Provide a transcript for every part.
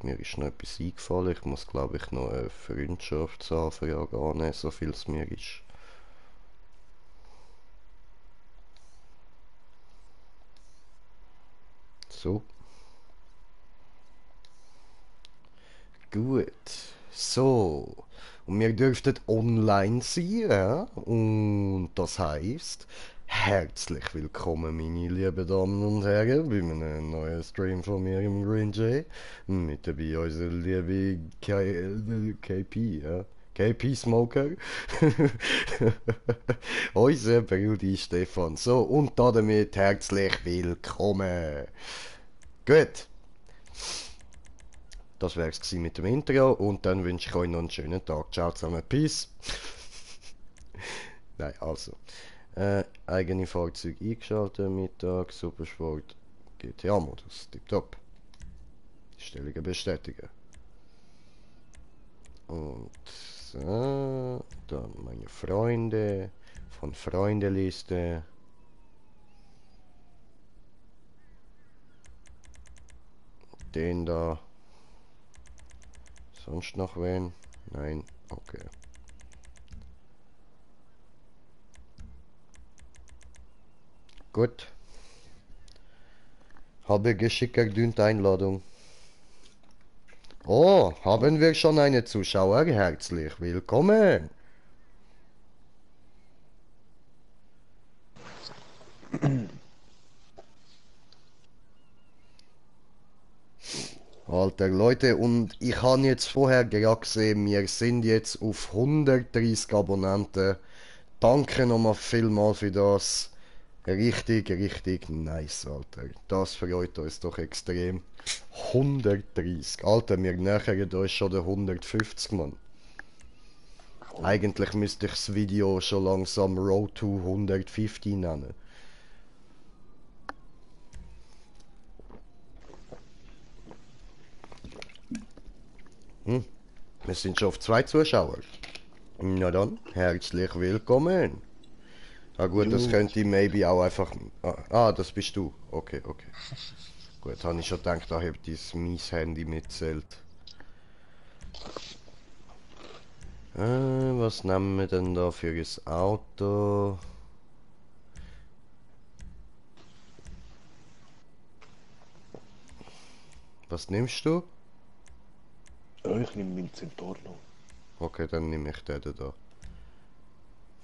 Mir ist noch etwas eingefallen. Ich muss, glaube ich, noch eine Freundschaftsanfrage annehmen, so viel es mir ist. So. Gut. So. Und wir dürften online sein, ja? Und das heißt, herzlich willkommen, meine lieben Damen und Herren, bei einem neuen Stream von mir im Green Jay. Mit dabei unser liebe KP, ja? KP Smoker. Unser Brudi Stefan. So, und damit herzlich willkommen. Gut. Das wär's mit dem Intro und dann wünsche ich euch noch einen schönen Tag. Ciao zusammen, Peace. Nein, also. Eigene Fahrzeuge eingeschaltet, Mittag, Supersport, GTA-Modus, tipptopp. Stellungen bestätigen. Und so, dann meine Freunde, von Freundeliste. Den da. Sonst noch wen? Nein, okay. Gut. Habe geschickt die Einladung. Oh, haben wir schon eine Zuschauer? Herzlich willkommen. Alter Leute, und ich habe jetzt vorher gerade gesehen, wir sind jetzt auf 130 Abonnenten. Danke nochmal vielmal für das. Richtig, richtig nice, Alter. Das freut uns doch extrem. 130. Alter, wir nähern uns schon der 150, Mann. Eigentlich müsste ich das Video schon langsam Road to 150 nennen. Wir sind schon auf 2 Zuschauer. Na dann, herzlich willkommen. Ah gut, das könnte maybe auch einfach... das bist du. Okay, okay. Gut, habe ich schon gedacht, da hat dein mies Handy mitzählt. Was nehmen wir denn da für ein Auto? Was nimmst du? Ja, ich nehme meinen Centaurlo. Okay, dann nehme ich den da.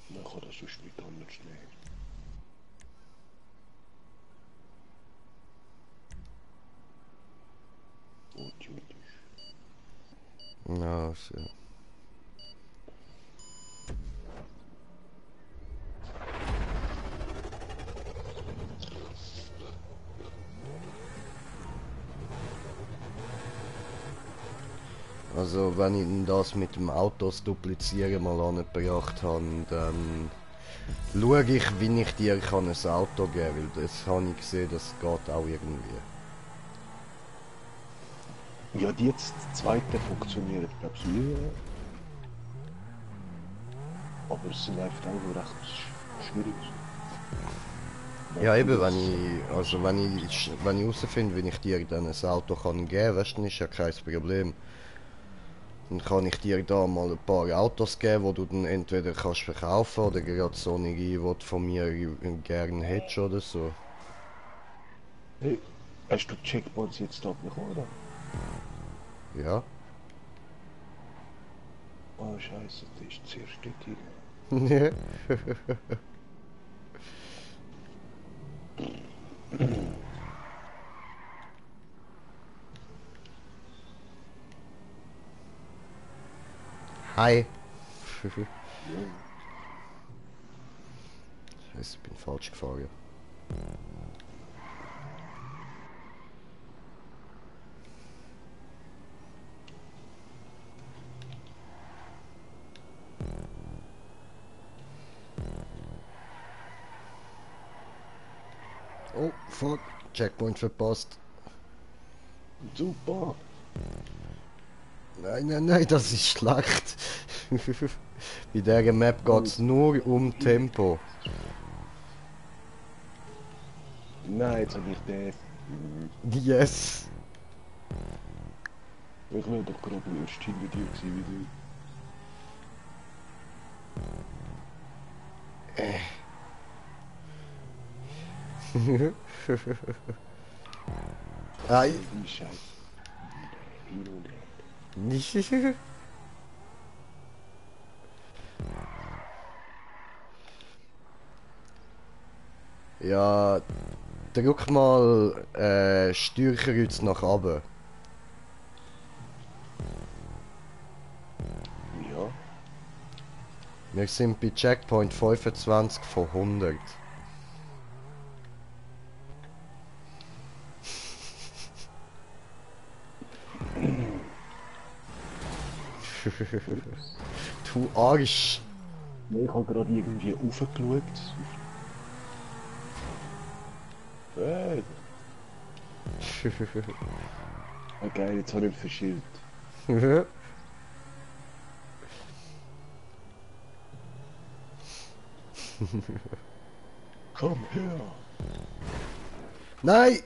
Man kann das sonst nicht anders nehmen. Und jüdisch. Ja, so. Also wenn ich das mit dem Autos duplizieren mal angebracht habe, dann schaue ich, wie ich dir kann ein Auto geben kann, weil das habe ich gesehen, das geht auch irgendwie. Ja, die jetzt zweite funktioniert, glaube ich, nie. Aber es sind einfach auch recht schwierig. Ja eben, wenn ich herausfinde, wie ich dir dann ein Auto kann geben, weißt du, ist ja kein Problem. Dann kann ich dir da mal ein paar Autos geben, die du dann entweder kannst verkaufen oder gerade so eine, die du von mir gerne hättest oder so. Hey, hast du die Checkpoints jetzt da bekommen, oder? Ja? Oh Scheiße, das ist sehr stetig. Hi! Ja. Scheiße, ich bin falsch gefahren. Oh, fuck. Checkpoint verpasst. Super! Nein, nein, nein, das ist schlecht. Bei dieser Map geht es nur um Tempo. Nein, jetzt habe ich den. Yes! Ich wäre doch gerade erst hinter dir gewesen wie du. Ei. Die Scheiße. Hin und her. Ja, drück mal Steuerkreuz nach oben. Ja. Wir sind bei Checkpoint 25 von 100. Du Arsch! Ja, ich habe gerade irgendwie raufgeschaut. Hey. Ah, geil, jetzt habe ich ihn verschillt. Komm her! Nein!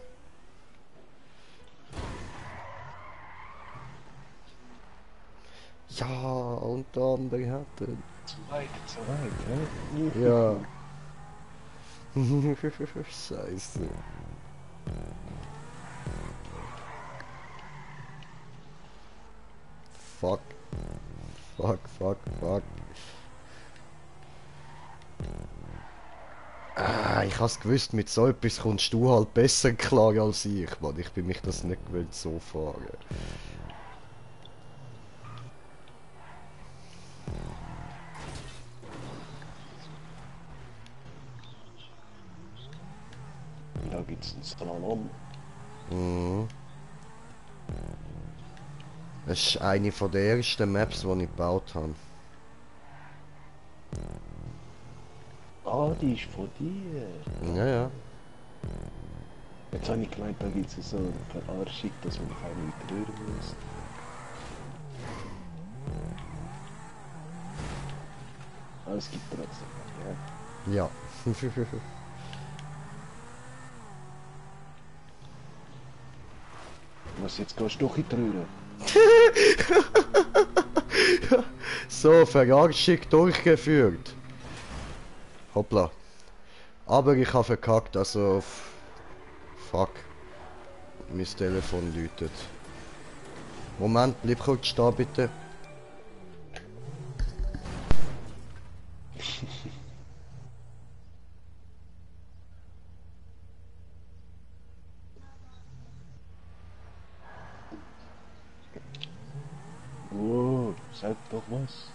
Ja, und der andere hat ihn. Zu weit, hä? Ja. Scheiße. Fuck. Fuck, fuck, fuck. Ah, ich hab's gewusst, mit so etwas kommst du halt besser klar als ich, Mann. Ich bin mich das nicht gewöhnt, so fahren. Da gibt's einen Slalom. Mhm. Das ist eine von der ersten Maps, die ich gebaut habe. Ah, die ist von dir. Ja, ja. Jetzt habe ich gemeint, da gibt es so eine Verarschung, dass man keine mit rühren muss. Aber es gibt trotzdem, ja. Ja. Was, jetzt gehst du doch in die Röhre? So, Verarschung durchgeführt. Hoppla. Aber ich habe verkackt, also... Fuck. Mein Telefon läutet. Moment, bleib kurz stehen, bitte. Oh, sag doch was.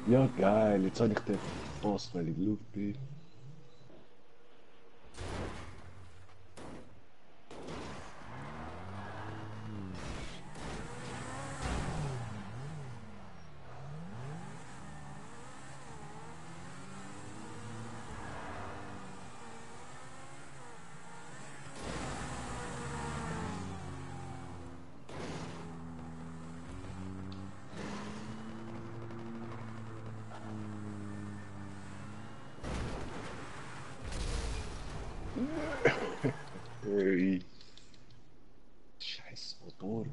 Ja, geil, jetzt habe ich den fast, weil ich geschaut bin. Hey. Scheiß Motor.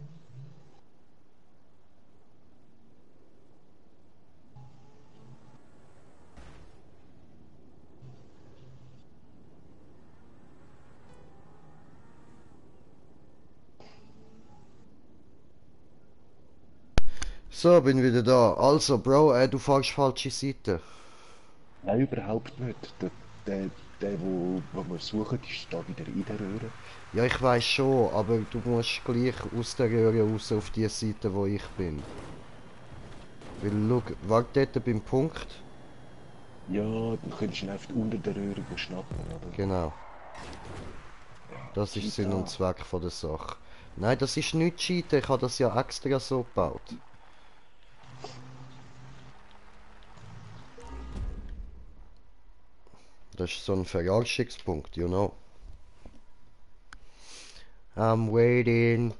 So, bin wieder da. Also, Bro, du fährst falsche Seite. Nein, überhaupt nicht. Der wo wir suchen, ist da wieder in der Röhre. Ja, ich weiß schon, aber du musst gleich aus der Röhre raus auf die Seite, wo ich bin. Weil, schau, warte dort beim Punkt. Ja, dann könntest du ihn einfach unter der Röhre schnappen, oder? Genau. Das ist Sinn und Zweck von der Sache. Nein, das ist nicht Cheaten, ich habe das ja extra so gebaut. Das ist so ein Verarschungspunkt, you know. I'm waiting.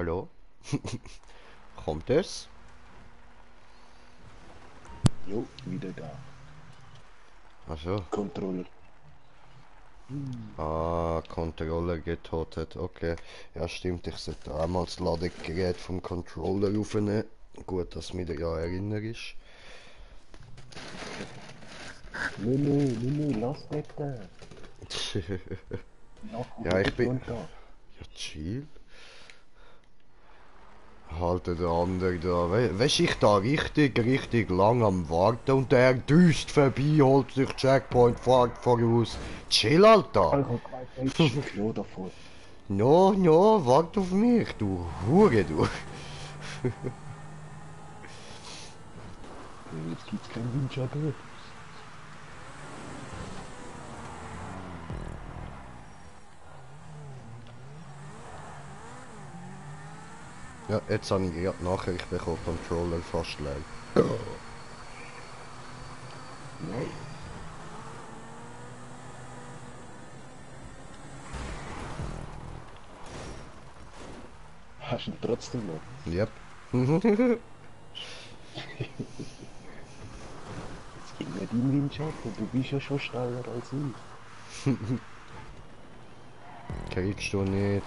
Hallo? Kommt es? Jo, wieder da. Also, Controller. Controller getotet, okay. Ja stimmt, ich sollte auch mal das Ladegerät vom Controller aufnehmen. Gut, dass du mich daran erinnerst. Nee, lass nicht den. Nachher Ja, ich wieder bin... runter. Ja, chill. Halte der andere da. Weißt du, ich da richtig lang am Warten und der düst vorbei, holt sich Checkpoint, fährt voraus. Chill, Alter. Ich hab gemeint, du hättest ein Klo davor. No, wart auf mich, du Hure, du. Jetzt gibt's keinen Windschatten. Ja, jetzt habe ich gerade Nachricht bekommen, Controller fast leer. Nein. Hast du ihn trotzdem noch? Yep. Jetzt gib mir deinen Windschatten, du bist ja schon schneller als ich. Kriegst du nicht.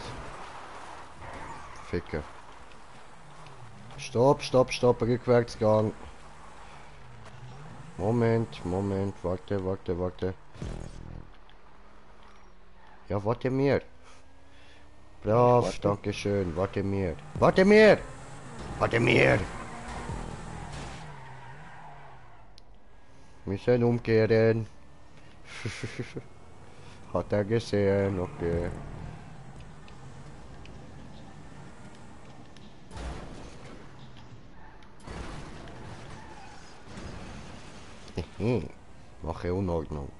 Ficker. Stopp, Rückwärtsgang. Moment, warte. Ja, warte mir. Brav, Warte. danke schön, Warte mir! Müssen umkehren. Hat er gesehen, okay. Mache Unordnung.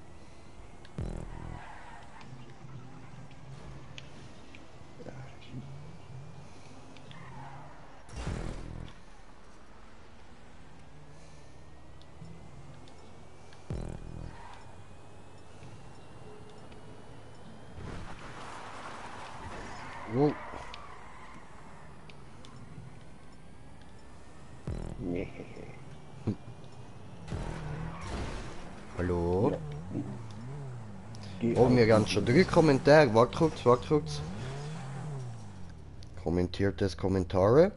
Oh, Nee. hallo? Ja. Geh Oh, auf wir haben die schon 3 Links. Kommentare. Warte kurz. Kommentiertes Kommentare.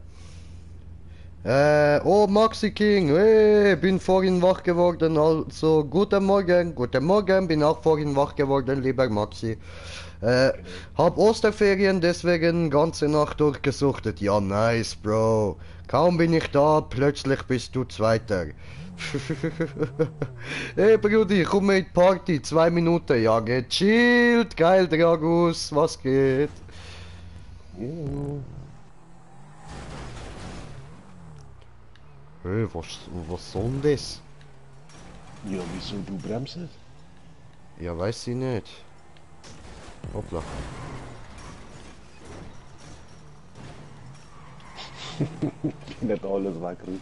Oh, Maxi King, hey, bin vorhin wach geworden, also guten Morgen, bin auch vorhin wach geworden, lieber Maxi. Genau. Hab Osterferien, deswegen ganze Nacht durchgesuchtet. Ja, nice, Bro. Kaum bin ich da, plötzlich bist du Zweiter. Hey, Brudi, komm mit Party, 2 Minuten. Ja, gechillt, geil, Dragus, was geht? Ja. Hey, was soll denn das? Ja, wieso du bremst? Ja, weiß ich nicht. Hoppla. Nicht alles wegrutscht.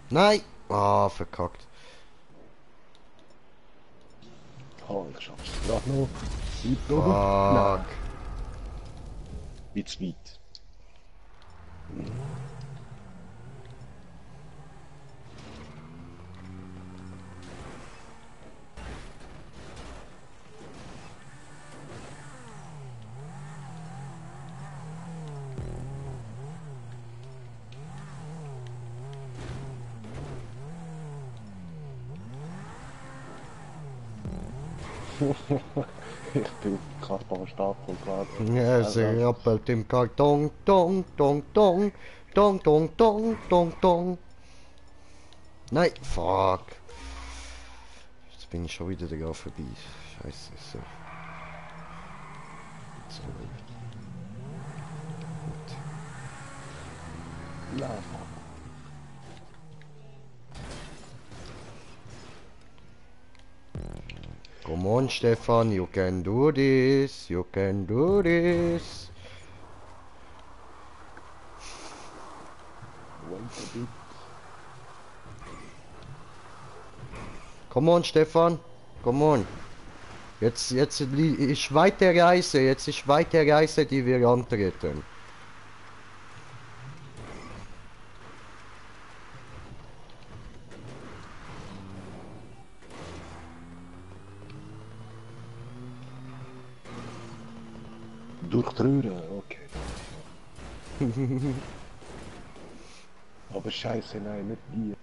Nein! Ah, verkackt. Oh, ich schaff's gerade noch. Weit oben? Fuck. Nein, wie zu weit. Ich bin Kartonstapel gerade. Ja, es rappelt im Karton. Dong. Nein, fuck. Jetzt bin ich schon wieder da vorbei. Scheiße. So. So. Ja, fuck. Come on, Stefan, you can do this. You can do this. Wait a bit. Come on, Stefan. Come on. Jetzt ist weite Reise. Jetzt ist weite Reise, die wir antreten. Durch die Röhre, okay. Aber scheiße, nein, nicht die.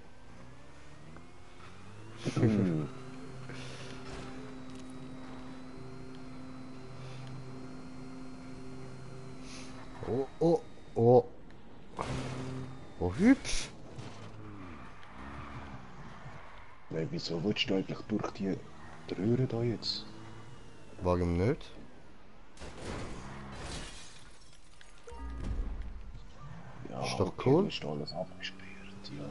Oh, oh, oh. Oh, hübsch. Nein, wieso willst du eigentlich durch die Röhre da jetzt? Warum nicht? Ja, Ist doch okay, cool. ist alles abgesperrt, ja.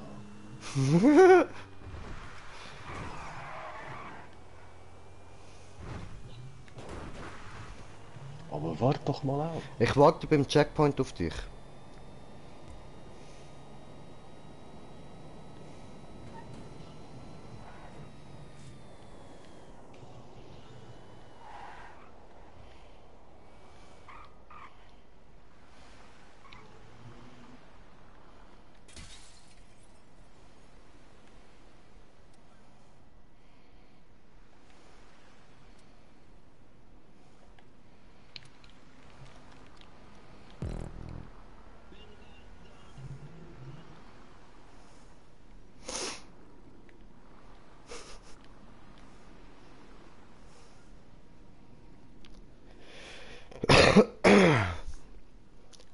Aber warte doch mal auf. Ich warte beim Checkpoint auf dich.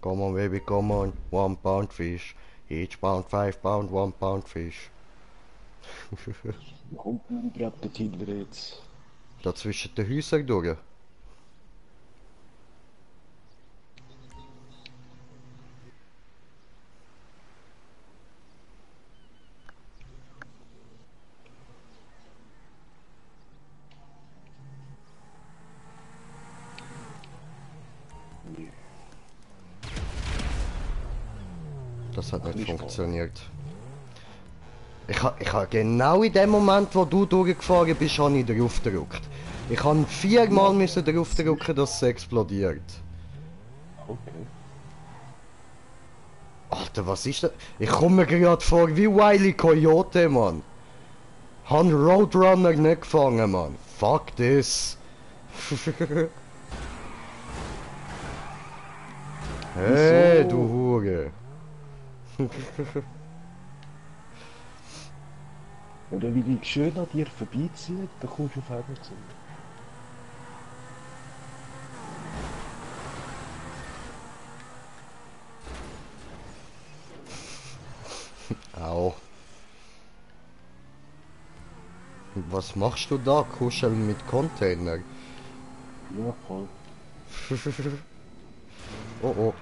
Come on, baby, come on. 1 pound fish. Each pound 5 pound, 1 pound fish. Wo kommt denn überhaupt der Tinder jetzt? Da zwischen den Häusern durch. Das hat nicht funktioniert. Ich ha genau in dem Moment, wo du durchgefahren bist, habe ich drauf gedrückt. Ich habe 4-mal müssen drauf drücken, dass es explodiert. Okay. Alter, was ist das? Ich komme mir gerade vor wie Wile E. Coyote, Mann. Han Roadrunner nicht gefangen, Mann. Fuck this. Hey, du Hure. Oder wie ich schön an dir vorbeiziehe, da kommst du auf einmal zu. Au. Was machst du da? Kuscheln mit Container? Ja, voll. Oh oh.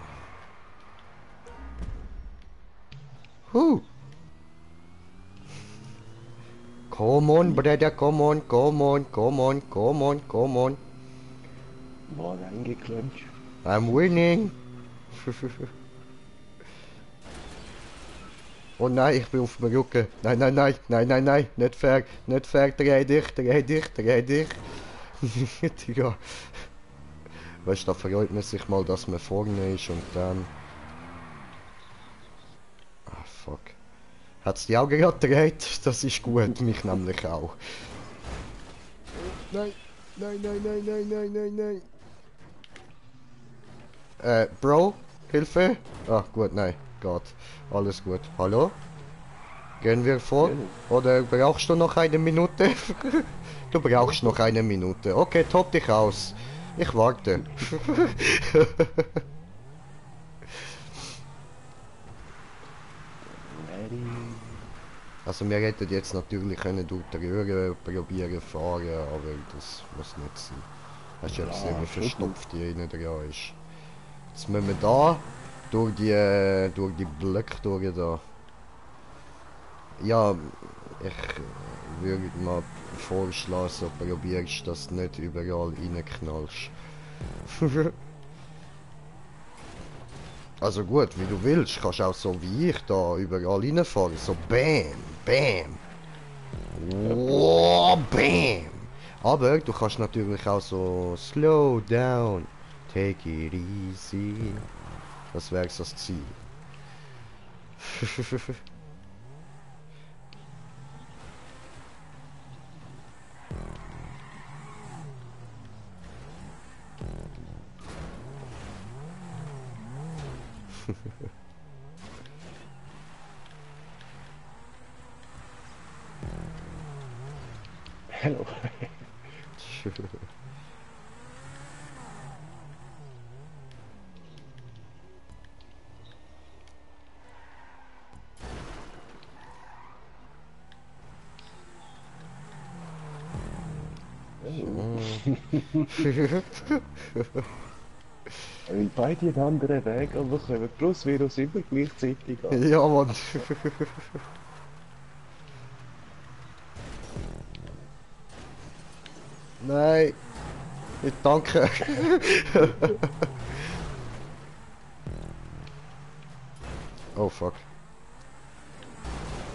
Huh. Come on, brother, come on, come on, come on, come on, come on. War eingeklemmt. I'm winning. Oh nein, ich bin auf dem Rücken. Nein, nein, nein, nein, nein, nein, nicht fair, nicht fair, dreh dich, dreh dich, dreh dich. Ja. Weißt du, da freut man sich mal, dass man vorne ist und dann... Ah, fuck. Hat's die auch gerade gedreht? Das ist gut, mich nämlich auch. Nein, nein, nein, nein, nein, nein, nein, nein. Bro, Hilfe? Ah, gut, nein, geht. Alles gut. Hallo? Gehen wir vor? Oder brauchst du noch eine Minute? Du brauchst noch eine Minute. Okay, top dich aus. Ich warte. Also wir hätten jetzt natürlich können durch die Röhre probieren fahren, aber das muss nicht sein. Hast du ja gesehen, wie verstopft die innen dran ist. Jetzt müssen wir da durch die Blöcke durch da. Ja, ich würde mal vorschlagen, so probierst, dass du nicht überall reinknallst. Also gut, wie du willst, kannst auch so wie ich da überall reinfahren. So BAM, BAM, wow, BAM. Aber du kannst natürlich auch so slow down, take it easy. Das wäre so das Ziel. Hello. Weil beide einen anderen Weg, aber kommen plus Virus immer gleichzeitig an. Ja, Mann. Nein. Ich danke. Oh fuck.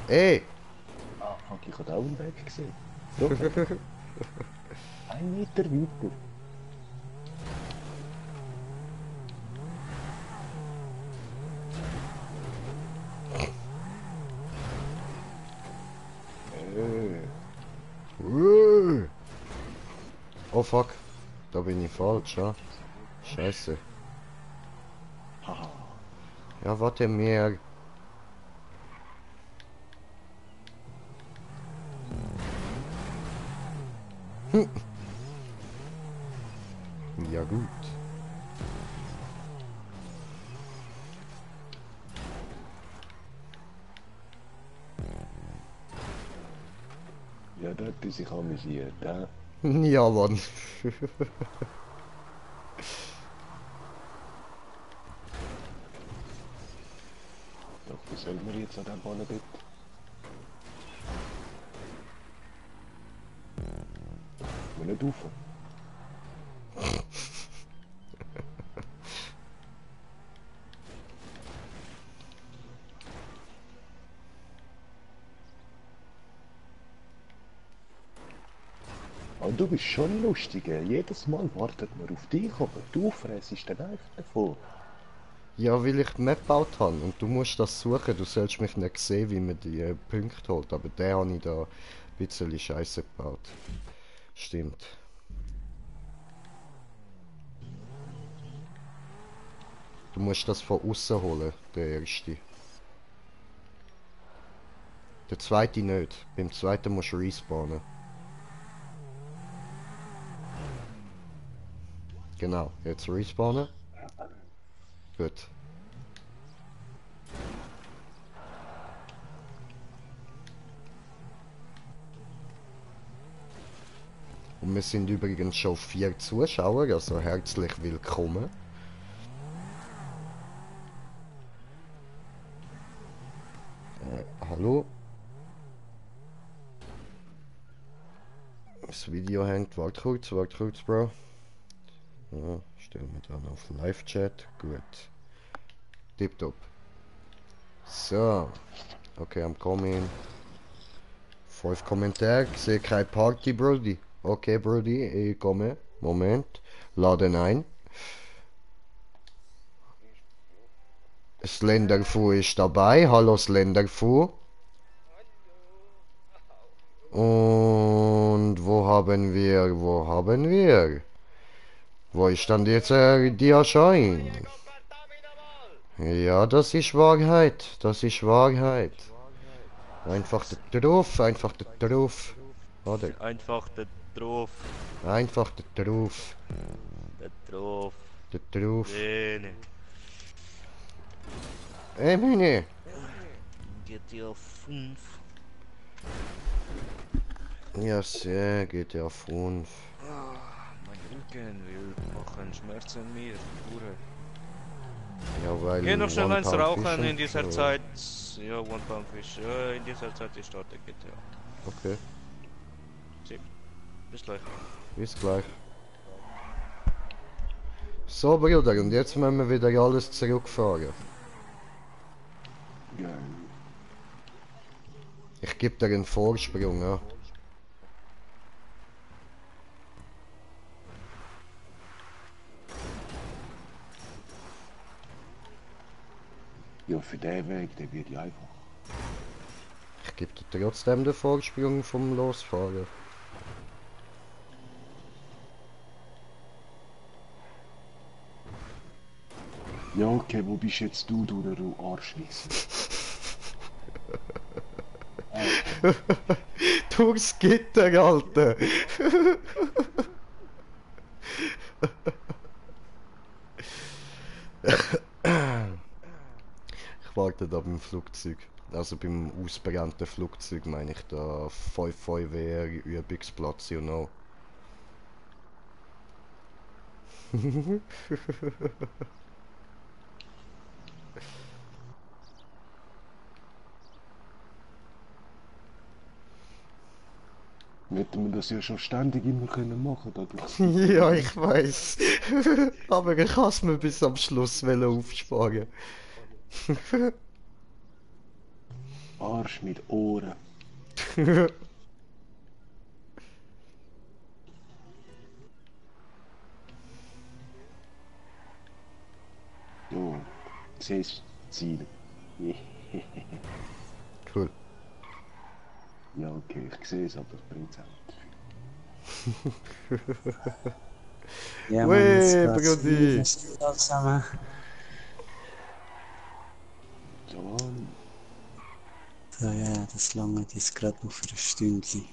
Ey! Ah, fuck, ich habe auch einen Weg gesehen. So, 1 Meter weiter. Oh fuck. Da bin ich falsch, ja. Scheiße. Haha. Ja, warte mehr. Ja gut. Ja, da hat er sich amüsiert, hä? Ja, Mann. Doch, was soll man jetzt an dem Ball bitte? Ich will nicht rauf. Aber du bist schon lustig, ey. Jedes Mal wartet man auf dich, aber du fressest dann einfach davon. Ja, weil ich die Map gebaut habe und du musst das suchen. Du sollst mich nicht sehen, wie man die Punkte holt. Aber der habe ich da ein bisschen Scheiße gebaut. Stimmt. Du musst das von außen holen, der erste. Der zweite nicht. Beim zweiten musst du respawnen. Genau, jetzt respawnen. Gut. Und wir sind übrigens schon 4 Zuschauer, also herzlich willkommen. Hallo? Das Video hängt. Warte kurz, Bro. Ja, stellen wir dann auf Live-Chat. Gut. Tipptopp. So. Okay, I'm coming. 5 Kommentare. Ich sehe keine Party, Brody. Okay, Brody, ich komme. Moment. Laden ein. Slenderfu ist dabei. Hallo Slenderfu. Und wo haben wir? Wo haben wir? Wo ist dann jetzt die Erschein? Ja, das ist Wahrheit. Das ist Wahrheit. Einfach da drauf, einfach da drauf. Oder? Einfach da drauf. Einfach da drauf. Da drauf. Da drauf. Lehne. Ey, meine. GTA 5. Ja, sehr, GTA 5. Mein Rücken will machen Schmerzen an mir. Hure. Ja, weil. Geh noch schnell One eins Pound rauchen Fish in und dieser so. Zeit. Ja, One Pound Fish. In dieser Zeit ich starte GTA. Okay. Bis gleich. Bis gleich. So, Bruder, und jetzt müssen wir wieder alles zurückfahren. Geil. Ich gebe dir einen Vorsprung, ja. Ja, für den Weg, der wird ja einfach. Ich gebe dir trotzdem den Vorsprung vom Losfahren. Ja, okay, wo bist jetzt du Arschwichser? Durchs Gitter, Alter! Ich warte da beim Flugzeug. Also beim ausbrannten Flugzeug meine ich da 5VR Übungsplatz, you know. Hätten wir das ja schon ständig immer können machen dadurch. Ja, ich weiß. Aber ich kann es mir bis am Schluss aufsparen. Arsch mit Ohren. Jo, siehst Ziel. Cool. Ja, okay, ich sehe es, aber es bringt es auch nicht. Ja, Wee, man, jetzt geht's Brudi. wieder zusammen. So, So, ja, das lange jetzt gerade noch für eine Stunde.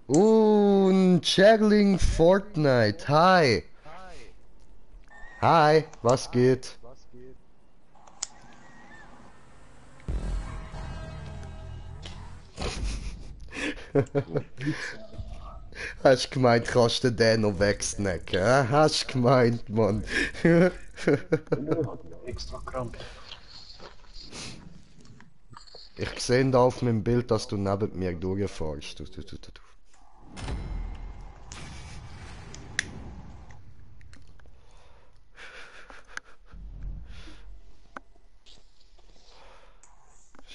Und Juggling Fortnite. Hi. Hi, was geht? Hast gemeint, kannst du den noch wegsnacken? Hast gemeint, Mann. extra krank. Ich sehe da auf meinem Bild, dass du neben mir durchfährst. Du.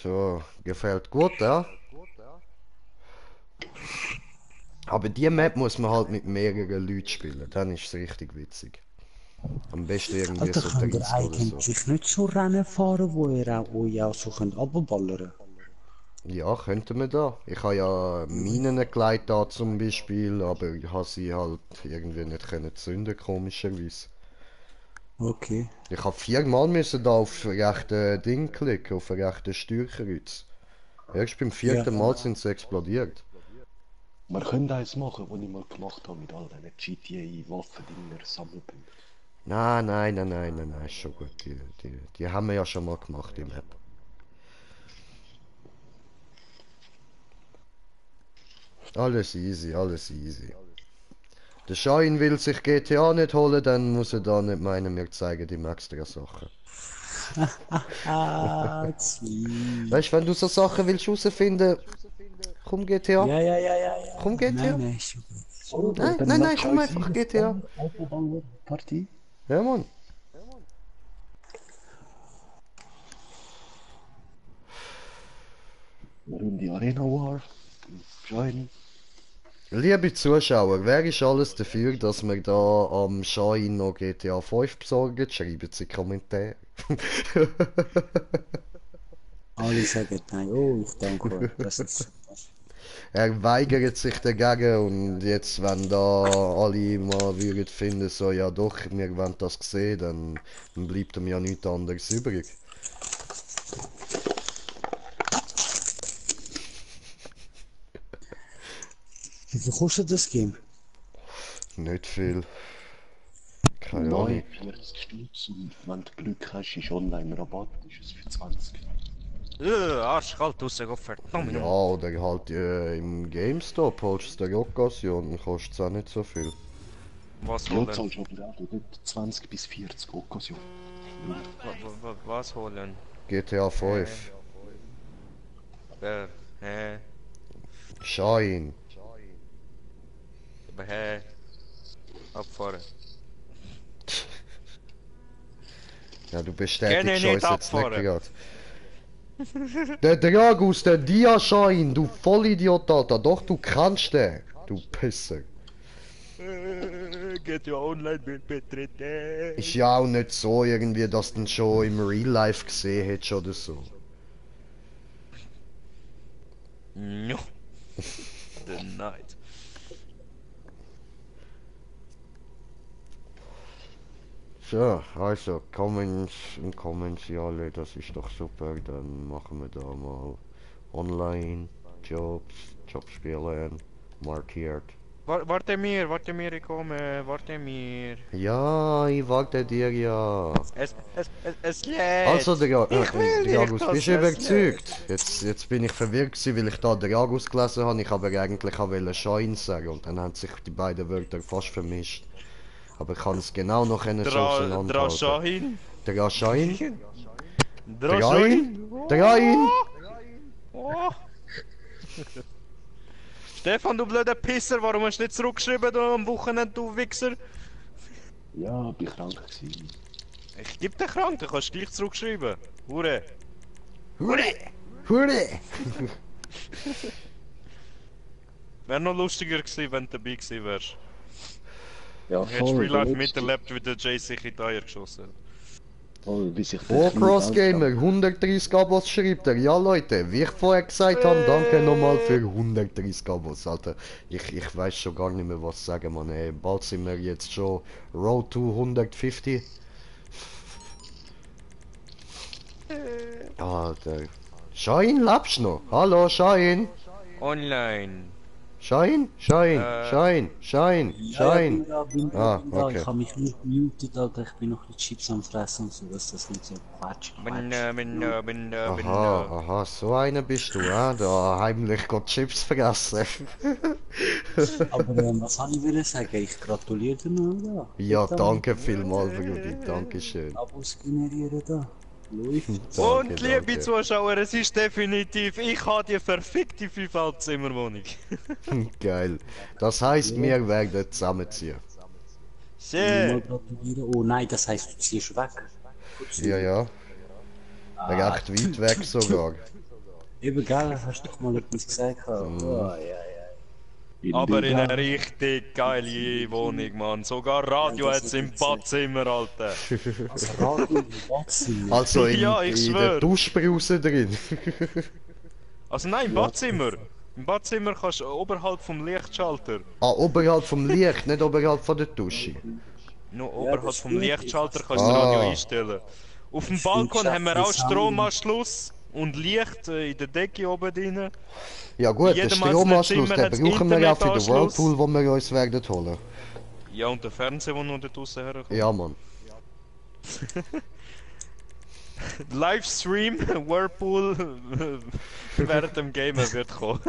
So, gefällt gut, ja? Aber die Map muss man halt mit mehreren Leuten spielen, dann ist es richtig witzig. Am besten irgendwie Alter, so könnt ihr 30 oder so. eigentlich nicht so Rennen fahren, wo ihr auch so könnt runterballern? Ja, könnte man da. Ich habe ja Minen gelegt da zum Beispiel, aber ich habe sie halt irgendwie nicht können zünden, komischerweise. Okay. Ich habe 4-mal müssen da auf rechte Ding klicken, auf rechte Steuerkreuz. Erst beim 4. Mal sind sie explodiert. Wir können eins machen, was ich mal gemacht habe mit all diesen GTA-Waffendinger, Sammelpunkten. Nein, ist schon gut. Die haben wir ja schon mal gemacht im App. Alles easy, alles easy. Der Schein will sich GTA nicht holen, dann muss er da nicht meinen, wir zeigen ihm extra Sachen. Ah, sweet. Weißt du, wenn du so Sachen willst herausfinden, komm GTA. Ja. Komm GTA. Nein, ist schon gut. Oh, Nein, komm einfach GTA. Partie. Ja, Mann. Runde Arena War. Join. Liebe Zuschauer, wer ist alles dafür, dass wir da am Schein noch GTA 5 besorgen? Schreiben Sie Kommentare. Alle sagen nein. Oh, ich danke euch. Das ist super. Er weigert sich dagegen und jetzt, wenn da alle mal würden finden, so ja doch, wir wollen das sehen, dann bleibt ihm ja nichts anderes übrig. Wie viel kostet das Game? Nicht viel. Keine Ahnung. 49 Stutz und wenn du Glück hast, ist Online-Rabatt, ist es für 20. Arschkalt draussen, Gott verdammt Ja, nochmal. oder halt im GameStop holst du die Occasion, dann kostet es auch nicht so viel. Was Ja, holen? zahlst aber auch dort 20 bis 40 Occasion. Was holen? GTA 5. Hä? Schein. Aber hä? Abfahren. Ja, du Kann bestätigst ich nicht uns jetzt nicht abfahren. gerade. Der Dragus, der Dia-Schein, du Vollidiot, Alter. Doch, du kannst den. Du Pisser. Geht ja online mit betreten. Ist ja auch nicht so irgendwie, dass du ihn schon im Real Life gesehen hättest oder so. No. The night. So, also, Comments, ja, alle, das ist doch super. Dann machen wir da mal online, Jobs spielen, markiert. Warte mir, ich komme, warte mir. Ja, ich warte dir ja. Es lädt. Also, Ich will nicht, Dragus, dass bist du es überzeugt? Jetzt bin ich verwirrt gewesen, weil ich da Dragus gelesen habe. Ich aber eigentlich auch wollte Schein sagen und dann haben sich die beiden Wörter fast vermischt. Aber ich kann es genau noch so auseinanderhalten. Draschahin. Draschein? Draschahin. Drein? Oh. Stefan, du blöder Pisser, warum hast du nicht zurückgeschrieben du am Wochenende, du Wichser? Ja, bin krank gewesen. Ich geb dir krank, du kannst gleich zurückschreiben. Hure. Hure! Hure! Wäre noch lustiger gewesen, wenn du dabei gewesen wärst. Ja, Du hättest voll, Real Life der miterlebt, wie der Jay sich in die Eier geschossen hat. Voll, wie sich der Oh, kleine Crossgamer, 130 Abos schreibt er. Ja, Leute, wie ich vorher gesagt habe, danke nochmal für 130 Abos, Alter. Ich weiß schon gar nicht mehr, was sagen, man. Ey, bald sind wir jetzt schon Road to 150. Alter. Schein, lebst du noch? Hallo, Schein? Online. Schein? Schein? Schein? Schein? Schein? Bin Ah, da. okay. Ich habe mich nur gemutet, Alter. Ich bin noch mit Chips am Fressen und so, dass das nicht so Quatsch. Bin Aha, aha, so einer bist du, da heimlich Gott Chips vergessen. Aber was habe ich will sagen? Ich gratuliere dir noch, da. Ja, Bitte. danke vielmals, Rudi, danke schön. Abos generieren da. Läuft. Und Danke, liebe danke. Zuschauer, es ist definitiv, ich habe die verfickte 5-Zimmerwohnung. Geil. Das heißt, wir werden zusammenziehen. Schön. Mal gratulieren. Oh nein, das heißt, du ziehst weg. Ja, ja. Recht weit weg sogar. Eben, gell, hast du doch mal etwas gesagt. Oh, ja. Aber in einer richtig geile Wohnung, Mann. Sogar Radio Ja, das hat's im ist witzig. Badzimmer, Alter. Das Radio im Badzimmer. Also Ja, ich in schwör. der Duschbrause drin. Also nein, im Badzimmer. Im Badzimmer kannst du oberhalb vom Lichtschalter. Oberhalb vom Licht, nicht oberhalb von der Dusche. Nur Ja, oberhalb das vom stimmt. Lichtschalter kannst du das Radio einstellen. Auf dem Balkon haben wir auch Stromanschluss und Licht in der Decke oben drin. Ja gut, den jedem Stromanschluss, einzelnen den Zimmer brauchen wir auch für den Internetanschluss. Whirlpool, den wir uns werden holen. Ja, und der Fernseher, der noch da draussen herkommt. Ja, Mann. Livestream, Whirlpool während dem Gamen wird kommen.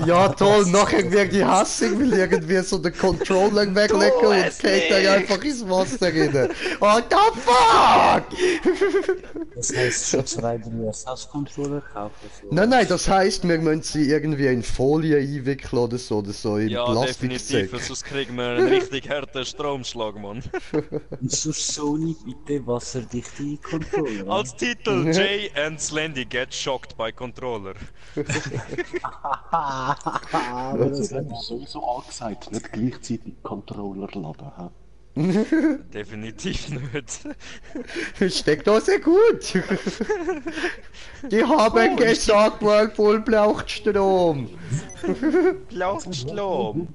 Ja toll, nachher wird die hassig, will irgendwie so den Controller weglecken und es geht dann nicht. einfach ins Wasser rein. What the fuck? Das heißt, schon zwei Ersatzcontroller kaufen. So. Nein, das heisst, wir müssen sie irgendwie in Folie einwickeln oder so in Ja, Plastiksäck. definitiv, sonst kriegen wir einen richtig harten Stromschlag, Mann. Und sonst Sony bitte wasserdichte Controller. Als Titel, Jay and Slendy get shocked by Controller. Aber das Das haben wir sowieso angesagt, nicht gleichzeitig Controller laden. He? Definitiv nicht. Steckt da sehr gut. Die haben gesagt, Whirlpool braucht Strom. Braucht Strom.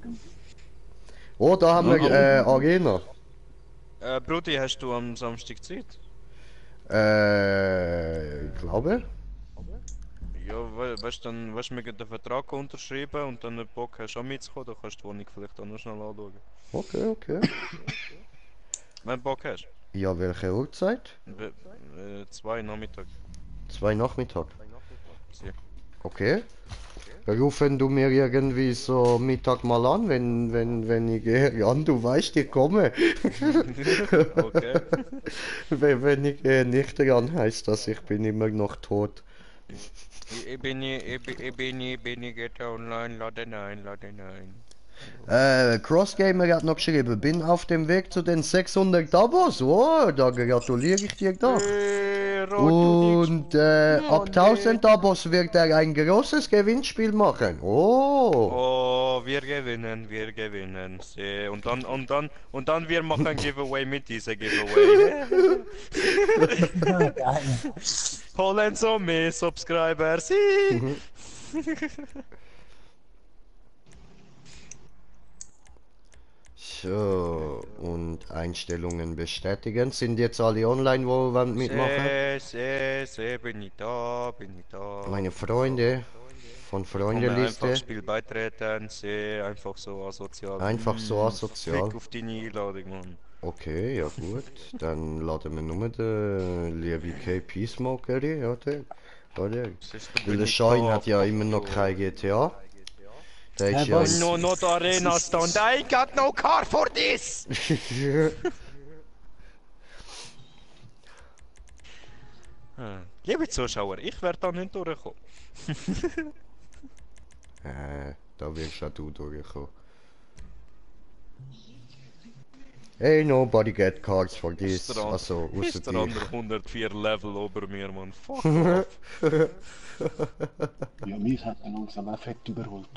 Oh, da haben wir Arena. Brudi, hast du am Samstag Zeit? Ich glaube. Ja, weißt du, dann weißt du, wir gehen den Vertrag unterschreiben und dann nicht Bock hast, auch mitzukommen, dann kannst du die Wohnung vielleicht auch noch schnell anschauen. Okay. Wenn du Bock hast. Ja, welche Uhrzeit? 2 Nachmittag. 2 Nachmittag. Ja. Okay. Rufen du mir irgendwie so Mittag mal an, wenn ich gehe an, du weißt, ich komme. Okay. Wenn ich nicht ran, heißt das, ich bin immer noch tot. Ich bin nicht online, laden ein, laden ein. Crossgamer hat noch geschrieben, bin auf dem Weg zu den 600 Abos. Oh, da gratuliere ich dir doch. Und ab 1000 Abos wird er ein großes Gewinnspiel machen. Oh. Oh, wir gewinnen, wir gewinnen. Und dann wir machen Giveaway mit diesem Giveaway. Geil. Holen so mehr Subscribers. So, und Einstellungen bestätigen. Sind jetzt alle online, wo wir mitmachen? Bin ich da, bin ich da. Meine Freunde von Einfach Freundeliste. Spiel beitreten, einfach so asozial. Einfach so asozial. Fick auf deine Einladung, Mann. Okay, ja gut. Dann laden wir nur den liebe KP Smoker, oder? Oder? Weil der Schein hat ja immer noch kein GTA. Der ist ja... No, not arena stand. I got no car for this! Liebe Zuschauer, ich werde da nicht durchkommen. Da wirst auch du durchkommen. Hey, nobody get cards for this. Also, Ist ausser der dich. andere 104 Level über mir, Mann. Fuck off. Ja, mich hat er langsam auch fett überholt.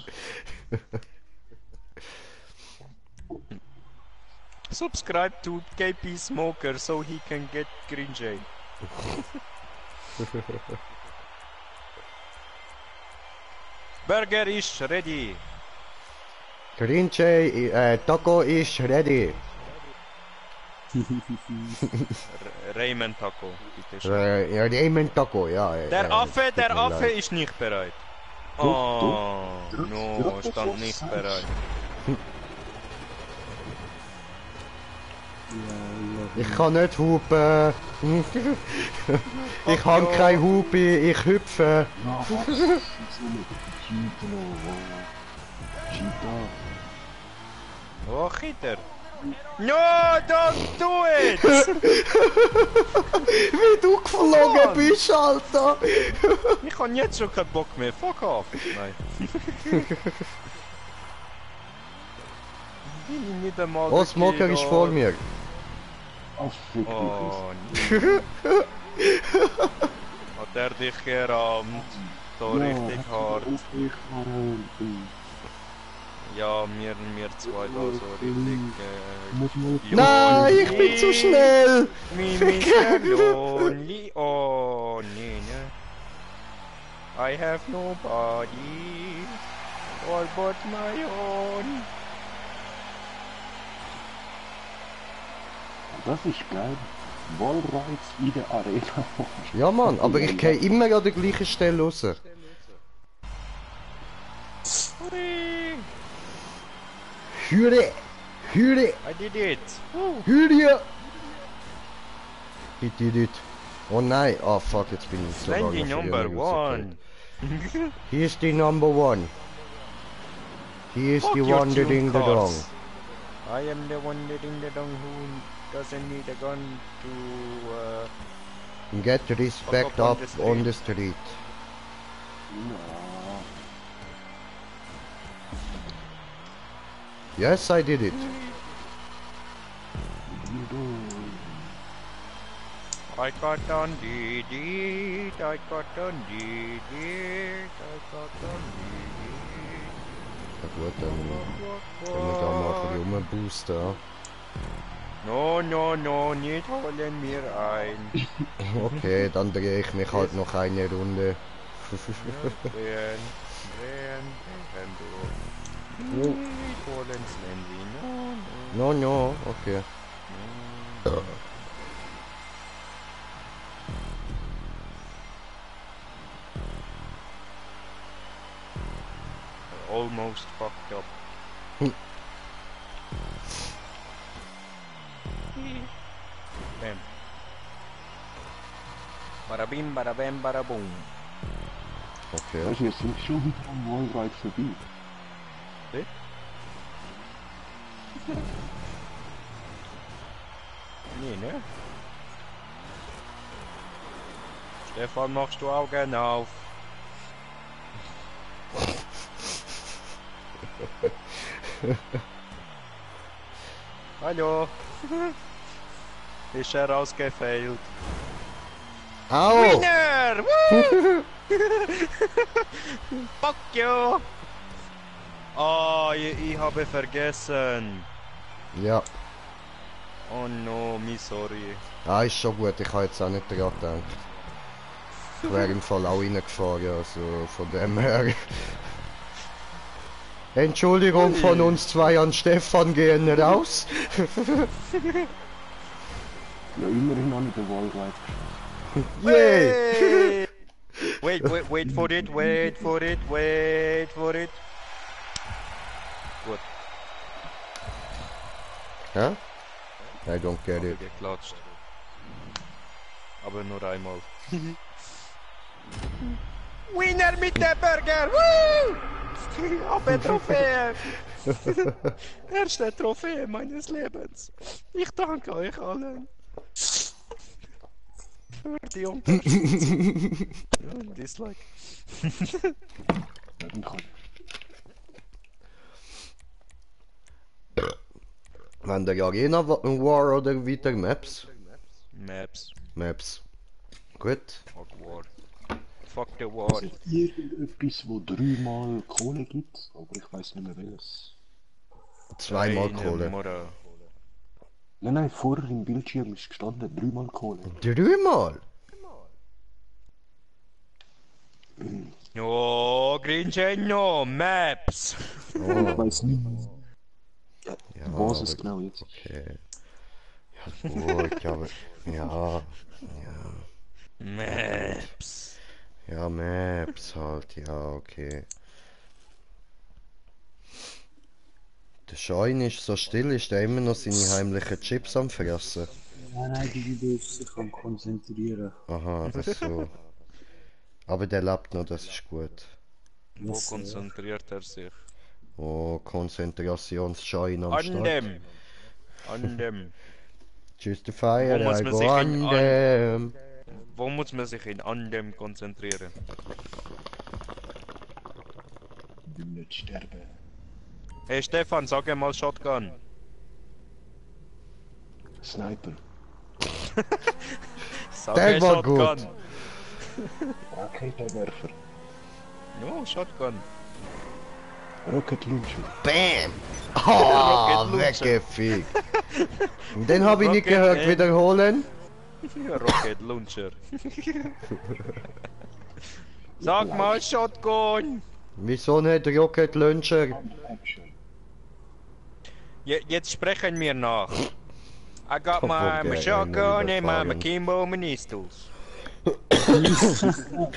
Subscribe to KP Smoker so he can get Green Jay. Burger is ready. Grinche, Taco is ready. Raymond Taco, bitte schön. Ja, Raymond Taco, ja. Der Affe tut mir leid. ist nicht bereit. Doch, Oh, doch. no, Doch, stand doch, nicht sag's. bereit. Ich kann nicht hupen. Ich habe keine Hupe, ich hüpfe. Ja, was? So mit Cheater, Cheater. Oh, Gitter. No, don't do it! Wie du geflogen bist, Alter. Ich habe jetzt schon keinen Bock mehr. Fuck off. Nein. Nicht einmal Oh, der Smoker ist Kilo. vor mir. Oh, fick dich. Oh, nee. Hat er dich gerammt? So richtig hart. Ja, wir zwei da so richtig. Nein, ich bin zu schnell. Mr. Lonely. Oh, nee, ne? I have nobody. All but my own. Das ist geil. Wallrides in der Arena. Ja, Mann, aber ich gehe immer an der gleichen Stelle raus. Hurry! Hüre! Hüre! I did it! Hüre! Ich did it. Oh nein, oh fuck, jetzt bin ich sogar Landy noch number früher rausgekommen. one! He is the number one. He is Fuck the your one that tune ding the dong. cards. I am the one that ding the dong who doesn't need a gun to Get respect Fuck up up on on the the street. Yes, I did it. I got done did it, I got done did it, I got done did Na gut, dann it. können wir da mal ein bisschen rumboosten. Ja. No, no, no, nicht holen wir ein. Okay, dann drehe ich mich halt noch eine Runde. Drehen, drehen, drehen, No, nicht holen Slendy, no, no. no, okay. Almost fucked up. Bam. Bada bim, bada bam, bada boom. Okay. Also, wir sind schon wieder am Wallride vorbei. Nee, ne? Stefan, machst du Augen auf? Hallo? Ist er ausgefailt? Au! Winner! Woo! Fuck you! Oh, ich habe vergessen. Ja. Oh no, me sorry. Ah, ist schon gut, ich habe jetzt auch nicht daran gedacht. Ich wäre im Fall auch reingefahren, also von dem her. Entschuldigung von uns zwei an Stefan gehen raus. Ja, immerhin habe ich den Wallride geschafft. Yay! Wait for it, wait for it, wait for it. Gut, Hä? I don't get habe it. geklatscht. Aber nur einmal. Winner mit der Burger! Woo! Habe Trophäe! Erste Trophäe meines Lebens. Ich danke euch allen. Für die Unterstützung. Dislike. Ja, dann kann ich. Wenn der Arena War oder wieder Maps? Maps. Maps. Gut. Fuck war. Fuck the war. Also irgendetwas, wo 3-mal Kohle gibt, aber ich weiß nicht mehr welches. Zweimal Eine Kohle. Mutter. Nein, vorher im Bildschirm ist gestanden 3-mal Kohle. 3-mal? Oh, Gringenno, Maps. Ich Oh, weiß nicht mehr, ja, was es aber- genau jetzt ist. okay. Ja gut, aber... Ja. Maps. Ja, Maps halt, ja, okay. Der Schein ist so still, ist er immer noch seine heimlichen Chips am Fressen? Nein, die Video ist sich am konzentrieren. Aha, das so. Aber der lebt noch, das ist gut. Wo Was, konzentriert er sich? Oh, Konzentrationsschein am An Start. dem. An dem. Justifier, Wo muss I man go sich on in- them. Wo muss man sich in an dem konzentrieren? Ich will nicht sterben. Hey Stefan, sag mal Shotgun. Sniper. Sag Der war Shotgun. gut. Raketenwerfer. No, Shotgun. Rocket Launcher. Bam! Ah, Rocket Launcher. weggefickt. Den habe ich nicht Rocket gehört, Man. wiederholen. Rocket Launcher. Sag mal Shotgun. Wieso nicht Rocket Launcher? Action. Jetzt sprechen wir nach. I got Oh, my okay, shotgun and my überfahren. Kimbo Ministels.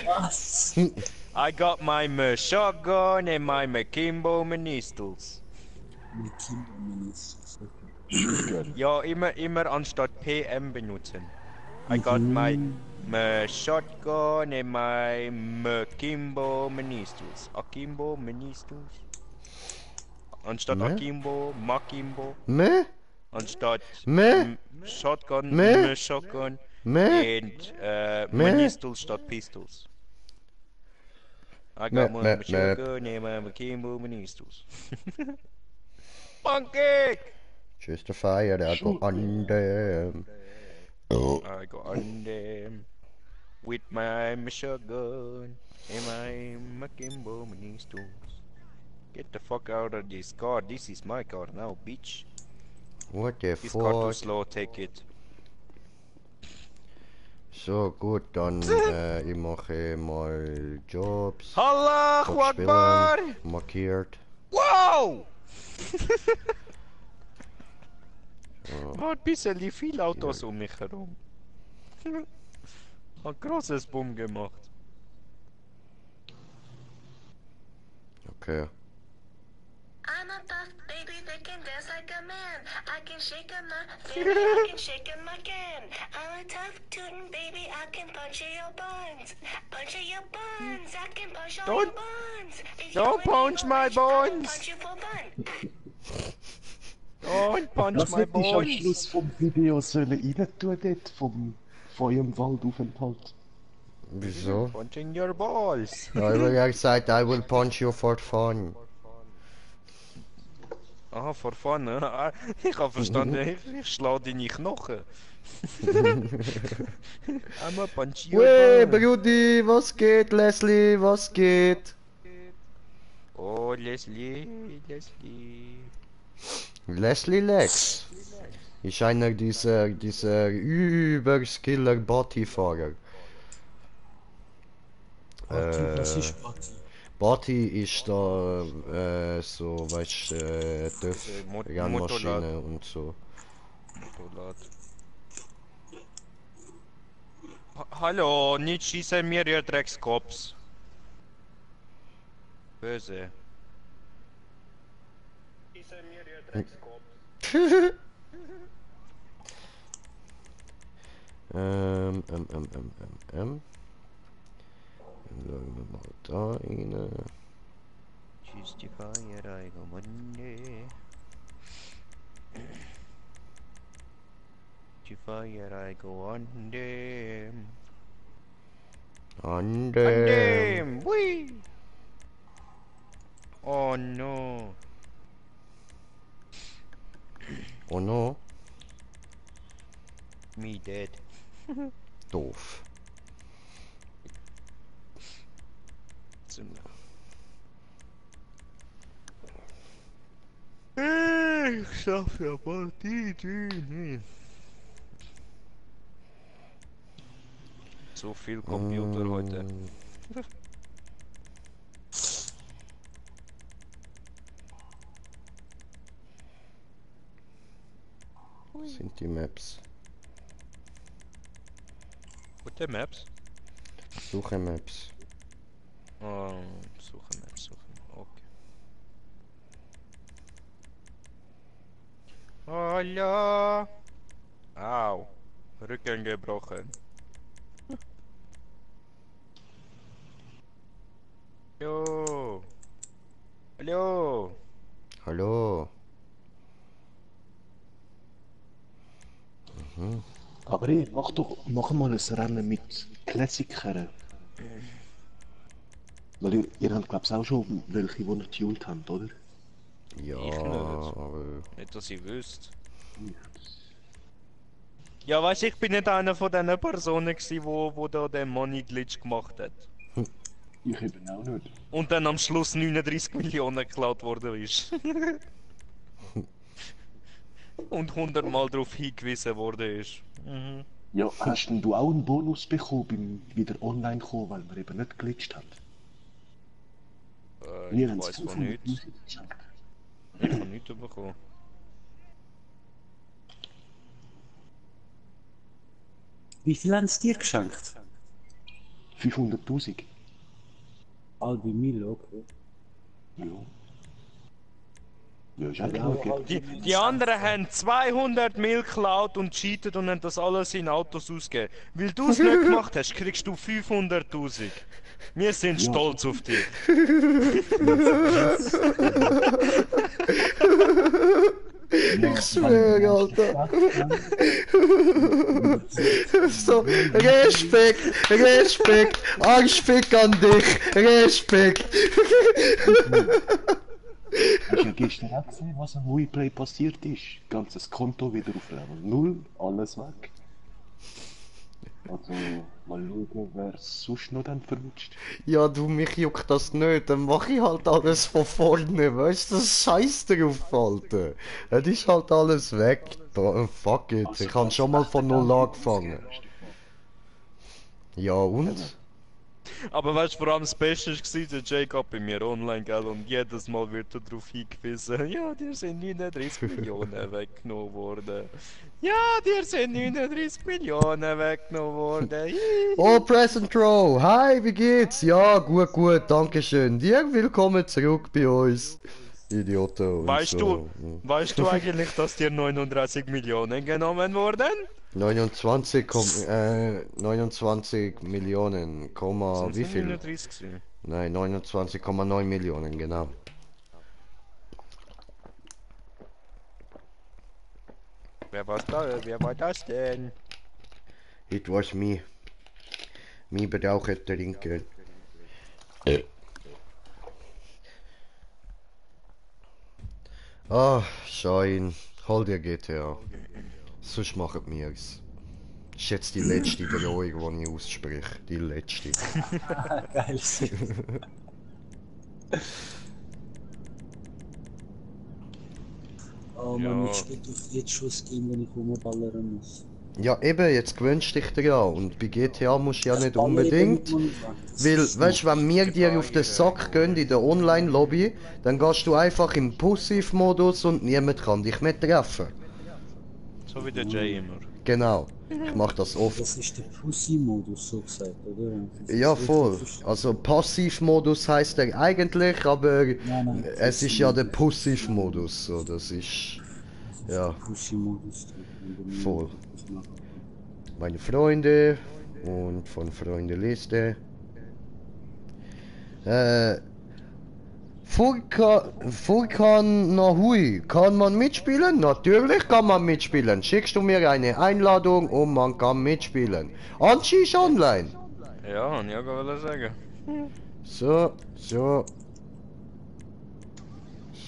Was? I got my shotgun and my Kimbo Ministels. Mit Kinderminister. Shotgun. Ja, immer anstatt PM benutzen. I got my shotgun and my Kimbo Ministels. Akimbo Ministels. Anstatt Ne? Akimbo, Makimbo. Meh? Anstatt Me? Shotgun, Me? Shotgun. Meh? And Me? Ministels statt Pistols. I got Me, my me, shotgun and my Kimbo Ministels. Pancake! Justifier, I go on them. Oh. I go on them with my shotgun and my Kimbo Ministels. Get the fuck out of this car. This is my car now, bitch. What the This car too fuck? slow, take it. So gut, dann ich mache mal Jobs. Allahu Akbar! Abspielen, markiert. Wow! War ein bisschen die viele Autos um mich herum. Hat großes Bumm gemacht. Okay. I'm a buff baby that can dance like a man. I can shake a my baby, I can shake a my can. I'm a tough tootin' baby, I can punch in your buns. Punch in your buns, I can punch all your Don't- buns. If don't you punch ain't my rich, I will buns. punch you for fun. Don't punch Was my hättest du am bones. Schluss vom Video sollen rein tun dort, von eurem Waldaufenthalt? Wieso? Punching your balls. Ja, aber er gesagt, I will punch you for fun. Aha, for fun, ne? Ah, ich hab verstanden, ich schlau deine Knochen. I'ma punch your Wey, balls. Brudi, was geht, Leslie, was geht? Oh, Leslie, Leslie. Leslie Lex ist einer dieser Überskiller Bati-Fahrer. Was ist Party? Bati ist da so, weißt TÜV, Rennmaschine und so. Motorrad. Hallo, nicht schießen mir, ihr Dreckskops. Böse. Schießen mir, ihr Dreckskops. Dann schauen wir mal da rein. Justify I go Monday. Justify I go on them. On On them. them! Whee! Oh no. Oh no, Me dead. doof. Ich schaff ja bald die. So viel Computer heute. Was sind die Maps? Gute Maps. Suche Maps. Oh, suche Maps. Okay. Hallo. Au. Rücken gebrochen. Hallo. Hallo. Hallo. Aber ey, mach mal ein Rennen mit Klassikern. Weil ihr habt glaub's auch schon welche, die ihr tuned habt, oder? Ja, Ich nicht. aber Nicht, dass ich wüsste. Ja, weißt du, ich bin nicht einer von diesen Personen gewesen, wo da den Money Glitch gemacht hat. Ich eben auch nicht. Und dann am Schluss 39 Millionen geklaut worden ist. Und 100 Mal darauf hingewiesen worden ist. Mhm. Ja, hast denn du auch einen Bonus bekommen beim wieder online kommen, weil man eben nicht glitscht hat? Ich weiß von nichts. geschenkt. Ich habe nichts bekommen. Wie viel haben sie dir geschenkt? 500'000. Halbe Mille, okay. Ja. Ja, ist auch klar. Die anderen haben 200 Mil geklaut und cheatet und haben das alles in Autos ausgegeben. Weil du es nicht gemacht hast, kriegst du 500'000. Wir sind Ja. stolz auf dich. Ich schwöre, Alter. So, Respekt, Arschfick an dich, Respekt. Hast ja gestern auch gesehen, was am WePlay passiert ist? Ganzes Konto wieder auf Level 0, alles weg. Also, mal schauen, wer sonst noch dann verrutscht. Ja, du, mich juckt das nicht, dann mach ich halt alles von vorne, weißt du, das scheiß drauf, Alter. Das ist halt alles weg, fuck it, ich hab schon mal von null angefangen. Ja, und? Aber weißt du, vor allem das Beste war der Jacob bei mir online, gell? Und jedes Mal wird er darauf hingewiesen, ja, dir sind 39 Millionen weggenommen worden. Ja, dir sind 39 Millionen weggenommen worden. Oh, Present Row, hi, wie geht's? Ja, gut, danke schön. Dir willkommen zurück bei uns. Idioten und Weißt so. weißt du eigentlich, dass dir 39 Millionen genommen wurden? 29 Millionen, Komma, wie viel? 39 gewesen. Nein, 29,9 Millionen, genau. Wer war das denn? It was me. Wir brauchen trinken. Ah, Schein, hol dir GTA. Sonst machen wir's. Das ist jetzt die letzte Drohung, die ich ausspreche. Die letzte. Geil, Shit. Oh Mann, Ja. ich spiele doch jetzt schon das Game, wenn ich rumballern muss. Ja, eben, jetzt gewöhnst du dich daran. Und bei GTA musst du ja nicht Ballern unbedingt. eben nicht, Mann. Das Weil, ist weißt du, wenn wir dir auf den Sack gehen in der Online-Lobby, dann gehst du einfach im Passiv-Modus und niemand kann dich mehr treffen. So wie der Jay immer. Genau. Ich mach das oft. Das ist der Pussy-Modus, so gesagt, oder? Das ist Ja, richtig voll. verstanden. Also Passivmodus heißt er eigentlich, aber Nein, es ist ja der Passivmodus. So, das ist ja Pussy-Modus. voll. Meine Freunde und von Freundeliste. Furkan Nahui, kann man mitspielen? Natürlich kann man mitspielen. Schickst du mir eine Einladung und man kann mitspielen. Anchi ist online. Ja, han jag wollte sagen. So, so.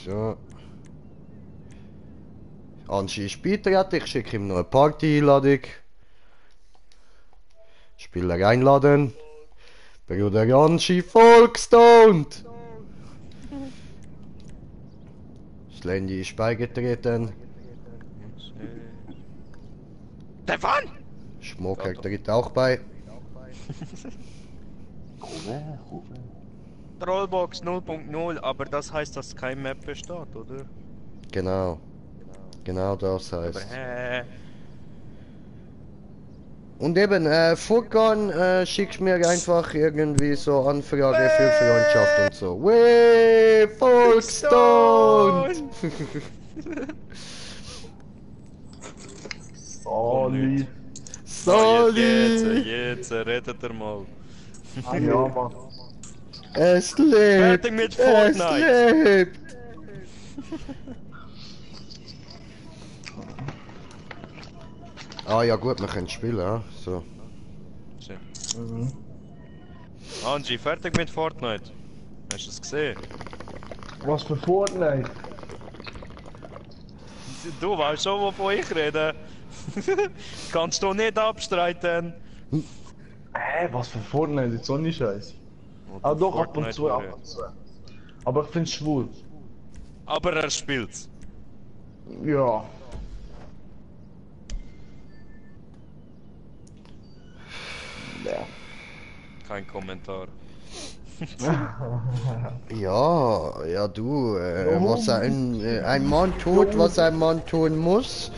So. Anchi ist beitreten, ich schicke ihm noch eine Party-Einladung. Spieler einladen. Bruder Anchi Volkstoned! Slendy ist beigetreten. Stefan! Schmocker tritt auch bei. Trollbox 0.0, aber das heißt, dass kein Map besteht, oder? Genau. Genau das Aber heißt. Und eben, Furkan, schickst mir einfach irgendwie so Anfrage für Freundschaft und so. Weh, Volkstoned! Sali. Sali! Jetzt, rettet er mal. Ja, Mann. Es lebt! Fertig mit Fortnite. Es lebt! Ah ja gut, wir können spielen, ja? So. Angie, fertig mit Fortnite. Hast du es gesehen? Was für Fortnite? Du weißt schon, wovon ich rede. Kannst du nicht abstreiten. Hä, was für Fortnite? Jetzt so nicht scheiße. Ah doch, ab und zu, ab und zu. Aber ich find's schwul. Aber er spielt's. Ja. Kein Kommentar. Ja, ja du, was ein Mann tut, was ein Mann tun muss.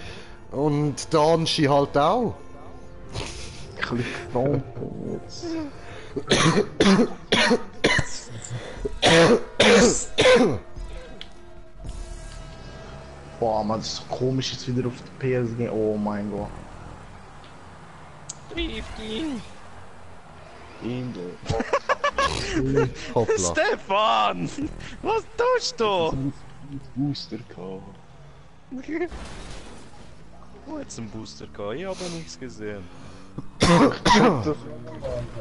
Und der Anschi halt auch. Klick jetzt. Boah, man, das ist so komisch jetzt wieder auf die PSG. Oh mein Gott. Trifft ihn. Hoppla. Stefan! Was tust du? Booster gehabt. Wo hat's einen Booster gehabt? Ich habe nichts gesehen.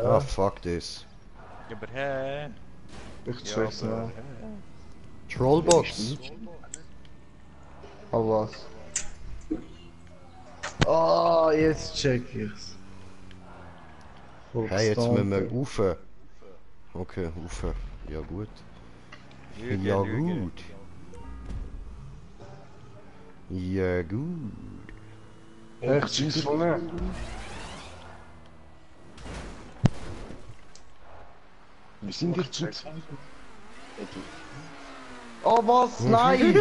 Ah, fuck this. Aber hä? Ich Ja, check's aber mal. Trollbox. Aber was? Ah, jetzt check ich's. Hey, jetzt müssen wir rauf. Okay, rauf. Ja gut. Lüge, Ja Lüge. gut. Ja gut. Echt, schieß von mir. Wir sind hier zu zweit. Oh was? Nein!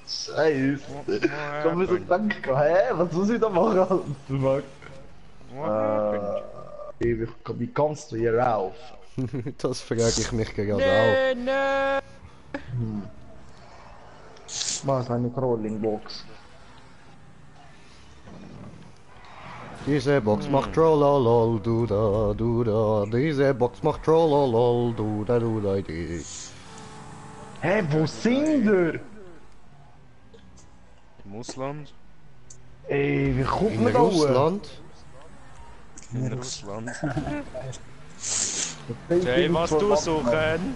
Scheiße. Ich hab mir so gedacht, hä? Was muss ich da machen? Wie kommst du hier rauf? Das frage ich mich gerade auch. Nee. Was, eine Crawling Box? Diese Box macht Trollolol, du da. Diese Box macht Trollolol, du da, di. Hä, wo sind wir? Im Ausland? Ey, wie kommt In man da hoch? Russland? In Russland. Jay, was du suchen?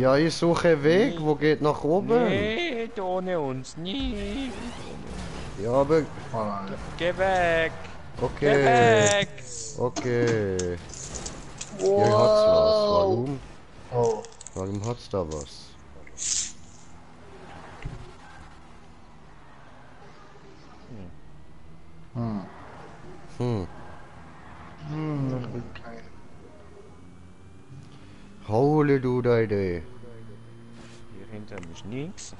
Ja, ich suche einen Weg, wo geht nach oben. Nicht ohne uns, nicht. Ja, aber... Geh weg! Geh Okay. weg! Okay. Hier hat's was. Warum? Oh. Warum hat's da was? Hm. Ich will kein. Holy du da Idee. Hier hinten ist nichts.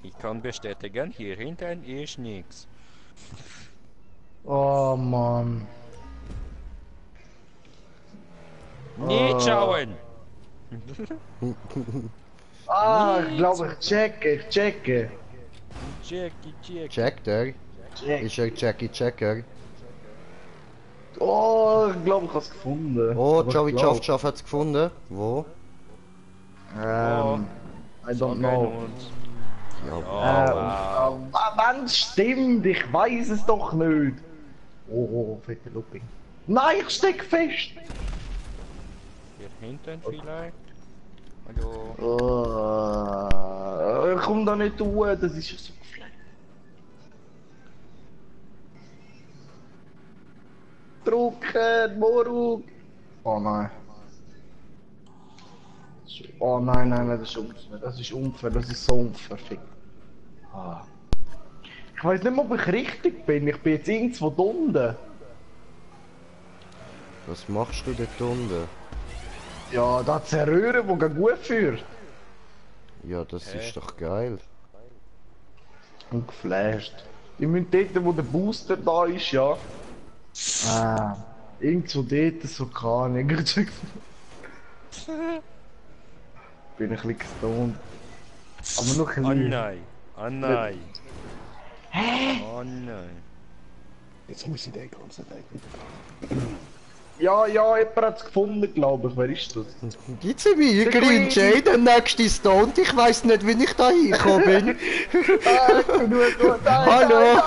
Ich kann bestätigen, hier hinten ist nichts. Oh Mann. Nicht schauen! Ah, ich glaube, ich checke. Jackie, check. Checkt er? Check. Ist er Jackie Checker? Oh, ich glaube, ich habe es gefunden. Oh, Aber ich Joey glaub- Chaff hat's gefunden. Wo? I don't know. Ja, wow. Wenn es stimmt, ich weiß es doch nicht. Oh, fette Looping. Nein, ich steck fest. Hier hinten vielleicht? Hallo? Ich komm da nicht durch, das ist ja so geflasht. Drucken, Moruk. Oh nein. Oh nein, das ist unfair, das ist so unfair. Ah. Ich weiß nicht mehr, ob ich richtig bin, ich bin jetzt irgendwo da unten. Was machst du dort unten? Ja, da hat's eine Röhre, die geht gut führt. Ja, das ist doch geil. Und geflasht. Ich muss dort, wo der Booster da ist, ja. Irgendwo dort, so kann ich. Bin ein bisschen gestoned. Aber noch ein Oh bisschen. nein! Oh nein! Oh nein! Jetzt muss ich den ganzen Tag wieder. Ja, jemand hat's gefunden, glaube ich. Wer ist das? Gibt's mir Green Jay, der nächste Stoned? Ich weiss nicht, wie ich da hingekommen bin. Hallo!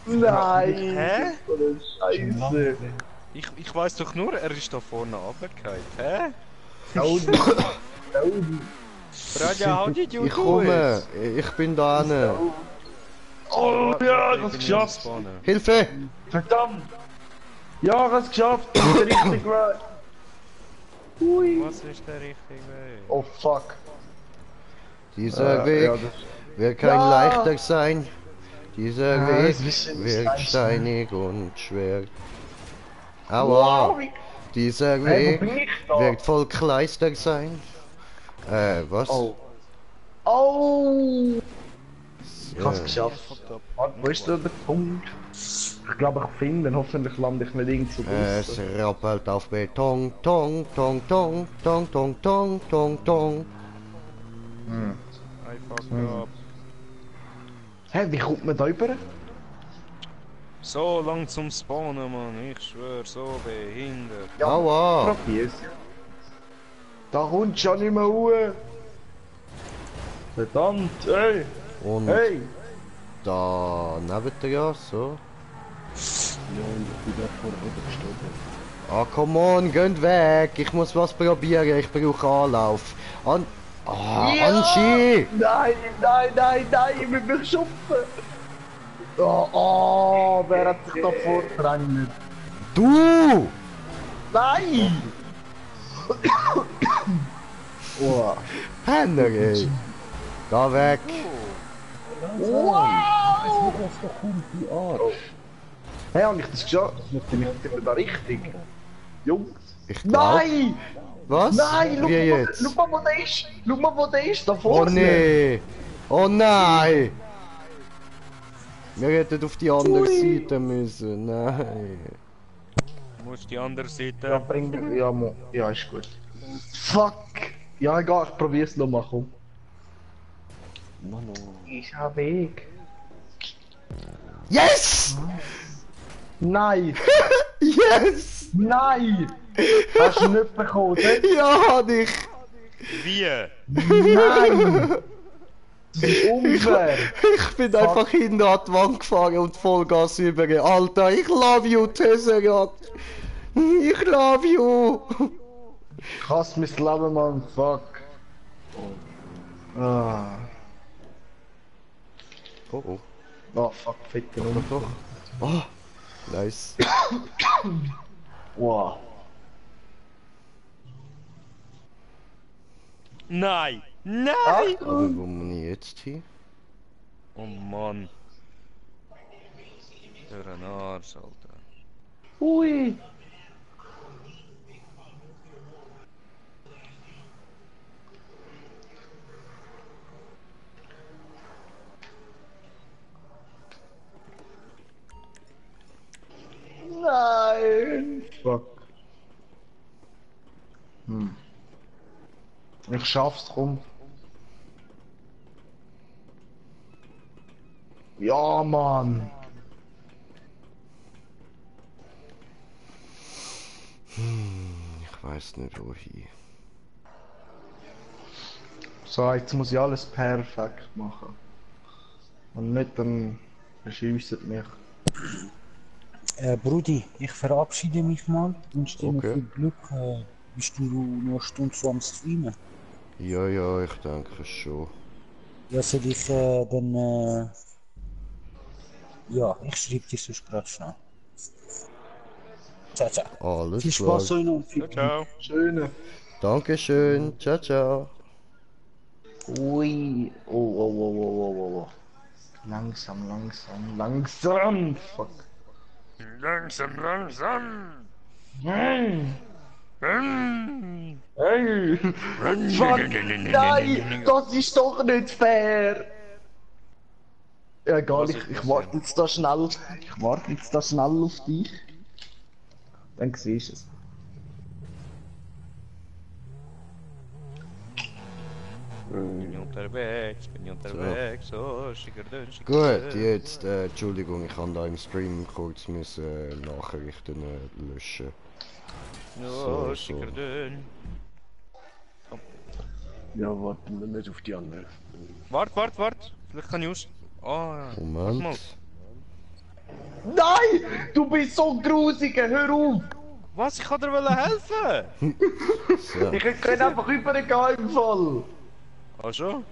Nein! Hä? Scheiße! Ich weiß doch nur, er ist da vorne runtergefallen. Hä? Braja, how did you Ich do komme, it? ich bin da hinten. Oh ja, ich Ich hab's bin geschafft! spawnen. Hilfe! Verdammt! Ja, ich hab's geschafft! Das ist der richtige Weg! Hui! Was ist der richtige Weg? Oh fuck! Dieser Weg das- wird kein Ja. leichter sein. Dieser Ja, Weg das ist wird leicht, steinig und schwer. Aua! Dieser Hey, wo Weg bin ich da? wird voll Kleister sein. Was? Oh! Oh! Ich hab's Ja. geschafft. Warte, wo ist der Punkt? Ich glaube, ich finde ihn. Hoffentlich lande ich nicht irgendwo Es draussen. rappelt auf Beton, Tong, Tong, Tong, Tong, Tong, Tong, Tong, Tong. I fucked up. Hä, wie kommt man da rüber? So lang zum Spawnen, Mann. Ich schwör, so behindert. Aua! Probier's. Da kommst du ja nicht mehr hoch. Verdammt, hey! Und Hey! da neben dir ja, so. Ah, come on, geht weg! Ich muss was probieren, ich brauche Anlauf. Anschi! Nein, ich will mich schupfen! Oh, wer hat sich da vordrängt? Du! Nein! Oh. Penner, ey! Geh weg! Wow! Hey, hab ich das geschafft? Bin ich da richtig? Jungs? Ich glaub... Nein! Was? Nein! Wie jetzt? Schau mal, wo der ist! Schau mal, wo der ist! Da Oh vorne! nee! Oh nein! Wir hätten auf die andere Seite müssen. Nein. Du musst die andere Seite. Ja, bring... Ja, ja, ist gut. Fuck! Ja, egal, ich probier's nochmal, komm. Ich hab Weg. Yes! Nein! Yes! Nein! Hast du nicht bekommen, oder? Ja, hab ich! Wie? Nein! Das ist unfair. Ich bin einfach hinten an die Wand gefahren und Vollgas über. Alter, ich love you, Tesseract. Ich love you. Ich hasse mein Leben, Mann. Fuck. Ah. Oh, oh. Oh, fuck, fick den Doch. Oh, nice. Wow. Nein! Nein! Aber wo muss ich jetzt hin? Oh Mann. Für ein Arsch, Alter. Ui. Nein. Fuck. Ich schaff's, komm. Ja, Mann. Ich weiß nicht wohin. So, jetzt muss ich alles perfekt machen. Und nicht dann verschiessen mich. Brudi, ich verabschiede mich mal. Wünsche dir noch Okay. viel Glück. Bist du noch eine Stunde so am Streamen? Ja, ich denke schon. Ja, soll ich dann. Ja, ich schreibe dir sonst gerade schnell. Ciao, ciao. Alles Viel klar. Spaß euch noch und viel Ciao, Glück. ciao. Schöne. Dankeschön. Ciao, ciao. Ui. Oh. Langsam. Fuck. Langsam. Nein. Mm. Hey. Fuck. Nein, das ist doch nicht fair. Ja, egal, Was ist ich das warte denn? jetzt da schnell. Ich warte jetzt da schnell auf dich. Dann siehst du es. Bin unterwegs, oh, schickerdön. Gut, jetzt, Entschuldigung, ich habe da im Stream kurz müssen Nachrichten löschen. Oh, so. schickerdön. Ja, warten wir nicht auf die anderen. Wart. Vielleicht kann ich aus... Oh, ja. Warte mal. Moment. Nein! Du bist so grusig, hör auf! Was? Ich kann dir helfen? So. Ich kann einfach übergehen im Fall! Ach schon?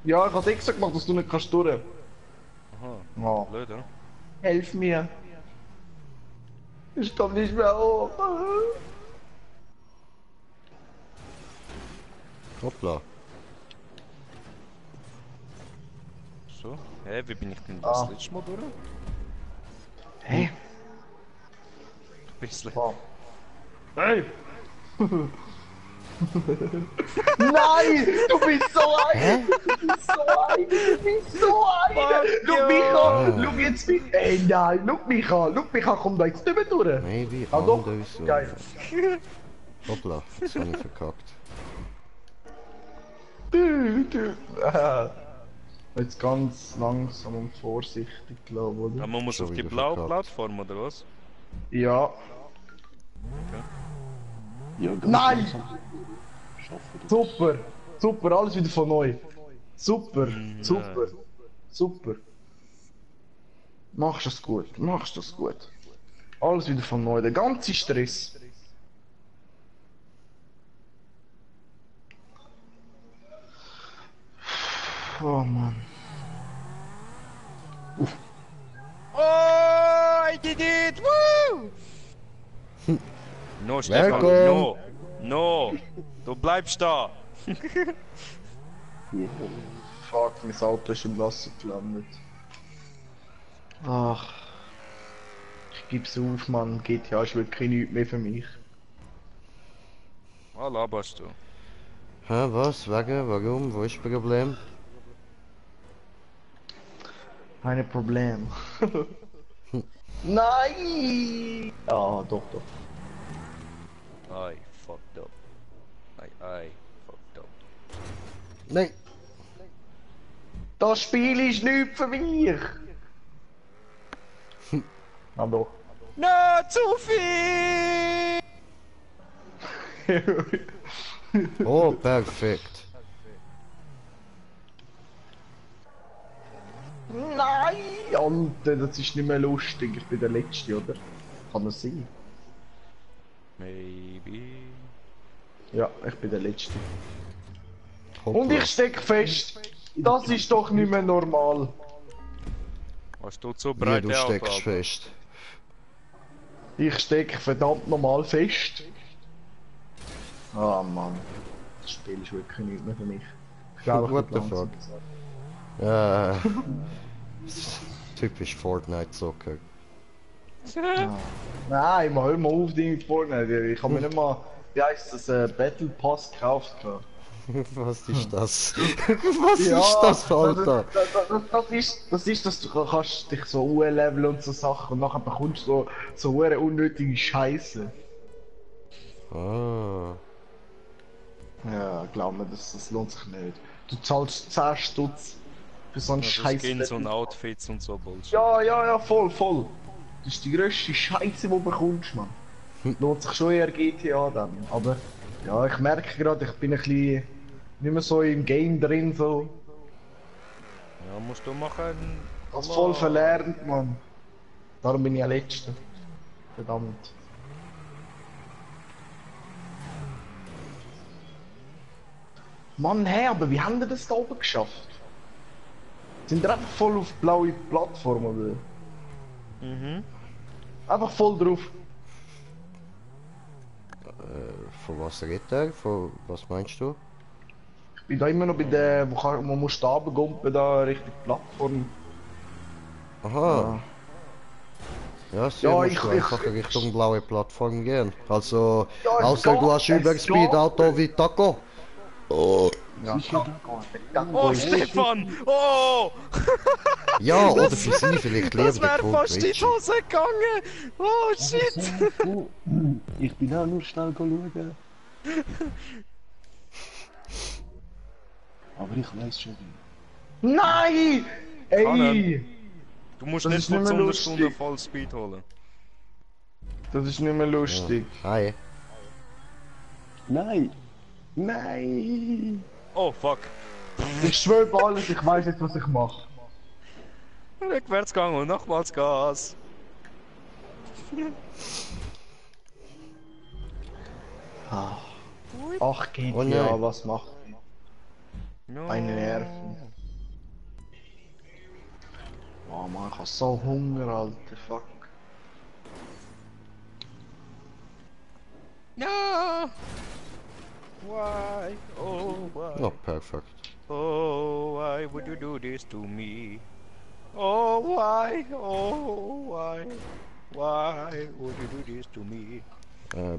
Ja, ich habe extra gemacht, dass du nicht kannst durch. Aha, Oh. blöd, oder? Helf mir! Ich komm nicht mehr hoch! Hoppla. So? Hä, wie bin ich denn das Ah. letzte Mal durch? Hä? Ein bisschen. Wow. Hey! Nein! Du bist so ein! Du bist so ein! Schau mich an! Schau jetzt mich! Ey nein! Schau mich an! Komm da jetzt nicht mehr durch! Maybe Ah, doch. anders. Geil! Hoppla, das habe ich verkackt. Jetzt ganz langsam und vorsichtig, glaube ich, Ja, oder? man muss Schon auf die wieder blaue verkackt. Plattform, oder was? Ja. Ja, ganz Nein! langsam. Schaffen das. Super! Super, alles wieder von neu. Super, super, super. Machst das gut. Alles wieder von neu, der ganze Stress. Oh Mann. Oh, I did it! Woo! No, Stefan, Welcome. no! Du bleibst da! Fuck, mein Auto ist im Wasser gelandet. Ach. Ich geb's auf, Mann. GTA ist wirklich nichts mehr für mich. Was laberst du? Hä, was? Wegen? Warum? Wo ist das Problem? Keine Problem. Nein! Ah, doch. I fucked up. I fucked up. Nein! Das Spiel ist nichts für mich! Ah, doch. No, zu viel! Oh, perfekt. Alter, das ist nicht mehr lustig. Ich bin der Letzte, oder? Kann das sein? Maybe. Ja, ich bin der Letzte. Hoppla. Und ich steck fest, das ist doch nicht mehr normal. Hast du so Wie, breite du steckst Auto, Alter? fest. Ich steck verdammt normal fest. Ah Mann, das Spiel ist wirklich nicht mehr für mich. Ich glaube, What ich the bin fuck? ganz- Typisch Fortnite-Zocker. Nein, man, hör mal auf, Ding mit Fortnite. Ich habe mir nicht mal, wie heisst das, Battle Pass gekauft. gehabt. Was ist das? Was ist das, Alter? Das ist, dass du kannst dich so leveln und so Sachen und nachher bekommst du so unnötige Scheiße. Ah. Ja, glaub mir, das lohnt sich nicht. Du zahlst 10 Stutz für so einen Also Scheiß. Skins und Outfits und so Bullshit. Ja, voll. Das ist die grösste Scheiße, die du bekommst, man. Lohnt sich schon eher GTA dann. Aber ja, ich merke gerade, ich bin ein bisschen nicht mehr so im Game drin, so. Ja, musst du machen. Das voll verlernt, man. Darum bin ich ja Letzter. Verdammt. Mann, hey, aber wie haben wir das da oben geschafft? Sind wir einfach voll auf blaue Plattform, oder? Mhm. Einfach voll drauf. Von was redet er? Von was meinst du? Ich bin da immer noch bei der, wo man da runtergumpen, da Richtung Plattform. Aha. Ja, sie Ja, musst ich- du einfach Richtung blaue Plattform gehen. Also, Ja, es außer du geht, hast es Überspeed-Auto wie Taco. Ja, Oh, Stefan! Oh! Ja, oder für sie vielleicht Das lebende wäre fast in die Richie. Hose gegangen! Oh, shit! Oh, ich bin auch nur schnell schauen. Aber ich weiß schon wie. Nein! Ey! Kanan. Du musst Das nicht ist vor nicht mehr 100 Stunden lustig. Vollspeed holen. Das ist nicht mehr lustig. Hi. Nein! Nein! Oh, fuck. Ich schwöre bei alles, ich weiß jetzt, was ich mache. Rückwärtsgang und nochmals Gas. Ach, GTA, Oh nein. was macht No. meine Nerven? Oh Mann, ich hab so Hunger, Alter, fuck. No! Why? Oh, why? Oh, perfekt. Oh, why would you do this to me? Oh, why? Oh, why? Why would you do this to me?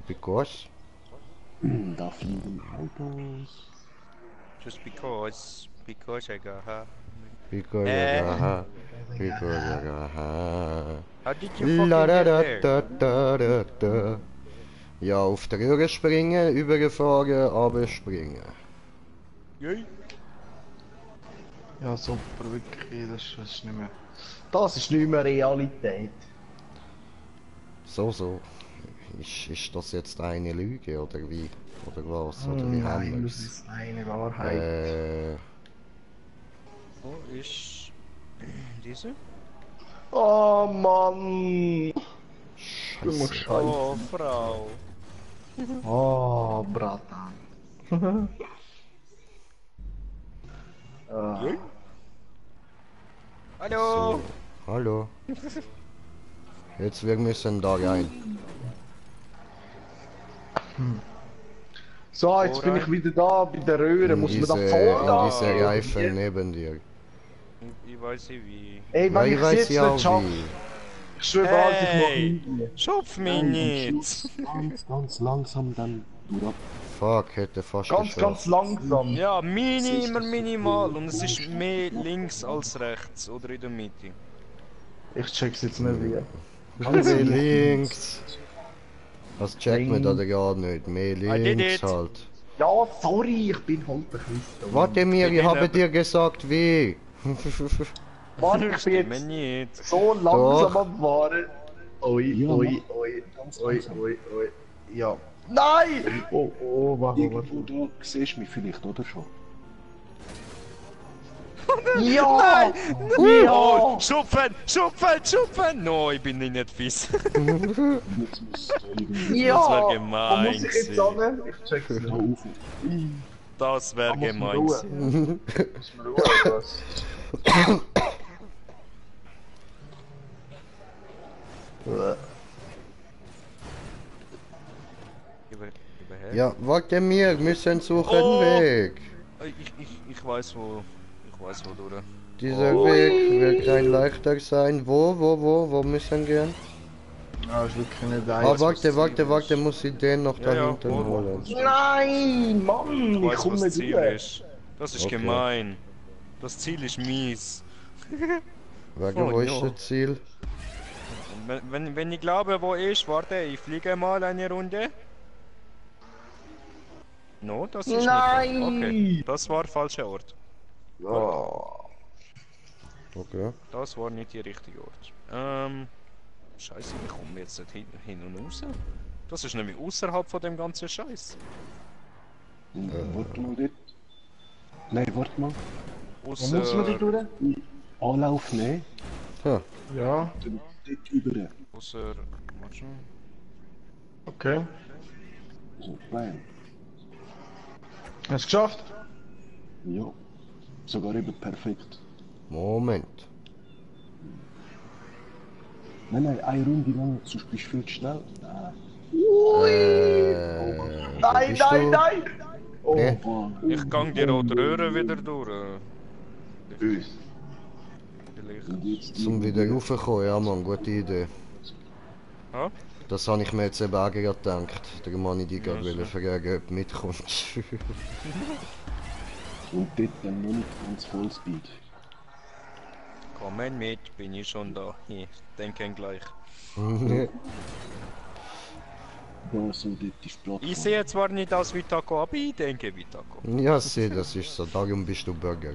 Because? Da fliegen Autos. Just because I got her. Because, aha. Because, aha. How did you fucking La da get da there? da da da da. Ja, auf der Röhre springen, übergefahren, aber springen. Yay. Ja, super, wirklich, das ist nicht mehr... Das ist nicht mehr Realität. So. Ist das jetzt eine Lüge oder wie? Oder was? Oder wie haben Nein, das wir's? ist eine Wahrheit. Wo ist diese? Oh Mann! Dummer Scheiße. Scheiß. Oh, Frau. Oh, Bratan. Yay. Hallo. Hallo. Jetzt wir müssen da rein. So, jetzt bin ich wieder da bei der Röhre. Muss man da voll da? in diese Reifen neben dir. Ich weiß nicht wie. Ey, Ja, wenn ich ich es weiß jetzt ja nicht schaffe, wie. ich schwöre bald, ich mach Hey. nie. Schopf mich nicht. Ganz langsam dann durch. Fuck, hätte fast Ganz geschafft. langsam. Ja, immer minimal und es ist mehr links als rechts oder in der Mitte. Ich check's jetzt nicht wie. Mehr links. Das checkt man da gar nicht. Mehr did links it. halt. Ja, sorry, ich bin halt ein bisschen dumm. Warte mir, ich bin habe aber- dir gesagt wie. Mann, ich bin Stimmt jetzt nicht. so langsam Doch. am Fahren. Ui, Ja, ui. Ja. Nein! Oh, warte. Irgendwo da siehst du mich vielleicht, oder schon? Ja! Oh, schupfen, schupfen, schupfen! No, ich bin nicht fies. Jetzt muss irgendwie Das wär Wo gemein muss ich jetzt gewesen. hin? Ich check's nicht. da auf. Das wär Da muss man gemein schauen. gewesen. Muss man schauen, oder was? Überher. Ja, warte mir, müssen suchen Oh! Weg. Ich weiß wo. Ich weiß wo, oder? Dieser Weg wird kein leichter sein. Wo müssen gehen? Ja, ist wirklich nicht Ah, einfach. warte, muss ich den noch da Ja, ja, hinten wo? holen. Nein, Mann, Ich ich weiß, komme was nicht das Ziel durch. ist. Das ist Okay. gemein. Das Ziel ist mies. Wegen Oh, wo ist ja. das Ziel? Wenn ich glaube, wo ist, warte, ich fliege mal eine Runde. No, das ist Nein! nicht. Okay, das war falscher Ort. Ja. Okay. Das war nicht der richtige Ort. Scheiße, wie kommen wir jetzt nicht hin und raus? Das ist nämlich außerhalb von dem ganzen Scheiß. Warte mal dort. Nein, warte mal. Wo muss man da Außer. durch? Anlauf nehmen. Ha, Ja, Dann dort über. Außer. Warte schon. okay. So, bam. Hast du es geschafft? Ja. Sogar eben perfekt. Moment. Nein, eine Runde lang, sonst bist du viel zu schnell. Wo Nein, bist nein, du? nein! Oh, Nee. Mann. Ich gang die rote Röhre wieder durch. Böse. Vielleicht. Und jetzt Zum wieder raufkommen, ja Mann, gute Idee. Ja? Das habe ich mir jetzt eben auch gerade gedacht. Der Mann ich dich gerade Ja, wollte so. fragen, ob du mitkommst. Und dort dann noch nicht ganz Vollspeed. Kommen mit, bin ich schon da. Ich denke gleich. Da so, dort ist die Plattform. Ich sehe zwar nicht aus wie Taco, aber ich denke wie Taco. Ja, sieh, das ist so. Darum bist du Burger.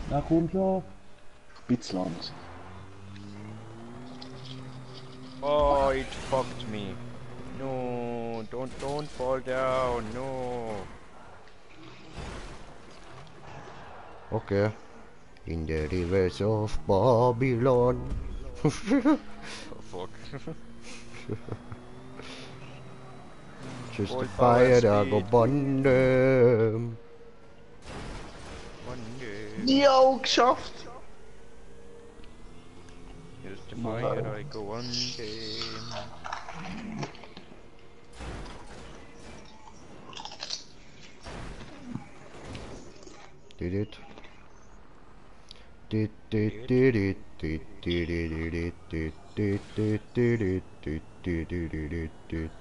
Na komm schon. Ein bisschen langsam. Oh, it fucked me. No, don't fall down, no. Okay. In the rivers of Babylon. Oh fuck. Just the Old fire power I go speed. burn them. One day, Jo, geschafft! here's the fire I go one day. Did it? Did did did it? Did did did it? Did did did did it? Did did did it? Did.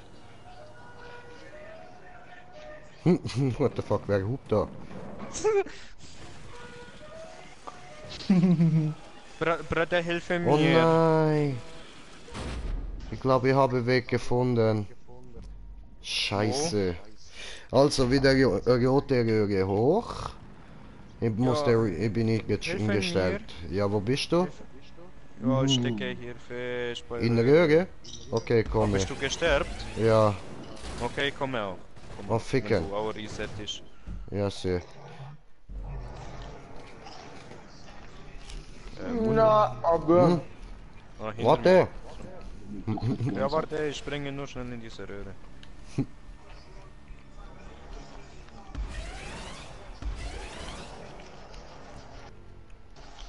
What the fuck? Wer hupt da? Bruder, hilfe Oh mir. nein! Ich glaube, ich habe einen Weg gefunden. Scheiße. Also wieder rote Röhre hoch. Ich muss Ja. ich bin nicht Hilfe eingestellt. Ja, wo bist du? Ja, ich stecke hier fest. Bei In der Röhre? Okay, komm. Bist du gesterbt? Ja, Okay, komm auch. Komm, Oh, ficken. Wenn du auch reset ist. ja, sehe. Na, aber. Ah, hinter Warte! mir. Ja, warte, ich springe nur schnell in diese Röhre.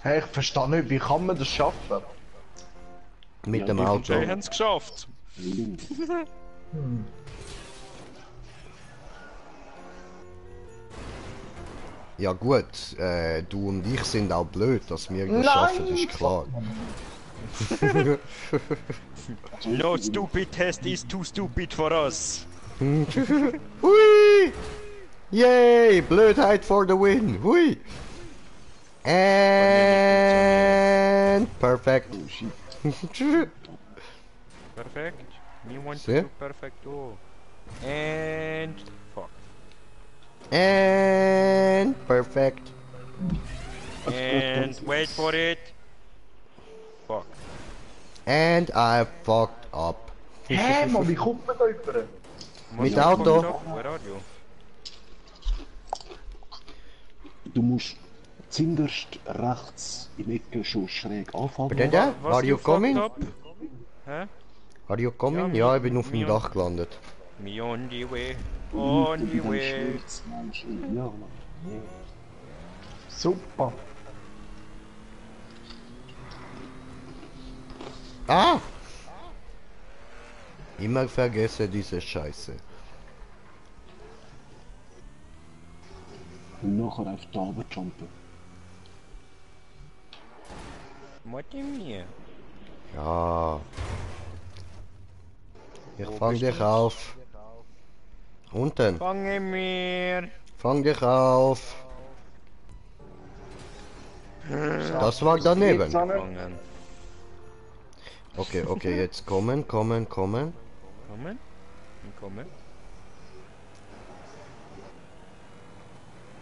Hey, ich verstehe nicht, wie kann man das schaffen? Mit dem die Auto. Wir haben es geschafft. Ja gut, du und ich sind auch blöd, dass wir das Nein! schaffen, ist klar. No stupid test is too stupid for us. Hui! Yay! Blödheit for the win! Hui! And perfect. Oh shit. Perfect. Me want See? to do perfect too. And fuck. And perfect. And wait for it. Fuck. And I fucked ab. Hä, Mann, wie kommt man da über? Mit Auto. Where are you? Du musst zinderst rechts im Ecke schon schräg anfangen. Bruder, Was are you coming? fucked up? Hä? Are you coming? Ja, Ja, ich bin auf dem ja. Dach gelandet. Me on the way. On the way. Ja, Mann. Super. Ah! Immer vergesse diese Scheiße. Und nachher auf die Arbeit jumpen. Mutti mir. Ja. Ich Wo fang bist dich du? auf. Unten. Fange mir. Fang dich auf. Das war daneben. Fangen. Okay, okay, jetzt kommen, kommen, kommen. Kommen? Kommen.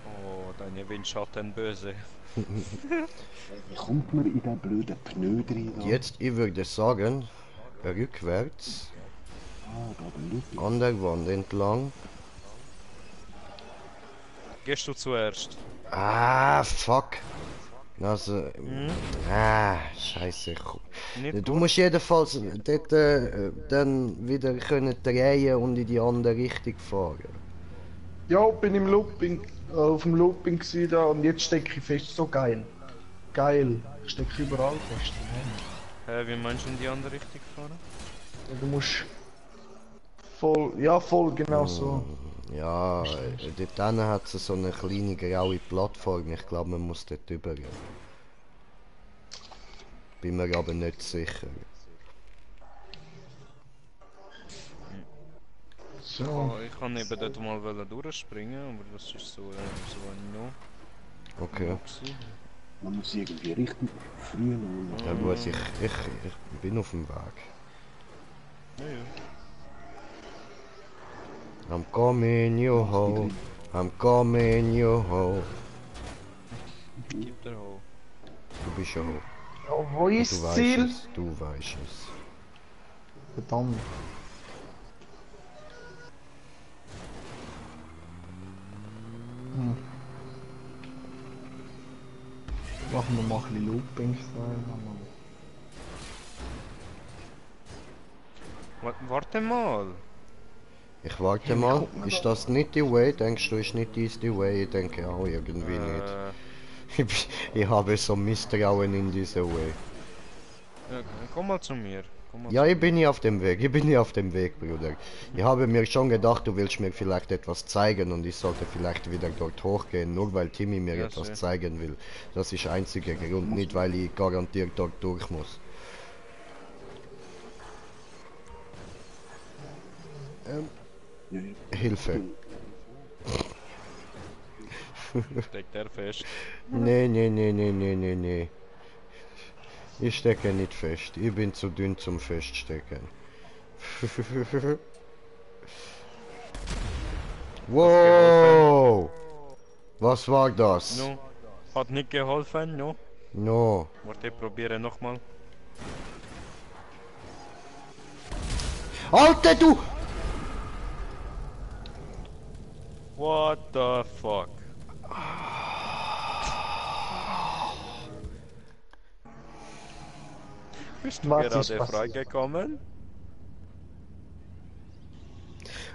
Oh, deine Windschatten böse. Wie kommt man in den blöden Pneu rein? da? Jetzt, ich würde sagen, rückwärts, Ah, da der Luft. an der Wand entlang. Gehst du zuerst? Ah, fuck. Also, scheiße. Nicht Du musst jedenfalls dort dann wieder können drehen und in die andere Richtung fahren. Ja, bin im Looping, auf dem Looping gewesen da und jetzt stecke ich fest. So geil. Geil. Ich stecke überall fest. Wie meinst du in die andere Richtung fahren? Ja, du musst voll, ja voll genau so. Ja, dort hinten hat es so eine kleine graue Plattform. Ich glaube, man muss dort drüber gehen. Bin mir aber nicht sicher. So. Oh, ich kann eben dort mal durchspringen, aber das ist so ein No. Okay. Man muss irgendwie richtig früh noch. Ja gut, ich bin auf dem Weg. Ja, ja. I'm coming, yo ho. I'm coming, yo ho. Gib dir hoch. Du bist schon hoch. Ja, wo ist Du das weißt Ziel? es. Du weißt es. Verdammt. Machen wir mal ein bisschen Looping. Warte mal. Ich warte mal. Ist das nicht die Way? Denkst du, ist nicht dies die Way? Ich denke auch irgendwie nicht. Ich habe so Misstrauen in diese Way. Ja, komm mal zu mir. Komm mal Ja, ich bin hier auf dem Weg. Ich bin hier auf dem Weg, Bruder. Ich habe mir schon gedacht, du willst mir vielleicht etwas zeigen und ich sollte vielleicht wieder dort hochgehen, nur weil Timmy mir Ja, etwas sicher. zeigen will. Das ist der einzige Grund, nicht weil ich garantiert dort durch muss. Hilfe. Steckt der fest. Nee, nee, nee, nee, nee, nee, nee. Ich stecke nicht fest. Ich bin zu dünn zum Feststecken. Wow! Was war das? No. Hat nicht geholfen, no? No. Warte, ich probiere nochmal. Alter, du! What the fuck? Bist du Was ist gerade passiert? freigekommen?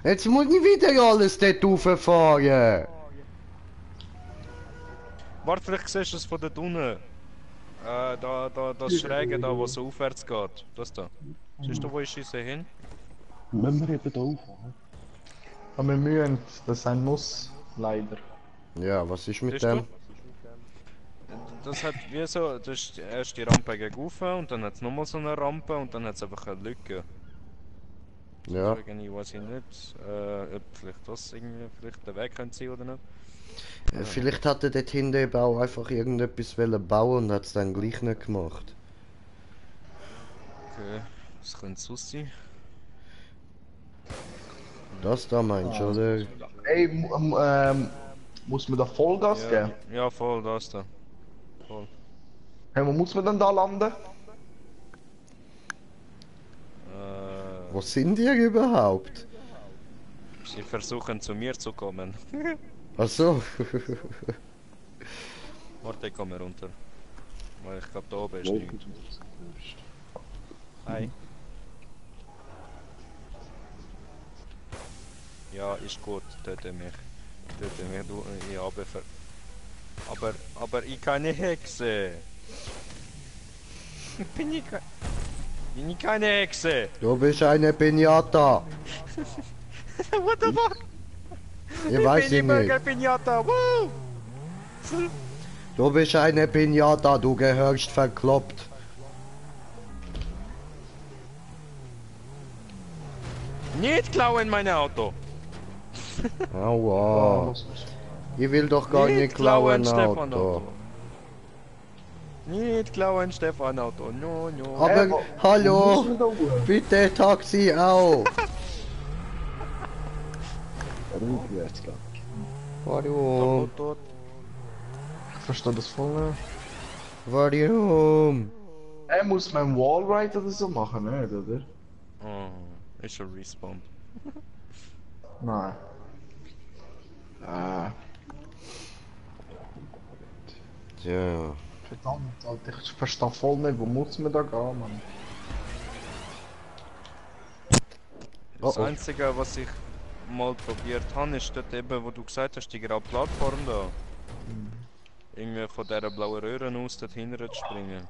Jetzt muss ich wieder alles dort rauffahren. Warte, vielleicht siehst du es von dort unten. Das Schräge da, wo so aufwärts geht. Das da. Siehst du, wo ich schieße hin? Müssen wir eben da aufhören? Aber wir müssen, das sein muss, leider. Ja, was ist mit Siehst dem? du? Das hat wie so, das ist erst die Rampe gegen rauf und dann hat es nochmal so eine Rampe und dann hat es einfach eine Lücke. Ja. Irgendwie weiß ich nicht, ob vielleicht das irgendwie vielleicht der Weg könnte sein oder nicht. Vielleicht hat er dort hinten eben auch einfach irgendetwas wollen bauen und hat es dann gleich nicht gemacht. Okay, das könnte es sein. Das da meinst du, oder? Ey, muss man da Vollgas Ja, geben? ja, voll, das da. Voll. Hey, wo muss man denn da landen? Wo sind ihr überhaupt? Sie versuchen zu mir zu kommen. Ach so. Warte, ich komme runter. Weil ich glaube, da oben ist Leute, nichts. du bist zuerst. Hi. Ja, ist gut, töte mich. Töte mich, du, ich habe aber ich keine Hexe. Bin ich keine Hexe. Du bist eine Pinata. What the fuck? Ich weiß bin die ich Burger nicht. Pinata. Woo! Du bist eine Pinata, du gehörst verkloppt. Nicht klauen mein Auto. Aua. Was ist? Ich will doch gar nicht klauen, Stefan Auto. Nicht klauen Stefan Auto. No, no. Aber, wo hallo, müssen wir da hoch? bitte Taxi auf. Rückwärts, glaub ich. Warum? Tot. Ich verstehe das voll nicht. Warum? Muss man Wallride oder so machen, nicht, oder? Oh, ist schon respawned. Nein. Tja. Verdammt, Alter, ich verstehe voll nicht, wo muss man da gehen, Mann? Das Oh, oh. Einzige, was ich mal probiert habe, ist dort eben, wo du gesagt hast, die graue Plattform da. Irgendwie von dieser blauen Röhre aus dort hinten zu springen.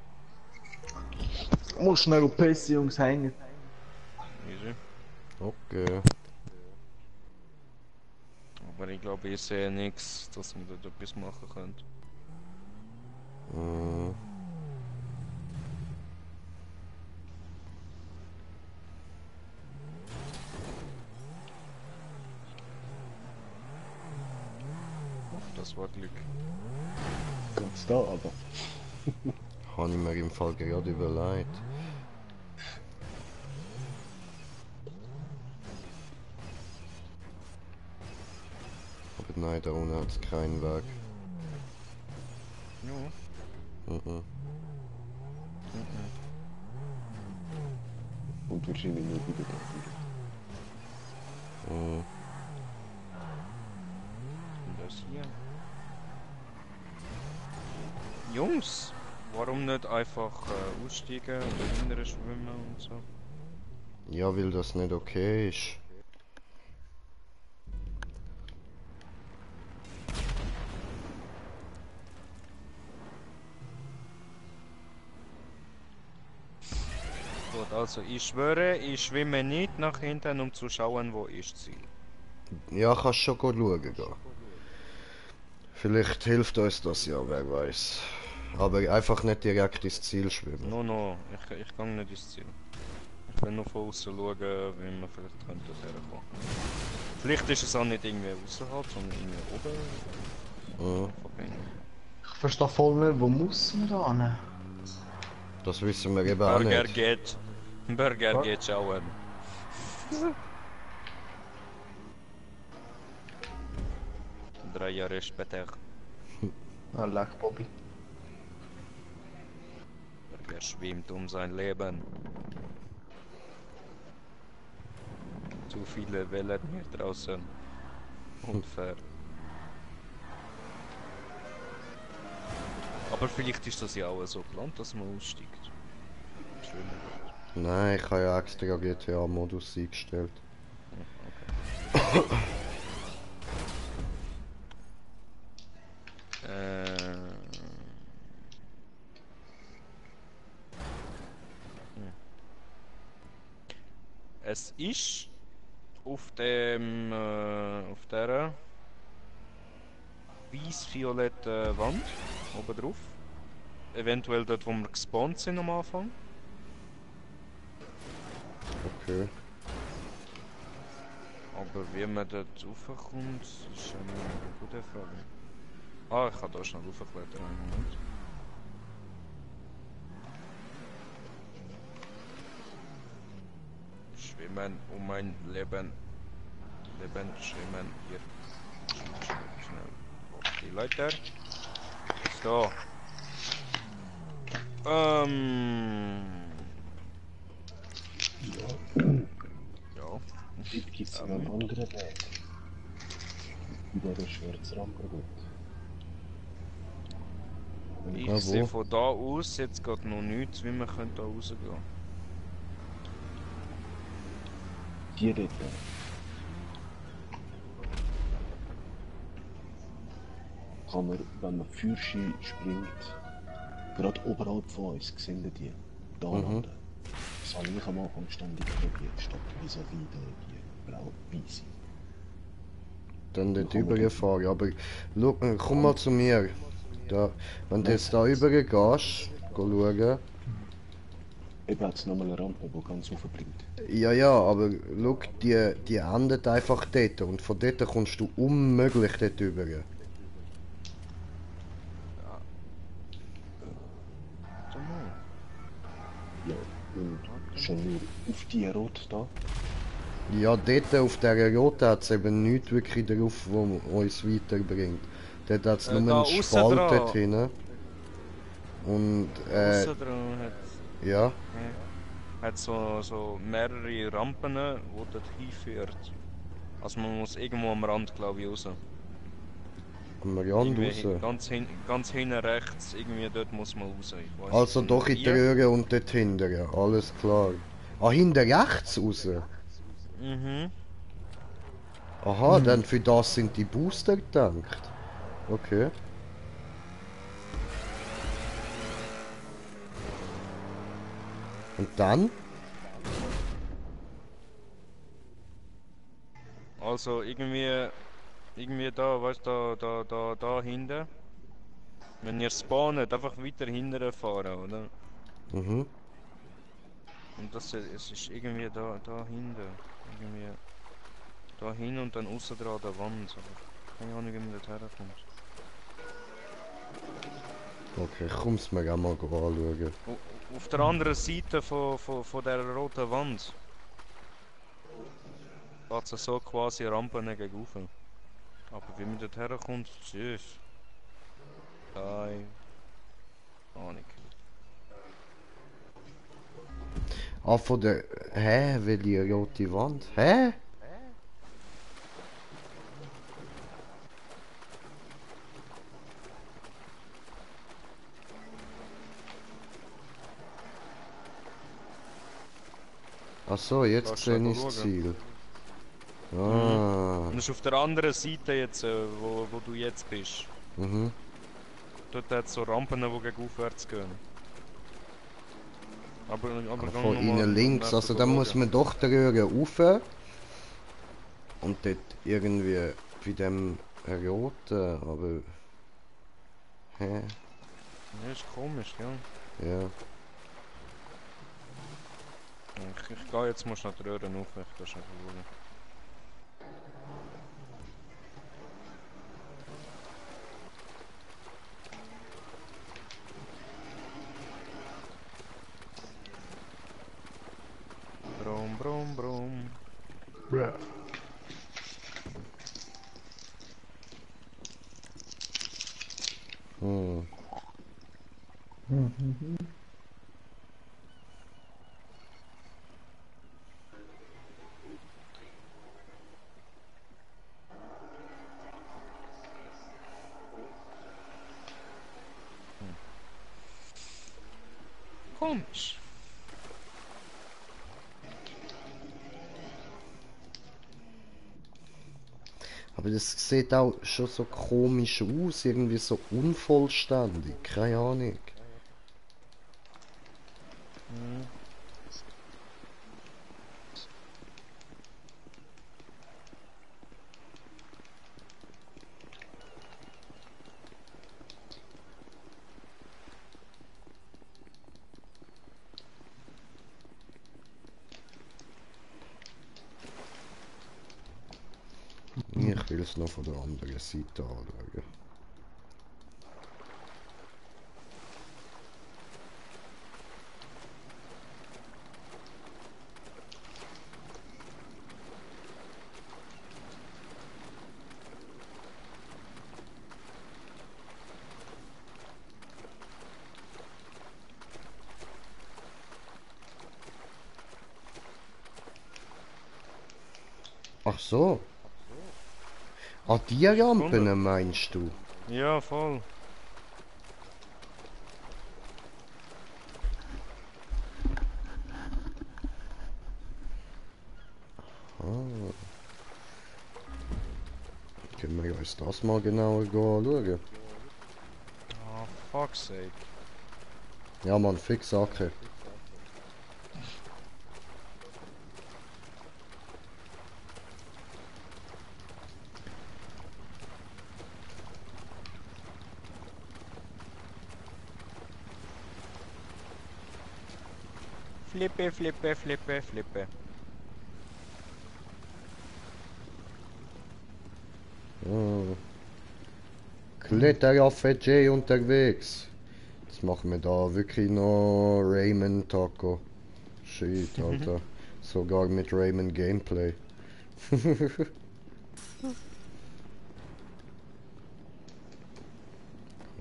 Du musst schnell auf PC, Jungs, hängen. Easy. Okay. Aber ich glaube, ich sehe nichts, dass man dort etwas machen könnte. Hm. Das war Glück. Ganz da, aber. Habe ich mir im Fall gerade überlegt. Aber nein, da unten hat es keinen Weg. Ja. Mhm. Und wahrscheinlich nur wieder da. Mhm. Und das hier. Jungs, warum nicht einfach aussteigen und hinterher schwimmen und so? Ja, weil das nicht okay ist. Gut, also ich schwöre, ich schwimme nicht nach hinten, um zu schauen, wo ist sie. Ja, kannst schon schauen gehen. Vielleicht hilft uns das ja, wer weiß. Aber einfach nicht direkt ins Ziel schwimmen. No, ich gehe nicht ins Ziel. Ich will nur von außen schauen, wie man vielleicht könnte herkommen. Vielleicht ist es auch nicht irgendwie außerhalb, sondern irgendwie oben. Mhm. Okay. Ich verstehe voll nicht, wo muss man da hin? Das wissen wir eben auch nicht. Burger Was? geht schauen. Drei Jahre später. Ah, leck, Bobby. Burger schwimmt um sein Leben. Zu viele Wellen hier draußen. Unfair. Aber vielleicht ist das ja auch so geplant, dass man aussteigt. Schwimmen. Nein, ich habe ja extra GTA-Modus eingestellt. Es ist auf dem auf der weiß-violetten Wand oben drauf. Eventuell dort, wo wir gespawnt sind am Anfang. Okay. Aber wie man dort raufkommt, ist eine gute Frage. Ah, ich kann da schnell raufklettern, einen Moment. Schwimmen um mein Leben. Schwimmen hier. Schnell. Die Leiter. So. Dort gibt es noch einen anderen Weg. Über den Schwarzrampe gut. Ich Ja, sehe wo? von da aus jetzt gerade noch nichts, wie wir können da rausgehen. Die dort. Kann man, wenn man Feuerschein springt, gerade oberhalb von uns, sehen wir die. Da landen. Das habe ich am Anfang ständig probiert, statt vis-à-vis die blau-weiße. Dann dort Dann kann man übergefahren. Aber komm mal zu mir. Da, wenn du jetzt da übergehst, geh schauen. Eben hat es nochmal eine Rampe, die ganz raufbringt. Ja, ja, aber schau, die endet einfach dort. Und von dort kommst du unmöglich dort rüber. Warte mal. Ja, und schon nur auf die Rot da. Ja, dort auf dieser Route hat es eben nichts wirklich drauf, wo uns weiterbringt. Dort hat es nur da einen aussen Spalt dran. dort hinten. Und, Aussen dran ja. hat so mehrere Rampen, wo dort hinführt. Also man muss irgendwo am Rand, glaube ich, raus. Am Rand Irgendwie raus. ganz hinten rechts, irgendwie dort muss man raus. Ich weiss Also nicht doch in die wie. Röhre und dort hinten, alles klar. Ah, hinten rechts raus? Mhm. Aha, dann für das sind die Booster gedacht. Okay. Und dann? Also irgendwie da, weißt du, da hinten. Wenn ihr spawnet, einfach weiter hinten fahren, oder? Mhm. Und es ist irgendwie da hinten. Irgendwie da hin und dann außen dran an der Wand. Aber keine Ahnung, wie man dort herkommt. Okay, ich komm's mir auch mal anschauen. Auf der anderen Seite von der roten Wand geht es so quasi Rampen gegenüber. Aber wie man dort herkommt, tschüss. Keine Ahnung. Ah, von der... Hä? Welche rote Wand? Hä? Ach so, jetzt Kannst sehe du ich das schauen. Ziel. Ah. Und das ist auf der anderen Seite jetzt, wo du jetzt bist. Mhm. Dort hat es so Rampen, die gegen aufwärts gehen. Aber gang Von noch mal innen links, also dann muss man doch die Röhre rauf. Und dort irgendwie bei dem roten, aber... Hä? Ja, ist komisch, ja. Ja. Ich gehe jetzt mal schnell die Röhren auf, ich das schon schauen. Brum, brum, brum. Hm. Komisch. Aber das sieht auch schon so komisch aus, irgendwie so unvollständig, keine Ahnung. Ich will es noch von der anderen Seite anschauen. Ach so. Ah, die Rampen meinst du? Ja, voll. Ah. Können wir uns das mal genauer anschauen? Oh, fuck's sake. Ja, man, fix Sache. Flippe, flippe, flippe, flippe. Ah. Kletteraffe J unterwegs. Jetzt machen wir da wirklich noch Rayman Taco. Shit, Alter. Sogar mit Rayman Gameplay. Kann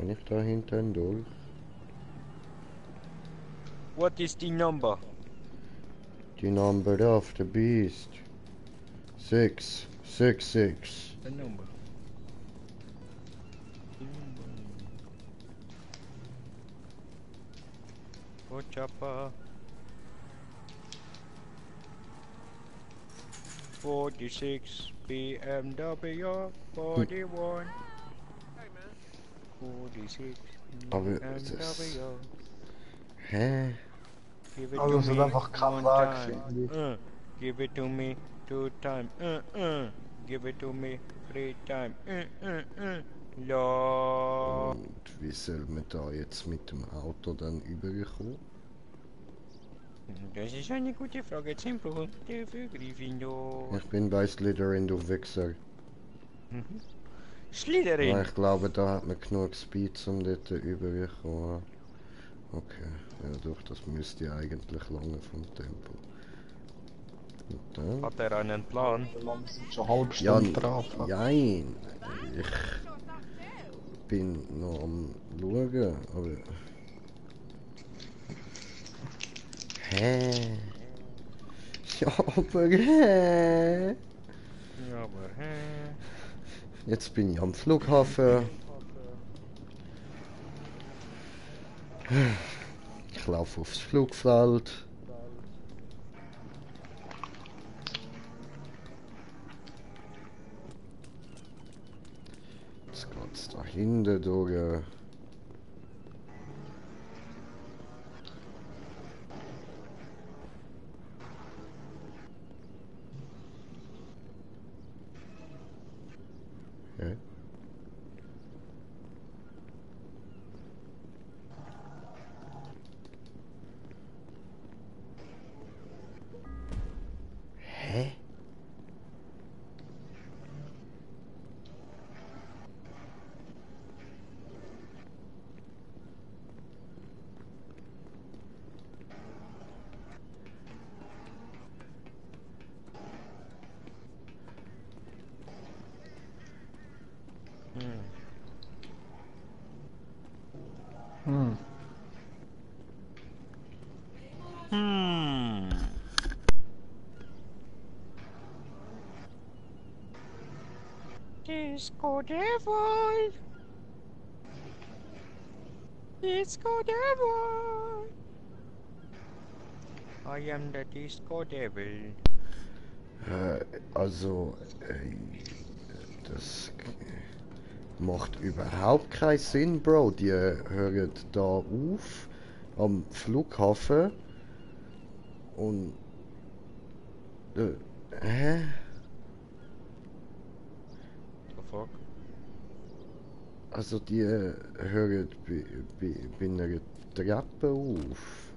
ich da hinten durch? What is the number? The number of the beast. 666. The number. Oh, chopper. 46 BMW 41. 46 Aber das... BMW. Hä? Give it Also to es hat me einfach kein one Weg, time. finde ich. Give it to me 2 times. Give it to me 3 times. La. Und wie soll man da jetzt mit dem Auto dann überkommen? Das ist eine gute Frage. 10 Punkte für Gryffindor. Ich bin bei Slytherin, du Wichser. Ja, Slytherin. ich glaube, da hat man genug Speed, um dort überzukommen. Okay, ja doch, das müsste ja eigentlich lange vom Tempo. Und dann... Hat er einen Plan? Wir sind schon eine halbe Ja, Stunde drauf. nein, ich bin noch am Schauen, aber... Hä? Ja, aber hä? Ja, aber hä? Jetzt bin ich am Flughafen. Ich laufe aufs Flugfeld. Jetzt geht's da hinten durch. Hä? Hä? Hm. Hm. Disco Devil. Disco Devil. I am the Disco Devil. Also, das macht überhaupt keinen Sinn, Bro. Die hören da auf am Flughafen und hä? The fuck? Also die hören bei einer Treppe auf,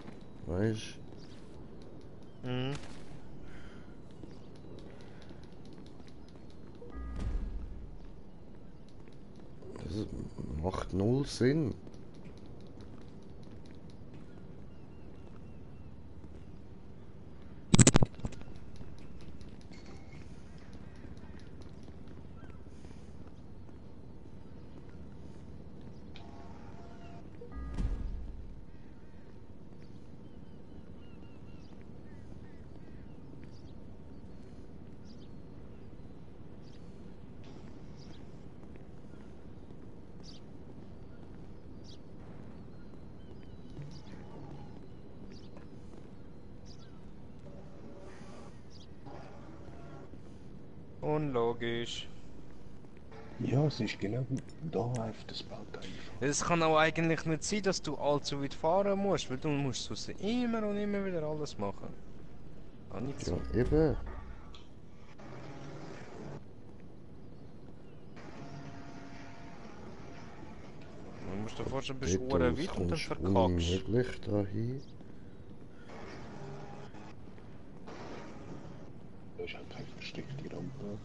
weißt? Mhm. Das macht null Sinn. unlogisch. Ja, es ist genau da auf das Baut einfach. Es kann auch eigentlich nicht sein, dass du allzu weit fahren musst, weil du musst sonst immer und immer wieder alles machen. Kann nicht Ja, so. eben. Du musst dir vorstellen, du bist Dort hure aus weit und dann kommst du verkackst. unmöglich dahin. Da ist halt keine versteckte Rampe.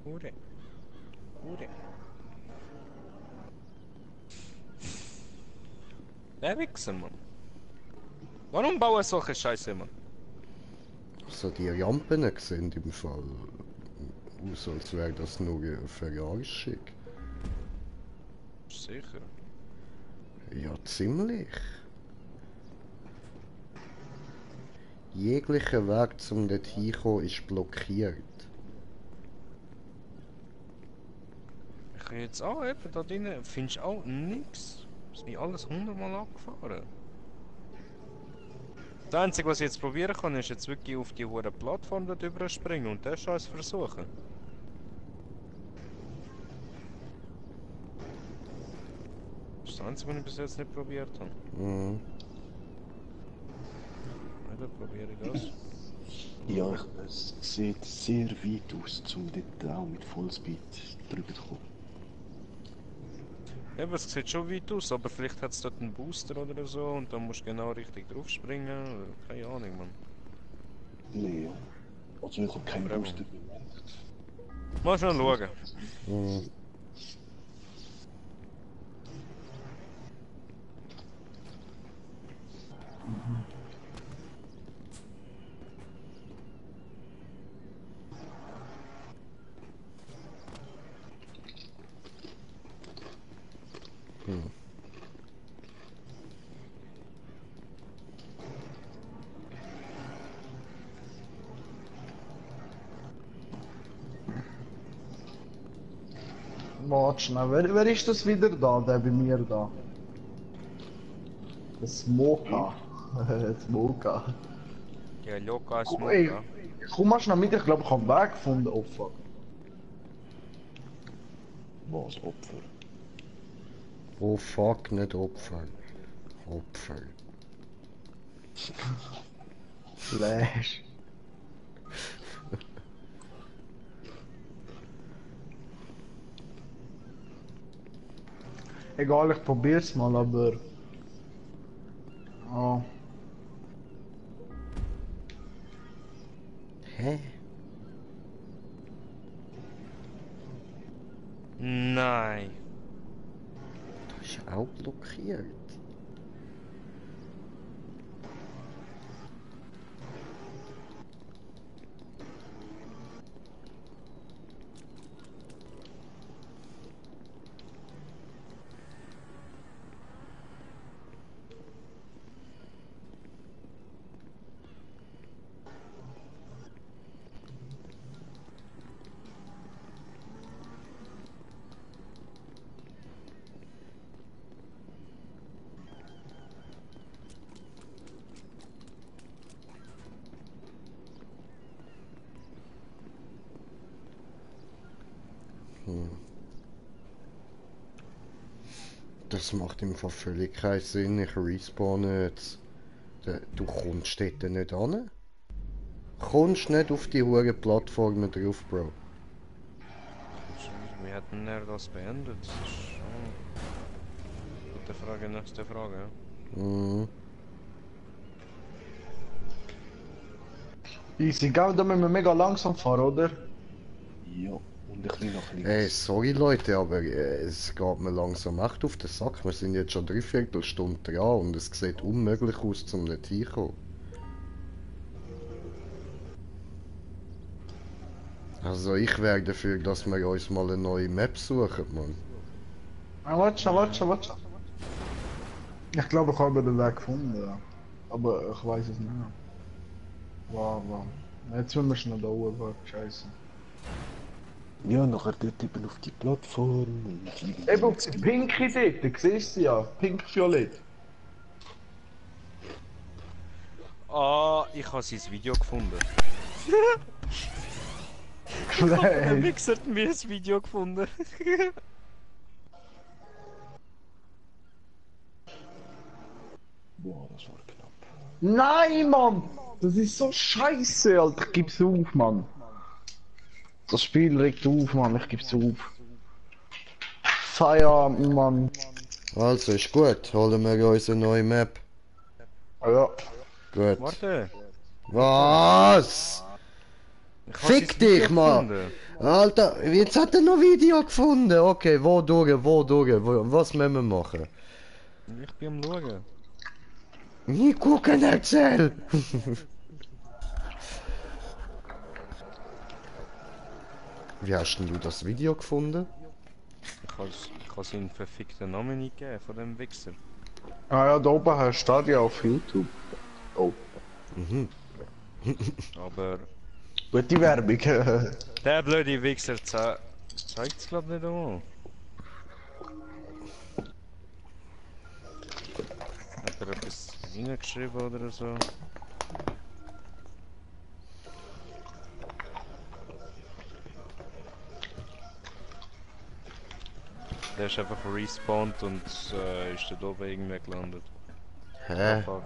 Hure. Hure. Der Wichser, Mann. Warum bauen solche Scheiße, Mann? Also die Rampen sehen im Fall aus, als wäre das nur eine Verarschung. Sicher. Ja, ziemlich. Jeglicher Weg zum dort hinkommen ist blockiert. Ich kann jetzt auch eben da drinnen, findest du auch nix. Es ist alles 100-mal abgefahren. Das Einzige, was ich jetzt probieren kann, ist jetzt wirklich auf die hohe Plattform dort drüber springen und den Scheiß versuchen. Das ist das Einzige, was ich bis jetzt nicht probiert habe. Mhm. Ja, dann probiere ich das. Ja, es sieht sehr weit aus, um dort auch mit Vollspeed drüber zu kommen. Ja, aber es sieht schon weit aus, aber vielleicht hat es dort einen Booster oder so und dann musst du genau richtig drauf springen. Oder keine Ahnung, Mann. Nee, ja. Also ich habe keinen Aber eben. Booster bemerkt. Mal schon schauen. Mhm. Warte schnell, wer ist das wieder da, der bei mir da? Das Moka. Das Moka. Ja, Loka ist Oh, ey, Moka. komm mal schnell mit, ich glaube, ich habe einen Weg gefunden. Oh fuck. Was Opfer? Oh fuck, nicht Opfer. Opfer. Flash. Egal, ich probier's mal, aber... Oh. Hä? Nein. Das ist auch blockiert. Das macht im Fall völlig keinen Sinn. Ich respawne jetzt. Du kommst dort nicht an. Kommst nicht auf die hohen Plattformen drauf, Bro. Wir hätten er das beendet. Das ist schon... Gute Frage, nächste Frage. Ja. Mhm. Easy, gell, da müssen wir mega langsam fahren, oder? Ja, und ein bisschen nach links. Sorry Leute, aber es geht mir langsam echt auf den Sack. Wir sind jetzt schon 3/4 Stunde dran und es sieht unmöglich aus, zum nicht hinkommen. Also ich wäre dafür, dass wir uns mal eine neue Map suchen, Mann. Ah, warte. Ich glaube, ich habe den Weg gefunden, ja. Aber ich weiß es nicht. Wow. Jetzt müssen wir schnell da oben, scheiße. Ja, nachher dort eben auf die Plattform und irgendwie... Eben auf die Pinke dort, da siehst du sie ja. Pink-violett. Ah, ich habe sein Video gefunden. Der Nein. Mixer hat mir das Video gefunden. Boah, das war knapp. Nein, Mann! Das ist so scheiße, Alter. Ich gib's auf, Mann. Das Spiel regt auf, Mann. Ich gib's auf. Feierabend, Mann. Also, ist gut. Holen wir uns eine neue Map. Ja. Gut. Warte. Was? Ich habe Fick sein Video dich, Mann! gefunden. Alter, jetzt hat er noch Video gefunden. Okay, wo durch? Was müssen wir machen? Ich bin am schauen. Nie gucken, erzähl! Wie hast denn du das Video gefunden? Ich habe seinen verfickten Namen nicht gegeben von dem Wichser. Ah ja, da oben hast du Stadia auf YouTube. Oh. Aber Gute Werbung. der blöde Wichser zeigt es glaub nicht einmal. Hat er etwas hineingeschrieben oder so? Der ist einfach respawned und ist dort oben irgendwie gelandet. Hä? Fuck.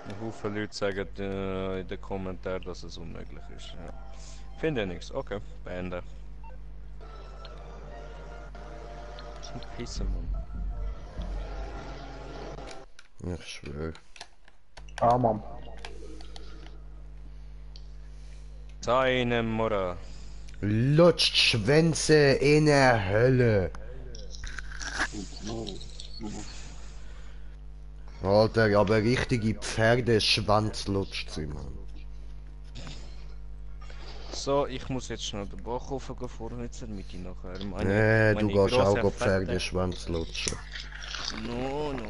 Ein Haufen Leute sagen in den Kommentaren, dass es unmöglich ist. Ja. Finde nichts. Okay, beenden. Zum Pissen, Mann. Ich schwöre. Ah, Mann. Seine Mutter. Lutscht Schwänze in der Hölle. Alter, aber richtige Pferdeschwanz lutscht sie, Mann. So, ich muss jetzt schnell den Backofen vorheizen, damit ich nachher Du meine gehst grosse auch fette- Pferdeschwanz lutschen. No, no.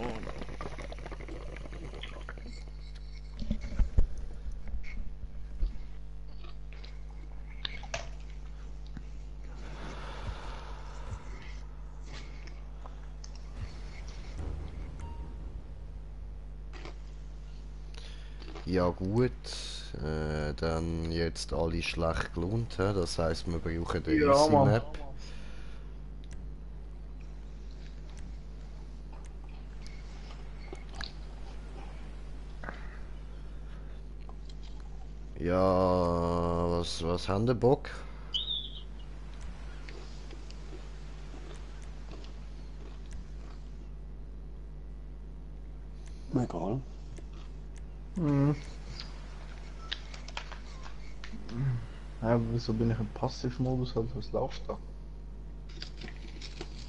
Ja gut, dann jetzt alle schlecht gelohnt, hä? Das heisst, wir brauchen eine Ja, Easy Mann. Map. Ja, was haben der Bock? Egal. Mhm. Ja, wieso bin ich im Passivmodus? Halt, was läuft da?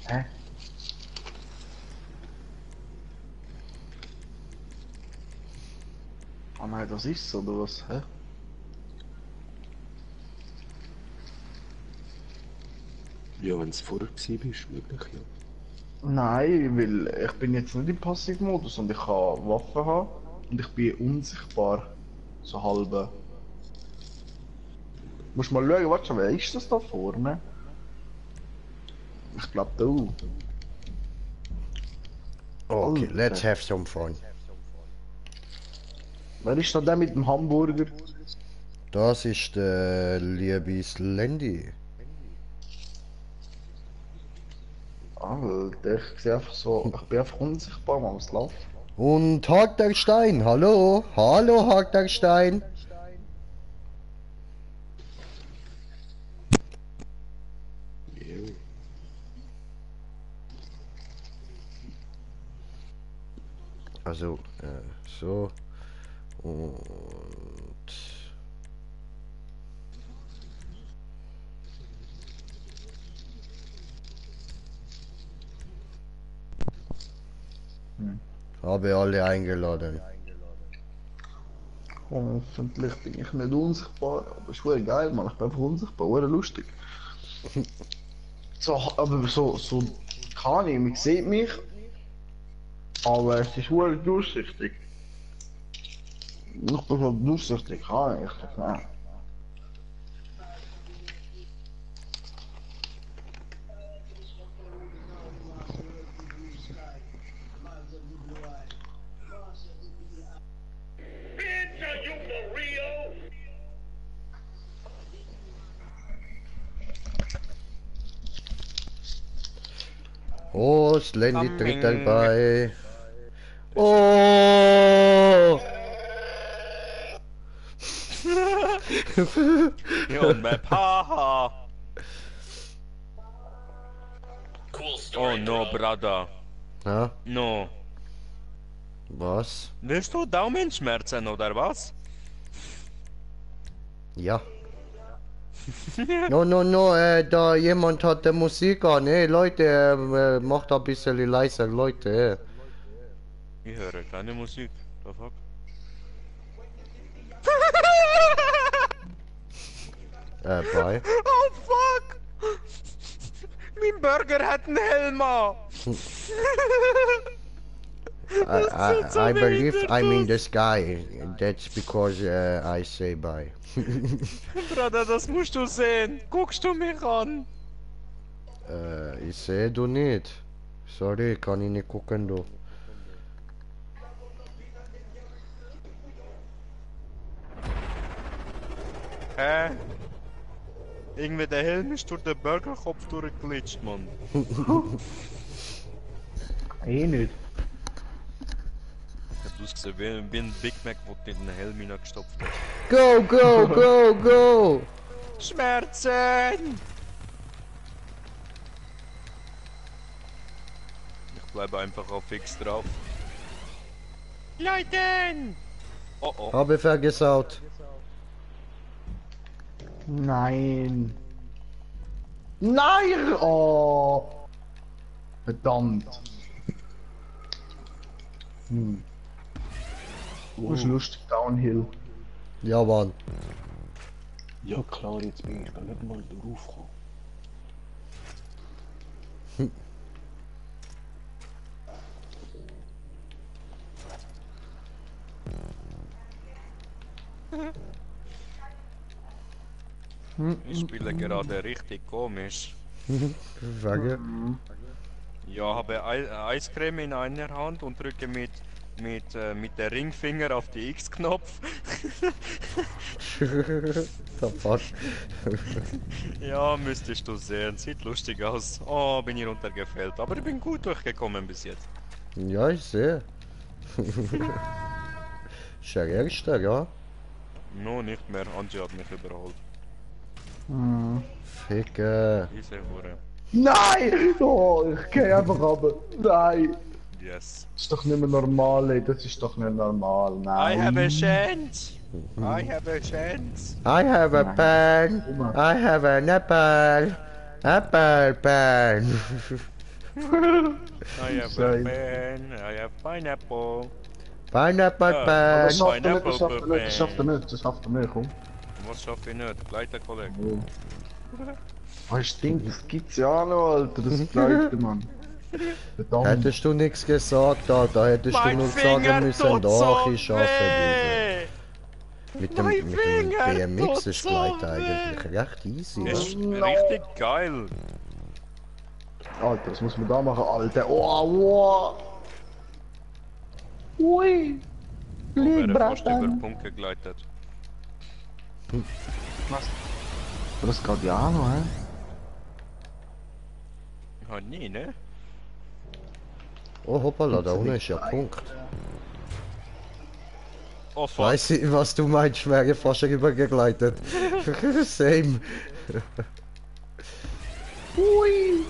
Hä? Ah nein, das ist oder was? Hä? Ja, wenn es vorher gewesen bist, möglich, ja. Nein, weil ich bin jetzt nicht im Passivmodus und ich kann Waffen haben und ich bin unsichtbar. So halbe. Musst mal schauen, warte schon, wer ist das da vorne? Ich glaube du. Okay, Alter. let's have some fun. Wer ist da der mit dem Hamburger? Das ist der liebes Lendi. Alter, ich sehe einfach so, ich bin einfach unsichtbar, man, was läuft? Und Harter Stein, hallo? Hallo Harter Stein. Ja. Also, so. Und... Habe alle eingeladen. Hoffentlich bin ich nicht unsichtbar, aber ist voll geil, man. Ich bin einfach unsichtbar, voll lustig. So, aber so keine Ahnung, man sieht mich, aber es ist voll durchsichtig. Ich bin so durchsichtig, keine Ahnung, ich sag nein. Oh, Slendy tritt Coming. dabei. Oh! Yo, Map, haha. Oh no, brother. Ja, No. was? Willst du Daumenschmerzen oder was? Ja. No, no, no, da jemand hat der Musik an. Hey, Leute, macht ein bisschen leiser, Leute. Ich höre keine Musik. The fuck? Bye. Oh fuck! Mein Burger hat einen Helm an! I believe I'm in the sky. That's because I say bye. Bruder, das musst du sehen. Guckst du mich an? Ich sehe du nicht. Sorry, kann ich nicht gucken, du. Irgendwie der Helm ist durch den Burgerkopf durchgeglitscht, Mann. Eh nicht. Ich hab ausgesehen wie ein Big Mac, wo du in den Helm hineingestopft hast. Go, go, go, go! Schmerzen! Ich bleibe einfach auf X drauf. Leute! Oh oh. Habe vergesaut. Nein. Nein! Oh! Verdammt. Das ist lustig, Downhill. Ja, Mann. Ja klar, jetzt bin ich da nicht mal draufgekommen. Ich spiele gerade richtig komisch. Frage. Ja, habe Eiscreme in einer Hand und drücke mit der Ringfinger auf die X-Knopf. The fuck? Ja, müsstest du sehen. Sieht lustig aus. Oh, bin ich runtergefällt. Aber ich bin gut durchgekommen bis jetzt. Ja, ich sehe. Ist der Erste, ja? No, nicht mehr. Angie hat mich überholt. Ficke. Diese Hure. Nein! Oh, ich geh einfach runter. Nein! Yes. Das ist doch nicht mehr normal, ey. Das ist doch nicht normal. Nein. I have a chance. I have a chance. I have a pen. I have an apple. Apple pen. I have a Sei. pen. I have pineapple. Pineapple Ja, pen. Das schafft er nicht, Pineapple das schafft er nicht, das schafft er Pen. nicht, das schafft er nicht, komm. Was schaffe ich nicht? Gleiter Kollege. Oh, stimmt, das gibt's ja auch noch, Alter, das bleibt, Mann. Verdammt. Hättest du nichts gesagt, Alter, hättest du Mein nur Finger sagen müssen, tut doch, so ich schaffe weh. Mit dem Mein Finger BMX tut ist so Gleit weh. eigentlich recht easy, ja? Ist richtig geil. Alter, was muss man da machen, Alter? Oh, wow. Ui. Flieg, Wäre fast über den Bratan. Punkt gegleitet. Das geht ja auch noch, hä? Ja, nie, ne? Oh hoppala, da unten ist ja ein Punkt. Oh fuck. Weiß ich, was du meinst, wäre fast rübergegleitet. Same. Ui.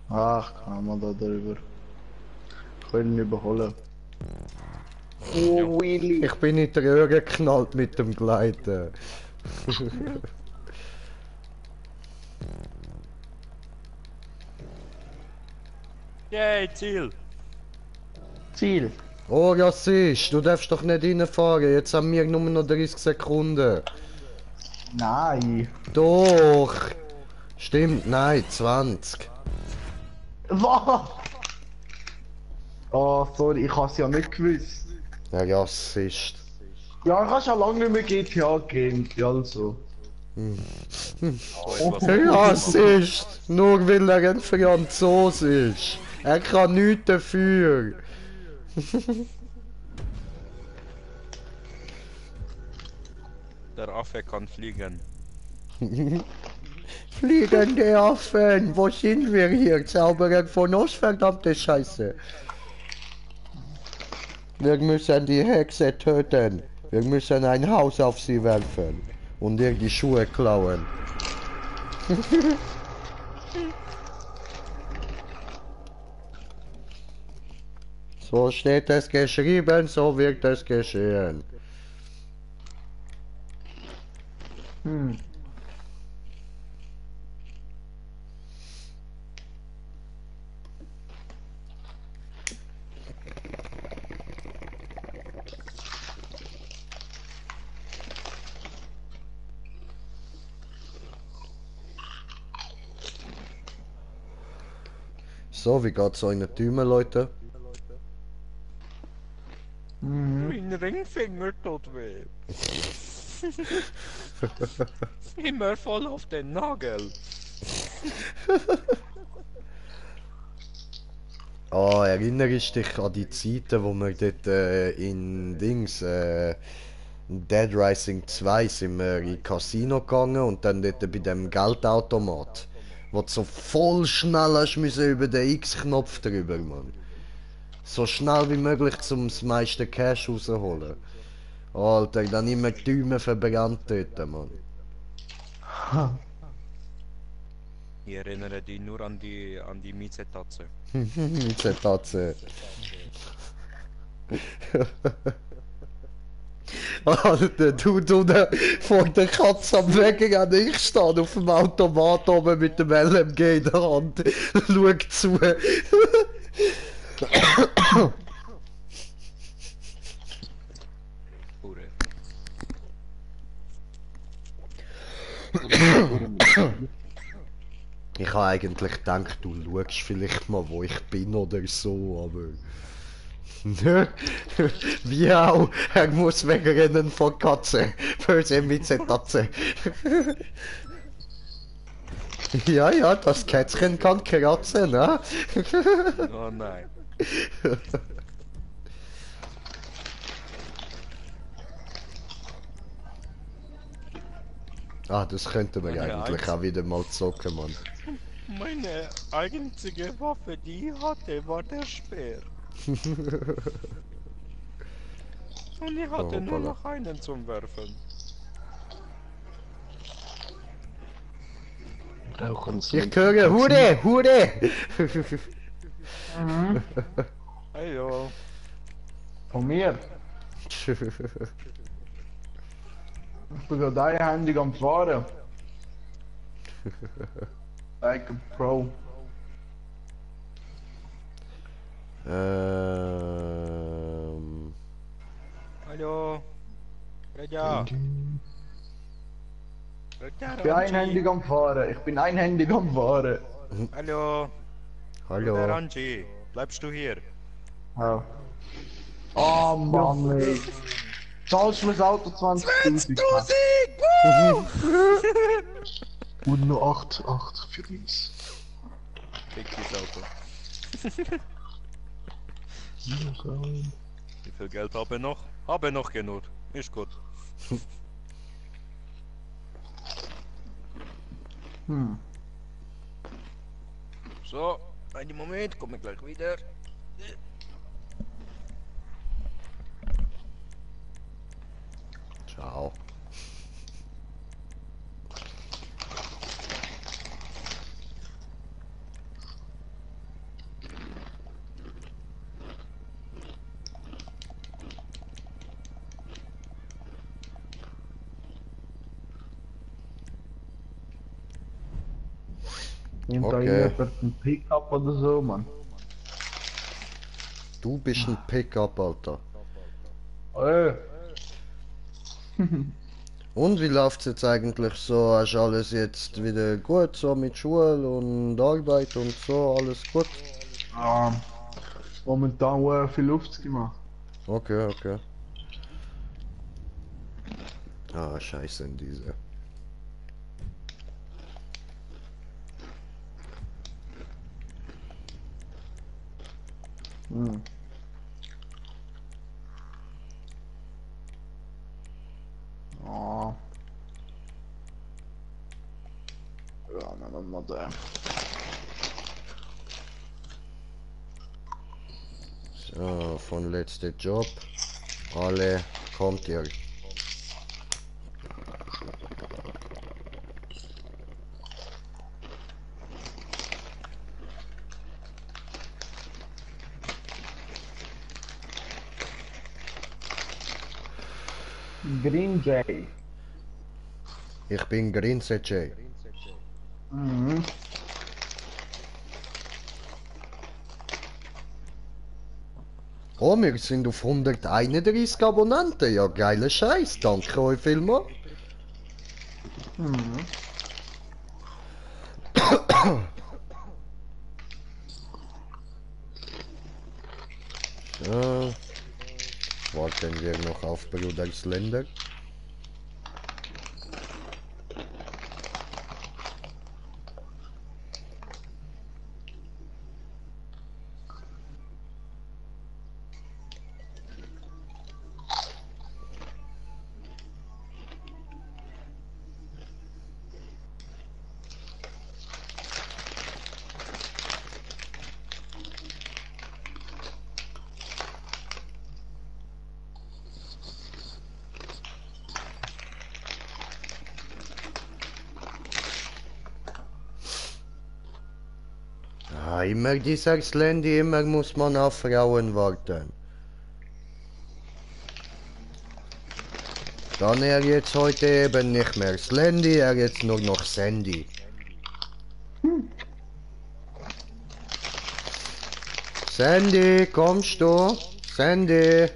Ach, kann man da drüber. Ich will ihn überholen. Oh, Willy. Ich bin in die Röhre geknallt mit dem Gleiten. Yay, Ziel. Ziel. Oh, Rassist, du darfst doch nicht reinfahren. Jetzt haben wir nur noch 30 Sekunden. Nein. Doch. Stimmt, nein, 20. Was? Oh, sorry, ich hab's ja nicht gewusst. Ja, Rassist. Ja, ich habe schon lange nicht mehr GTA gegamed, also. Rassist! Nur weil er ein Franzos ist. Er kann nichts dafür. Der Affe kann fliegen. Fliegende Affen, wo sind wir hier? Zauberer von Oz, verdammte Scheiße. Wir müssen die Hexe töten. Wir müssen ein Haus auf sie werfen. Und ihr die Schuhe klauen. So steht es geschrieben, so wird es geschehen. Hm. So, wie geht's euren Tümen, Leute? Mein Ringfinger tut weh. Immer voll auf den Nagel. Ah, erinnerst dich an die Zeiten, wo wir dort in Dead Rising 2 sind wir in Casino gegangen und dann dort bei dem Geldautomat, wo du so voll schnell hast müssen über den X-Knopf drüber, Mann. So schnell wie möglich zum das meiste Cash rausholen. Alter, dann immer die Däume verbrannt dort, Mann. Ich erinnere dich nur an die Mieze-Tatze. Mieze-Tatze. Alter, du da vor der Katze am Wecken an ich stehe auf dem Automat oben mit dem LMG in der Hand. Schau zu. Hure. Ich habe eigentlich gedacht, du schaust vielleicht mal, wo ich bin oder so, aber... Wie auch, er muss wegrennen von Katze. Böse Mieze-Tatze. Ja, ja, das Kätzchen kann kratzen, ne? Oh nein. Ah, das könnten wir Ja, eigentlich auch wieder mal zocken, Mann. Meine einzige Waffe, die ich hatte, war der Speer. Und ich hatte nur hoppala. noch einen zum Werfen. Brauchen Sie Ich höre, Hure, Hure! Hallo. Von mir. Ich bin gerade einhändig am Fahren. Like a Pro. Hallo. Redja. Ich bin einhändig am Fahren. Ich bin einhändig am Fahren. Hallo. Der Hallo. Angie. Bleibst du hier? Ja. Oh Mann, ey. Zahlst du das Auto 20.000? Und noch 8 für uns. Fick das Auto. Wie viel Geld habe ich noch? Habe noch genug. Ist gut. Hm. So, einen Moment, komme gleich wieder. Ciao. Nimmt da Okay. jemand einen Pickup oder so, Mann? Du bist ein Pickup, Alter. Und wie läuft's jetzt eigentlich so? Hast du alles jetzt wieder gut, so mit Schule und Arbeit und so, alles gut? Momentan viel Luft gemacht. Okay, okay. Ah, scheiße in diese. Hm. Ja. Ja, nehmen wir den. So, von letzter Job. Alle kommt ihr. Green Jay. Ich bin Grinse Jay. Mhm. Oh, wir sind auf 131 Abonnenten. Ja, geiler Scheiß. Danke euch vielmals. Mhm. So. Warten wir noch auf Bruders Länder. Ah, immer dieses Landy, immer muss man auf Frauen warten. Dann er jetzt heute eben nicht mehr Slendy, er jetzt nur noch Sandy. Sandy, kommst du? Sandy.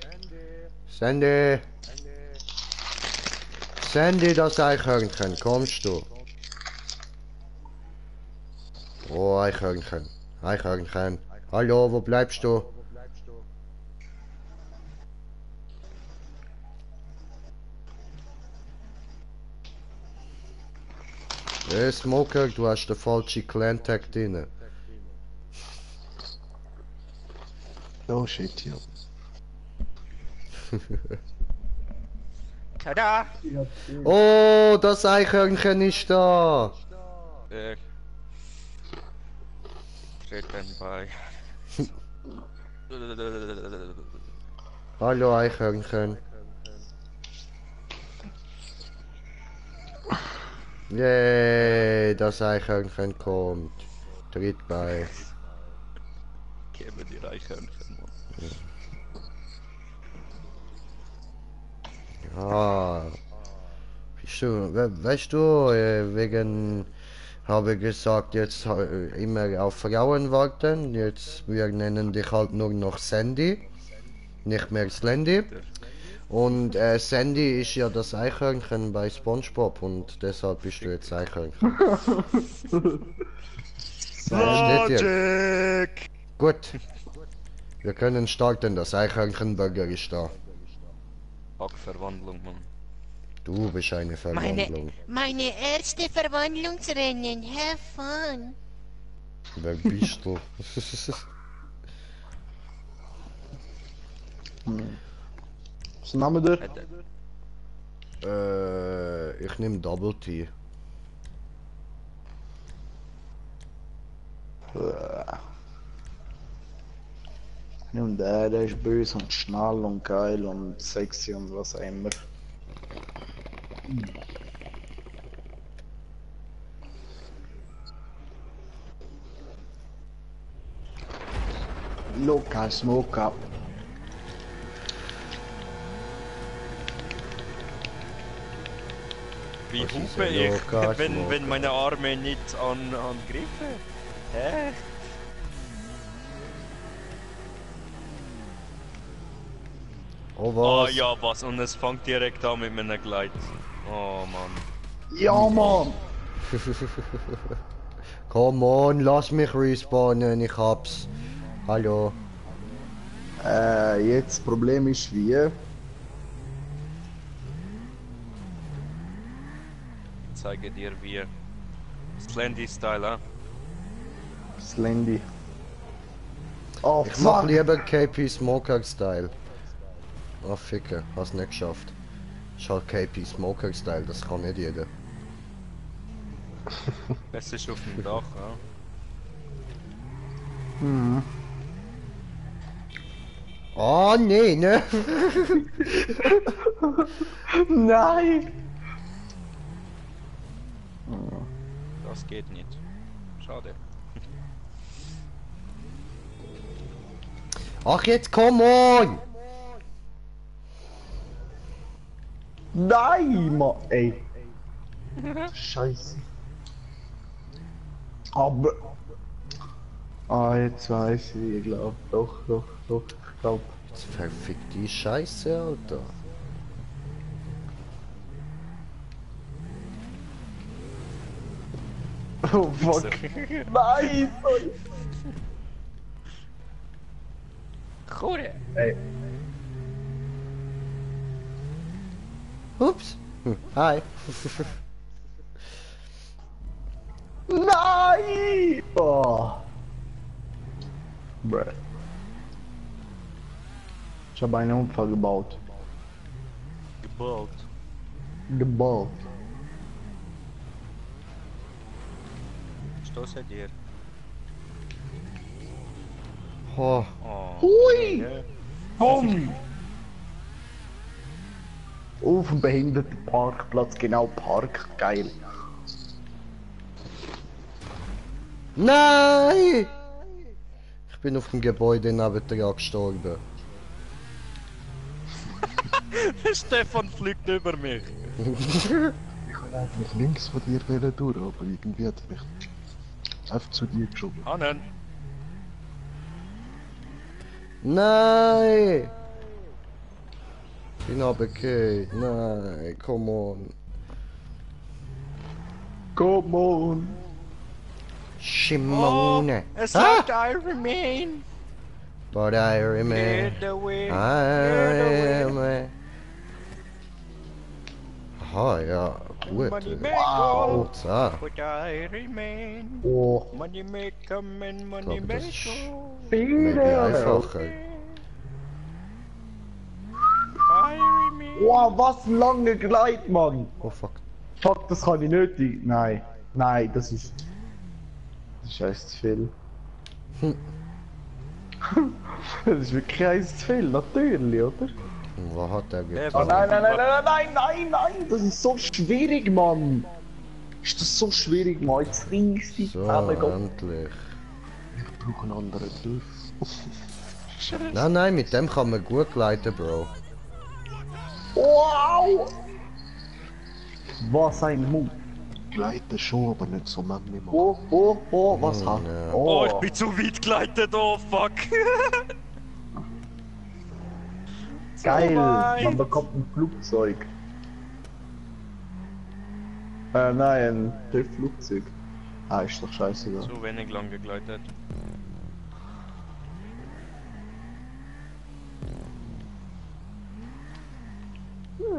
Sandy. Sandy, das Eichhörnchen, kommst du? Oh, Eichhörnchen. Eichhörnchen. Hallo, wo bleibst du? Smoker, du hast den falschen Clan-Tag drin. Oh shit, ja. Tada! Oh, das Eichhörnchen ist da. Treten bei. Hallo Eichhörnchen. Yay, das Eichhörnchen kommt. Tritt bei. Geben die Eichhörnchen, Mann. Ah. Bist du, weißt du, wegen, habe gesagt, jetzt immer auf Frauen warten. Jetzt, wir nennen dich halt nur noch Sandy. Nicht mehr Slendy. Und Sandy ist ja das Eichhörnchen bei SpongeBob und deshalb bist du jetzt Eichhörnchen. Steht hier. Gut. Wir können starten, das Eichhörnchenburger ist da. Hackverwandlung, Mann. Du bist eine Verwandlung. Meine erste Verwandlungsrennen. Have fun. Wer bist du? Was nehmen wir? Ich nehme Double T. Nimm der ist böse und schnell und geil und sexy und was auch immer. Local smoke up. Wie Was ist hupe ein ich, Local wenn Smoker? meine Arme nicht an Griffe? Hä? Oh Oh was? ja, was? Und es fängt direkt an mit einem Gleit. Oh Mann. Ja, Mann! Come on, lass mich respawnen, ich hab's. Hallo. Jetzt das Problem ist wie? Ich zeige dir wie. Slendy-Style, Slendy. Oh, Ich mach fuck! lieber KP Smoker Style. Ah, ficke, hast nicht geschafft. Ist halt KP Smoker Style, das kann nicht jeder. Es ist auf dem Dach, ja. Ah, nee, ne? Nein! Das geht nicht. Schade. Ach, jetzt come on! Nein, Mann! Ey! Scheiße. Aber. Ah, jetzt weiß ich glaube. Doch, ich glaube. Jetzt verfickt die Scheiße, Alter. Oh, fuck. Nein! Goede. Ey. Ups. Hi. Nein! Oh. Bruh. Ich habe einen Unfall gebaut. Gebaut. Gebaut. Stoße dir. Oh. Oh. Hui! Nee. Komm! Auf dem Behindertenparkplatz, genau Park, geil. Nein! Ich bin auf dem Gebäude neben dran gestorben. Stefan fliegt über mich. Ich wollte eigentlich links von dir durch, aber irgendwie hat er mich einfach zu dir geschoben. Annen. Nein! Bin runtergefallen. Nein, come on. Come on! Shimone. Es Ah! sagt I remain. But I remember. Get away. I remember. Aha, ja, gut. Money make Wow. all, Ah, but I remain. Oh, Money make come and money glaube, das make ist go. maybe einfacher. I remain. wow, was ein langer Gleit, Mann! Oh fuck. Fuck, das kann ich nicht. Nein, nein, das ist. Das ist eins zu viel. Das ist wirklich eins zu viel, natürlich, oder? Was hat er Wer getan? Oh was- nein, nein, das ist so schwierig, Mann! Ist das so schwierig, Mann? Jetzt ringst du So, zusammen. endlich. Ich brauche einen anderen Griff. Nein, nein, mit dem kann man gut gleiten, Bro. Wow! Was ein Mut! Gleiten schon, aber nicht so manchmal. Oh, was hat? ja. Oh, ich bin zu weit geleitet, oh fuck. Geil! weit. Man bekommt ein Flugzeug. Nein, ein Flugzeug. Ah, ist doch scheiße da. Zu wenig lang gegleitet.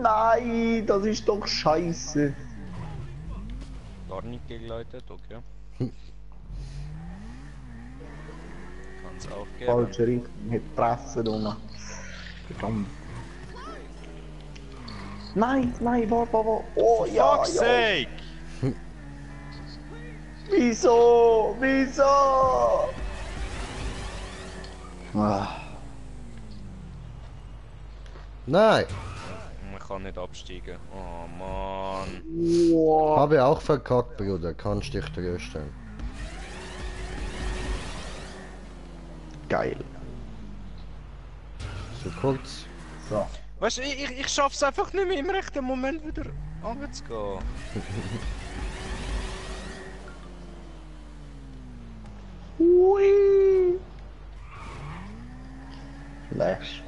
Nein, das ist doch scheiße. Gar nicht gegleitet, okay. Kann's aufgeben. Falsche Richtung, hat Presse da. Verdammt. Nein, warte. Oh ja, Fuck's ja. sake! Wieso? Ah. Nein, Man kann nicht absteigen. Oh Mann. Wow. habe auch verkackt, Bruder. Kannst dich trösten. Geil. So kurz. So. Weißt du, ich schaff's einfach nicht mehr im rechten Moment wieder anzugehen. Hui. Flash.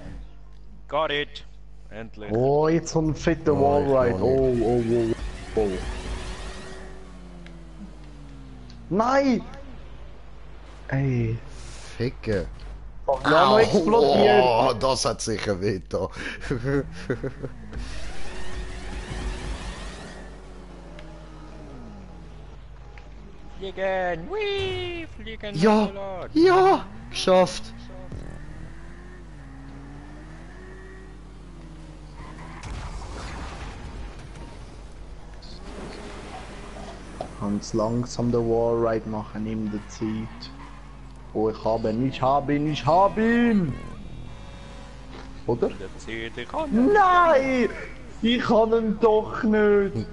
Got it. Endlich. Oh, jetzt so ein fetter Oh, Wallride. ich Oh, noch oh, oh, oh. Nein! Ey. Ficke. Ja, noch explodiert. Oh, das hat sicher weh da. Fliegen! Whee! Fliegen! Ja, Salat. ja, geschafft. Ganz langsam den Wallride machen, nimm die Zeit. Oh, ich habe ihn, ich habe ihn, ich habe ihn! Oder? Der zieht dich an. Nein! Ich kann ihn doch nicht!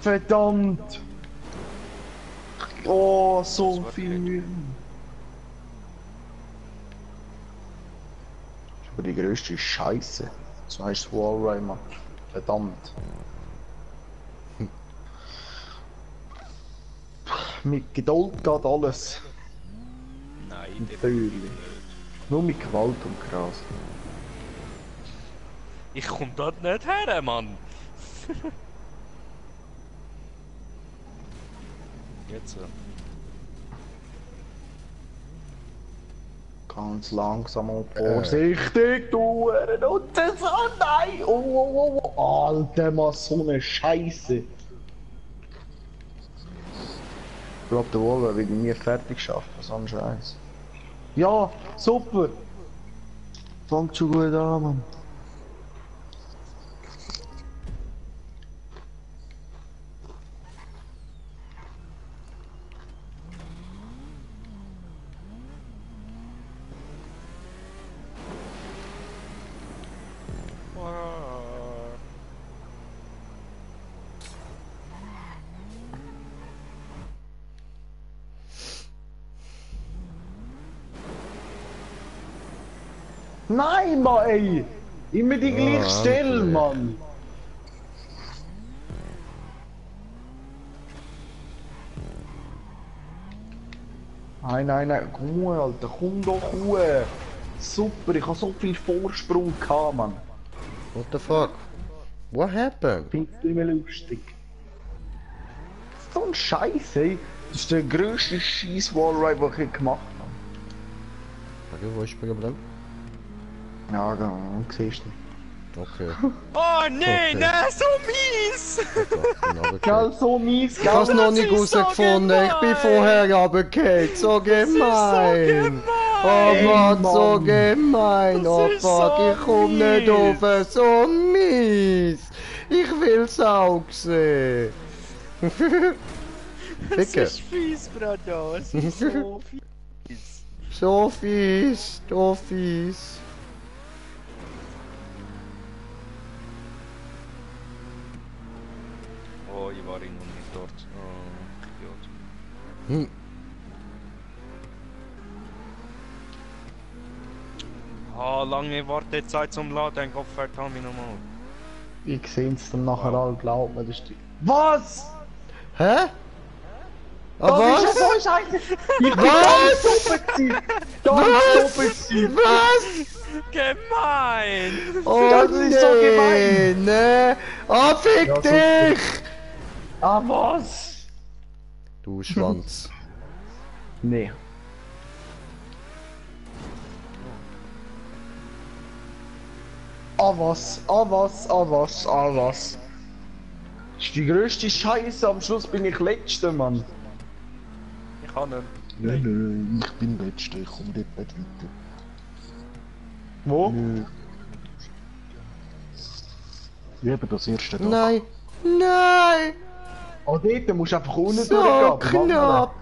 Verdammt! Oh, so war viel gut. Mühe. Das ist aber die grösste Scheiße. So heißt Wallride, Mann. Verdammt. Mit Geduld geht alles. Nein, Natürlich. Nur mit Gewalt und Gras. ich komm dort nicht her, Mann. Jetzt. Ganz langsam und vorsichtig, du Nutzer. Oh nein! Oh. Alter, Mann, so eine Scheiße. Ich glaube, der Wolver wird nie fertig schaffen, so ein Scheiß. Ja, super! Fängt schon gut an, Mann. Nein, Mann, ey! Immer die gleiche Stelle, Alter. Mann! Nein, komm, Alter, komm doch Ruhe! Super, ich habe so viel Vorsprung gehabt, Mann. What the fuck? What happened? Find's nicht mehr lustig. So ein Scheiß, ey! Das ist der grösste Scheiß-Wallride, den ich je gemacht habe. Okay, wo ist der geblieben? Ja, genau, siehst du. Okay. Oh nee, Okay. nein, so mies! Gell, so mies, Ich hab's gell? noch nicht Das ist so rausgefunden, ich bin gemein. vorher runtergefallen. So gemein. gemein. Oh Mann, Mann. so gemein. Das Oh ist fuck, so ich komm nicht mies. rauf. So mies. Ich will's auch sehen. Es Ficke. ist fies, Bruder, es ist so fies. So fies, so fies. Oh, ich war noch nicht dort. Oh, Idiot. Hm. Ah, lange Wartezeit zum Laden, Kopf verdammt mich nochmal. Ich seh's dann nachher all, glaub mir, das ist die... Was? Hä? Ah, Das ist ja was? so scheiße! Ich bin Was? ganz doppelt gewesen! Ganz doppelt gewesen! Was? Gemein! Oh Das ist so gemein. ne? Ah, fick Ja, so- dich! Ah, was? Du Schwanz. Nee. Ah, was? Ah, was? Ah, was? Ah, was? Das ist die grösste Scheiße, am Schluss bin ich Letzter, Mann. Ich kann nicht. Nein, ich bin Letzter, ich komme dort nicht weiter. Wo? Nö. Ja, eben das erste Dach. Nein! Nein! Ah, dort musst du einfach unten So durchgehen. knapp!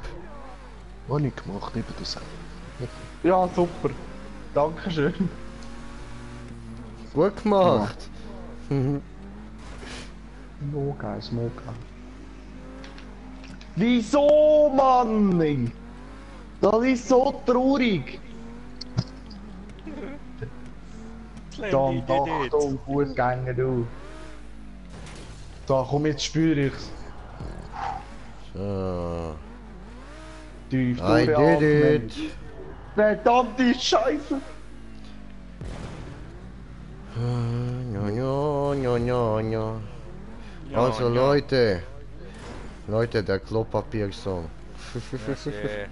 Habe ich gemacht, eben das. Ja, super. Dankeschön. Gut gemacht! Mhm. Smoke, Smoke. Wieso, Mann? Ey? Das ist so traurig. Dann Achtung, Fußgänger, du. Da, komm, jetzt spüre ich's. So. Tief I did durchatmen. it! Verdammte Scheiße. ja, ja, ja. Ja, Also ja. Leute, der Klopapier-Song. Yeah.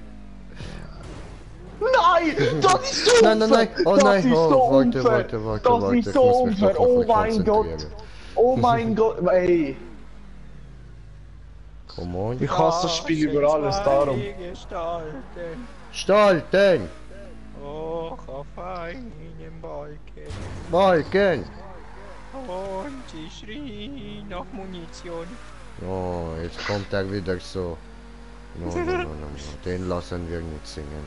Nein! Das ist so unfair! Nein, oh das nein, ist oh, so warte, unfair! warte, warte, das warte, ist ich so muss mich doch unfair! ein Oh bisschen mein Gott! konzentrieren. Oh mein Gott! Ey! Come on. Ich hasse das Spiel über alles, darum. Gestalten, Stalten! hoch auf einen Balken. Balken! Und sie schrien nach Munition. Oh, jetzt kommt er wieder so. No, den lassen wir nicht singen.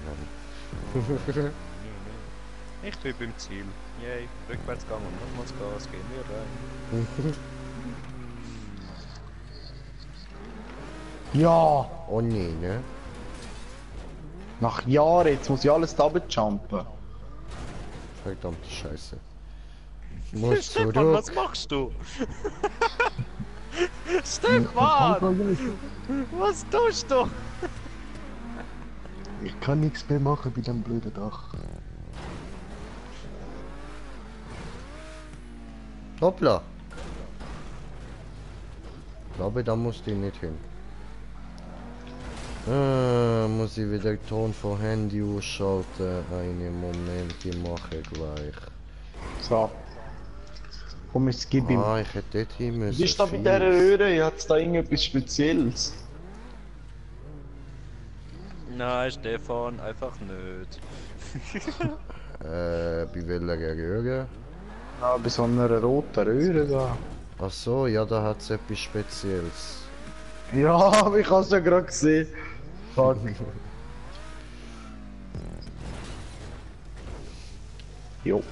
Ich bin beim Ziel. Yay, Rückwärtsgang und nochmals Gas, gehen wir rein. Ja! Oh nee, ne? Nach Jahren, jetzt muss ich alles da jumpen. Verdammte Scheiße. Muss Stefan, zurück. was machst du? Stefan! Was tust du? Ich kann nichts mehr machen bei dem blöden Dach. Hoppla. Ich glaube, da musst du nicht hin. Muss ich wieder Ton von Handy ausschalten. Einen Moment, ich mache gleich. So. Komm, jetzt gib ihm. Ah, ich hätte dort hin müssen. Was ist da bei dieser Röhre? Hat es da irgendetwas Spezielles? Nein, Stefan, einfach nicht. Bei welcher Röhre? Ja, bei so einer roten Röhre da. Ach so, ja, da hat es etwas Spezielles. Ja, ich hab's ja gerade gesehen. Fuck. Jo.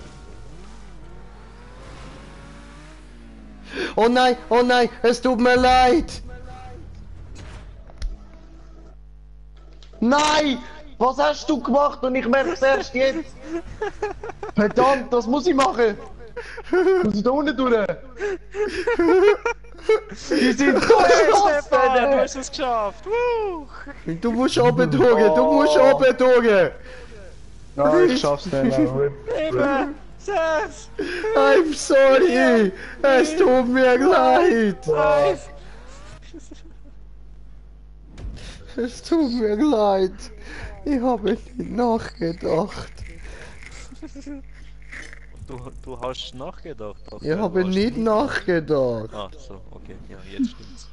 Oh nein, es tut mir leid! Nein! Was hast du gemacht und ich merk's erst jetzt? Verdammt, das muss ich machen! Muss ich da unten durch? Die sind so Stefan, du geschlossen! hast es geschafft! Woo! Du musst oben durch, du musst oben durch! Ja, ich schaff's nicht. 7, 6, I'm sorry! Es tut mir leid! 5. Es tut mir leid! Ich habe nicht nachgedacht. Du hast nachgedacht. Ach, Ich du habe hast nicht nachgedacht. Ach so, okay, ja, jetzt stimmt's.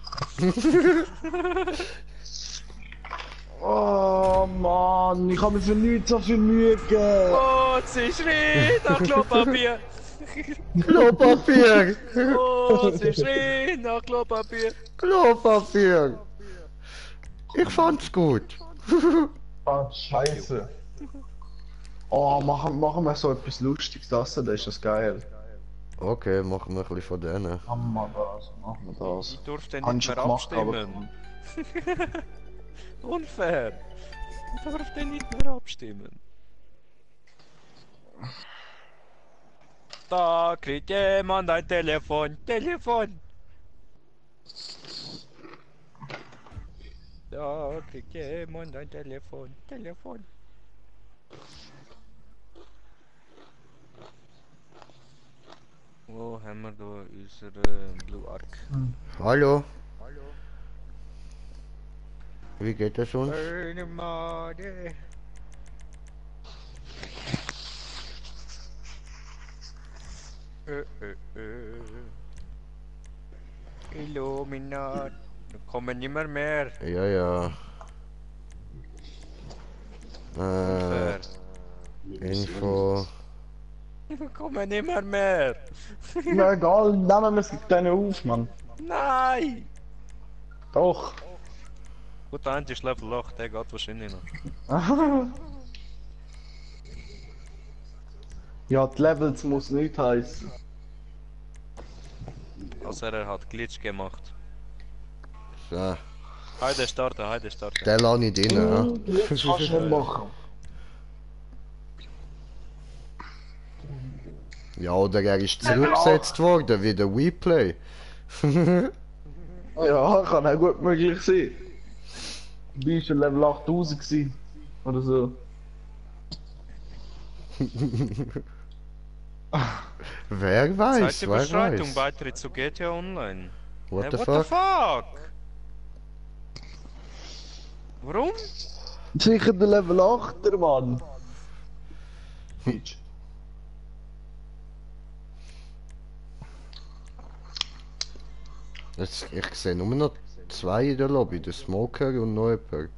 Oh Mann, ich habe mir für nichts so viel Mühe gegeben. Oh, sie schrien nach Klopapier! Klopapier! Oh, sie schrien nach Klopapier! Klopapier! Ich fand's gut. Ah, scheiße. Oh, machen wir so etwas Lustiges, das ist das geil. Okay, machen wir ein bisschen von denen. Machen wir das. Ich durfte Hab ich nicht schon mehr gemacht, abstimmen. Unfair! Ich durfte nicht mehr abstimmen. Da kriegt jemand ein Telefon. Da kriegt jemand ein Telefon. Wo haben wir da unsere Blue Arc? Hallo? Wie geht es uns? Made. Illuminat. Da kommen nimmer mehr. Ja. Unfair. Info. Da kommen nimmer mehr. Na egal, nehmen wir es dann auf, Mann. Nein! Doch. Gut, der eine ist Level 8, der geht wahrscheinlich noch. Ja, die Levels muss nicht heißen. Also er hat Glitch gemacht. So, Heute starten. den lasse ich drin, ja? Jetzt kannst du nicht machen. Ja, oder er ist zurückgesetzt worden, wie der WePlay. Ja, kann auch gut möglich sein. Du bist schon Level 8000 gewesen. Oder so. Wer weiß, wer Zeitüberschreitung, weiß. Beitritt zu GTA Online. What Hey, the what fuck? the fuck? Warum? Sicher der Level 8er, Mann. Bitch. Jetzt, ich sehe nur noch zwei in der Lobby, der Smoker und noch jemand.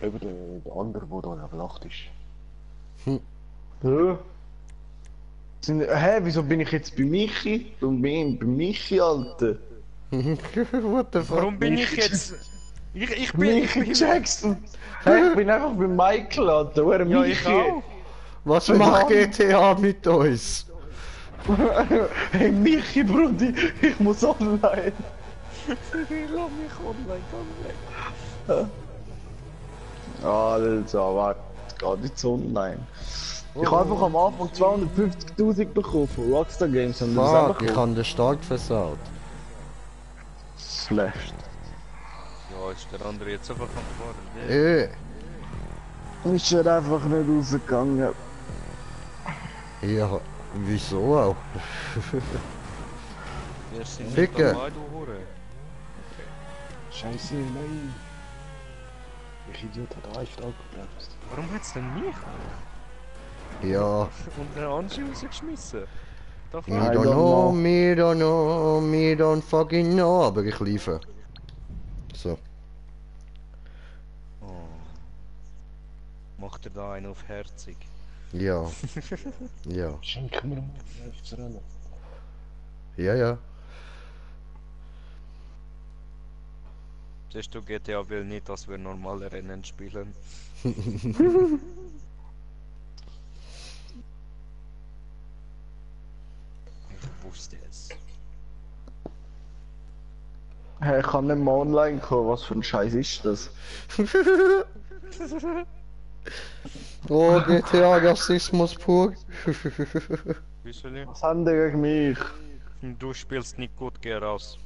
Eben der andere, der da Level 8 ist. Ja. Hä, wieso bin ich jetzt bei Michi? Bei Michi, Alter. What the fuck? Warum bin ich jetzt... Ich bin... Michi Jackson. Hä, ich bin einfach bei Michael, Alter. Wer Ja, Michi? ich auch. Was Mann. macht GTA mit uns? Hey Michi, Brudi, ich muss online. Lass mich online. Alter, warte, geht jetzt online. Ich habe einfach am Anfang 250.000 bekommen von Rockstar Games und das Fuck, einfach ich habe den Start versaut. schlecht. Ja, ist der andere jetzt einfach am Fahren. Ist er einfach nicht rausgegangen. Ja, wieso auch? Wir sind nicht Ficken. dabei, du Hure. Scheiße, nein. Ich Idiot hat einfach abgebremst. Warum hat's denn mich Ja, und den Angie rausgeschmissen? Da me I fuck. don't don't know, me don't fucking know, aber ich liefere. So. Oh. Macht er da einen auf herzig? Ja. Ja. Schenk mir mal zu rennen. Ja, ja. Siehst du, GTA will nicht, dass wir normale Rennen spielen. Ich wusste es. Hey, ich kann nicht mehr online kommen, was für ein Scheiß ist das? Oh, GTA Rassismus pur. Wieso? Was haben die gegen mich? Du spielst nicht gut, geh raus.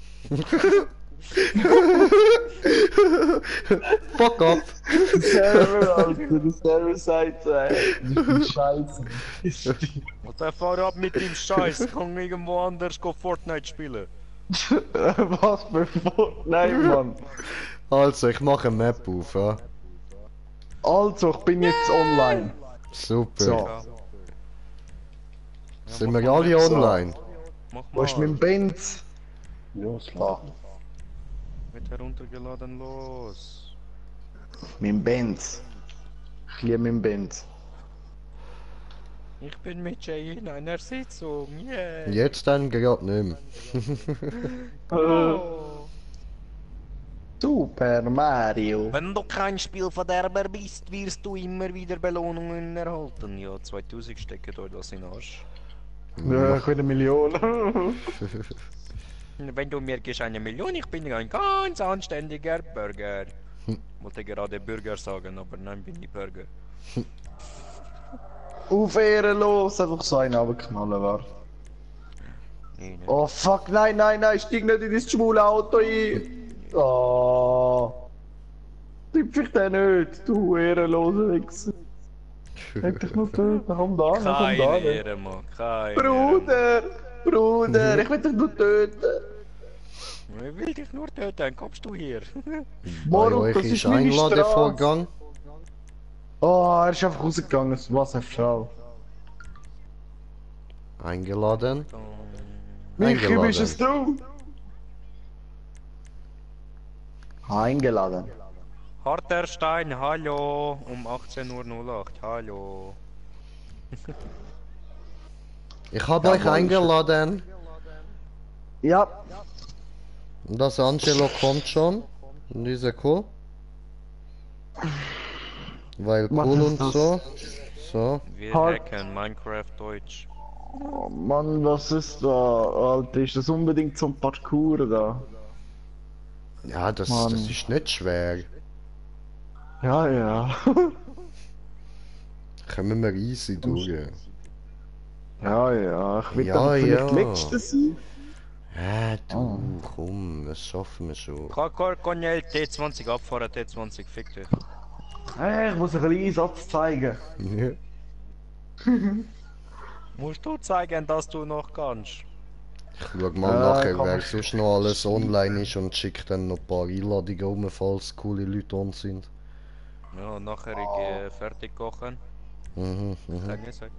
Fuck up. Der Server, Alter, der Server sagt, ey, das ist Scheiße. Und dann fahr ab mit dem Scheiß, kann irgendwo anders go Fortnite spielen. Was für Fortnite, Mann. Also, ich mache eine Map auf, ja. Also, ich bin jetzt online. Super. So. Ja, Sind mach wir mal alle Maps. online? Mach Wo ist mal. mein Benz? Los, Ah, Wird heruntergeladen, los. mein Benz. Ich liebe mein Benz. Ich bin mit Jay in einer Sitzung, yeah. Jetzt dann gerade nicht mehr. Oh. Super Mario. Wenn du kein Spielverderber bist, wirst du immer wieder Belohnungen erhalten. Ja, 2000 stecken euch das in den Arsch. Ja, ich will 1 Million. Wenn du mir gibst 1 Million, ich bin ein ganz anständiger Bürger. Wollte gerade Bürger sagen, aber nein, bin ich Bürger. Auf ehrenlos, einfach so einen runterknallen war. Nee, nee. Oh fuck, nein, nein, nein, steig nicht in das schwule Auto ein. Oh. Tipp ich den nicht, du ehrenloser Wichser. Hätte ich nur töten, komm da, komm Keine da. Ehre, Mann, keine Ehre. Bruder, Bruder, ich will dich nur töten. Ich will dich nur töten, kommst du hier? Bei Moruk, euch das ist ist meine Straße. Einladevorgang. Oh, er ist einfach rausgegangen, was eine Frau. Eingeladen. Michi, Eingeladen. bist es du? Eingeladen. Harter Stein, hallo, um 18:08 Uhr, hallo. Ich habe Ja, euch Mann, eingeladen. Ja, Und das Angelo kommt schon. Und ist ja cool. Weil Was cool ist und das? so. So. Wir Halt. hacken Minecraft Deutsch. oh Mann, was ist da? Alter, ist das unbedingt zum Parkour da? Ja, das Mann. ist nicht schwer. Ja, ja. Kommen wir easy durch. Ja, ja, ich will Ja, doch vielleicht ja. Letzte sein. Du, komm, das schaffen wir schon. Kann ja T20 abfahren, T20, fick dich. Hey, ich muss einen kleinen Einsatz zeigen. Ja. Musst du zeigen, dass du noch kannst. Ich schau mal nachher, wer sonst noch alles online ist und schick dann noch ein paar Einladungen rum, falls coole Leute on sind. Ja, nachher fertig kochen. Mhm. Sag nicht, sag.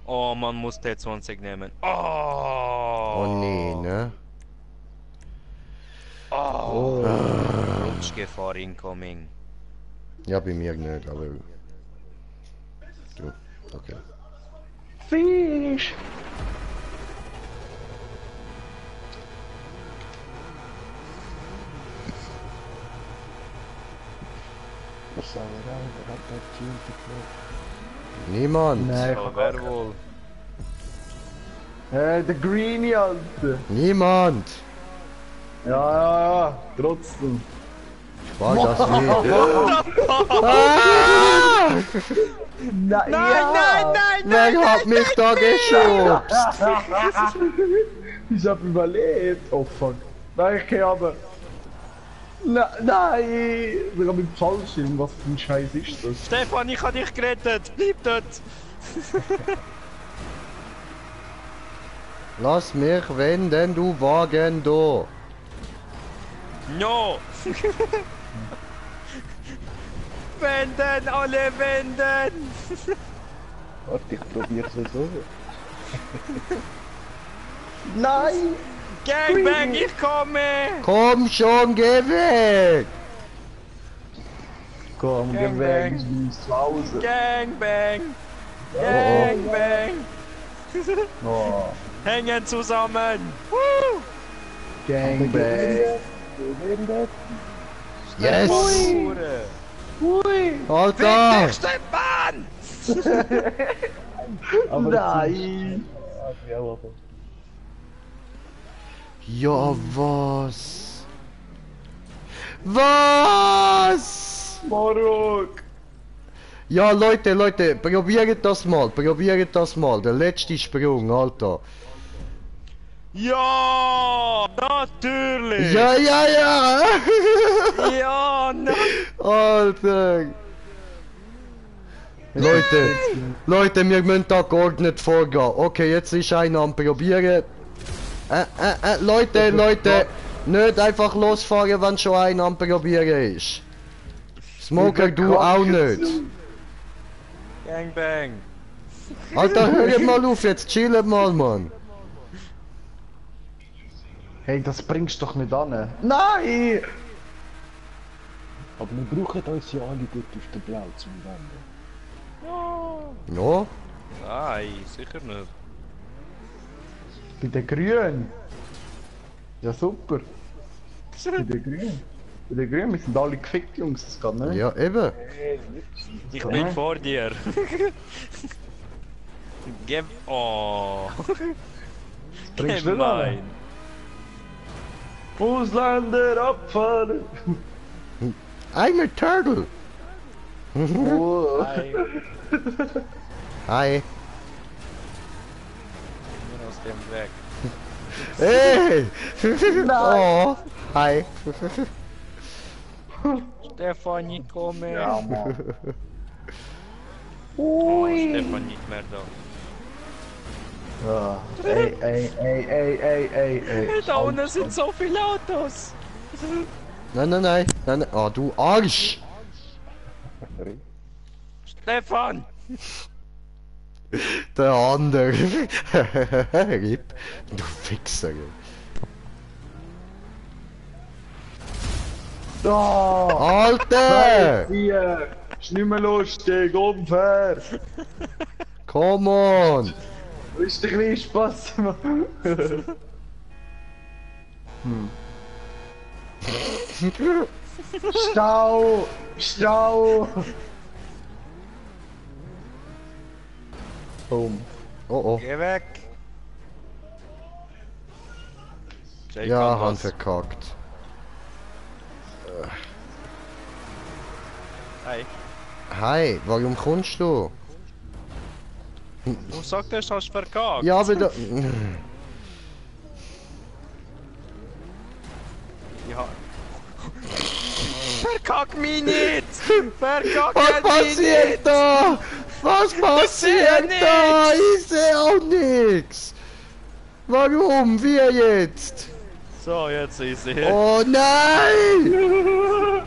Oh, man muss T20 nehmen. Oh! Oh nee, ne? Oh! Rutschgefahr incoming. Ja, bei mir nicht, aber... Du, okay. Fisch! Was sagen wir da? Wer hat da Tinte gekauft? Niemand! Nein, Oh, wer wohl? der Greenie, Alter! Niemand! Ja, trotzdem. War das wie? Nein, nein! Wer hat mich da geschubst? Ich hab überlebt! Oh fuck. Nein, ich kann aber. Nein! Wir haben mit Fallschirm, was für ein Scheiß ist das? Stefan, ich hab dich gerettet! Bleib dort! Lass mich wenden, du Wagen da! No! Wenden, alle wenden! Warte, ich probier's so. Nein! Gangbang, ich komme! Komm schon, geh weg! Komm, geh Gang, weg, gang. ich bin zu Hause. Gangbang! Gangbang! Oh, Hängen zusammen! Woo! Gangbang. Yes! Hure. Alter! Stefan! Nein! Ja, aber. Ja, was? Was? Marok! Ja, Leute, probiert das mal, der letzte Sprung, Alter. Ja! Natürlich! Ja! Ja, nein! Alter! Leute, wir müssen da geordnet vorgehen. Okay, jetzt ist einer am probieren. Leute! Nicht einfach losfahren, wenn schon einer am probieren ist. Smoker, du auch nicht. Gangbang! Alter, hört mal auf, jetzt chillt mal, Mann. Hey, das bringst du doch nicht an. Nein! Aber wir brauchen uns ja alle gut auf den Blau zum Wenden. Ja? Nein, sicher nicht. Bei den Grünen. Ja, super. Bei den Grünen. Bei den Grünen, wir sind alle gefickt, Jungs, das geht nicht. Ja, eben. Ich bin vor dir. Gib. Oh. Bringst du nicht Gemein. an? Ausländer abfahren! I'm a turtle. Oh. Nein, Hi. nur aus dem Weg. Hey! Oh, hi. Stefanie, komme. Ja, Mann. Oh, Stefan nicht mehr da. Ja. Ey. Da unten sind so viele Autos. Nein. Oh, du Arsch! Stefan! Der andere. Rip. Du Fixer. Oh, Alter! hier! Ist nicht mehr lustig, unfair! Come on! Ist ein bisschen Spaß machen? Stau! Boom. Oh. Geh weg! Jay Ja, kann Han was. verkackt. Hey, Hi, warum kommst du? du sagtest, hast verkackt. Ja, aber da... Ja. Verkack mich nicht! Verkack Was mich nicht! passiert da? Was passiert sehe da? Ich sehe auch nix. Warum? Wie jetzt? So, jetzt ist sie. Oh nein!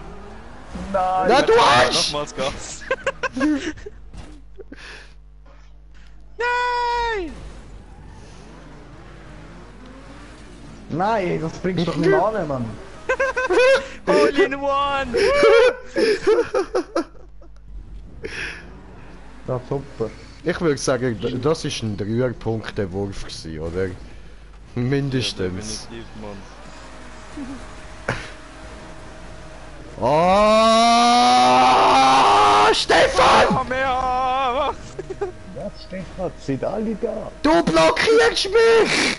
Nein! Na du Arsch! Nochmals Gas. Nein! Nein, das bringst du doch nicht an, Mann! All in one! Ja, super. Ich würde sagen, das ist ein 3-Punkte-Wurf gewesen, oder? Mindestens. Definitiv, Mann. Oh, Stefan! Komm her! Was, Stefan? Sind alle da? Du blockierst mich!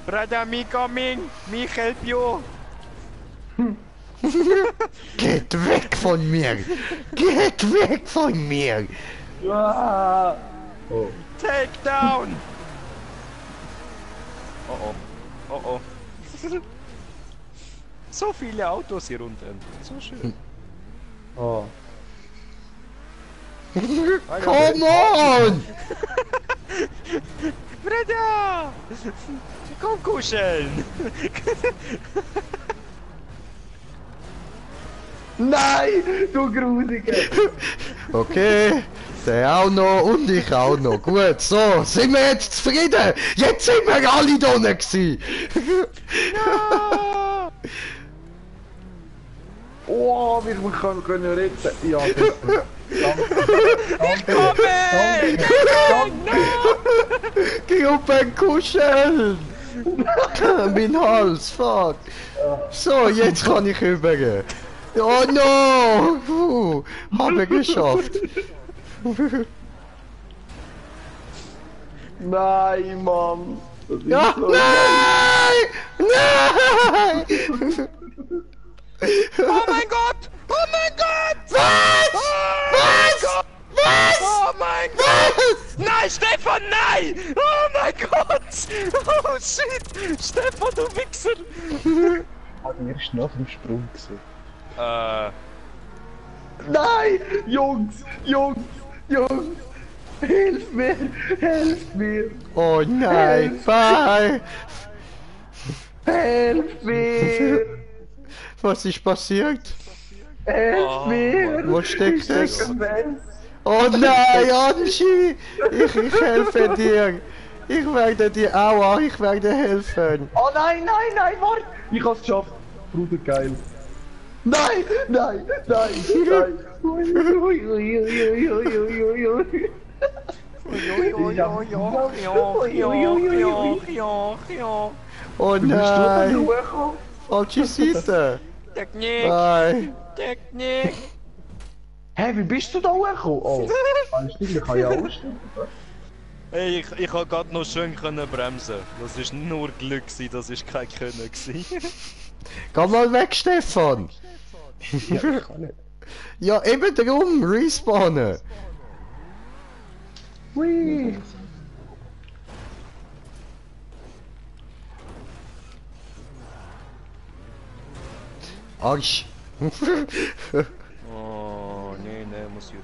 Brother, me coming! Me help you! Geht weg von mir! Geht weg von mir! Ah, Take down! Oh oh. Oh oh. So viele Autos hier unten. So schön. oh. Come on! Brother! Komm kuscheln! Nein, du Grusiger! Okay, der auch noch und ich auch noch. Gut, so, sind wir jetzt zufrieden? Jetzt sind wir alle da gewesen. Ja! Oh, wir können retten. Ja, das Komm! Geh auf den Kuscheln! Mein Hals, fuck! So, jetzt kann ich übergehen. Oh no! Habe geschafft. Nein, Mann! Das ist Ja, so nein! Nein! Oh mein Gott! Oh mein Gott! Was? Was? Was? Oh mein Gott! Nein, Stefan, nein! Oh mein Gott! Oh shit! Stefan, du Wichser! Hat mir erst nach dem Sprung gesehen. Nein! Jungs! Jungs! Jungs! Hilf mir! Hilf mir! Oh nein, bye! Hilf mir! Was ist passiert? Hilf mir! Wo steckt Ich es? stecke fest. Oh nein, Angie! Ich helfe dir! Ich werde dir, aua, ich werde helfen! Oh nein, nein, nein, warte! Ich hab's geschafft! Bruder, geil! Nein, nein, nein, nein! Ui, ui, ui, ui, ui, ui, ui, ui. Oh Du bist nein! durchgekommen? Falsche Seite! Technik! Bye! Technik! Hä, wie bist du da hochgekommen? Oh, ich kann ja aussteigen. Hey, ich hab grad noch schön können bremsen. Das ist nur Glück gewesen, das ist kein Können gewesen. Geh mal weg, Stefan! Ja, ich kann nicht. Ja, eben darum, respawnen! Hui! Arsch! Oh, nee, muss ich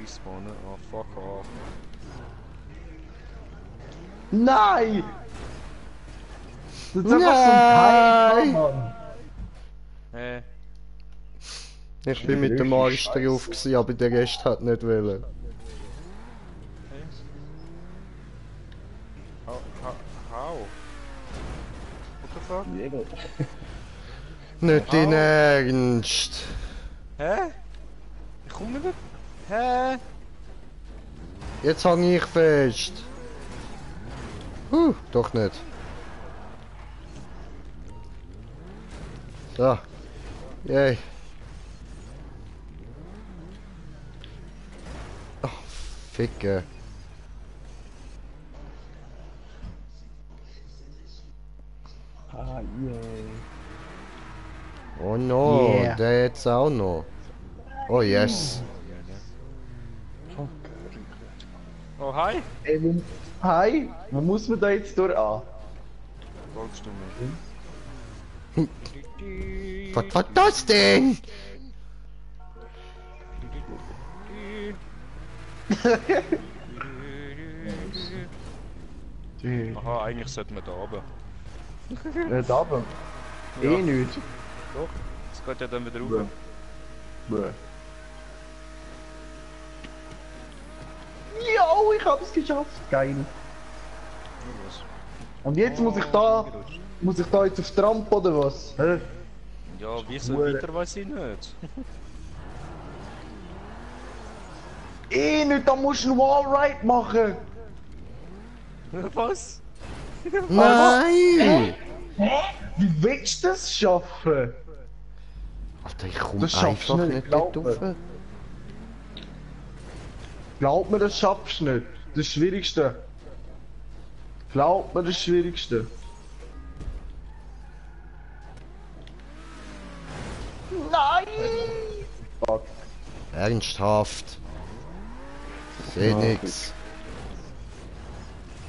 respawnen. Oh, fuck off. Nein! Das ist einfach so Nein! ein Teil, Mann. Hä? Ich bin mit dem Arsch drauf gewesen, aber der Rest hat nicht wollen. How? What the fuck? Jäger. Nicht in Ernst! Hä? Ich komm nicht. Hä? Jetzt hang ich fest! Doch nicht. So. Yay. Oh, Ficke. Ah, yay. Oh no, Yeah. der jetzt auch noch. Oh yes. Fuck. Oh, hi! Ey, hi, wo muss man da jetzt durch an? Folgst du mir? Was war das denn? Aha, eigentlich sollte man da runter. Nicht runter. Ja. Eh nicht. Doch, es geht ja dann wieder Bro. rauf. Bro. Ja, ich hab's geschafft. Geil. Was? Und jetzt muss ich da jetzt auf die Rampe oder was? Hä? Ja, wieso Hure. weiter weiß ich nicht. Eh nicht, da musst du einen Wallride machen. Was? Nein! Wie willst du das schaffen? Alter, ich komme Das schaffst einfach du nicht, nicht dort glaub mir. rauf. Glaub mir, das schaffst du nicht. Das Schwierigste. Glaub mir, das Schwierigste. Nein! Fuck. Ernsthaft. Seh Ja, nix.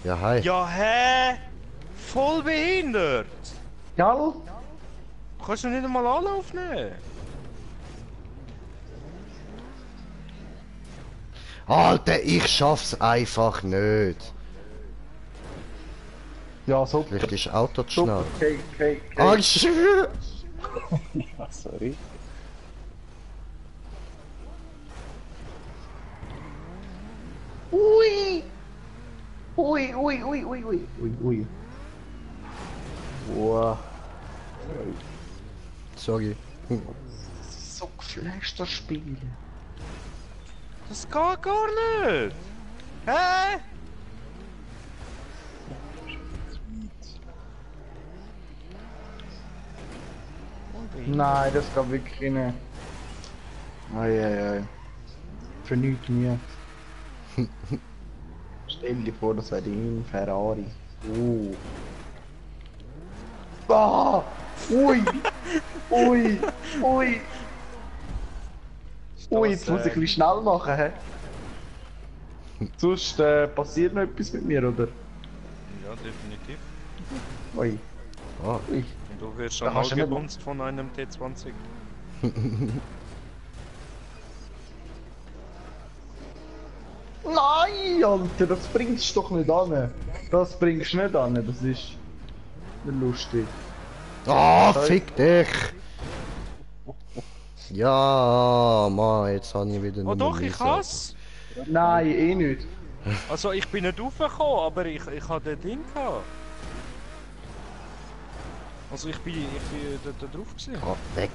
Ja, hi. Ja, hä? Voll behindert! Gell? Kannst du nicht einmal Anlauf nehmen? Alter, ich schaff's einfach nicht. Ja, super. Vielleicht ist das Auto zu schnell. Super, okay. Ah, ich schwöre. Ja, sorry. Ui! Ui. Wow. Sorry. So geflasht das Spiel. Das geht gar nicht! Hä? Nein, das geht wirklich nicht. Ei. Für nichts mehr. Stell dir vor, das wäre ein Ferrari. Oh. Ah! Ui! Ui! Ui, jetzt muss ich ein bisschen schnell machen, hä? Sonst passiert noch etwas mit mir, oder? Ja, definitiv. Ui. Ah. Ui. Und du wirst Da schon hast du nicht- ausgebumst von einem T20. Nein, Alter, das bringst du doch nicht an. Das bringst du nicht an, das ist nicht lustig. Ah, fick dich! Ja, Mann, jetzt habe ich wieder Oh nur doch, ich Lisa. hasse! Nein, eh nicht. Also ich bin nicht raufgekommen, aber ich hatte den Ding gehabt. Also ich bin da drauf gewesen. Ah, weg.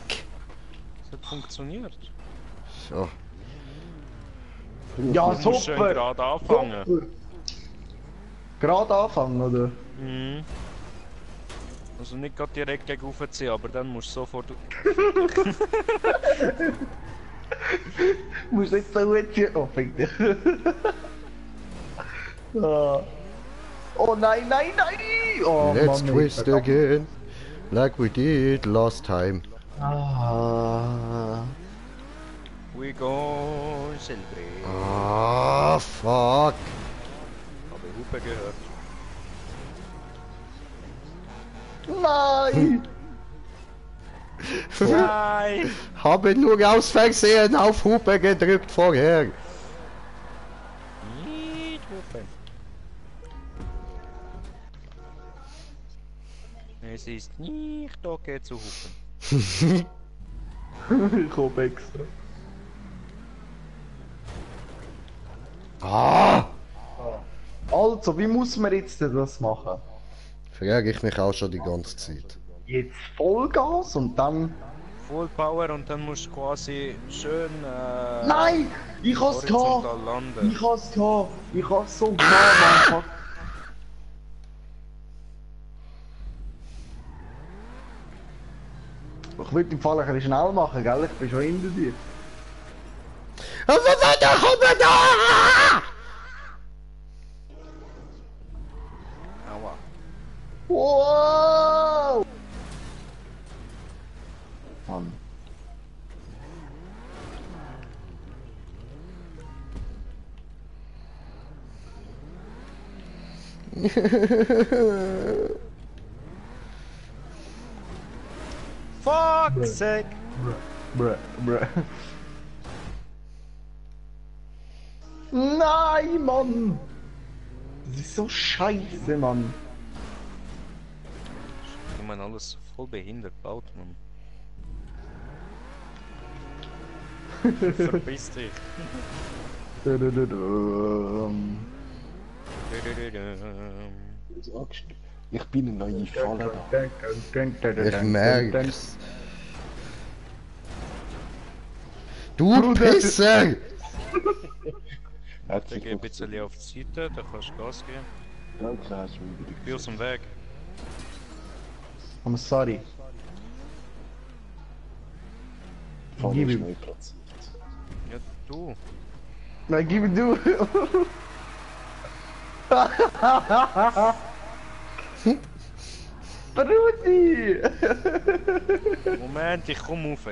Es hat funktioniert. So. Ja, Du musst schön super. gerade anfangen. Super. Gerade anfangen, oder? Mhm. Also nicht gerade direkt gegen ziehen, aber dann musst du sofort... Muss nicht so gut sein. Oh, fick dich. Ah. Oh nein! Oh, Let's Mann, twist verdammt. again. Like we did last time. Ah. We go celebrate. Ah, fuck. Habe Hupe gehört. Nein! Nein! Habe nur aus Versehen auf Hupe gedrückt vorher. Nicht Hupe. Es ist nicht okay zu hupen. Ich komme extra. Ah! Also, wie muss man jetzt denn das machen? Frage ich mich auch schon die ganze Zeit. Jetzt Vollgas und dann... Full Power und dann musst du quasi schön Nein! Ich hab's gehabt! horizontal landen. Ich hab's gehabt! Ich hab's so gehabt, Mann! Ich würde im Fall ein bisschen schnell machen, gell? Ich bin schon hinter dir. Aber weiter, komm da! Aua. Wow! Mann. Fuck's sake! Bruh. Nein, Mann! Das ist so scheiße, Mann. Ich meine, alles voll behindert baut, man. Verpiss dich. Sagst du, ich bin eine neue Falle da. Ich merk's. Du Pisser! Ich gehe ein bisschen auf die Seite, da kannst du Gas geben. Danke, hast du mich wieder Ich bin aus dem Weg. I'm sorry. Falle Gib ist ihm. neu platziert. Ja, du. Nein, gib mir du. Brudi! Moment, ich komm rauf.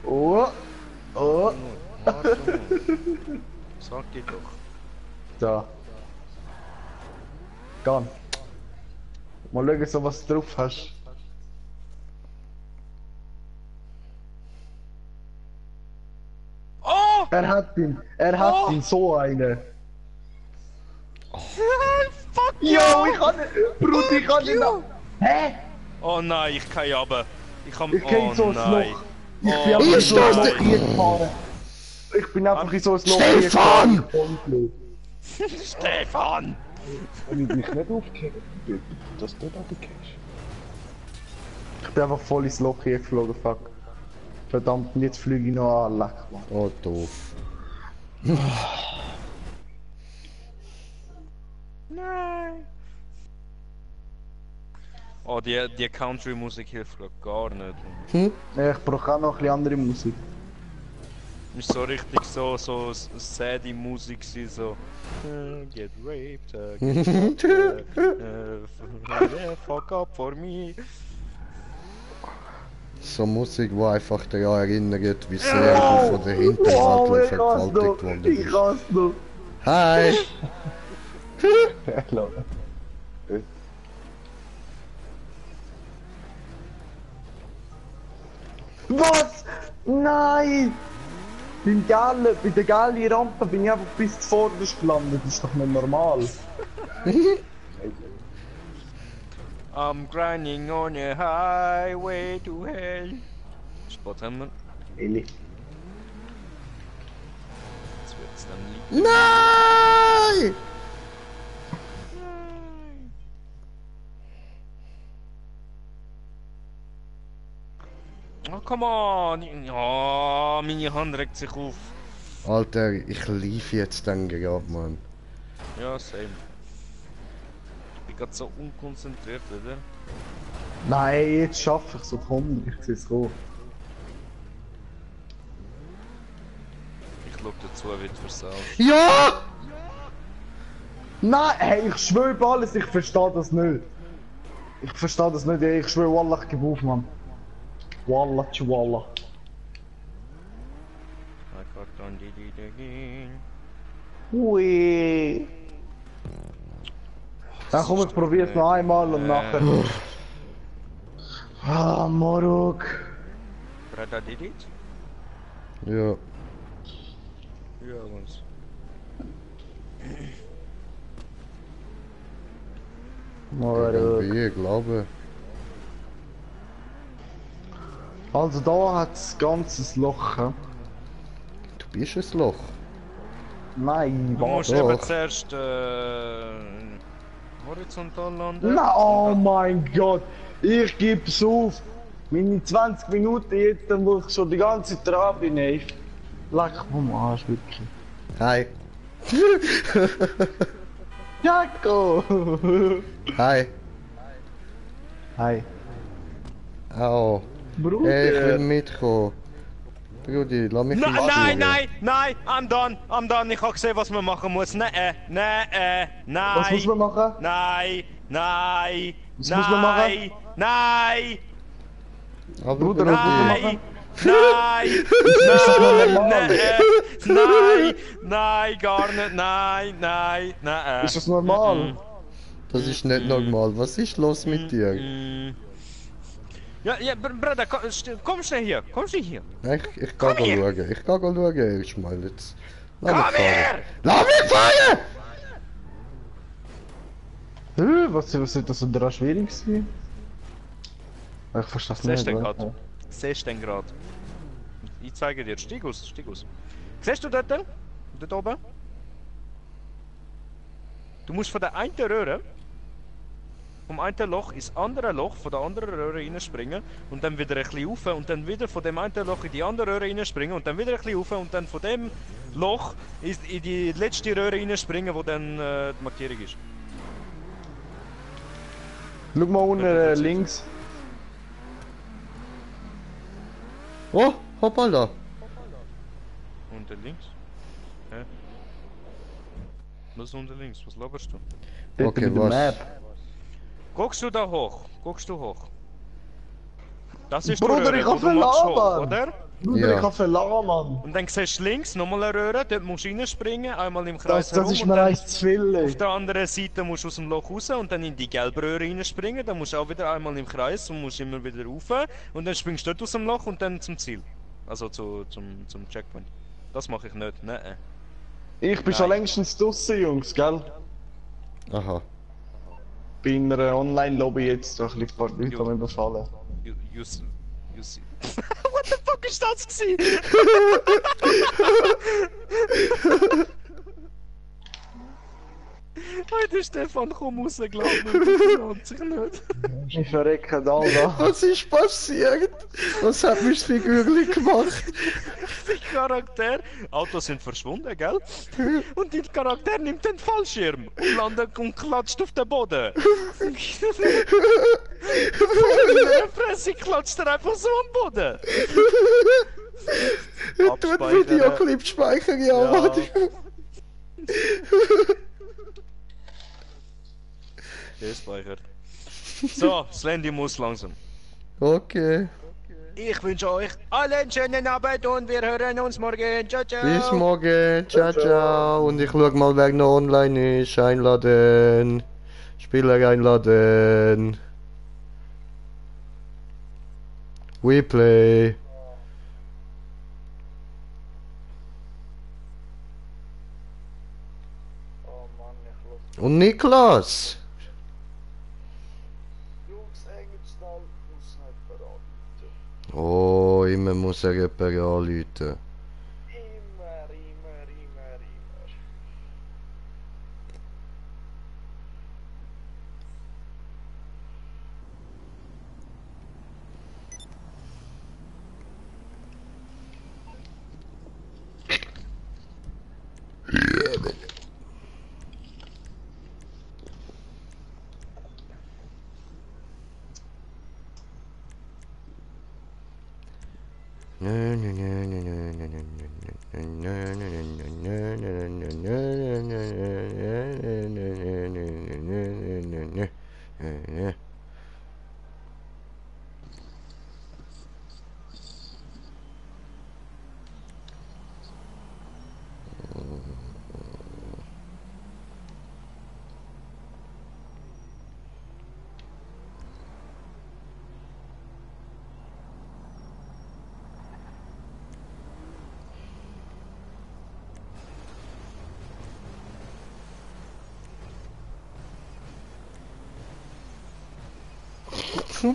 Oh! Oh! Warte mal. Sag dir doch. So. Gone. Mal schauen, so was du drauf hast. Oh! Er hat ihn, so eine. Fuck Yo, ich kann nicht, Bruder, ich kann nicht noch. Hä? Oh nein, ich kann aber. Ich kann. Ich geh so ins nein. Loch. Ich bin Oh, einfach in so ein das Loch denn? gefahren. Ich bin einfach in so ein Loch Stefan! gefahren. Stefan! Wenn ich dich nicht aufgehört bin, dass du da gehst. Ich bin einfach voll ins Loch hier geflogen, fuck. Verdammt, und jetzt fliege ich noch an, leck, Mann. Oh, doof. Nein! Oh, die Country-Musik hilft glaub gar nicht. Ja, ich brauche auch noch ein bisschen andere Musik. Ist so richtig so saddy Musik gewesen, so get raped, get fucked, fuck up for me. So Musik, die einfach daran erinnert, wie sehr du von der Hinterwelt vergewaltigt worden Ich bist. kann's noch. Hi! Klar. Was? Nein! Bei der gelben Rampe bin ich einfach bis zuvorderst gelandet, das ist doch nicht normal. I'm grinding on a highway to hell. Spot haben wir. Eli. Jetzt wird's dann liegen. Nein! Oh, come on! Oh, meine Hand regt sich auf. Alter, ich lief jetzt dann gerade, Mann. Ja, same. Ich bin gerade so unkonzentriert, oder? Nein, jetzt schaffe ich es auf 100, ich sehe es kommen. Ich schau dazu, wie du versaust. Ja! Nein, hey, ich schwöre bei alles, ich verstehe das nicht. Ich verstehe das nicht, ey, ich schwöre, Wallah, ich gebe auf, Mann. Wallah, Chihuahua. I got on did it again. Ui. Dann komm, ich probiere es noch einmal und nachher. Ah, Moruk. Brother did it? Ja. Ja, was? Moruk. Irgendwie, ich glaube. Also da hat es ganzes Loch. Hä? Du bist ein Loch. Nein, Du musst warte. doch. eben zuerst horizontal landen. Na, oh mein Gott, ich geb's auf. Meine 20 Minuten jetzt, wo ich schon die ganze Zeit dran bin, ey. Leck vom Arsch, wirklich. Hi. Jacko! Hi. Hi. Au. Bruder. Hey, ich will mitkommen. Brudi, lass mich Nein, einschauen. nein, I'm done, ich hab gesehen, was man machen muss. Nein, Was muss man machen? nein, Was muss man machen? nein, Aber Bruder, was muss man nein, machen? nein, normal? nein, gar nicht, nein. Ist das normal? das ist nicht normal. Was ist los mit dir? Ja, Bruder, komm schnell hier, Ich geh schauen. Ich geh schauen erstmal jetzt. Lass mich fahren! Lass mich fahren! Was ist das so daran schwierig gewesen? Ich verstehe es Siehst nicht. du den was? gerade? Siehst du den gerade? Ich zeige dir. Steig aus, steig aus. Siehst du dort? Dort oben? Du musst von der einen Röhre, vom einen Loch ins andere Loch, von der anderen Röhre reinspringen und dann wieder ein bisschen rauf und dann wieder von dem einen Loch in die andere Röhre reinspringen und dann wieder ein bisschen rauf und dann von dem Loch in die letzte Röhre reinspringen, wo dann die Markierung ist. Schau mal unten links. Oh, hoppala! Unten links? Hä? Was ist unten links? Was laberst du? Dort Okay, bei der was? Map. Guckst du da hoch? Guckst du hoch? Das ist Bruder, die ich Röhre, hab wo du machst verloren, hoch, Mann. oder? Bruder, Ja. ich hab verloren, Mann. Und dann siehst du links nochmal eine Röhre, dort musst du reinspringen, einmal im Kreis Das ist und mir dann eins zu viel. auf der anderen Seite musst du aus dem Loch raus und dann in die gelbe Röhre reinspringen, dann musst du auch wieder einmal im Kreis und musst immer wieder rauf und dann springst du dort aus dem Loch und dann zum Ziel. Also zum Checkpoint. Das mache ich nicht, nein. Ich bin schon längstens draussen, Jungs, gell? Aha. Bin in einer Online-Lobby jetzt so ein bisschen ein paar Leute Jo. am überfallen. You see. What the fuck ist das gewesen? Heute Stefan, komm raus, glaub mir, das lohnt sich nicht. Ich verrecke da, da. Was ist passiert? Was hat mich das Figürchen gemacht? Dein Charakter, Autos sind verschwunden, gell? Und dein Charakter nimmt den Fallschirm und landet und klatscht auf den Boden. Vor deiner Fresse klatscht er einfach so am Boden. Tut Videoclip speichern, ja, warte. Gespeichert. So, Slendy muss langsam. Okay. Ich wünsche euch allen einen schönen Abend und wir hören uns morgen. Ciao, ciao. Bis morgen. Ciao, ciao. Und ich schau mal, wer noch online ist. Einladen. Spieler einladen. WePlay. Und Niklas. Oh, immer muss er jemanden anrufen.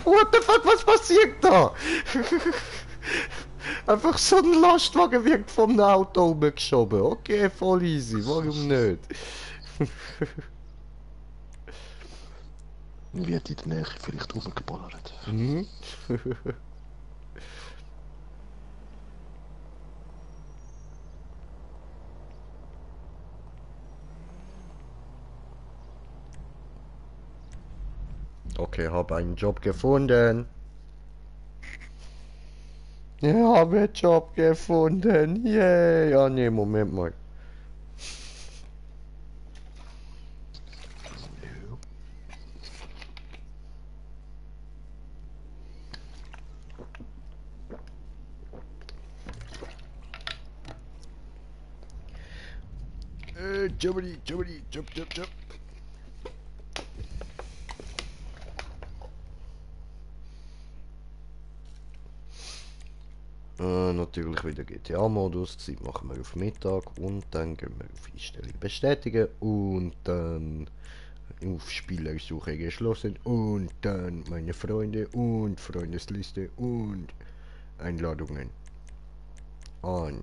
What the fuck, was passiert da? Einfach so ein Lastwagen wird vom Auto oben geschoben. Okay, voll easy, warum nicht? Wird in der Nähe vielleicht rumgeballert. Mhm. Okay, habe einen Job gefunden. Ich habe einen Job gefunden. Yay. Ja, nee, Moment mal. Jubbly, jubbly, jump, jump, jump. Natürlich wieder GTA-Modus. Zeit machen wir auf Mittag und dann gehen wir auf Einstellung bestätigen und dann auf Spielersuche geschlossen und dann meine Freunde und Freundesliste und Einladungen an.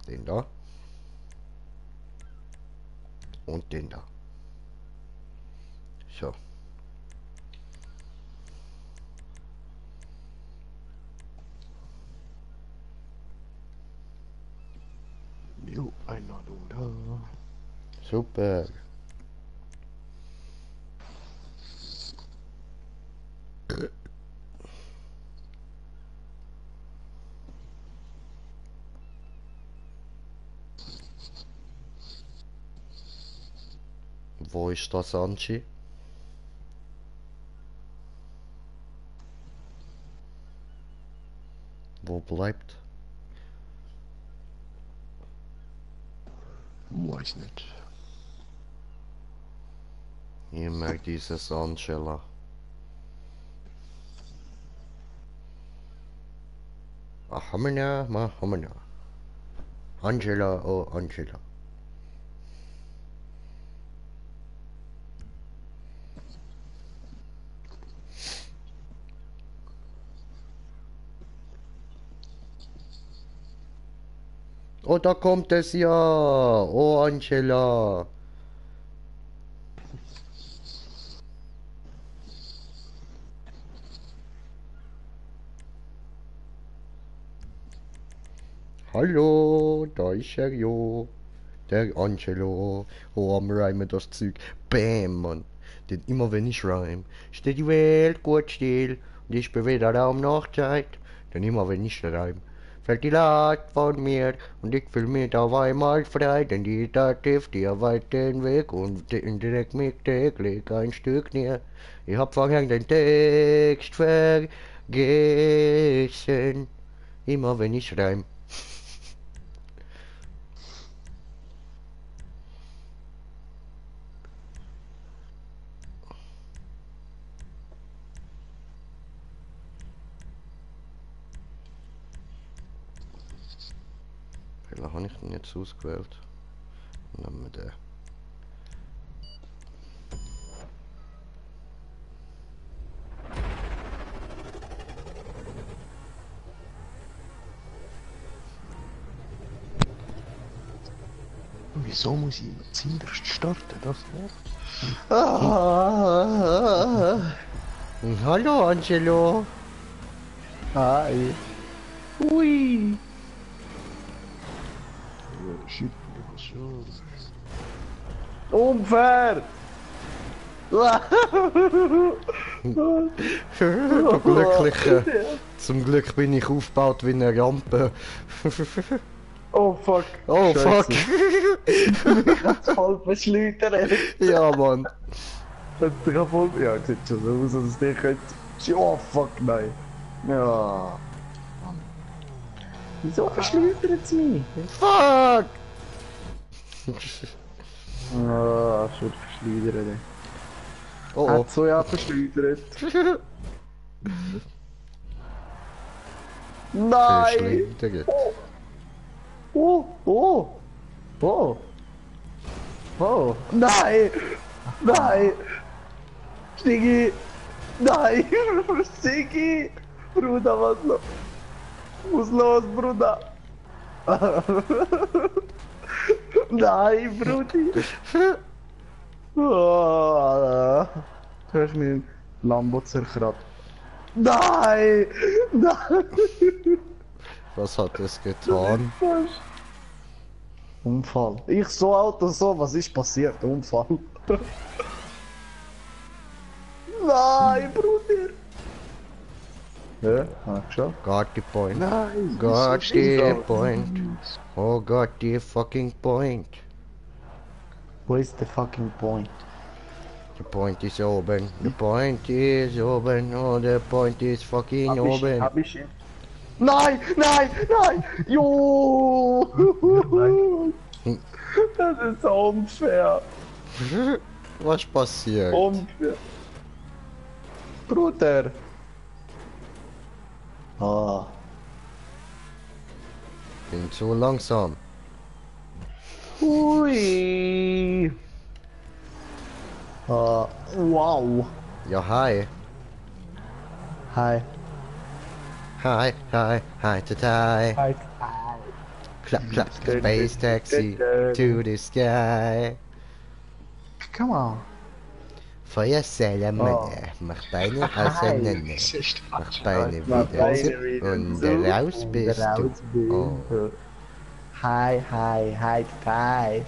Den da und den da. So. Jo, Einladung da. Super. Wo ist das Anchi? Wo bleibt? Weiß nicht. Immer dieses Angela. Ach, haben wir ja. Angela, oh Angela. Oh, da kommt es ja. Oh, Angela. Hallo, da ist er jo. Der Angelo. Oh, am Reimen das Zeug. Bam, Mann. Denn immer wenn ich reim, steht die Welt gut still. Und ich bin wieder da um Nachtzeit. Denn immer wenn ich reim, fällt die Last von mir. Und ich fühl mich auf einmal frei. Denn die Tat trifft dir weit den Weg. Und direkt mich täglich ein Stück näher. Ich hab vorhin den Text vergessen. Immer wenn ich reim. Welchen habe ich denn jetzt ausgewählt? Nehmen wir den. Wieso muss ich zuerst starten? Das nervt. Hallo Angelo. Hi. Ui. Shit, was schon. Unfair. Glücklich. Zum Glück bin ich aufgebaut wie eine Rampe. Oh fuck. Oh fuck. Ich hab's voll verschleudert. Ja Mann. Das ist voll... Ja, sieht schon so aus, dass es nicht könnte... Oh fuck, nein. Ja. Wieso verschleudert es mich? Fuck. Ah, schon verschleudert. Oh oh. Hat so ja verschleudert. Nein! Verschleudert. Oh! Oh! Oh! Oh! Nein! Nein! Stiggi! Nein! Stiggi! Bruder, was los? Was los, Bruder? Nein, Brudi! Oh, du hast mir Lambo zerkratzt. Nein! Nein! Was hat es getan? Unfall. Ich so Auto so, was ist passiert? Unfall. Nein, Bruder! Ja, hab ich schon. Got the point. Nein! Got wieso the steht point. Oh, got the fucking point. What is the fucking point? The point is open. The point is open. Oh, the point is fucking open. Hab ich ihn? Nein, nein, nein! Jo! Das ist so unfair. Was passiert? Und... Bruder! Ah. Bin zu langsam. Hui! Wow! Ja, hi. Hi. Hi, hi, hi, hi. Hi. Clap, clap, space taxi to the sky. Come on. Feuersäule Männer, mach Beine auseinander. Mach Beine wieder und raus bist du. Oh. Hi, hi, hi, hi.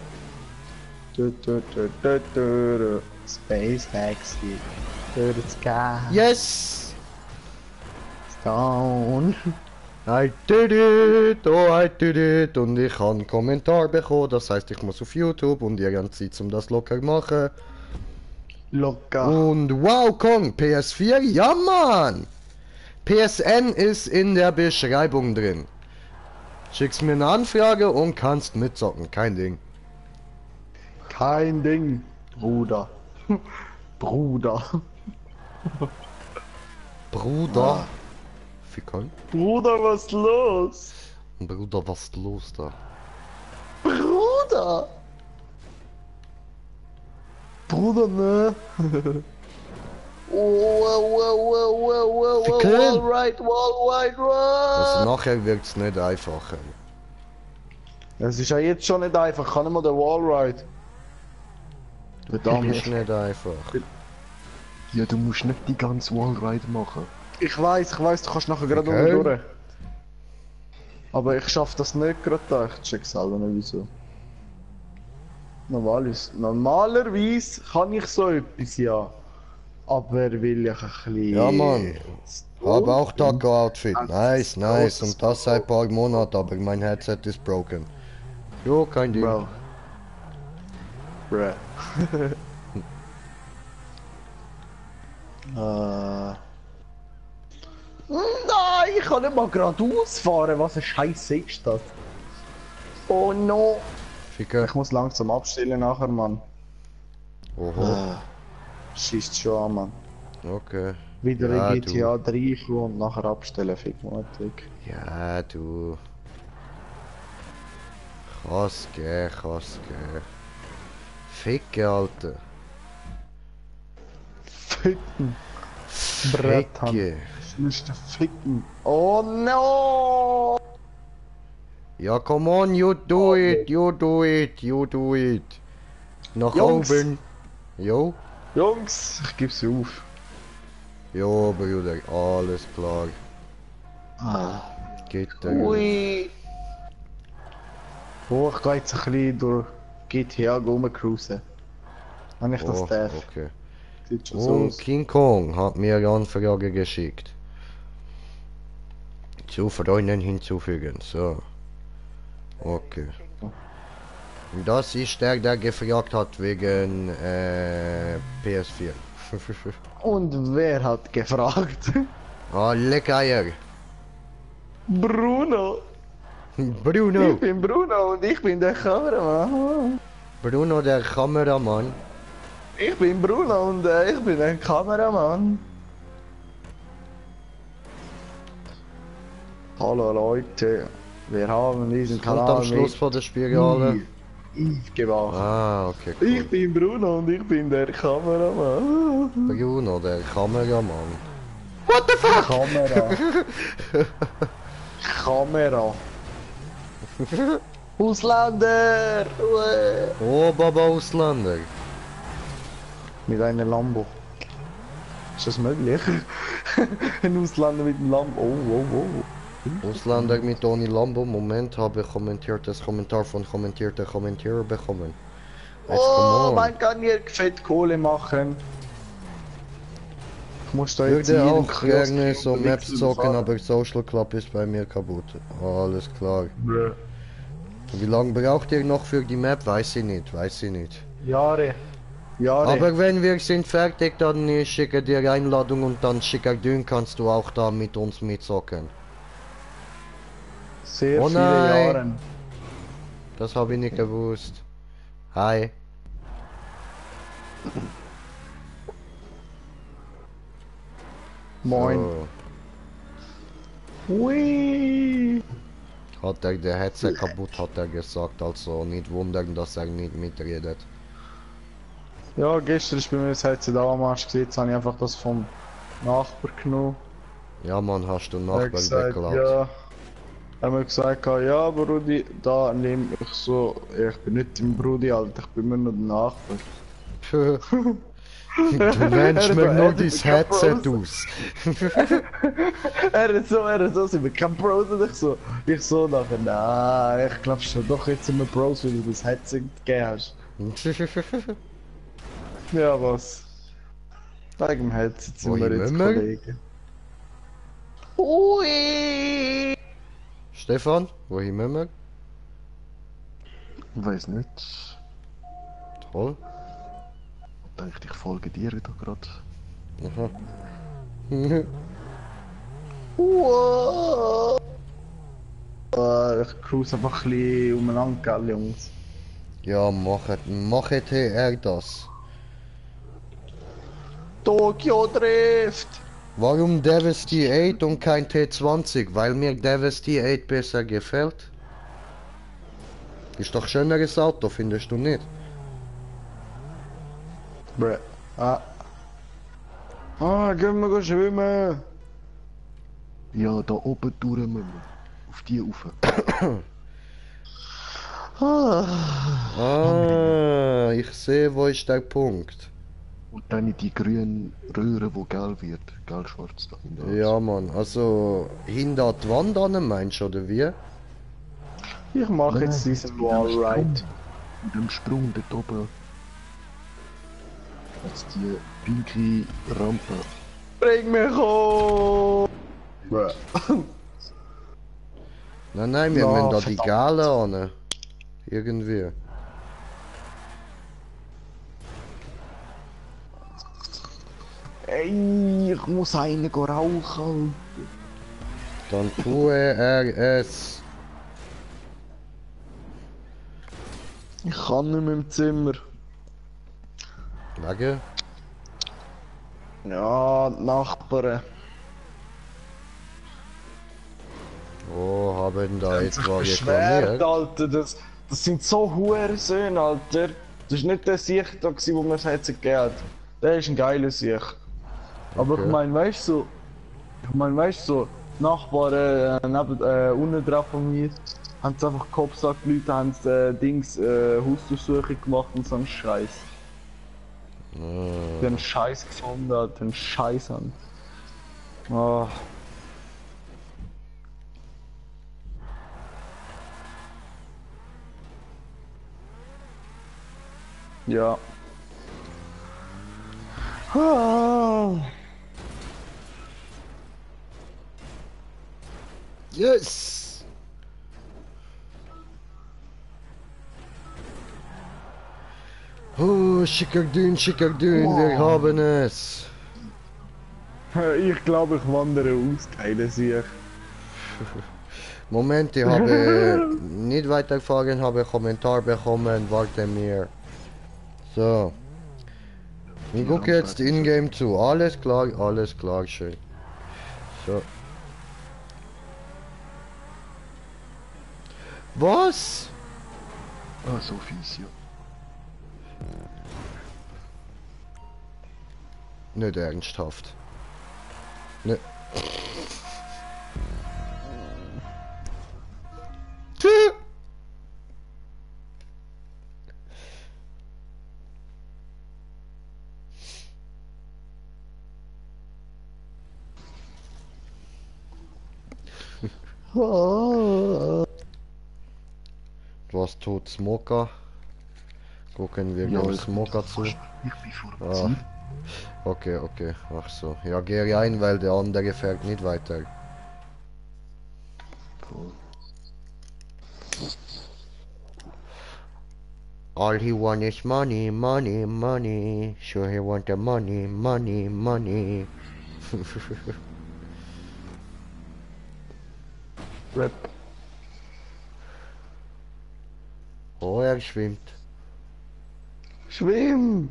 Space taxi to the sky. Yes! Stone. I did it! Oh, I did it! Und ich habe einen Kommentar bekommen, das heißt, ich muss auf YouTube und ihr habt Zeit, um das locker machen. Locker. Und wow, Kong, PS4? Ja, Mann! PSN ist in der Beschreibung drin. Schickst mir eine Anfrage und kannst mitzocken, kein Ding. Kein Ding, Bruder. Bruder. Bruder. Fickern. Bruder, was los? Bruder, was ist los da? Bruder. Bruder, ne? Ficken. Wall right. Also nachher wird's nicht einfacher. Es ist ja jetzt schon nicht einfach, kann ich mal den Wallride? Das Verdammt. ist nicht einfach. Ja, du musst nicht die ganze Wallride machen. Ich weiß, du kannst nachher gerade Okay. unten durch. Aber ich schaff das nicht gerade da, ich check selber nicht wieso. Normalerweise kann ich so etwas, ja. Aber will ich ein bisschen... Ja, Mann. Habe auch Taco-Outfit. Nice, nice. Und das seit paar Monaten, aber mein Headset ist broken. Jo, kein Ding. Bro. Bruh. Nein, ich kann nicht mal geradeaus fahren. Was ein Scheiße ist das? Oh no. Ficker. Ich muss langsam abstellen nachher, Mann. Oho. Schießt schon an, Mann. Okay. Wieder Ja, in GTA 3 kommen und nachher abstellen, fickmutig. Ja, du. Kann's gehen, kann's gehen. Ficke, Alter. Ficken. Brettern. Ficke. Ich möchte ficken. Oh no! Ja, come on, you do it, you do it, you do it. Nach Jungs. oben. Jo? Jungs, ich geb's auf. Jo, Bruder, alles klar. Geht der. Ui. Oh, ich geh jetzt ein bisschen durch GTA rumcruisen. Wenn ich das Oh, darf. okay. Sieht schon so Und aus. King Kong hat mir eine Anfrage geschickt. Zu Freunden hinzufügen, so. Okay. Und das ist der, der gefragt hat wegen PS4. Und wer hat gefragt? Ah, lecker Eier. Bruno! Bruno. Ich bin Bruno und ich bin der Kameramann. Bruno, der Kameramann. Ich bin Bruno und ich bin der Kameramann. Hallo Leute, wir haben diesen Und Kanal am Schluss von der Spirale. gemacht. Ah, okay, cool. Ich bin Bruno und ich bin der Kameramann. Bruno, der Kameramann. Kamera. Kamera. Ausländer! Uäh. Oh, Baba Ausländer. Mit einer Lambo. Ist das möglich? Ein Ausländer mit einem Lambo. Oh. Ausländer mit ohne Lambo. Moment, habe kommentiertes Kommentar von kommentierter Kommentierer bekommen. Jetzt Oh, come on. man kann hier fett Kohle machen. Ich muss da jetzt Würde hier im auch Kiosk gerne so und Maps Wechsel zocken, fahren. aber Social Club ist bei mir kaputt. Alles klar. Bruh. Wie lange braucht ihr noch für die Map? Weiß ich nicht, weiß ich nicht. Jahre. Aber wenn wir sind fertig, dann ich schicke dir Einladung und dann schicker Dün kannst du auch da mit uns mitzocken. Sehr Oh viele nein. Jahre. Das habe ich nicht gewusst. Hi. Moin. So. Hui. Hat er der Headset kaputt, hat er gesagt, also nicht wundern, dass er nicht mitredet. Ja, gestern ist bei mir das Headset auch am Arsch gewesen. Jetzt habe ich einfach das vom Nachbar genommen. Ja Mann, hast du Er Nachbar hat gesagt, weggelassen? ja. Er hat mir gesagt, ja Brudi, da nehme ich so, ich bin nicht dein Brudi, Alter, ich bin immer nur der Nachbar. Du nennst mir nur dein kein Headset Bros. aus. Er hat so, sind wir kein Bros und ich so nachher, nein, ich glaub schon, doch jetzt sind wir Bros, weil du das Headset gegeben hast. Ja, was? Wegen dem Headset sind Wohin wir jetzt müssen wir? Kollegen. Ui! Stefan, wohin müssen wir? Weiß nicht. Toll. Ich denke, ich folge dir da gerade. Aha. Wow! Ich cruise einfach ein bisschen umeinander, gell, Jungs. Ja, machet er das. Tokyo Drift! Warum Davis T8 und kein T20? Weil mir Davis T8 besser gefällt. Ist doch schöneres Auto, findest du nicht? Bruh. Gehen wir schwimmen! Ja, da oben durch müssen wir. Auf die rauf. Ah, ich sehe, wo ist der Punkt. Und dann in die grüne Röhre, wo gelb wird. Gelb-schwarz da hinten. Ja, Mann, also hinter die Wand an, meinst du, oder wie? Ich mache jetzt diesen Wallride. Mit dem Sprung dort oben. Jetzt die pinke Rampe. Bring mich hoch! Nein, wir Ja, müssen da die verdammt. Gale an. Irgendwie. Ey, ich muss einen rauchen. Dann tue er es. Ich kann nicht mehr im Zimmer. Wegen? Ja, die Nachbarn. Oh, haben da Sich etwa beschwert, reklamiert? Alter. Das sind so Hurensöhne, Alter. Das ist nicht der Sieg da gewesen, wo mir das Herz gegeben hat. Der ist ein geiler Sieg. Aber Okay. ich meine, weißt du, so, die Nachbarn unten drauf von mir, haben sie einfach Cops angerufen, haben Hausdurchsuchung gemacht und so einen Scheiß. Die haben Scheiß gefunden, Alter, einen Scheiß an. Ah. Ja. Ah. Yes! Oh, Schickerdün, wir haben es. Ich glaube, ich wandere aus, geile Sieg. Moment, ich habe nicht weitergefahren, habe Kommentar bekommen, warte mir. So. Ich gucke jetzt in-game zu. Alles klar, schön. So. Was? Ah, so fies, ja. Nicht ernsthaft. Ne. Tschüss. Was tut Smoker? Gucken wir Ja, dem ich Smoker zu. Ich bin vor dem Ah. Ziel. Okay. Ach so. Ja, geh rein, weil der andere fährt nicht weiter. Voll. All he want is money, money, money. Sure he want the money, money, money. Rap. Oh, er schwimmt. Schwimm!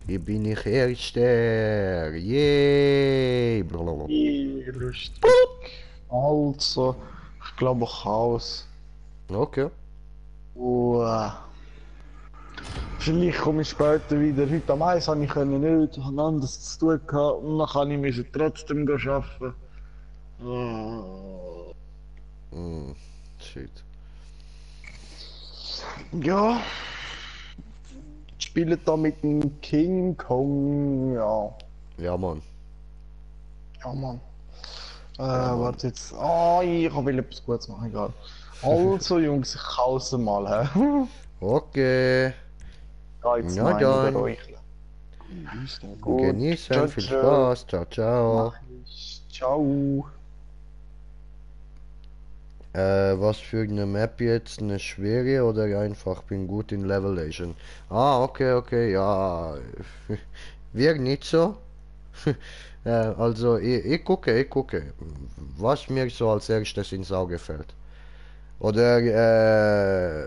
Hier bin ich Erster. Yay. Blablabla. Lustig. Also, ich glaube Chaos. Okay. Vielleicht komme ich später wieder. Heute am Eis habe ich nicht, habe anderes zu tun gehabt und dann kann ich trotzdem arbeiten. Shit. Ja. Spielen da mit dem King Kong, ja. Ja, Mann. Ja, Mann. Warte jetzt. Ich will etwas Gutes machen, egal. Also, Jungs, ich hause mal, hä? Okay. Ja, jetzt Ja, meine dann. ich euch. Gut, Genießen, ciao, viel ciao. Spaß. Ciao, ciao. Mach ich. Ciao. Was für eine Map jetzt? Eine schwere oder einfach bin gut in Levelation? Ah, okay, ja. Wir nicht so. Also, ich gucke. Was mir so als erstes ins Auge fällt. Oder,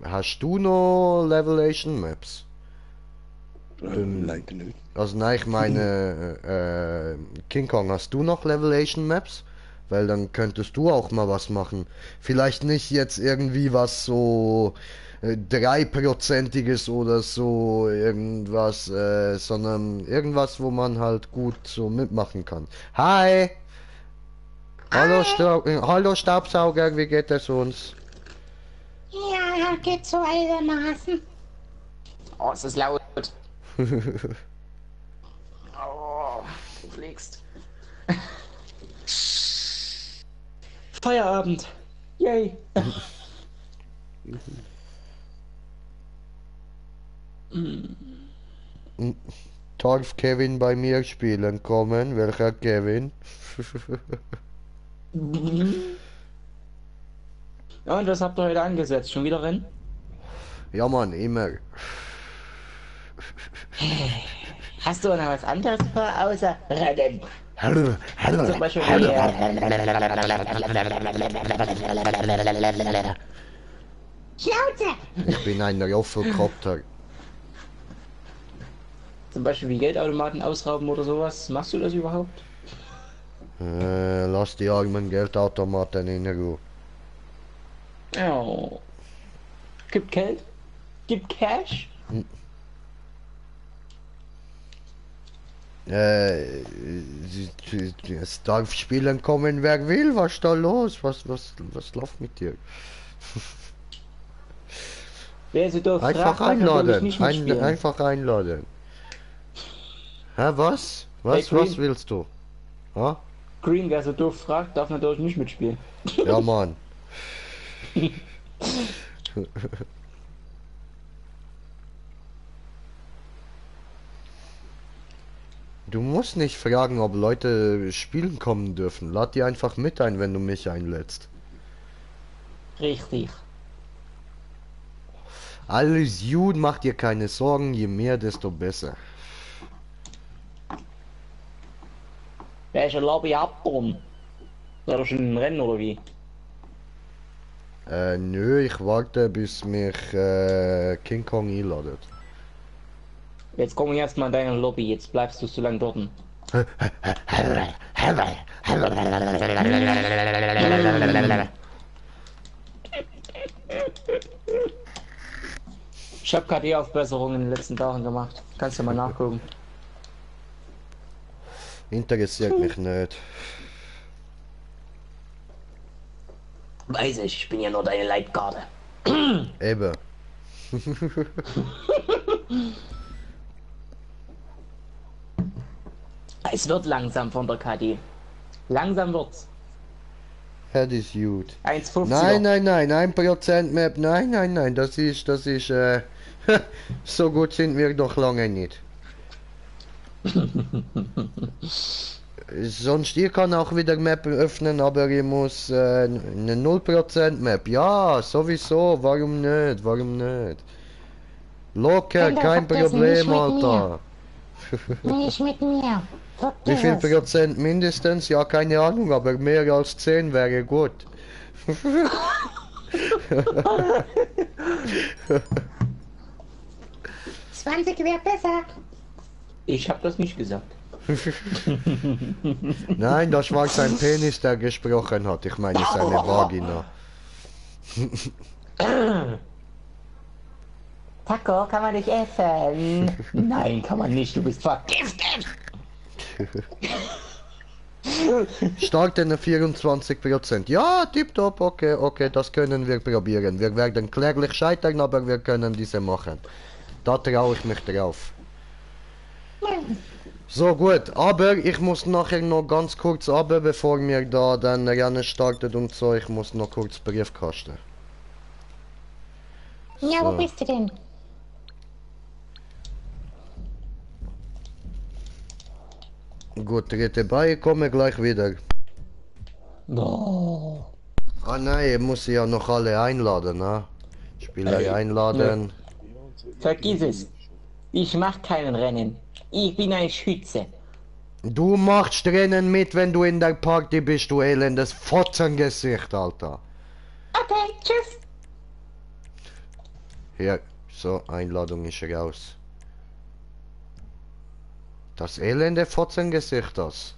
hast du noch Levelation Maps? Leider nicht. Also, nein, ich meine, King Kong, hast du noch Levelation Maps? Weil dann könntest du auch mal was machen. Vielleicht nicht jetzt irgendwie was so 3%iges oder so irgendwas, sondern irgendwas, wo man halt gut so mitmachen kann. Hi! Hallo Staubsauger, wie geht es uns? Ja, geht so einigermaßen. Oh, es ist laut. Oh, du fliegst. Feierabend. Yay. Darf Kevin bei mir spielen kommen? Welcher Kevin? Ja, und was habt ihr heute angesetzt? Schon wieder Rennen? Ja, Mann, immer. Hast du noch was anderes vor, außer Rennen? Zum Beispiel Schnauze! Ich bin ein Roffelkopter. Zum Beispiel wie Geldautomaten ausrauben oder sowas. Machst du das überhaupt? Lass die armen Geldautomaten in Ruhe. Oh. Gibt Geld? Gibt Cash? Es darf spielen kommen, wer will. Was ist da los? Was läuft mit dir? Wer sie doch Einfach fragt, kann natürlich einladen. nicht mitspielen. Einfach einladen. Hä, was? Hey, Green. Was willst du? Ha? Green, wer so doof fragt, darf natürlich nicht mitspielen. Ja, Mann. Du musst nicht fragen, ob Leute spielen kommen dürfen. Lad die einfach mit ein, wenn du mich einlädst. Richtig. Alles gut, mach dir keine Sorgen, je mehr, desto besser. Welche Lobby habt ihr? Seid ihr schon im Rennen oder wie? Nö, ich warte, bis mich King Kong einladet. Jetzt komm ich erstmal in deine Lobby, jetzt bleibst du so lange dort. Ich habe KD-Aufbesserungen in den letzten Tagen gemacht. Kannst du mal nachgucken. Interessiert mich nicht. Weiß ich bin ja nur deine Leitgarde. Eben. Es wird langsam von der KD. Langsam wird's. Das ist gut. 1,50. Nein, 1% Map, nein, das ist, so gut sind wir doch lange nicht. Sonst ihr kann auch wieder Map öffnen, aber ihr muss eine 0% Map. Ja, sowieso, warum nicht? Locker, kein Problem, Alter. Nicht mit mir. Wie viel Vergiss es. Prozent mindestens? Ja, keine Ahnung, aber mehr als 10 wäre gut. 20 wäre besser. Ich hab das nicht gesagt. Nein, das war sein Penis, der gesprochen hat. Ich meine seine Vagina. Taco, kann man dich essen? Nein, kann man nicht, du bist vergiftet. Startende 24%. Ja, tipptopp, okay, okay, das können wir probieren. Wir werden kläglich scheitern, aber wir können diese machen. Da traue ich mich drauf. So gut, aber ich muss nachher noch ganz kurz runter, bevor mir da dann Rennen startet und so. Ich muss noch kurz Briefkasten. Ja, wo So. bist du denn? Gut, trete bei, ich komme gleich wieder. No. Ah nein, ich muss ja noch alle einladen, ne? Spieler einladen. Vergiss es. Ich mach keinen Rennen. Ich bin ein Schütze. Du machst Rennen mit, wenn du in der Party bist, du elendes Fotzengesicht, Alter. Okay, tschüss. Hier, so, Einladung ist raus. Das elende Fotzengesicht, das.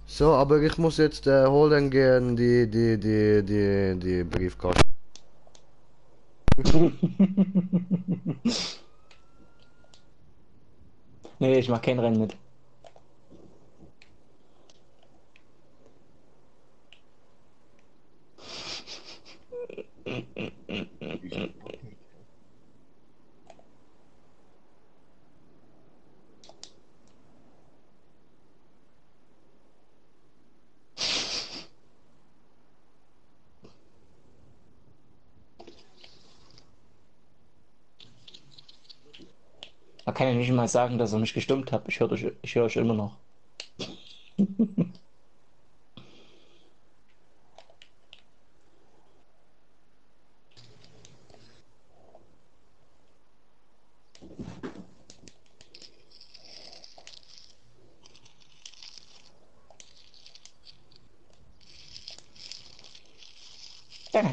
So, aber ich muss jetzt holen gehen die Briefkarte. Nee, ich mach kein Rennen mit. Man kann ja nicht mal sagen, dass er mich gestimmt hat. Ich höre euch immer noch. Ja.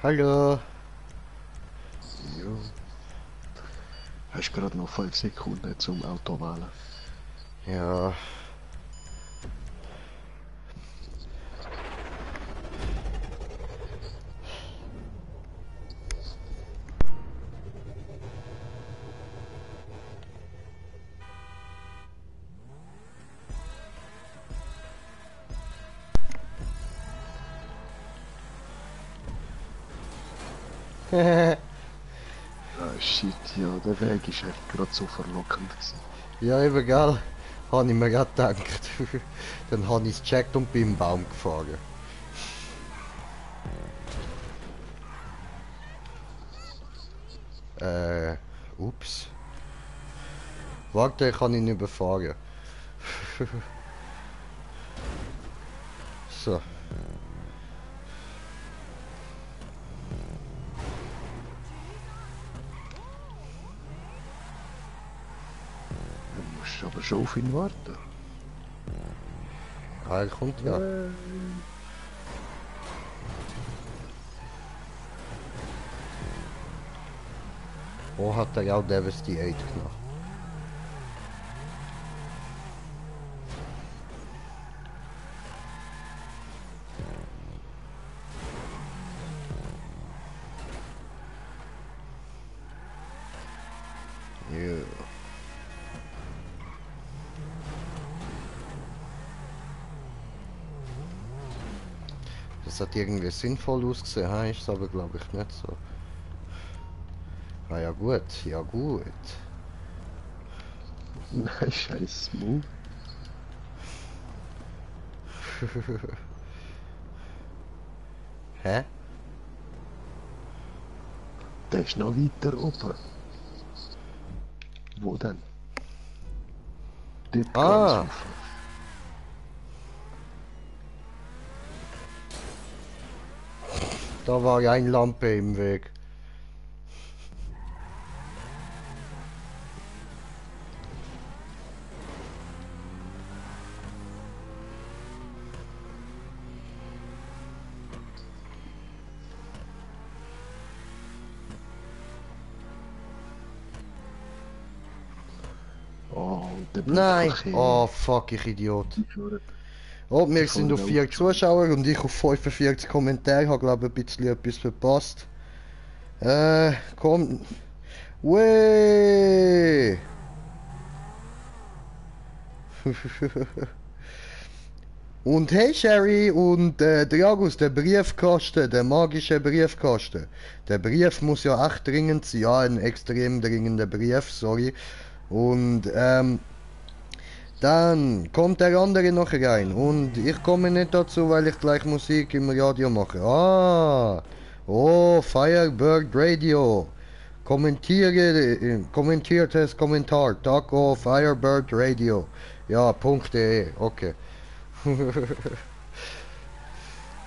Hallo. Jo. hast gerade noch 5 Sekunden zum Auto wählen. Ja. Ah, shit, ja, der Weg ist echt gerade so verlockend gewesen. Ja, eben, gell? Habe ich mir gerade gedacht. Dann habe ich es gecheckt und bin im Baum gefahren. Ups. Warte, ich kann ihn überfahren. So. Du musst aber schon auf ihn warten. Ah, er kommt ja. Wo hat er auch Devastate gemacht? Ja. Das hat irgendwie sinnvoll ausgesehen, ha? Ist aber glaube ich nicht so. Ah ja gut, ja gut. Nein, scheiß Move. Hä? Der ist noch weiter oben. Wo denn? Dort Ah. ganz oben. Da war ja eine Lampe im Weg. Oh, der Nein! Verkehr. Oh fuck, ich Idiot. Oh, wir sind auf 4 Zuschauer und ich auf 45 Kommentare. Ich habe glaube ich ein bisschen etwas verpasst. Komm. Weh! Und hey Sherry und Dragus, der Briefkasten, der magische Briefkasten. Der Brief muss ja echt dringend sein, ja, ein extrem dringender Brief, sorry. Und dann kommt der andere noch rein und ich komme nicht dazu, weil ich gleich Musik im Radio mache. Ah, oh, Firebird Radio. Kommentiertes Kommentar, Taco Firebird Radio. Ja, .de, okay.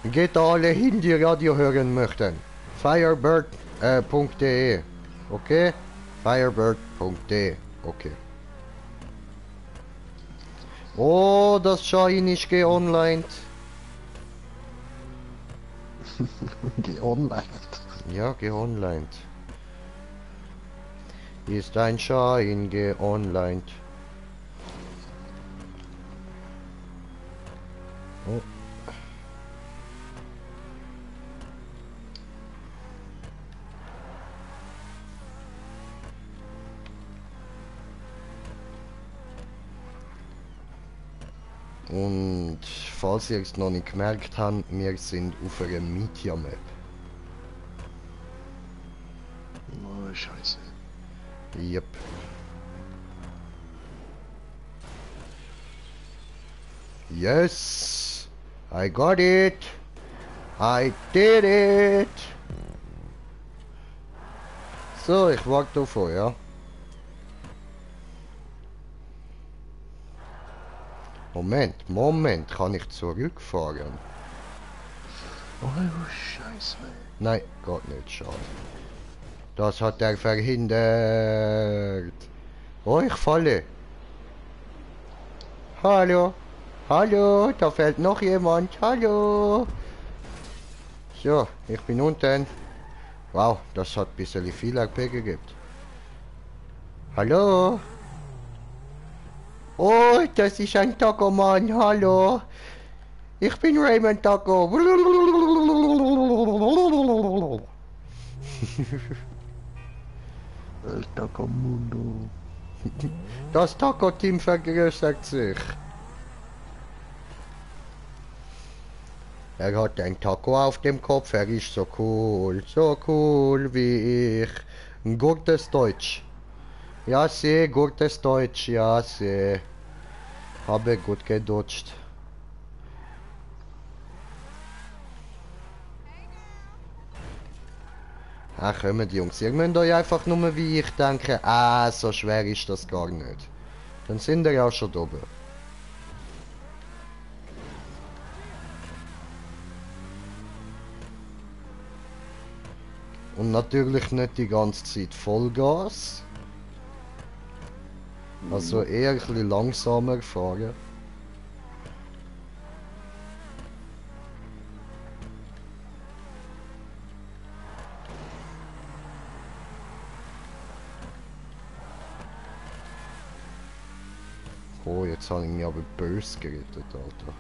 Geht da alle hin, die Radio hören möchten. Firebird.de, okay? Firebird.de, okay. Oh, das Schein ist geonlined. Geonlined. Ja, geonlined. Ist ein Schein geonlined. Oh. Und falls ihr es noch nicht gemerkt habt, wir sind auf einer Media Map. Oh, scheiße. Yep. Yes! I got it! I did it! So, ich warte auf euch, ja. Moment, kann ich zurückfahren? Oh, scheiße. Nein, geht nicht, schade. Das hat er verhindert. Oh, ich falle. Hallo. Hallo, da fällt noch jemand. Hallo. So, ich bin unten. Wow, das hat ein bisschen viel RP gegeben. Hallo? Oh, das ist ein Taco-Mann, hallo. Ich bin Raymond Taco. El Tacomundo. Das Taco-Team vergrößert sich. Er hat ein Taco auf dem Kopf, er ist so cool wie ich. Gutes Deutsch. Ja, sehr gutes Deutsch, ja, sehr. Habe gut gedutscht. Ach, kommt Jungs, ihr müsst euch einfach nur wie ich denken, so schwer ist das gar nicht. Dann sind wir ja schon oben. Und natürlich nicht die ganze Zeit Vollgas. Also eher ein bisschen langsamer fahren. Oh, jetzt habe ich mich aber böse gerettet, Alter.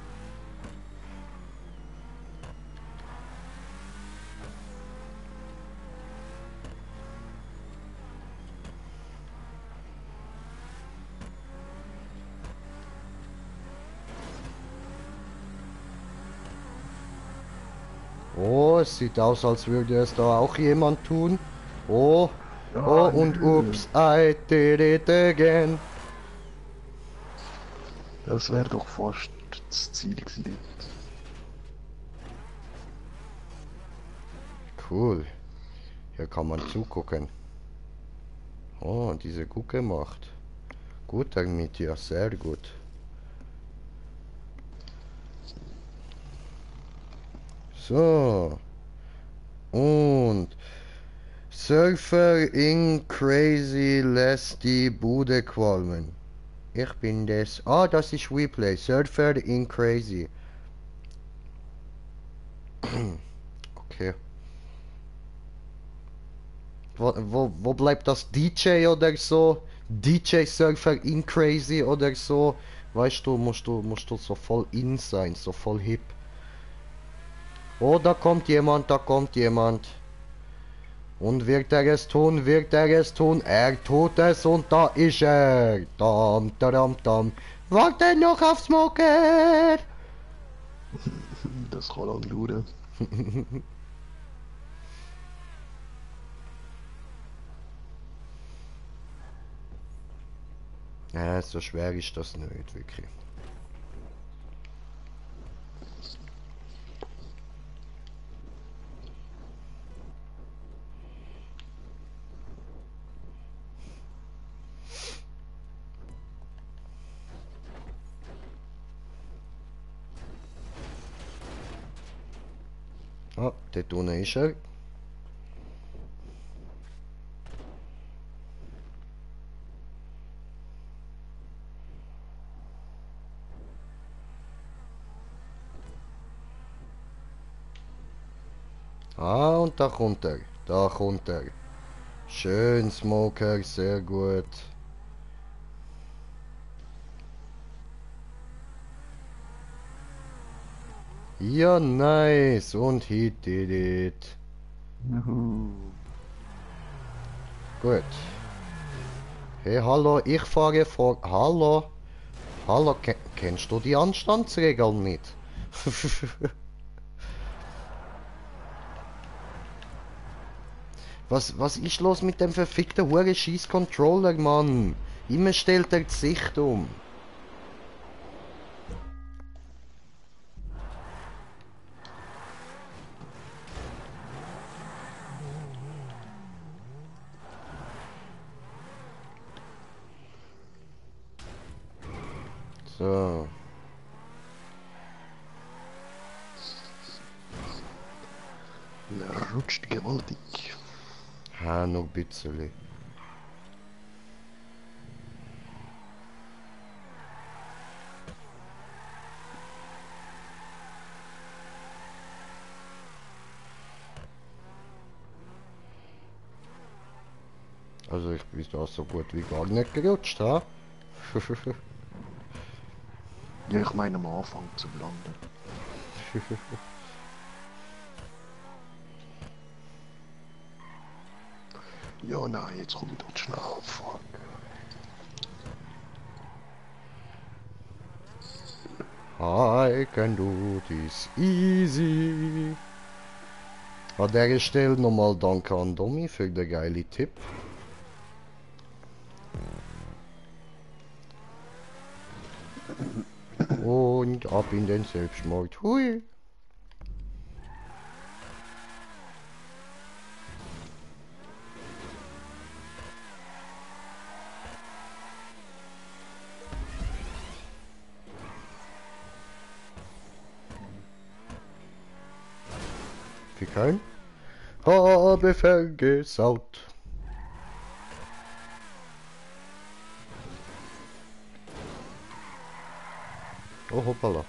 Oh, es sieht aus, als würde es da auch jemand tun. Oh, oh und ups, I did it again. Das wäre doch fast das Ziel gewesen. Cool. Hier kann man zugucken. Oh, diese gut gemacht. Gut damit, ja, sehr gut. So. Und Surfer in Crazy lässt die Bude qualmen. Ich bin das. Ah, das ist Replay. Surfer in Crazy. Okay. Wo bleibt das DJ oder so? DJ Surfer in Crazy oder so? Weißt du, musst du so voll in sein, so voll hip. Oh, da kommt jemand, da kommt jemand. Und wird er es tun, wird er es tun? Er tut es und da ist er. Dam, dam, dam. Warte noch auf Smoker. Das kann lang dauern. Ja, so schwer ist das nicht, wirklich. Ah, dort unten ist er. Ah, und da kommt er. Da kommt er. Schön, Smoker, sehr gut. Ja, nice. Und he did it. Juhu. Gut. Hey, hallo, ich fahre vor... Hallo? Hallo, kennst du die Anstandsregeln nicht? Was ist los mit dem verfickten hure scheiß Controller, Mann? Immer stellt er die Sicht um. So. Er rutscht gewaltig. Ha, noch ein bisschen. Also ich bin da so gut wie gar nicht gerutscht, ha? Ja, ich meine am Anfang zum Landen. Ja, nein, jetzt komme ich dort schnell. Fuck. I can do this easy. An dieser Stelle nochmal danke an Domi für den geilen Tipp. Und ab in den Selbstmord. Hui. Kein habe vergesaut. Oh hoppala.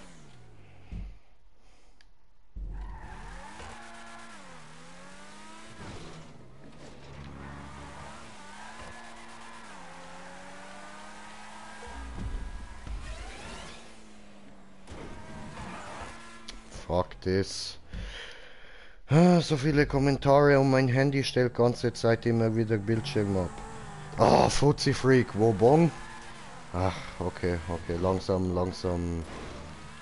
Fuck this. So viele Kommentare und mein Handy stellt ganze Zeit immer wieder Bildschirm ab. Ah, Fuzzi Freak, wo Bong? Ach, okay, langsam.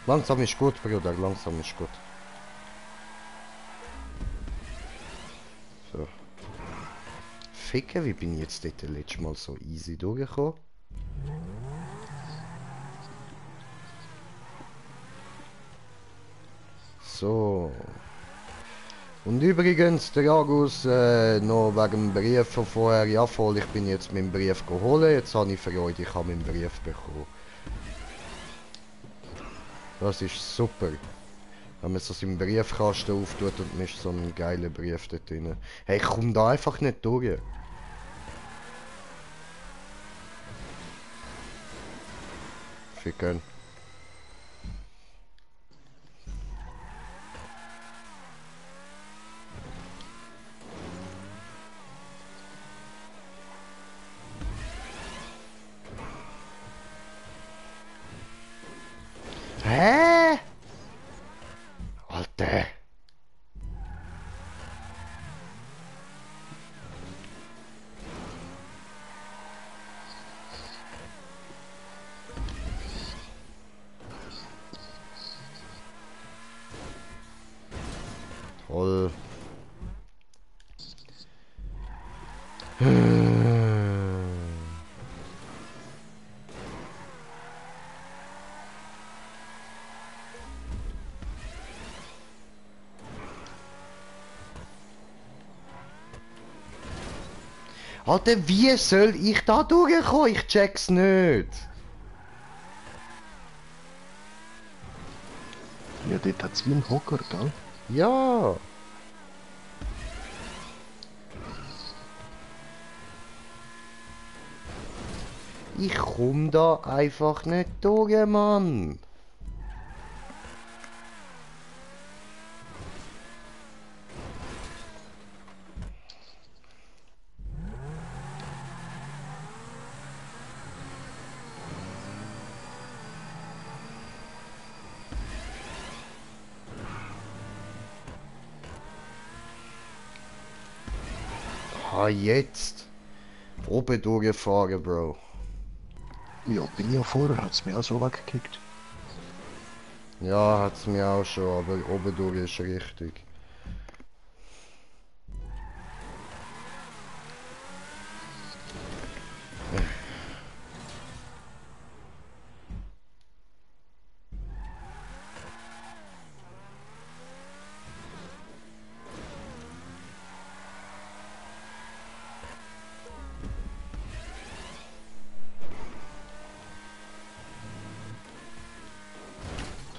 Langsam ist gut, Bruder, langsam ist gut. So. Ficke, wie bin ich jetzt dort letztes Mal so easy durchgekommen? So. Und übrigens, der Agus, noch wegen dem Brief von vorher, ja voll, ich bin jetzt meinen Brief geholt, jetzt habe ich Freude, ich habe meinen Brief bekommen. Das ist super. Wenn man so seinen Briefkasten auftut und man ist so ein geiler Brief dort drin. Hey, ich komme da einfach nicht durch. Ficken. Hä? Alter. Toll. Alter, wie soll ich da durchkommen? Ich check's nicht. Ja, dort hat's wie ein Hocker, gell? Ja. Ich komm da einfach nicht durch, Mann. Ah, jetzt. Oben durchgefahren, Bro. Ja, bin ja vorher, hat's mir auch so weggekickt. Ja, hat's mir auch schon, aber oben durch ist richtig.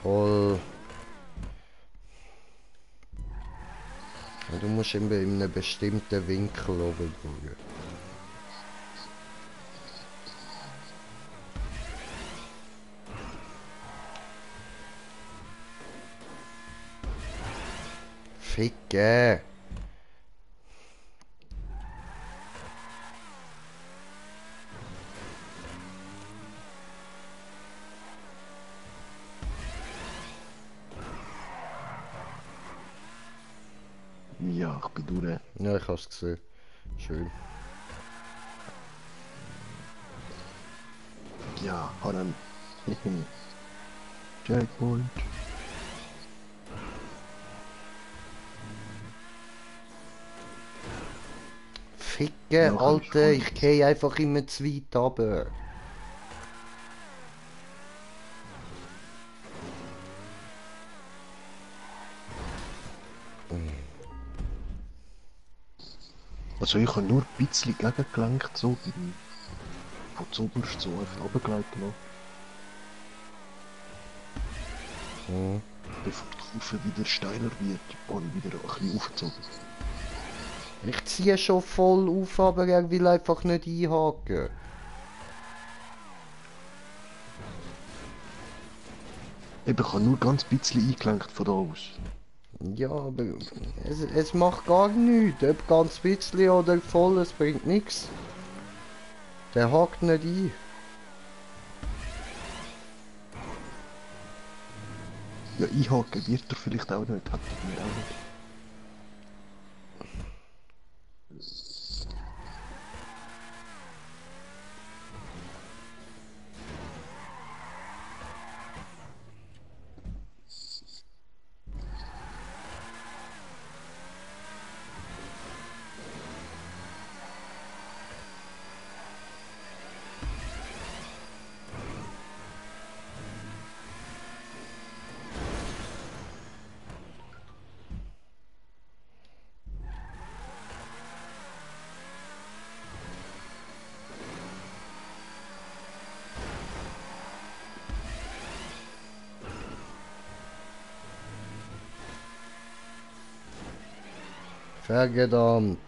Toll. Du musst in einem bestimmten Winkel oben durch. Ficke. Ja, ich bin durch. Ja, ich hab's gesehen. Schön. Ja, Haran. Checkpoint. Ficke, Ja, Alter, ich geh einfach immer zu weit runter. Also ich habe nur ein bisschen gegengelenkt, so von zuoberst so einfach runtergeleitet noch. Bevor die Kurve wieder steiler wird und wieder ein bisschen aufgezogen. Ich ziehe schon voll auf, aber er will einfach nicht einhaken. Eben, ich habe nur ganz bisschen eingelenkt von da aus. Ja, aber es macht gar nichts. Ob ganz bisschen oder voll, es bringt nichts. Der hakt nicht ein. Ja, einhaken wird er vielleicht auch nicht, hat er mir auch nicht. Verdammt.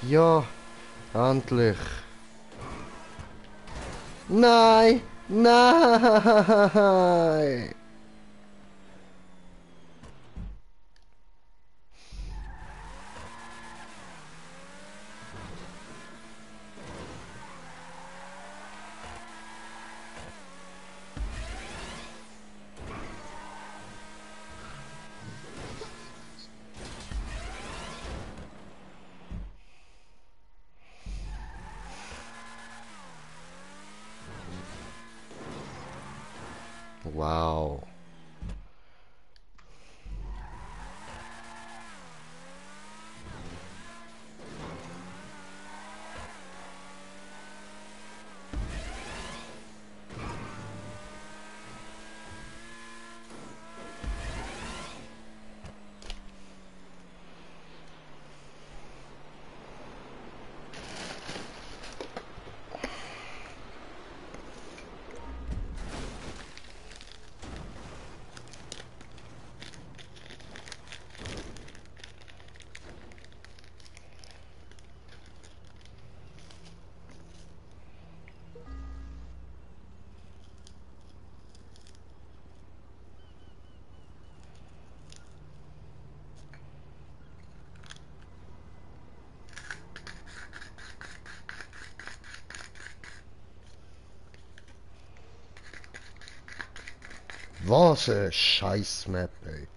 Ja, endlich. Nein, nein. Wow. Was ein Scheiß-Map, ey.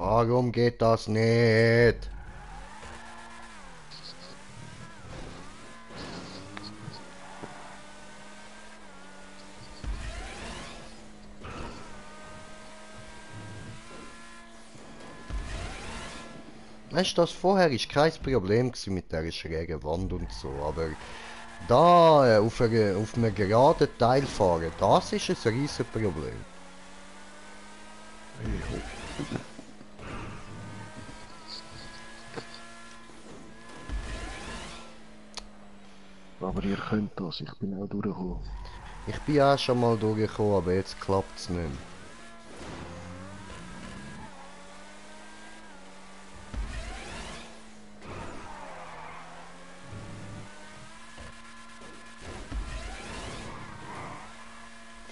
Warum geht das nicht? Weißt du, das vorher ist kein Problem gewesen mit der schrägen Wand und so, aber da auf einem geraden Teil fahren, das ist ein riesen Problem. Aber ihr könnt das, ich bin auch durchgekommen. Ich bin auch schon mal durchgekommen, aber jetzt klappt es nicht mehr.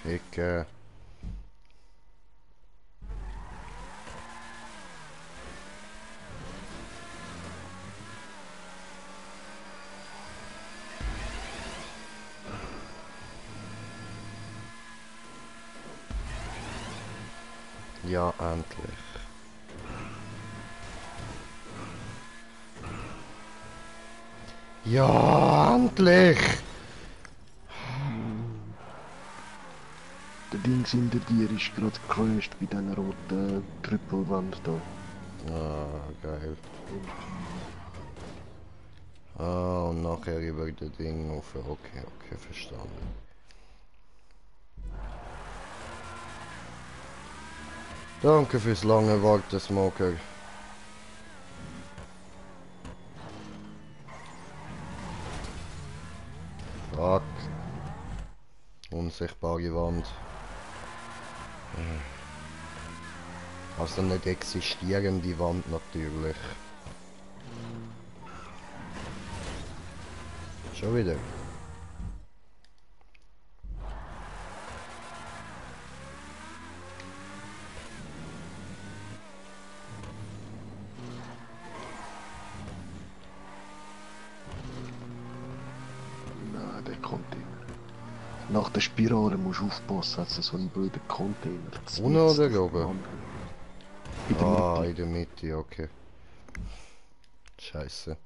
Ficke. Ja, endlich. Ja, endlich! Der Dings hinter dir ist gerade gecrashed bei dieser roten Trüppelwand da. Ah, geil. Ah, und nachher über das Ding auf. Okay, okay, verstanden. Danke fürs lange Warten, Smoker. Fuck. Unsichtbare Wand. Also nicht existierende Wand natürlich. Schon wieder. Nein, der Container. Nach der Spirale musst du aufpassen, hat es so einen blöden Container. Unten oder oben? In der Ah, Mitte. in der Mitte, okay. Scheiße.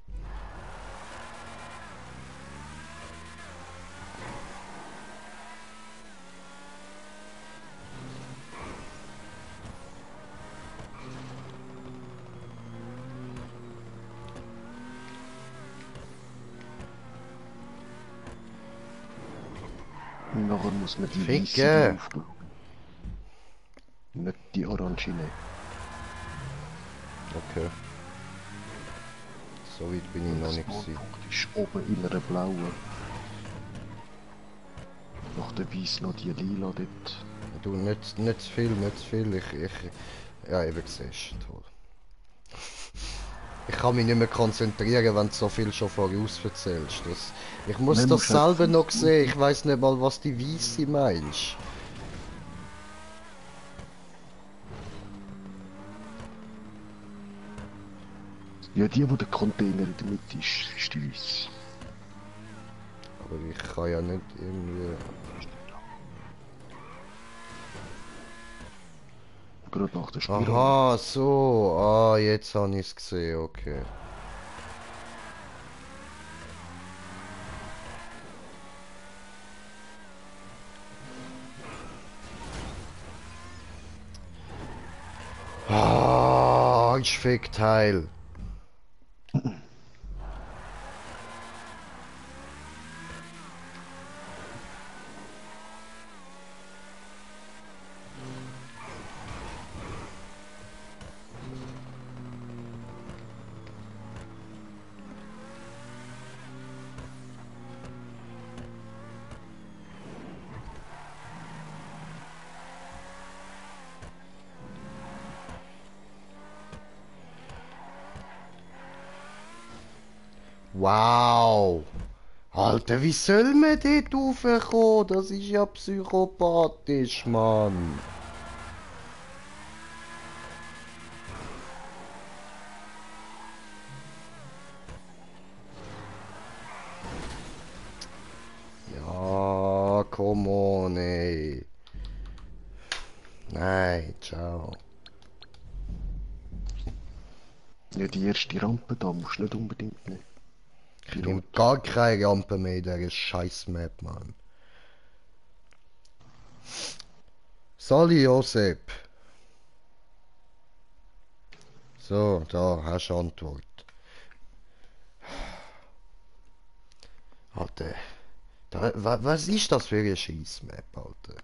Und nachher muss man die Ficke. Weisse aufbauen. Nicht die Orangine. Okay. So weit bin ich noch nicht gewesen. Spawnpunkt ist oben in einer blauen. Nach der Weiss noch die lila dort. Du, nicht zu viel, nicht zu viel. Ja, eben siehst du. Toll. Ich kann mich nicht mehr konzentrieren, wenn du so viel schon voraus erzählst. Ich muss Nein, das musst halt selber noch fünf sehen. Ich weiß nicht mal, was die Weisse meinst. Ja, die, wo der Container in der Mitte ist die Weiss. Aber ich kann ja nicht irgendwie... Gerade nach der Spirale. Aha, so. Ah, jetzt habe ich es gesehen, okay. Ah, Arschfickteil. Wow! Alter, wie soll man dort raufkommen? Das ist ja psychopathisch, Mann. Ja, come on, ey. Nein, ciao. Ja, die erste Rampe da musst du nicht unbedingt nehmen. Ich nehme gar keine Rampe mehr in dieser scheiß Map, Mann. Sali Josep. So, da hast du Antwort. Alter. Was ist das für eine Scheiß-Map, Alter?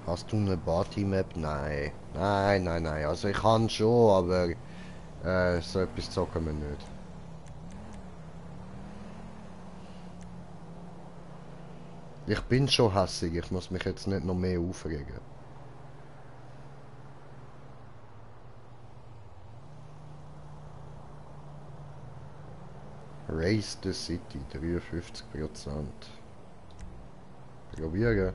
Hast du eine Party-Map? Nein. Nein. Also ich kann schon, aber so etwas zocken wir nicht. Ich bin schon hässig, ich muss mich jetzt nicht noch mehr aufregen. Race the City, 53%. Probieren.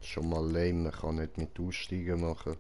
Schon mal lame, man kann nicht mit Aussteigen machen.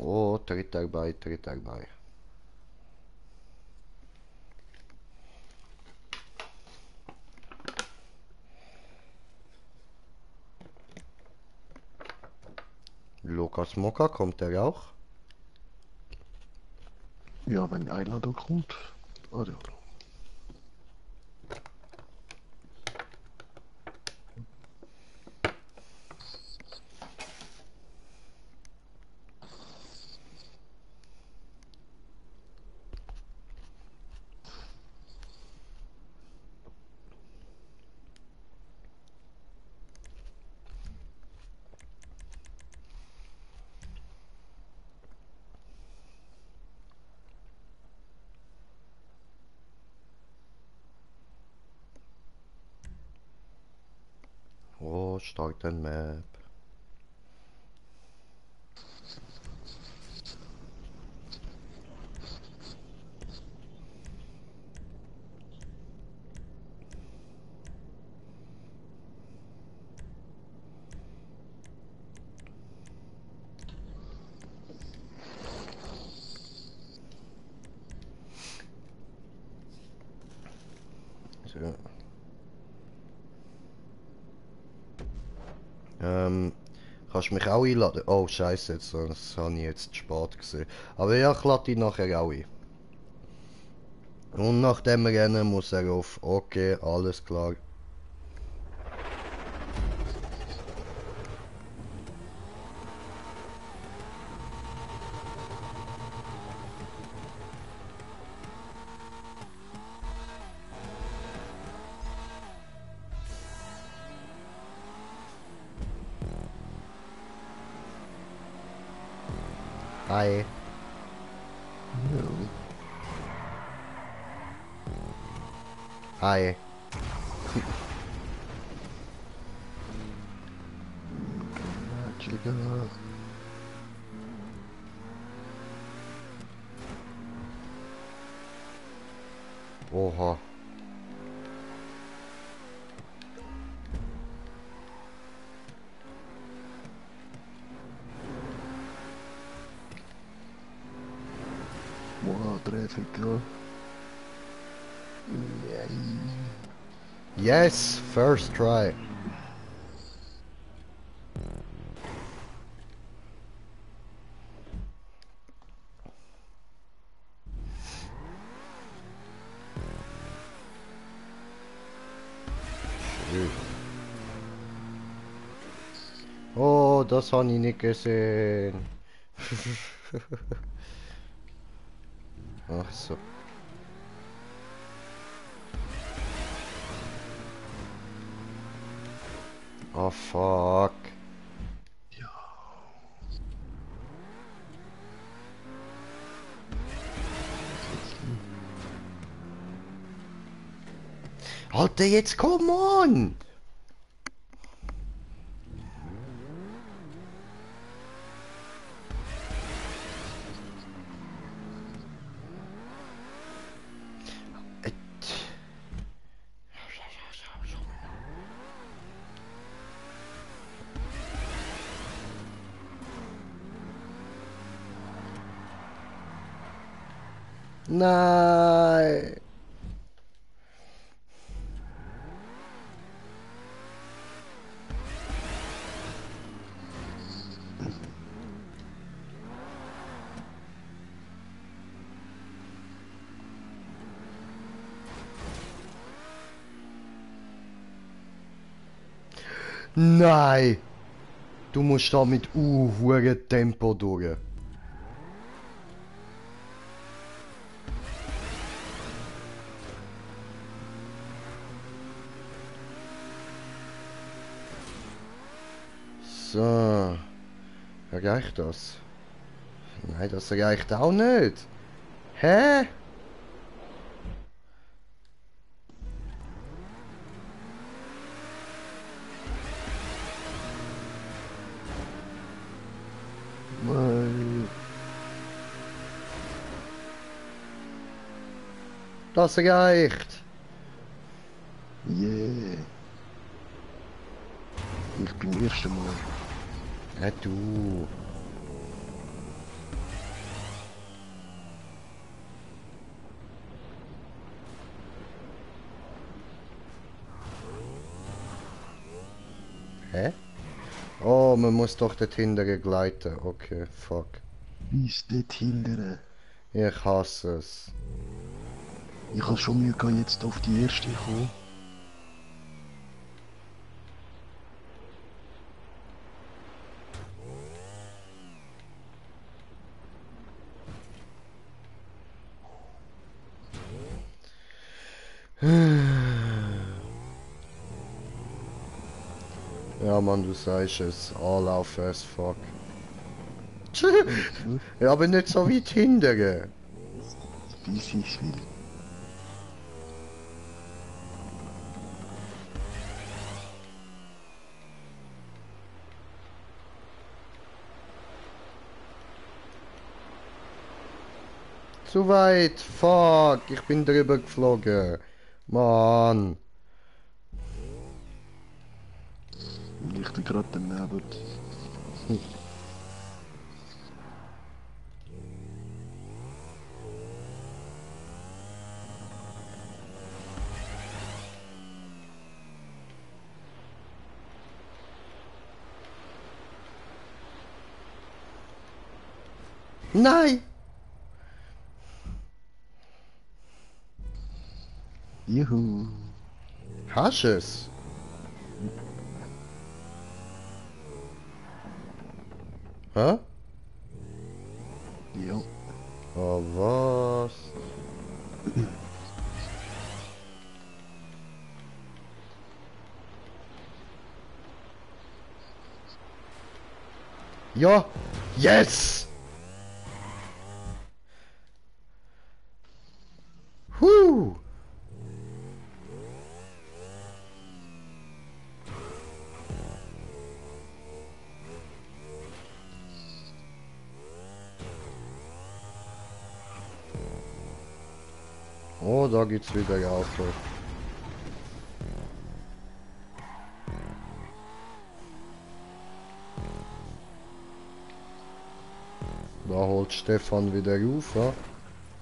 Oh, tritt dabei. Lukas Mokka, kommt er auch? Ja, wenn einer da kommt. Ah, ja. Oh, start ein Map. So. Kannst mich auch einladen? Oh, scheiße, das habe ich jetzt zu spät gesehen. Aber ja, ich lade dich nachher auch ein. Und nach dem Rennen muss er auf. Okay, alles klar. Hi. Hi. Oha. Wow, Treffico. Yes, first try. Schön. Oh, das habe ich nicht gesehen. Ach so. Oh fuck. Alter, jetzt komm on! Nein! Nein! Du musst da mit hohem Tempo durch. So. Reicht das? Nein, das reicht auch nicht. Hä? Das reicht. Yeah. Ich bin erst einmal. Ja, du. Hä? Oh, man muss doch dort hinten gleiten. Okay, fuck. Bis dort hindern. Ich hasse es. Ich habe schon Mühe gehabt, jetzt auf die erste kommen. Ja, Mann, du sagst es. Anlaufen as fuck. Ja, aber nicht so weit hinten. Wie sie es will. Zu weit. Fuck. Ich bin drüber geflogen. Mann. Ich bin gerade daneben. Nein! Juhu. Hast du es? Hä? Ja. Oh, was? Ja! Yes! Huh! Oh, da geht's wieder Auto. Da holt Stefan wieder auf, ja?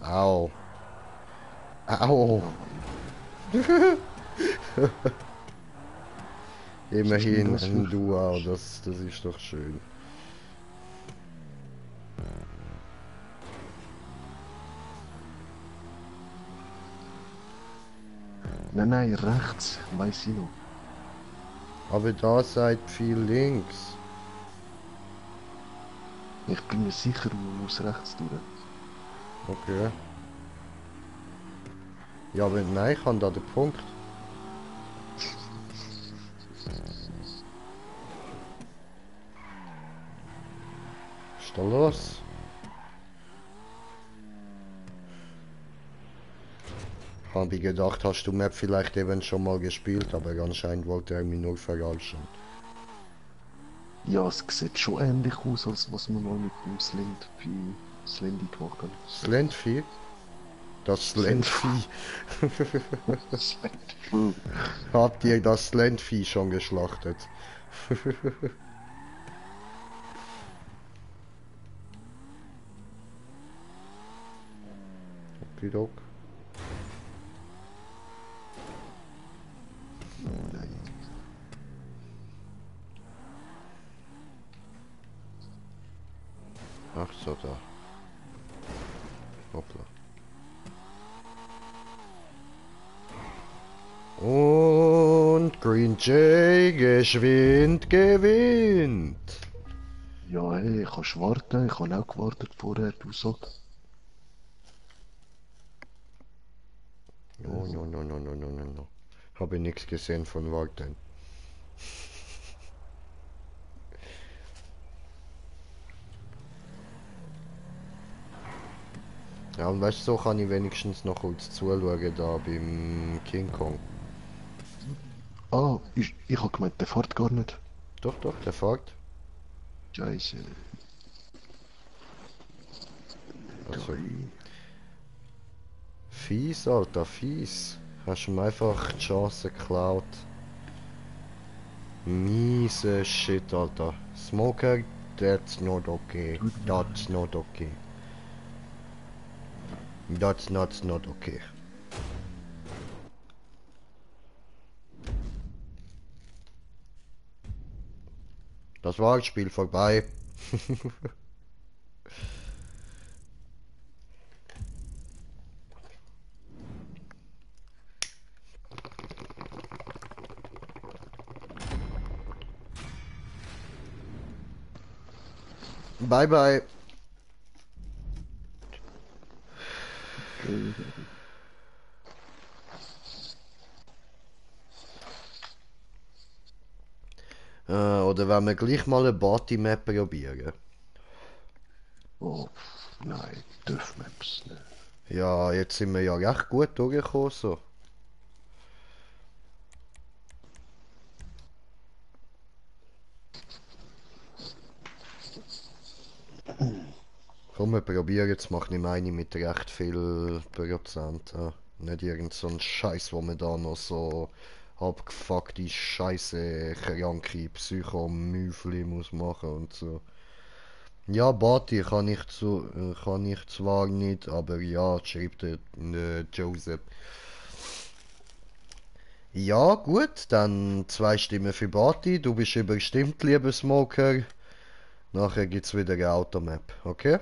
Au. Au. Immerhin ein Duo, das ist doch schön. Nein, rechts, weiß ich noch. Aber da seid viel links. Ich bin mir sicher, man muss rechts durch. Okay. Ja, aber nein, ich habe da den Punkt. Was ist da los? Ich habe gedacht, hast du Map vielleicht eben schon mal gespielt, aber anscheinend wollte er mich nur verarschen. Ja, es sieht schon ähnlich aus, als was wir mal mit dem Slendy gemacht haben. Slendvieh? Das Slendvieh. Habt ihr das Slendvieh schon geschlachtet? Okidok. Ach so, da. Hoppla. Und Green Jay geschwind gewinnt. Ja, hey, kannst warten. Ich habe auch gewartet vorher, du Sack. No. Habe nichts gesehen von Warten. Ja, und weißt du, so kann ich wenigstens noch kurz zuschauen da beim King Kong. Ah, ich habe gemeint, der fährt gar nicht. Doch, der fährt. Scheiße. Also. Fies, Alter, fies. Hast ihm einfach die Chance geklaut. Miese Shit, Alter. Smoker, that's not okay. That's not okay. That's not okay. Das war das Spiel vorbei. Bye bye. Oder wenn wir gleich mal eine Party-Map probieren? Oh, nein, Dörfmaps, ne. Ja, jetzt sind wir ja recht gut durchgekommen so. Komm, wir probieren jetzt, mach ich meine mit recht viel Prozent. Ja. Nicht irgend so ein Scheiß, wo man da noch so abgefuckte Scheiße, kranke Psychomüfli muss machen und so. Ja, Bati kann ich zwar nicht, aber ja, schreibt der Joseph. Ja, gut, dann 2 Stimmen für Bati. Du bist überstimmt, lieber Smoker. Nachher gibt's wieder eine Automap, okay?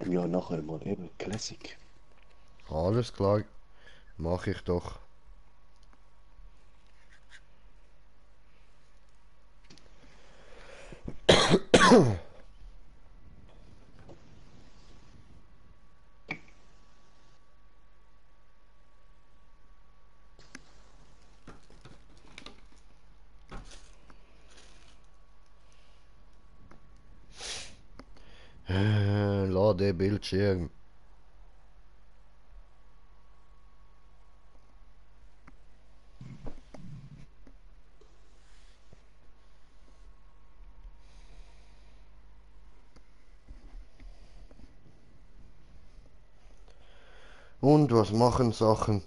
Ja, nachher mal eben Classic. Alles klar, mach ich doch. Lade Bildschirm. Und was machen Sachen?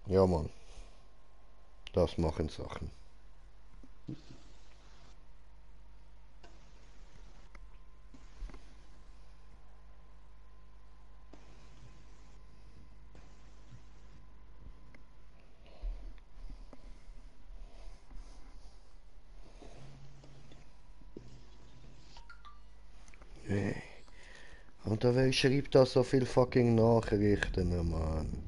Ja, Mann. Das machen Sachen. Hey. Und wer schreibt da so viel fucking Nachrichten, Mann?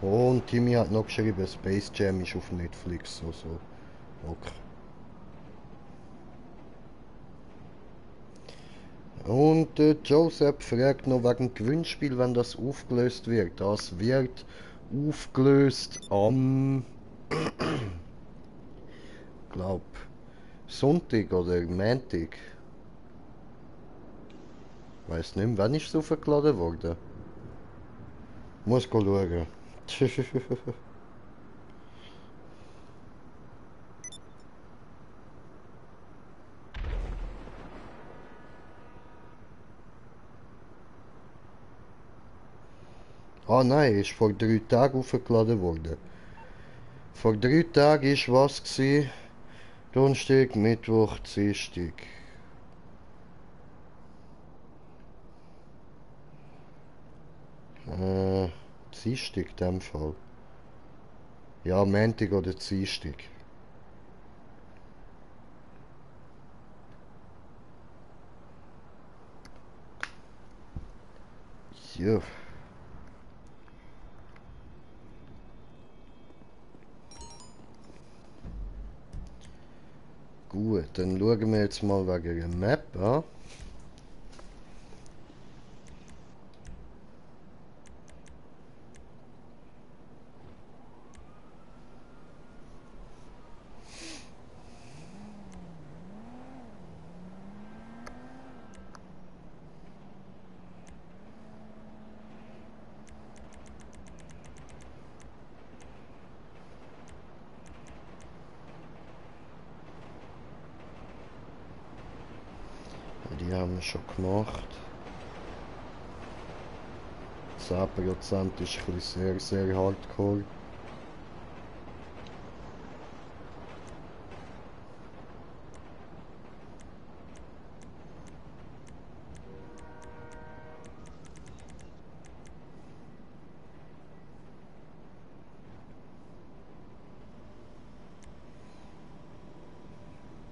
Oh, und Timmy hat noch geschrieben, Space Jam ist auf Netflix, also. Okay. Und Joseph fragt noch wegen Gewinnspiel, wenn das aufgelöst wird. Das wird aufgelöst am, glaub, Sonntag oder Montag. Weiß nicht mehr, wann ist es aufgeladen worden? Muss schauen. Ah nein, ist vor 3 Tagen aufgeladen worden. Vor 3 Tagen ist was gsi? Donnerstag, Mittwoch, Dienstag. Dienstag in dem Fall. Ja, Montag oder Dienstag. Ja. Gut, dann schauen wir jetzt mal wegen der Map an. Die haben wir schon gemacht. 10% ist ein bisschen sehr hardcore.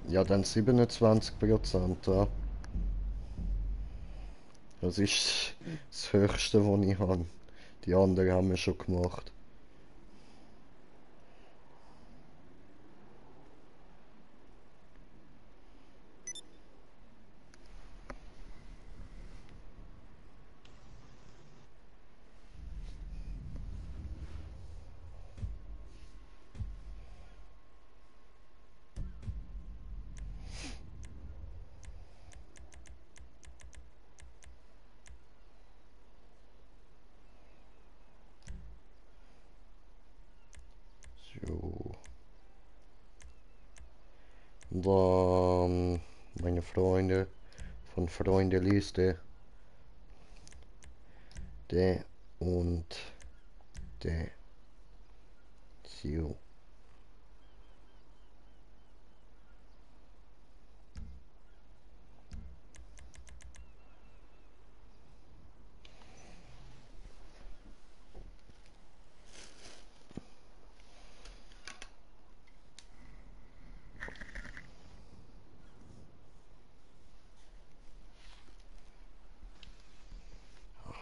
Ja, dann 27%. Ja. Das ist das Höchste, was ich habe. Die anderen haben wir schon gemacht. So. Dann meine Freunde von Freundeliste. der und der. So.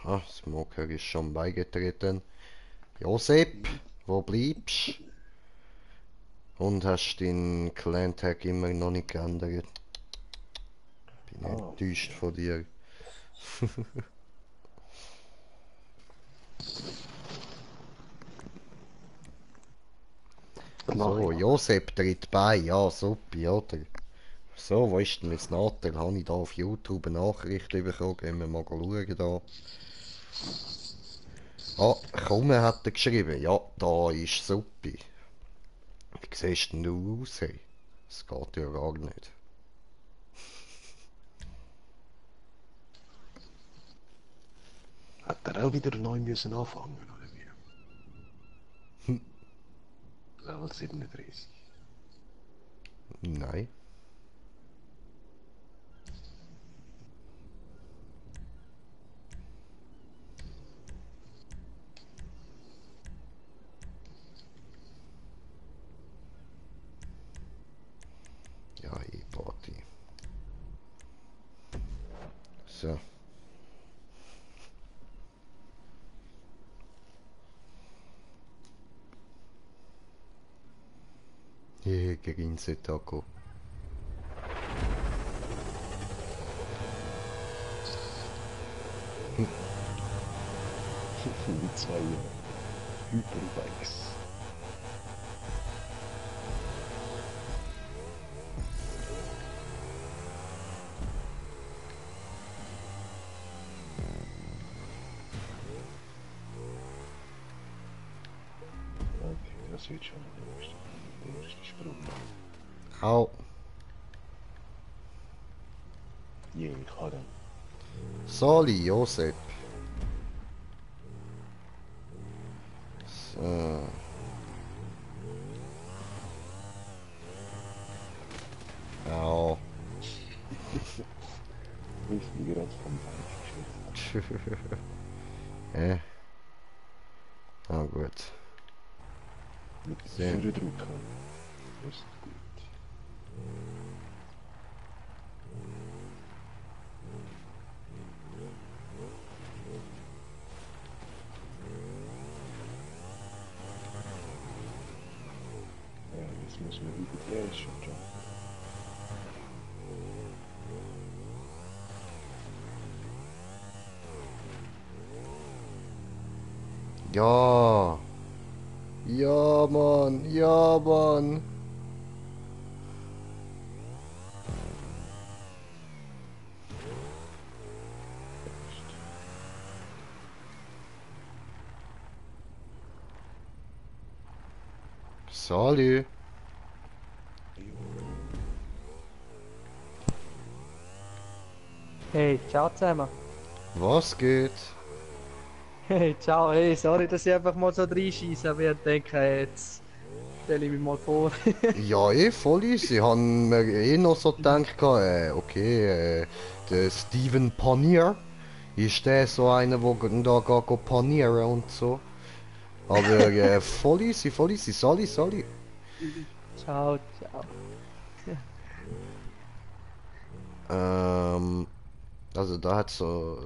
Aha, Smoker ist schon beigetreten. Josep, wo bleibst? Und hast den Clan-Tag immer noch nicht geändert? Bin enttäuscht von dir. So, Josep tritt bei, ja, super, oder? So, wo ist denn jetzt Nathan? Habe ich da auf YouTube eine Nachricht bekommen? Gehen wir mal schauen da. Ah, komm, hat er geschrieben. Ja, da ist super. Wie siehst denn du aus, hey? Das geht ja gar nicht. Hat er auch wieder neu müssen anfangen, oder wie? Level 37. Nein. Ja, Party. So. Gerinse Taco. Die zwei Hyperbikes. Okay, das wird schon der erste Sprung. Au. Je, ich habe. Sali, Josep. So. Au. Ich bin gerade vom Bein geschnitten. Ah, gut. Mit Sehr. Führerdruck. Das ist gut. Ja, jetzt müssen wir über die Air schon jumpen. Ja. Ja, Mann. Ja, Mann. Salut. Hey, ciao zusammen. Was geht? Hey, ciao. Hey, sorry, dass ich einfach mal so reinscheisse, aber ich denke, hey, jetzt stelle ich mich mal vor. Ja, voll easy. Han mir noch so gedacht, der Steven Panier, ist der so einer, der da geht panieren und so. Aber voll easy, Sali. Ciao, ciao. Also da hat so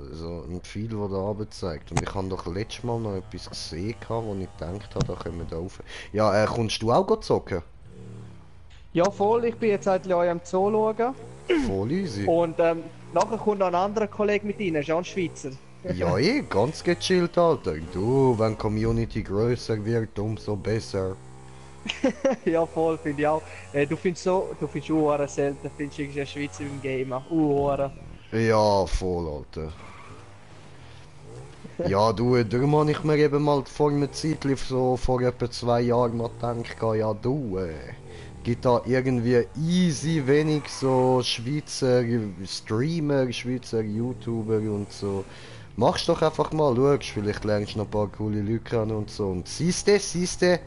ein Pfeil, der da runter zeigt. Und ich habe doch letztes Mal noch etwas gesehen, wo ich gedacht habe, da können wir da rauf. Ja, kommst du auch zocken? Ja, voll. Ich bin jetzt eigentlich euch am Zoo schauen. Voll easy. Und nachher kommt noch ein anderer Kollege mit rein, ist auch ein Schweizer. Ja, ganz gechillt, Alter. Du, wenn die Community größer wird, umso besser. Ja, voll, finde ich auch. Du findest Uhren selten, findest du irgendwie Schweizer im Gamer. Uhren. Ja, voll, Alter. Ja, du, darum habe ich mir eben mal vor einer Zeit, so vor etwa 2 Jahren mal gedacht, ja du, gibt da irgendwie easy wenig so Schweizer Streamer, Schweizer YouTuber und so, Mach's doch einfach mal, schaust, vielleicht lernst du noch ein paar coole Leute kennen und so. Und siehste,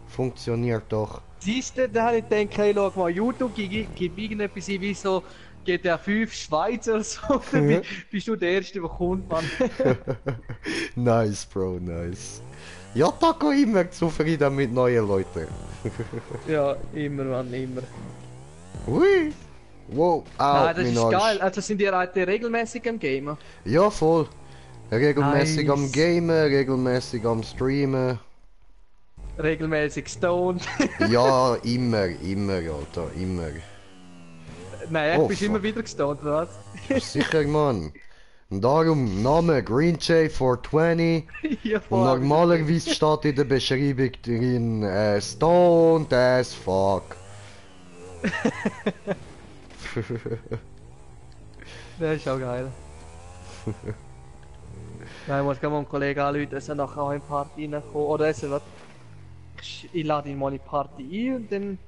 funktioniert doch. Siehst du, da habe ich gedacht, hey, schau mal, YouTube, gib irgendetwas ein, wie so GTA 5 Schweiz oder so, dann bist du der Erste, der kommt, Mann. Nice, Bro, nice. Ja, Taco immer zufrieden mit neuen Leuten. Ja, immer, Mann, immer. Ui! Wow, Nein, das ist geil. Also sind die Leute regelmäßig am Gamen? Ja, voll. Regelmäßig am Nice. Gamen, regelmäßig am Streamen. Regelmäßig stoned. Ja, immer, Alter, immer. Nein, Oh, bist fuck. immer wieder gestoned, oder was? Sicher, Mann. Und darum, Name Green J 420. Ja, Und normalerweise steht in der Beschreibung drin, stoned as fuck. Das ist auch geil. Nein, ich muss gerne mal einen Kollegen anrufen, dass er nachher auch in die Party reinkommt. Oder was? Ich lade ihn mal in die Party ein und dann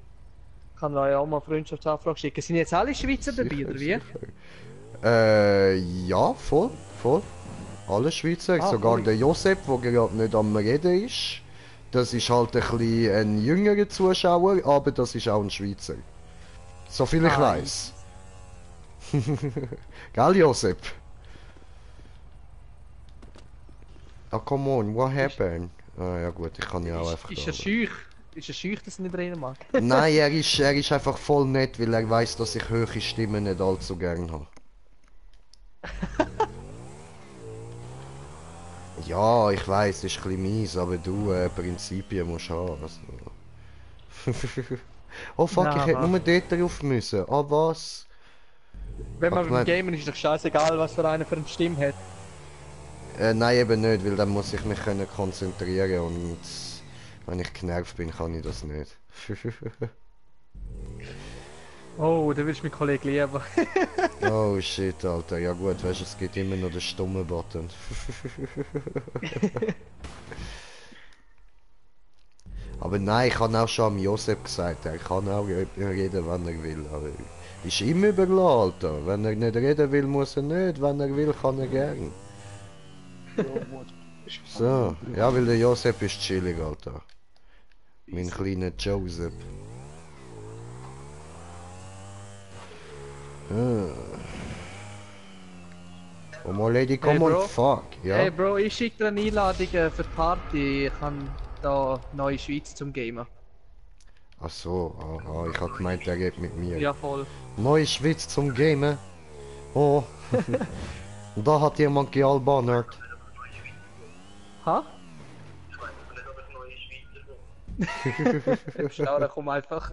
kann er ja auch mal Freundschaftsanfrage schicken. Sind jetzt alle Schweizer dabei, oder wie? Ja, voll. Alle Schweizer, sogar cool. der Josep, der gerade nicht am Reden ist. Das ist halt ein bisschen ein jüngerer Zuschauer, aber das ist auch ein Schweizer. So viel ich weiß. Gell, Josep? Ah, come on, what happened? Ah, ja gut, ich kann ja auch einfach... Ist er schüch? Ist er schüch, dass er nicht reden mag? Nein, er ist einfach voll nett, weil er weiß, dass ich hohe Stimmen nicht allzu gern habe. Ja, ich weiß, ist ein bisschen mies, aber du, Prinzipien musst haben. Also. Oh fuck, Na, ich hätte was? nur dort drauf müssen. Ah, was? Wenn man Ach, beim nein. Gamen ist doch scheißegal, was für eine Stimme hat. Nein, eben nicht, weil dann muss ich mich können konzentrieren und wenn ich genervt bin, kann ich das nicht. Oh, da willst du meinen Kollegen lieber. Oh shit, Alter. Ja gut, weißt du, es gibt immer noch den stummen Button. Aber nein, ich habe auch schon am Josep gesagt, er kann auch reden, wenn er will. Aber ist ihm überlassen, Alter. Wenn er nicht reden will, muss er nicht. Wenn er will, kann er gern. So, ja, weil der Josep ist chillig, Alter. Mein kleiner Joseph. Oh my lady, come Hey, on, Bro. fuck. Ja. Hey Bro, ich schicke dir eine Einladung für die Party. Ich kann da neue Schweiz zum Gamen. Ach so, aha, ich hab gemeint, er geht mit mir. Ja, voll. Neue Schweiz zum Gamen. Oh. Da hat jemand gealbanert. Ha? Schau, da komm einfach.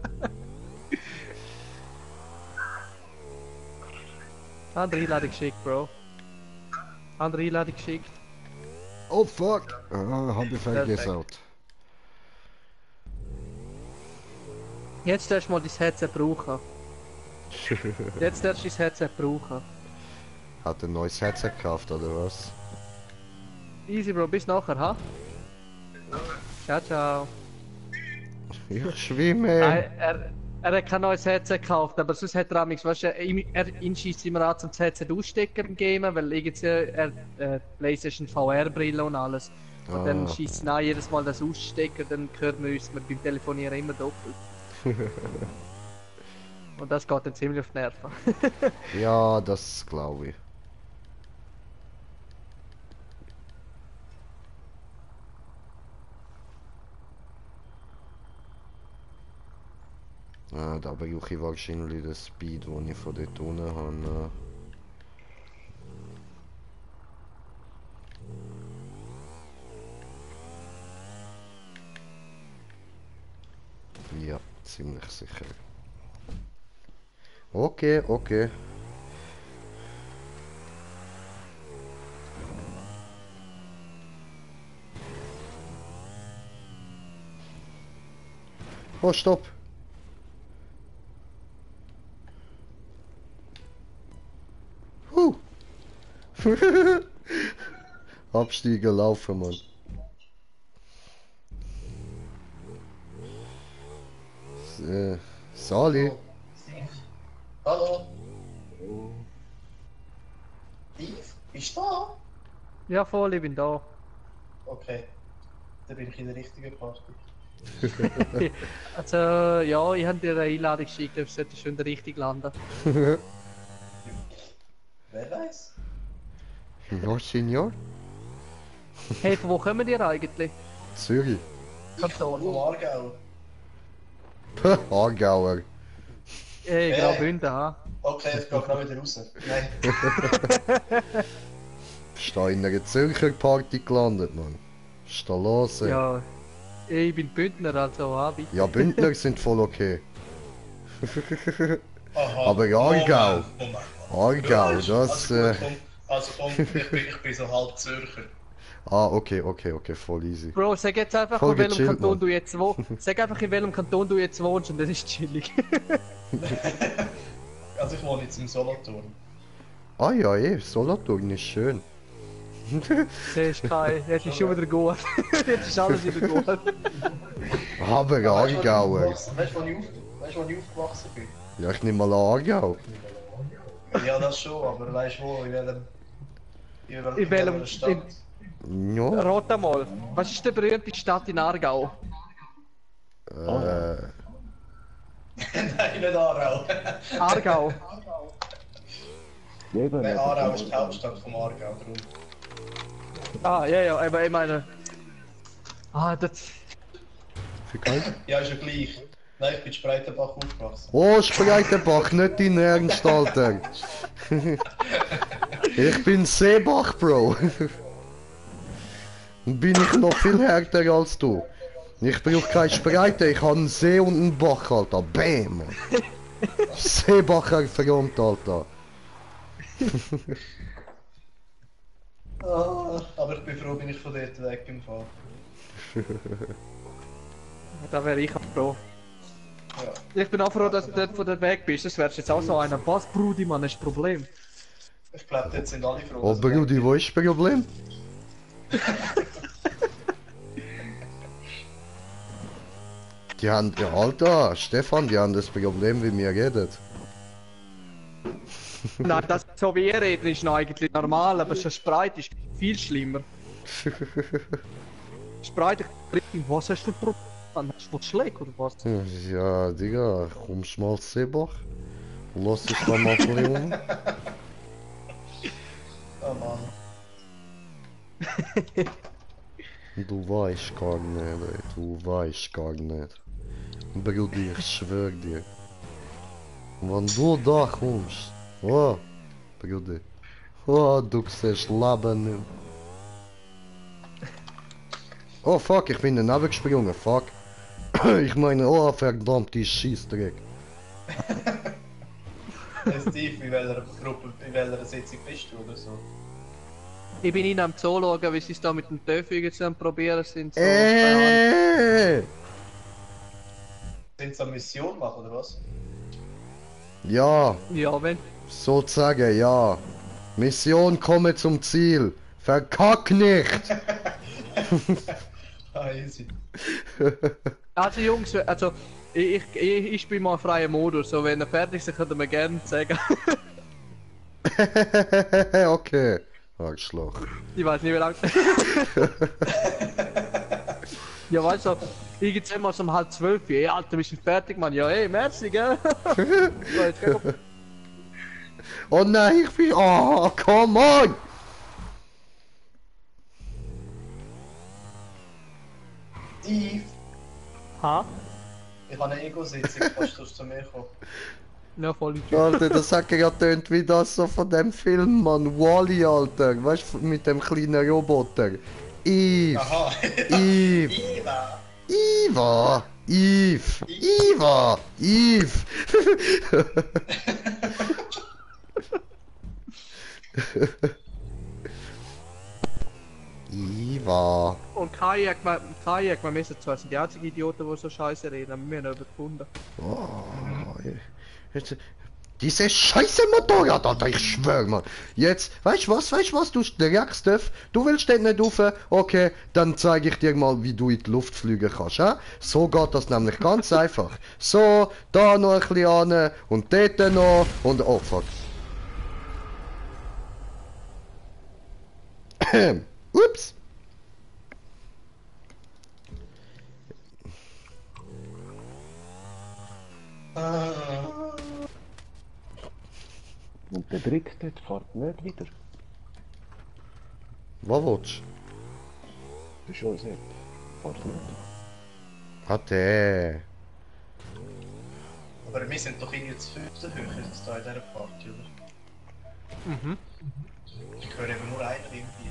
Andere Einladung geschickt, Bro. Andere Einladung geschickt. Oh fuck. Ah, hab ich vergesaut. Jetzt darfst du mal dein Headset brauchen. Jetzt darfst du dein Headset brauchen. Hat ein neues Headset gekauft, oder was? Easy, Bro, bis nachher, ha? Ciao, ciao. Ich schwimme. Nein, er hat kein neues Headset gekauft, aber sonst hat er amigs, weißt du, ihn schießt immer an zum Headset ausstecken im Gamen, weil irgendwie er PlayStation VR-Brille und alles. Und dann schießt ihn an, jedes Mal das Ausstecken, dann hört man uns beim Telefonieren immer doppelt. Und das geht dann ziemlich auf die Nerven. Ja, das glaube ich. Ah, da brauche ich wahrscheinlich den Speed, den ich von dort unten habe. Ja, ziemlich sicher. Okay, okay. Oh, stopp! Absteigen, laufen, Mann. Sali? Hallo? Steve, bist du da? Ja, voll, ich bin da. Okay. Dann bin ich in der richtigen Party. Also, ja, ich habe dir eine Einladung geschickt, du solltest schon richtig landen. Wer weiß? Ja, Senior? Hey, von wo kommen die eigentlich? Zürich. Kanton. Vom Aargau. Aargauer. Hey, Graubünden, ha? Okay, jetzt geht gerade wieder raus. Nein. Bist du in einer Zürcher Party gelandet, Mann? Was ist da los? Ey? Ja, ich bin Bündner, also Abi. Ja, Bündner sind voll okay. Aha. Aber Aargau. Moment. Aargau, Ja, das. Also komm, ich bin so halb Zürcher. Ah, okay, voll easy. Bro, sag jetzt einfach, Voll in welchem gechillt, Kanton Mann. du jetzt wohnst. Sag einfach, in welchem Kanton du jetzt wohnst und das ist chillig. Also ich wohne jetzt im Solothurn. Ah ja, Solothurn ist schön. Das ist kein, jetzt ist schon wieder gut. Jetzt ist alles wieder gut. Aber Aargauer. Weißt du, wo ich aufgewachsen bin? Ja, ich nehme mal an Aargau. Ja, das schon, aber weißt du wo, In welchem Stadt? Ja. Rot mal. Was ist die berühmte Stadt in Aargau? Nein, nicht Aarau. Aargau. Nein, Aarau ist die Hauptstadt vom Aargau, darum. Ah, ja, aber ich meine. Ah, das. Für kalt? Ja, ist ja gleich. Nein, ich bin in Spreitenbach aufgewachsen. Oh, Spreitenbach, nicht dein Ernst, Alter. Ich bin Seebach, Bro. Bin ich noch viel härter als du. Ich brauche keine Spreite, ich habe einen See und einen Bach, Alter. Bäm! Seebacher Front, Alter. Aber ich bin froh, bin ich von dort weg im Fall. Da wäre ich auch froh. Ja. Ich bin auch froh, dass du dort von dort weg bist. Das wärst jetzt auch so einer. Was, Brudi, Mann, ist das Problem? Ich glaube, dort sind alle froh. Oh, Brudi, wo ist das Problem? Die haben, ja, Alter, Stefan, die haben das Problem, wie wir reden. Nein, das so wie ihr reden ist noch eigentlich normal, aber schon Spreit ist viel schlimmer. Spreit, was hast du für Problem? Hast du was schlägt oder was? Ja, Digga, kommst mal zu Seebach? Lass dich da mal ein bisschen um. Oh Mann. Du weißt gar nicht, ey. Du weißt gar nicht. Brudi, ich schwör dir. Wenn du da kommst, oh, Brudi, oh, du siehst Leben nicht. Oh fuck, ich bin daneben gesprungen, fuck. Ich meine, oh verdammte Scheissdreck. Hey Steve, in welcher Gruppe, in welcher Sitzung bist du oder so? Ich bin ihnen am Zoo schauen, wie sie es da mit dem Töpfen jetzt am probieren sind. So, Sind sie eine Mission machen oder was? Ja, ja, wenn. sozusagen, ja. Mission komme zum Ziel. Verkack nicht! Ah, easy. Also Jungs, also ich spiele mal freien Modus, so wenn ihr fertig seid, könnt ihr mir gerne sagen. Okay. Arschloch. Ich weiß nicht wie lange. Ja, weißt du, ich geht's immer so um 11:30. Ey, Alter, bist du fertig, Mann? Ja, ey, merci, gell? So, jetzt geh doch. Oh nein, ich bin... Oh, come on! Steve! Ha? Ich habe eine Ego-Sitzung, kannst du zu mir kommen? Ja, voll Alter, das hat gerade tönt wie das so von dem Film, Mann. Wall-E, Alter. Weißt du, mit dem kleinen Roboter. Eve! Aha! Eve! Iva! Eva! Eva! Eve! Eva! Und Kajak, wir müssen zwar sind die einzigen Idioten, die so scheiße reden, aber wir haben ihn übergefunden. Oh, jetzt, diese scheiße Motorrad, Alter, ich schwör mal. Jetzt, weißt du was, du direkt du willst den nicht rauf, okay, dann zeige ich dir mal, wie du in die Luft fliegen kannst, ja? So geht das nämlich ganz einfach. So, da noch ein bisschen an und dort noch und oh fuck. Ups! Und der Dritte dort fährt nicht wieder. Was willst Das ist schon sehr. Fährt nicht. du? Ah, der. Aber wir sind doch irgendwie zu fünften höher jetzt da in dieser Party, oder? Mhm. Ich höre eben nur einen irgendwie.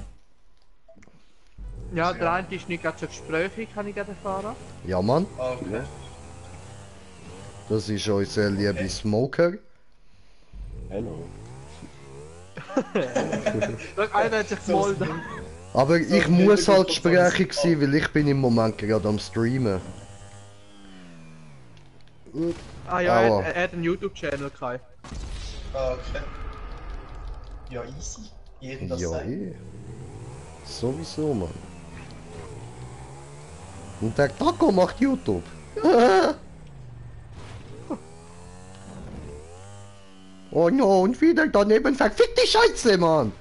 Ja, der eine ist nicht ganz so gesprächig, kann ich gerade erfahren. Ja, Mann. Ah, okay. Das ist unser lieber Smoker. Hallo. Einer hat sich gemolden. Aber ich muss halt sprechig sein, weil ich bin im Moment gerade am Streamen. Ah ja, Aua. er hat einen YouTube-Channel gehabt. Ah, okay. Ja, easy. Jeden das Ja, sein. sowieso, Mann. Und der Taco macht YouTube. Oh no, und wieder daneben verfickt die Scheiße, Mann.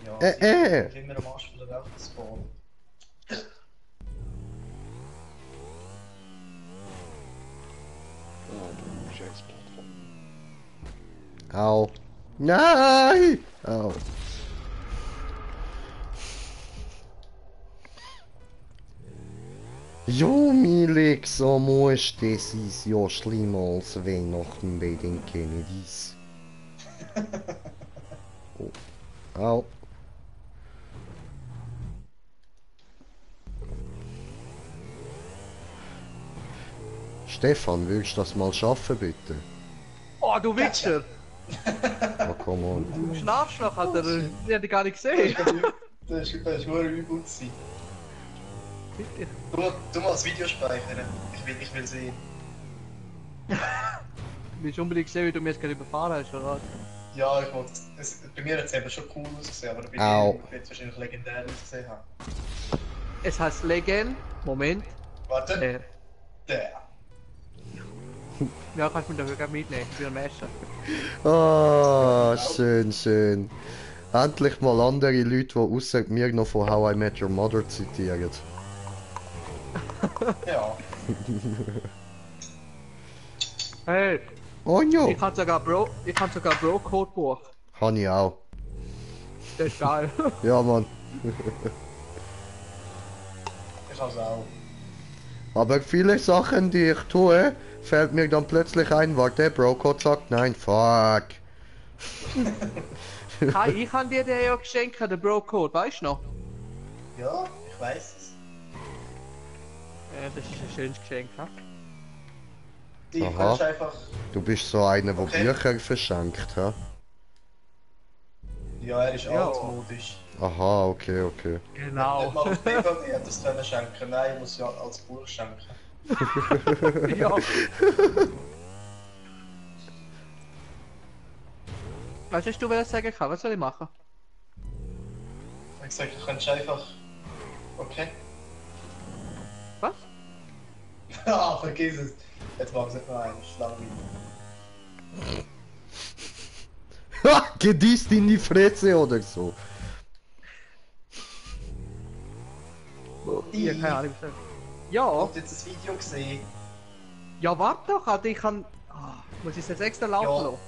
Ja, sie sind immer am Arsch von der Welt gespawnt. Scheiß Plattform. Au. Nein! Au. Jo, Milix, muss das ist ja schlimmer als Weihnachten bei den Kennedys. Oh. Au. Stefan, willst du das mal schaffen, bitte? Oh, du Wichser! Oh, come on. Du schnarchst noch, Alter. Die hätte ich gar nicht gesehen. Das ist verdammt übel gewesen. Bitte. Du mal das Video speichern. Ich will sehen. Du willst unbedingt sehen, wie du mir jetzt gerade überfahren hast, oder? Ja, ich wollte bei mir hat es eben schon cool ausgesehen, aber bei Au. dir wird es wahrscheinlich legendär ausgesehen haben. Es heißt Legend. Moment. Warte. Der. Ja, kannst du mich dafür mitnehmen. Ich bin am Essen. Ah, schön, schön. Endlich mal andere Leute, die außer mir noch von How I Met Your Mother zitieren. Ja. Hey. Oh ja. Ich kann sogar Bro-Code buchen. Kann ich auch. Das ist geil. Ja, Mann. Ich kann es auch. Aber viele Sachen, die ich tue, fällt mir dann plötzlich ein, warte, Bro-Code sagt nein, fuck. Kai, ich habe dir den ja geschenkt, den Bro-Code, weißt du noch? Ja, ich weiß es. Ja, das ist ein schönes Geschenk, ha? Die Aha. kannst einfach. Du bist so einer, der Okay. Bücher verschenkt, ha? Ja, er ist Ja. altmodisch. Aha, okay, okay. Genau. Nicht mal auf DVD hat das können schenken. Nein, ich muss ja als Buch schenken. Ja. Was hast du sagen können? Was soll ich machen? Ich habe gesagt, du kannst einfach. Okay. Was? Ah, vergiss es. Jetzt mach es nicht mehr ein, Schlange. Ha! Gedisst in die Fresse oder so. Ja, keine Ahnung. was das- Ja, Ich hab jetzt das Video gesehen. ja, warte doch, Alter, ich kann. Muss ich es jetzt extra laufen Ja. lassen?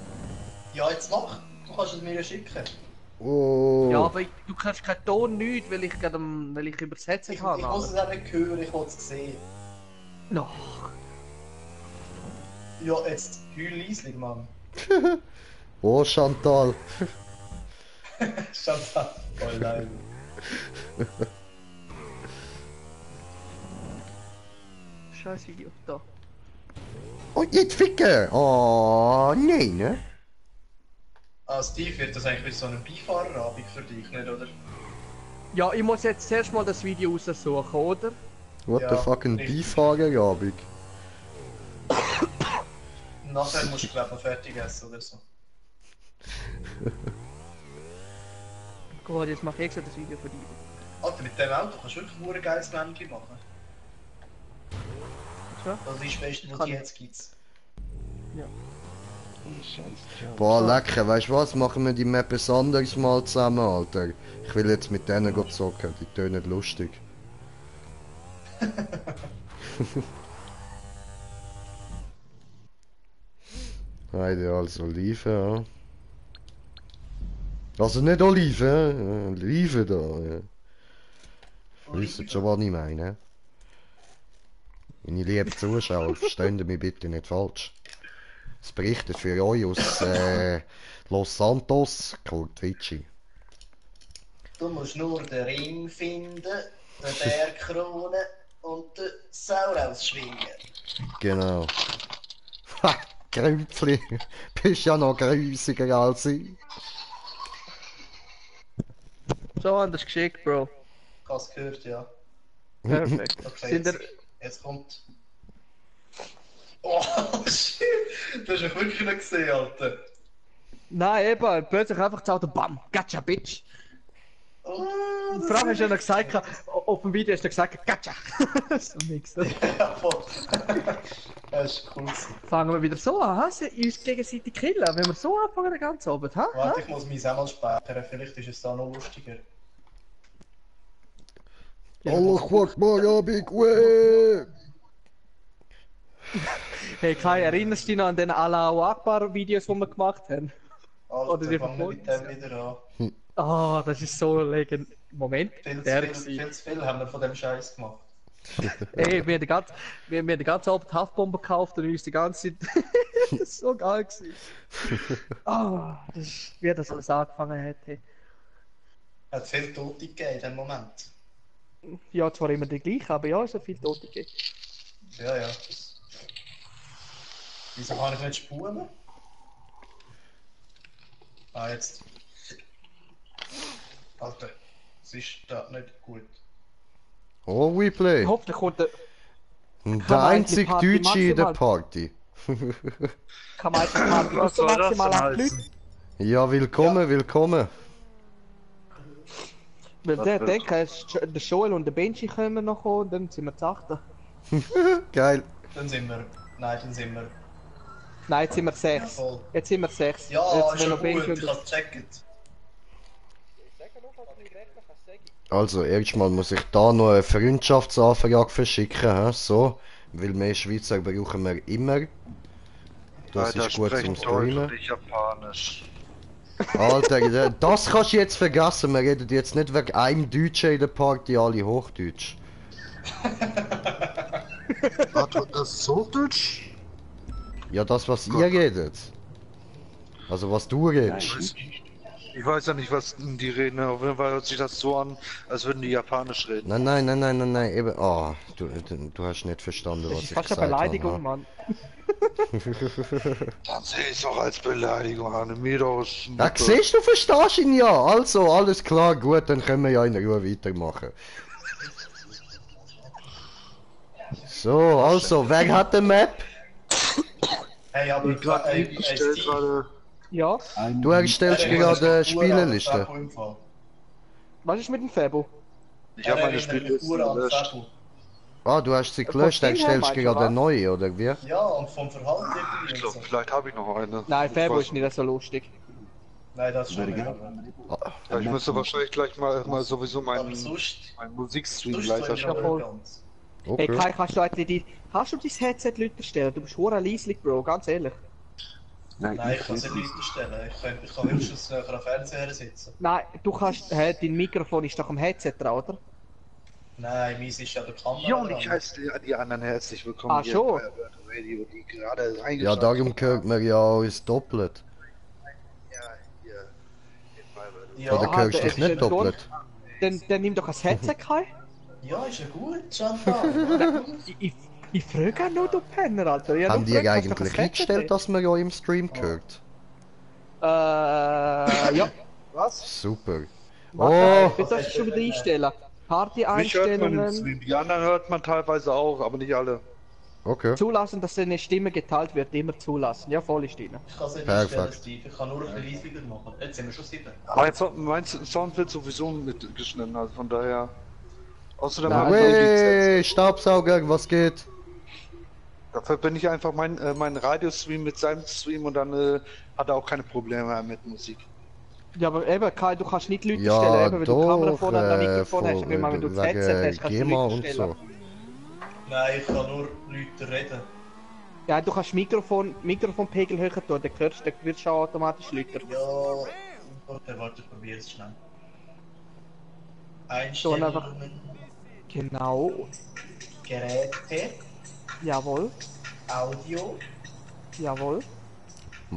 Ja, jetzt mach. Du kannst es mir ja schicken. Oh. Ja, aber du kannst keinen Ton nicht, weil ich gerade weil ich übersetzen Ich kann. muss es auch nicht hören, ich will es sehen. No. Ja, jetzt heul leislich, Mann. Oh, Chantal. Chantal. Oh nein. Scheiß Video, da. Oh, jetzt ficken! Oh, nein, ne? Ah, Steve, wird das eigentlich wie so ein Beifahrerabend für dich, nicht, oder? Ja, ich muss jetzt zuerst mal das Video raussuchen, oder? What Ja, the fuck, ein richtig. Beifahrerabend? Nachher musst du, glaube ich, noch fertig essen oder so. Gut, jetzt mache ich extra das Video für dich. Alter, mit dem Auto kannst du wirklich nur ein geiles Männchen machen. Das ist das Beste, was es jetzt gibt. Ja. Boah, lecker, weißt du was? Machen wir die Map ein anderes Mal zusammen, Alter. Ich will jetzt mit denen zocken, die tönen lustig. Heide also Oliven, ja. Also nicht Oliven, Oliven da, ja. Wisst schon, was ich meine? Meine lieben Zuschauer, verstehen Sie mich bitte nicht falsch. Es berichtet für euch aus Los Santos, Kurt Witschi. Du musst nur den Ring finden, den Bergkrone und den Sauraus schwingen. Genau. Ha, Grümpfli, bist ja noch grusiger als ich. So anders geschickt, Bro. Ich hab's gehört, ja. Perfekt. Okay, jetzt kommt... Oh, shit! Du hast mich wirklich nicht gesehen, Alter. Nein, eben, plötzlich einfach das Auto, bam, gotcha, bitch. Oh, Und vor allem hast du ja noch gesagt, auf dem Video hast du gesagt, gotcha. So nix, oder? Ja, voll. Das ist cool. Fangen wir wieder so an, ha? Uns gegenseitig killen, wenn wir so anfangen den ganzen Abend, ha? Warte, ich muss mich einmal speichern, vielleicht ist es da noch lustiger. Allah Akbar, ja, Big Way! Hey Kai, erinnerst du dich noch an den Allahu Akbar Videos, die wir gemacht haben? Alter, die fangen mit dem wieder an. Ah, das ist so ein Moment. Viel zu viel haben wir von dem Scheiß gemacht. Ey, wir haben den ganzen Abend Haftbomben gekauft und uns die ganze Zeit... Das ist so geil gewesen. Ah, das ist, wie das alles angefangen hätte. Hat viel Tote gegeben in dem Moment. Ja, zwar immer die gleichen, aber ja, es hat viel Tote gegeben. Ja, ja. Wieso kann ich nicht spulen? Ah, jetzt. Alter, es ist da nicht gut. Oh, we play. Hoffentlich kommt der... Der einzige Deutsche in der Party. Kann man eigentlich Party also maximal 8 Leute? Ja, willkommen, willkommen. Weil der denkt, der Joel und der Benji kommen noch und dann sind wir zu 8. Geil. Dann sind wir... Nein, dann sind wir... Nein, jetzt sind wir 6. Ja, jetzt sind wir 6. Ja, jetzt, ist schon gut, ich hab's gecheckt. Also, erstmal muss ich da noch eine Freundschaftsanfrage verschicken, he? So. Weil mehr Schweizer brauchen wir immer. Das ist gut zum Streamen. Deutsch und Japanisch. Alter, das kannst du jetzt vergessen. Wir reden jetzt nicht wegen einem Deutschen in der Party, alle Hochdeutsch. Warte, das ist Hochdeutsch? Ja, das, was ihr redet. Also, was du redest. Ich weiß ja nicht, was die reden. Auf jeden Fall hört sich das so an, als würden die Japanisch reden. Nein, eben. Oh, du hast nicht verstanden, was ich gesagt habe. Das ist fast eine Beleidigung, Mann. Dann sehe ich es doch als Beleidigung an. Mir doch. Ja, siehst du, verstehst ihn ja. Also, alles klar, gut, dann können wir ja in Ruhe weitermachen. So, also, wer hat den Map? Hey, aber gerade. Ja? Du erstellst gerade eine Spieleliste. Was ist mit dem Fabo? Ich habe meine Spielliste gelöscht. Ah, du hast sie gelöscht, erstellst gerade eine neue, oder wie? Ja, und vom Verhalten Ich glaube, vielleicht habe ich noch eine. Nein, Fabo ist nicht so lustig. Nein, das ist schon nicht. Ja, ich müsste wahrscheinlich gleich mal sowieso meinen Musikstream gleich erstellen. Hey Kai, kannst du dein Headset lauter stellen? Du bist verdammt leislich, Bro, ganz ehrlich. Nein, ich kann es nicht lauter stellen. Ich kann höchstens näher am Fernseher sitzen. Nein, du kannst... dein Mikrofon ist doch am Headset dran, oder? Nein, meins ist ja der Kamera. Ja, und ich heiße die anderen herzlich willkommen hier schon. bei Radio, die gerade ja, darum hört man ja alles doppelt. Ja, oder hörst du es nicht doppelt? Dann nimm doch ein Headset, Kai. Ja, ist ja gut, Chantal. Ich frage auch nur, du Penner, Alter. Haben die eigentlich eingestellt, dass man ja im Stream hört? Ja. Was? Super. Oh! Das sollst du schon wieder einstellen. Party-Einstellungen. Die anderen hört man teilweise auch, aber nicht alle. Okay. Zulassen, dass deine Stimme geteilt wird, immer zulassen. Ja, voll ist drin. Ich kann es nicht einstellen, Steve. Ich kann nur ein bisschen leisiger machen. Jetzt sind wir schon 7. Aber jetzt, mein Sound wird sowieso mitgeschnitten, also von daher... Außerdem Hey, Staubsauger, was geht? Dafür bin ich einfach mein Radiostream mit seinem Stream und dann hat er auch keine Probleme mehr mit Musik. Ja, aber eben, Kai, du kannst nicht Leute Ja, stellen, eben, wenn du Kamera doch, vorne und ein Mikrofon hast, von- aber wenn du das Headset wegen hast, kannst du GEMA Leute und stellen. so. Nein, ich kann nur Leute reden. Ja, du kannst Mikrofonpegel höher tun, dann wirst du auch automatisch lauter. Ja, okay, warte, ich probiere es schnell. So, und einfach... Einstellungen, Genau. Geräte, Jawohl. Audio, Jawohl.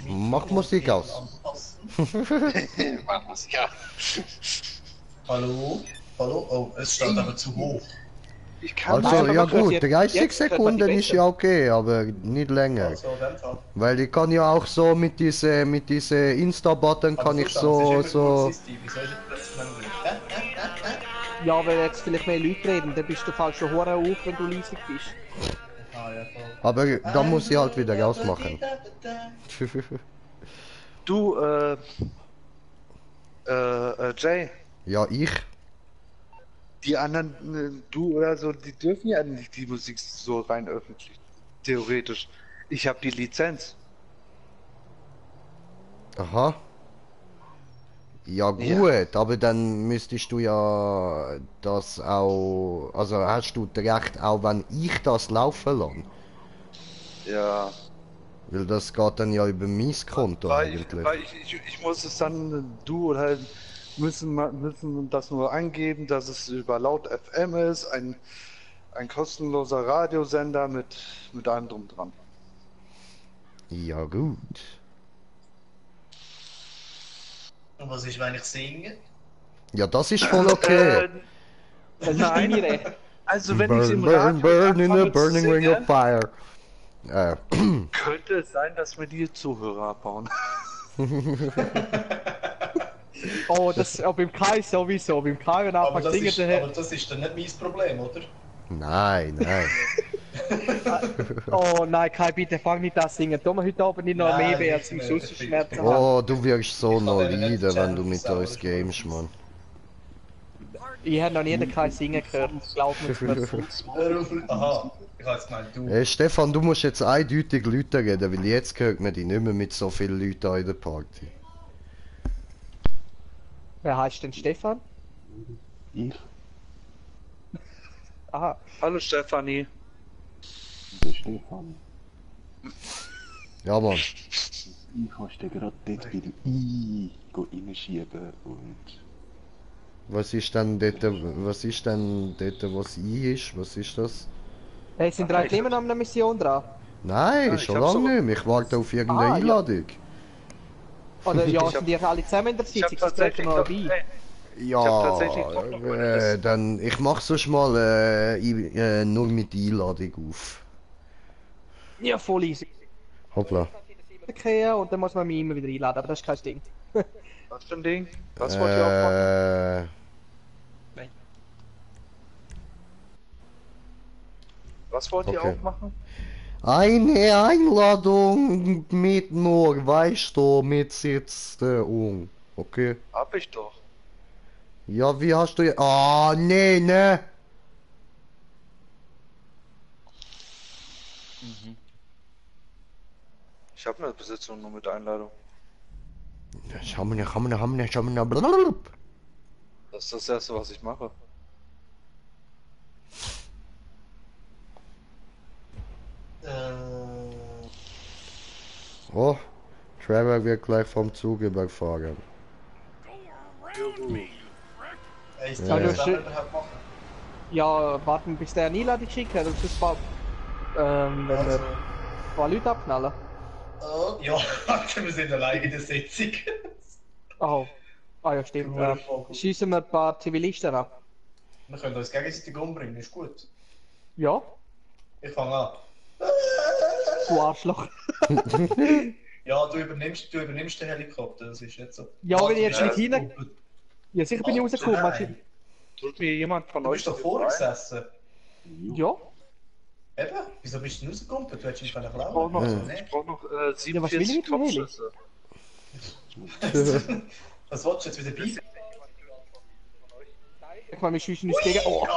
Mach Musik aus. anpassen. Mach Musik aus. Hallo? Hallo? Oh, es steht aber zu hoch. Ich kann Also, aber ja man hört gut, jetzt- 30 jetzt hört man Sekunden die ist besser. ja okay, aber nicht länger. Also, in dem Fall. Weil ich kann ja auch so mit diese Insta-Button kann ich so... Wieso ist jetzt plötzlich mein Glück? Ja, wenn jetzt vielleicht mehr Leute reden, dann bist du falsch schon hure auf, wenn du leisig bist. Ah, ja, voll. Aber da muss ich halt wieder rausmachen. Du, Jay, Ja, ich? die anderen, du oder so, die dürfen ja nicht die Musik so rein öffentlich. Theoretisch. Ich habe die Lizenz. Aha. Ja gut, Ja. aber dann müsstest du ja das auch... Also hast du das Recht auch, wenn ich das laufen lasse? Ja. Weil das geht dann ja über mein Konto Weil eigentlich. ich muss es dann, du oder halt müssen das nur angeben, dass es über Laut FM ist, ein kostenloser Radiosender mit allem drum dran. Ja gut. Und was ist, wenn ich singe? Ja, das ist voll okay. Nein, also wenn ich Burn, im burn, Radio burn in a anfange zu burning ring of singen, fire. könnte es sein, dass mir die Zuhörer abbauen. Oh, das beim Kai sowieso. Beim Kai, wenn er Aber anfängt das, singen, ist, dann... aber das ist dann nicht mein Problem, oder? Nein, nein. Oh nein, Kai, bitte fang nicht an zu singen. Tu mir heute Abend nicht noch Nein, mehr weh, nicht als im mehr. Schussenschmerzen haben. Oh, du wirst so kann noch denen nicht leiden, wenn du Channel mit sauber uns gamest, Mann. Ich habe noch nie den Kai singen gehört, glaub mir. Hör auf, aha, ich habe jetzt gemeint, du. Hey, Stefan, du musst jetzt eindeutig Leute reden, weil jetzt hört man dich nicht mehr mit so vielen Leuten an in der Party. Wer heißt denn Stefan? Ich? Aha. Hallo Stefanie. Der Stefan. Ja, Mann. Ich hast dir gerade dort bei dem reinschieben und... Was ist denn dort, was I ist? Was ist das? Hey, sind drei Themen an einer Mission dran? Nein, Ja, schon ich hab's lange aber- nicht mehr. Ich warte auf irgendeine Ah, ja. Einladung. Oder ja, Ich hab- sind die alle zusammen in der Ich habe Sitzung? Das treten tatsächlich wir noch, dabei. Ja, Ich hab tatsächlich doch noch eine dann ich mach sonst mal nur mit Einladung auf. Ja, voll easy. Hoppla. Kehren und dann muss man mich immer wieder einladen, aber das ist kein Ding. Was für ein Ding? Was wollt ihr aufmachen? Äh, Was wollt ihr okay. aufmachen? Eine Einladung mit nur, weißt du, mit Sitzung. Okay. Hab ich doch. Ja, wie hast du jetzt... Ah, nee, ne? Ich habe eine Besitzung nur mit Einladung. Schau mal, blablabla. Das ist das erste, was ich mache. Oh, Trevor wird gleich vom Zug überfahren. Ist Ja, das ja. überhaupt machen? Ja, warten bis der eine Einladung schickt hat und sonst bald, wenn wir Also, ein paar Leute abknallen. oh, ja, warte, wir sind alleine in der Sitzung. Oh. Ah ja, stimmt. Schießen wir ein paar Zivilisten ab. Wir können uns gegenseitig umbringen, ist gut. Ja, Ich fange an. du Arschloch. Ja, du übernimmst den Helikopter, das ist nicht so. Ja, wenn ich jetzt Ja, nicht hinein... Ja, sicher bin ich rausgekommen. nein. Tut mir jemand von Du euch bist doch vorne gesessen. Ja? Eben? Wieso bist du denn rausgekommen? Du hättest mich Ich brauche klauen. noch, Also, ich nee. brauch noch Ja, was will ich 47 mit dem Heli? Kopfschüsse. Was wolltest du jetzt wieder bei? Ich meine, wir schießen uns gegen... Oh!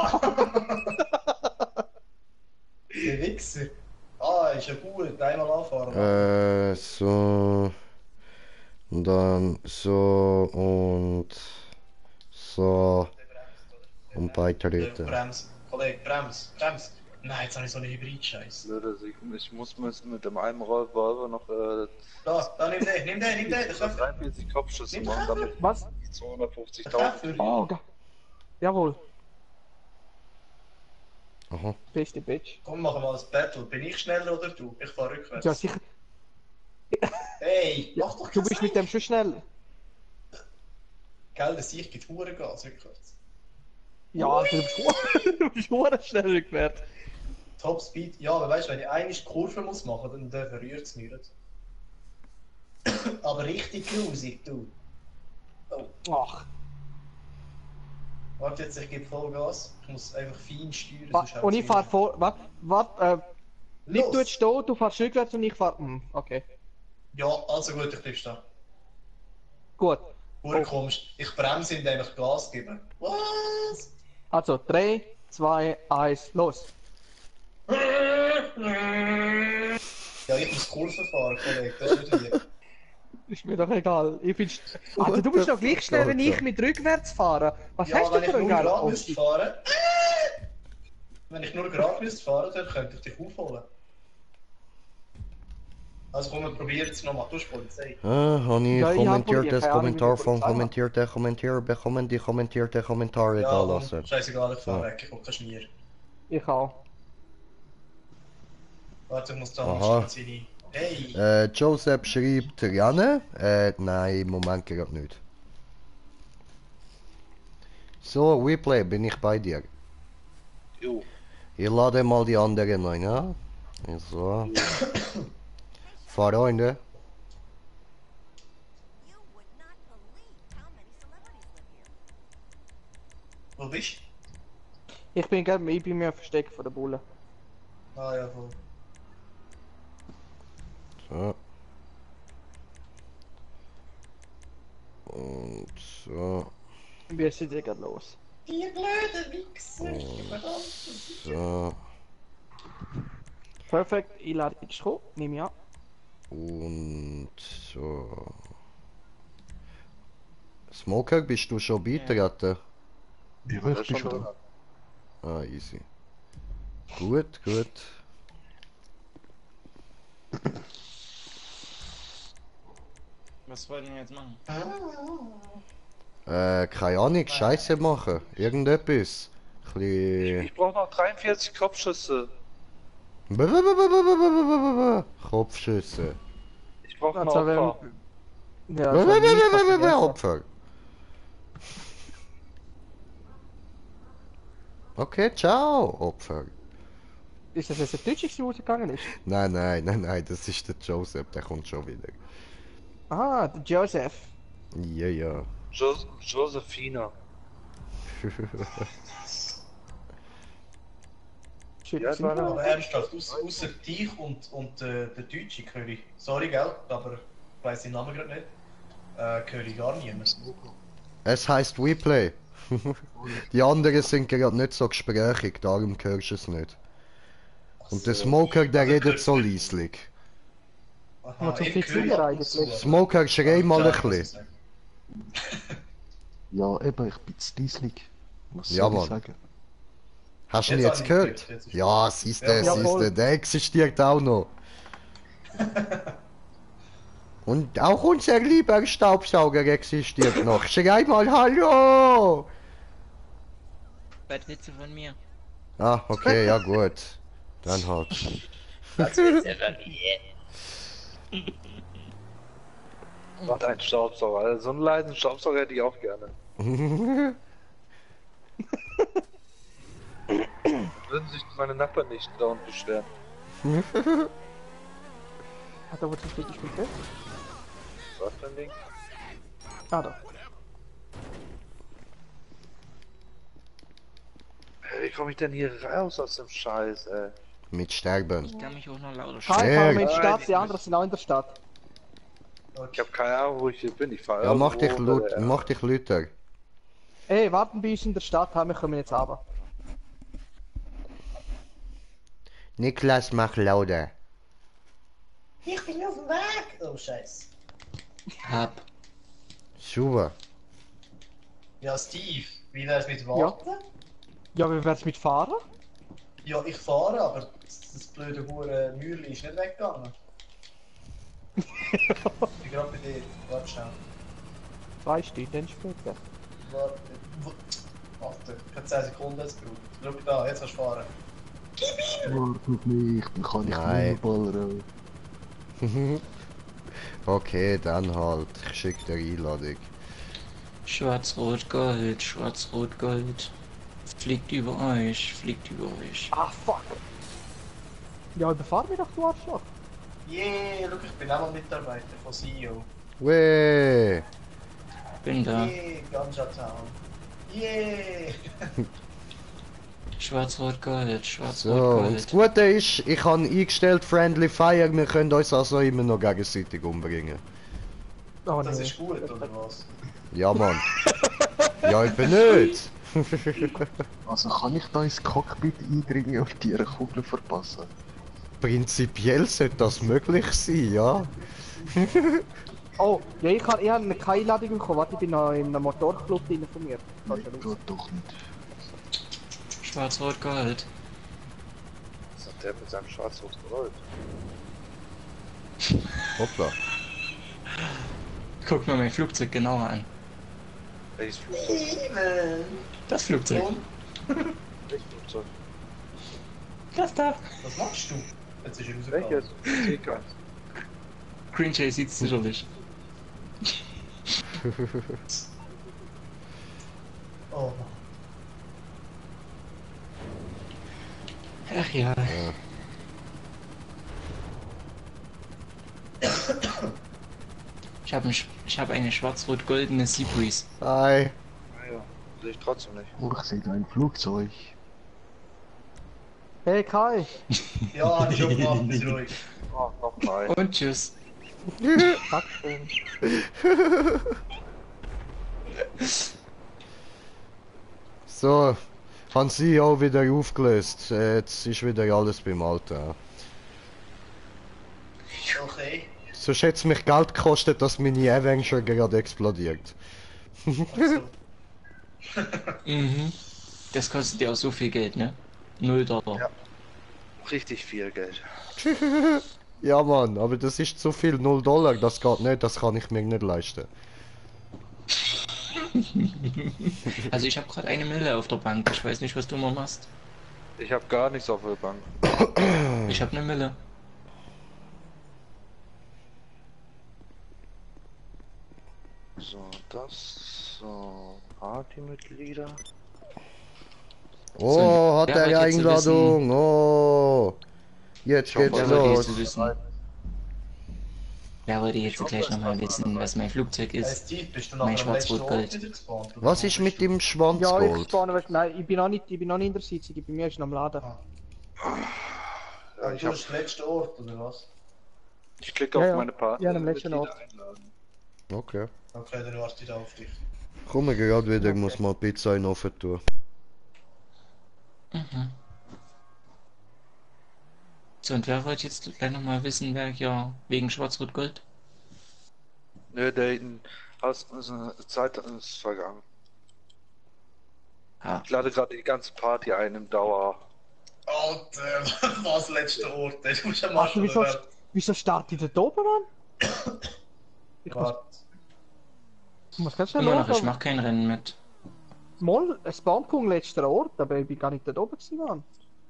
Der Wichser. Ah, ist ja gut. Einmal anfahren. So. Und dann so und so. Und beitreten. Brems. Kollege, Brems. Brems. Nein, jetzt habe ich so einen Hybrid-Scheiß. Ich muss mit dem einen Revolver noch Da, nimm den. 43 Kopfschüsse machen, damit Was? 250.000. Oh, jawohl. Aha. Beste Bitch. Komm, machen wir das Battle. Bin ich schneller oder du? Ich fahr rückwärts. Ja, sicher. Hey, mach doch Du bist mit dem schon schnell. Gell, das Sieg gibt Hurengas rückwärts. Ja, du bist hure schnell rückwärts. Top Speed. Ja, aber weißt du, wenn ich eine Kurve muss machen, dann verrührt es mich nicht. Aber richtig grusig, du. Oh. Ach. Warte jetzt, ich gebe Vollgas. Ich muss einfach fein steuern. Und ich fahr vor. Warte, bleib du jetzt stehen, du fährst rückwärts und ich fahr. Okay. Ja, also gut, ich bleib stehen. Gut. Komisch. Ich bremse, indem ich Gas gebe. Was? Also 3, 2, 1, los. Ja, ich muss Kurven fahren, Kollege, das ist nicht lieb. Ist mir doch egal. Ich bin. Also du bist doch gleich schnell, wenn ich mit rückwärts fahre. Was hast du für einen geilen Aufstieg? Wenn ich nur gerade müsste fahren, dann könnte ich dich aufholen. Also komm, wir probieren es nochmal. Du bist Polizei. Habe ich Ja, ich hab kommentiert das keine Ahnung, wie Kommentar die von Polizei kommentierte Kommentare bekommen, die kommentierte Kommentare da lassen. Scheißegal, ich fahr weg, ich hab keinen Schmier. Ich auch. Warte, ich muss da Aha. noch schnell Hey! Joseph schreibt Janne? Nein, im Moment gerade nicht. So, Replay, bin ich bei dir. Jo. Ich lade mal die anderen ein, ja? So. Freunde. Wo bist Ich bin bei mir versteckt vor der Bulle. du? Ah ja, voll. So. Und so. Wir sind ja gerade los. Die blöde Wichser! So. Perfekt, ich lade dich hoch, nehme ich an. Und so. Smoker, bist du schon beitreten? Ja, ich bin schon da. Ah, easy. Gut, gut. Was wollen wir jetzt machen? Keine Ahnung, Scheiße machen. Irgendetwas. Ich brauche noch 43 Kopfschüsse. Kopfschüsse. Ich brauche noch Also, Opfer. Ja, Opfer. Okay, ciao, Opfer. Ist das jetzt ein Deutsches, der rausgegangen ist? Nein, das ist der Joseph, der kommt schon wieder. Ah, der Joseph. Ja. Josephina. Ja, aber ernsthaft, außer dich und der Deutsche höre ich. Sorry, gell, aber ich weiss den Namen gerade nicht. Höre ich gar niemand. Es heisst Replay. Die anderen sind gerade nicht so gesprächig, darum hörst du es nicht. Und der Smoker, der redet so leislich. Aha, so viel Ziele eigentlich. Smoker, schrei mal ein bisschen. Ja, eben, ich bin zu leislich. Was Ja, soll ich Mann. sagen? Hast du ihn Jetzt jetzt habe ich gehört? gehört, jetzt ist Ja, siehst du, Jawohl. der existiert auch noch. Und auch unser lieber Staubsauger existiert noch. Schrei mal Hallo! Bettwitze von mir. Ah, okay, ja gut. Dann halt. Was ein Staubsauger. Also so einen leisen Staubsauger hätte ich auch gerne. Würden sich meine Nachbarn nicht dauernd beschweren. Hat er wohl nicht richtig gespielt? Was für ein Ding? Ah, doch. Wie komme ich denn hier raus aus dem Scheiß, ey? Mit Sterben. Ich kann mich auch noch lauter Kein Fall mit Nein, Stadt, ich die anderen sind auch in der Stadt. Ich habe keine Ahnung, wo ich hier bin. Ich fahre Ja, mach dich irgendwo unter der Erde. Luther. Ey, warten bei uns in der Stadt, wir kommen jetzt runter. Niklas, mach lauter. Ich bin auf dem Weg! Oh, Scheiße. Hab. Super. Ja, Steve, wie wär's mit Warten? Ja, wie wär's mit Fahren? Ja, ich fahre, aber das blöde hure Mühle ist nicht weggegangen. Ich bin gerade bei dir. Warte schnell. 2 Stunden später. Warte. Warte, ich habe 10 Sekunden jetzt gebraucht. Schau da, jetzt kannst du fahren. Warte auf mich, dann kann ich Nein. nur ballern. Okay, dann halt. Ich schicke dir Einladung. Schwarz-Rot-Gold, Schwarz-Rot-Gold. Fliegt über euch, fliegt über euch. Ah, fuck. Ja, überfahr mich doch, du Arschloch. Yeah, schau, ich bin auch mal Mitarbeiter von CEO. Weh! Bin da. Yeah, Ganja Town. Yeah! Schwarz-Rot-Gold, So, Schwarz-Rot-Gold. und das Gute ist, ich habe eingestellt Friendly Fire, wir können uns also immer noch gegenseitig umbringen. Oh, Das nee. ist gut, oder was? Ja, Mann. Ja, ich bin nicht. Also kann ich da ins Cockpit eindringen und dir eine Kugel verpassen? Prinzipiell sollte das möglich sein, ja. Oh, ja, ich habe keine Einladung bekommen. Warte, ich bin noch in einem Motorclub drin von mir. Nein, geht doch nicht. Schwarz-Rot-Gold. Was hat der mit seinem Schwarz-Rot-Gold? Hoppla. Guck mal mein Flugzeug genauer an. Welches Flugzeug? Das Flugzeug. Welches Flugzeug? Das da. Was machst du? Jetzt ist er rausgekommen. Welches? C1. Green Jay sieht's sicherlich. Oh. Ach ja. Ich hab eine schwarz-rot-goldene Seabreeze. Hi. Naja, sehe ich trotzdem nicht. Oh, ich sehe ein Flugzeug. Hey Kai! Ja, hab ich schon gemacht, bist ruhig. Oh, noch mal. Und tschüss. Dankeschön. So, haben sie auch wieder aufgelöst. Jetzt ist wieder alles beim Alten. Okay. Sonst hätte es mich Geld gekostet, dass meine Avenger gerade explodiert. Also, Mhm. Das kostet ja auch so viel Geld, ne? $0. Ja. Richtig viel Geld. Ja, Mann, aber das ist zu viel. $0, das geht nicht, das kann ich mir nicht leisten. Also ich habe gerade 1 Mille auf der Bank. Ich weiß nicht, was du mal machst. Ich habe gar nichts auf der Bank. Ich habe 1 Mille. So, das. So. Partymitglieder. Oh, So, hat wer er wollt jetzt Einladung? Oh. Jetzt geht's Wer wollte jetzt los. wissen? Wer wollte jetzt gleich nochmal wissen, was mein Flugzeug hey ist? Steve, bist du Mein nachher am letzten Ort Schwarz-Rot-Gold. wieder gespawnt? oder Was wo ist bist mit du? dem Ja, ich Schwanzgold? spawne, weißt du, nein, ich bin noch nicht in der Sitzung, ich bin mir erst noch am Laden. Ja, Ah, ich, du hab, bist der letzte Ort, oder was? ich klicke Ja, auf ja. meine Party. Ja, am letzten Ort. einladen. Okay. Okay, dann warte ich da auf dich. Komm gerade wieder, ich muss mal Pizza in den Ofen tun. Mhm. So, und wer wollte jetzt gleich nochmal wissen, wer hier wegen Schwarz-Rot-Gold? Nö, also, Zeit ist vergangen. Ah, Ich lade gerade die ganze Party ein im Dauer. Alter, was letzter Ort? Du musst ja Ach, machen, wieso startet der da oben, Mann? Ich muss, Warte. ich muss ganz schnell immer noch, ich schauen. mach kein Rennen mit. Mal, ein Spawnpunkt letzter Ort, aber ich bin gar nicht da oben gewesen, Mann.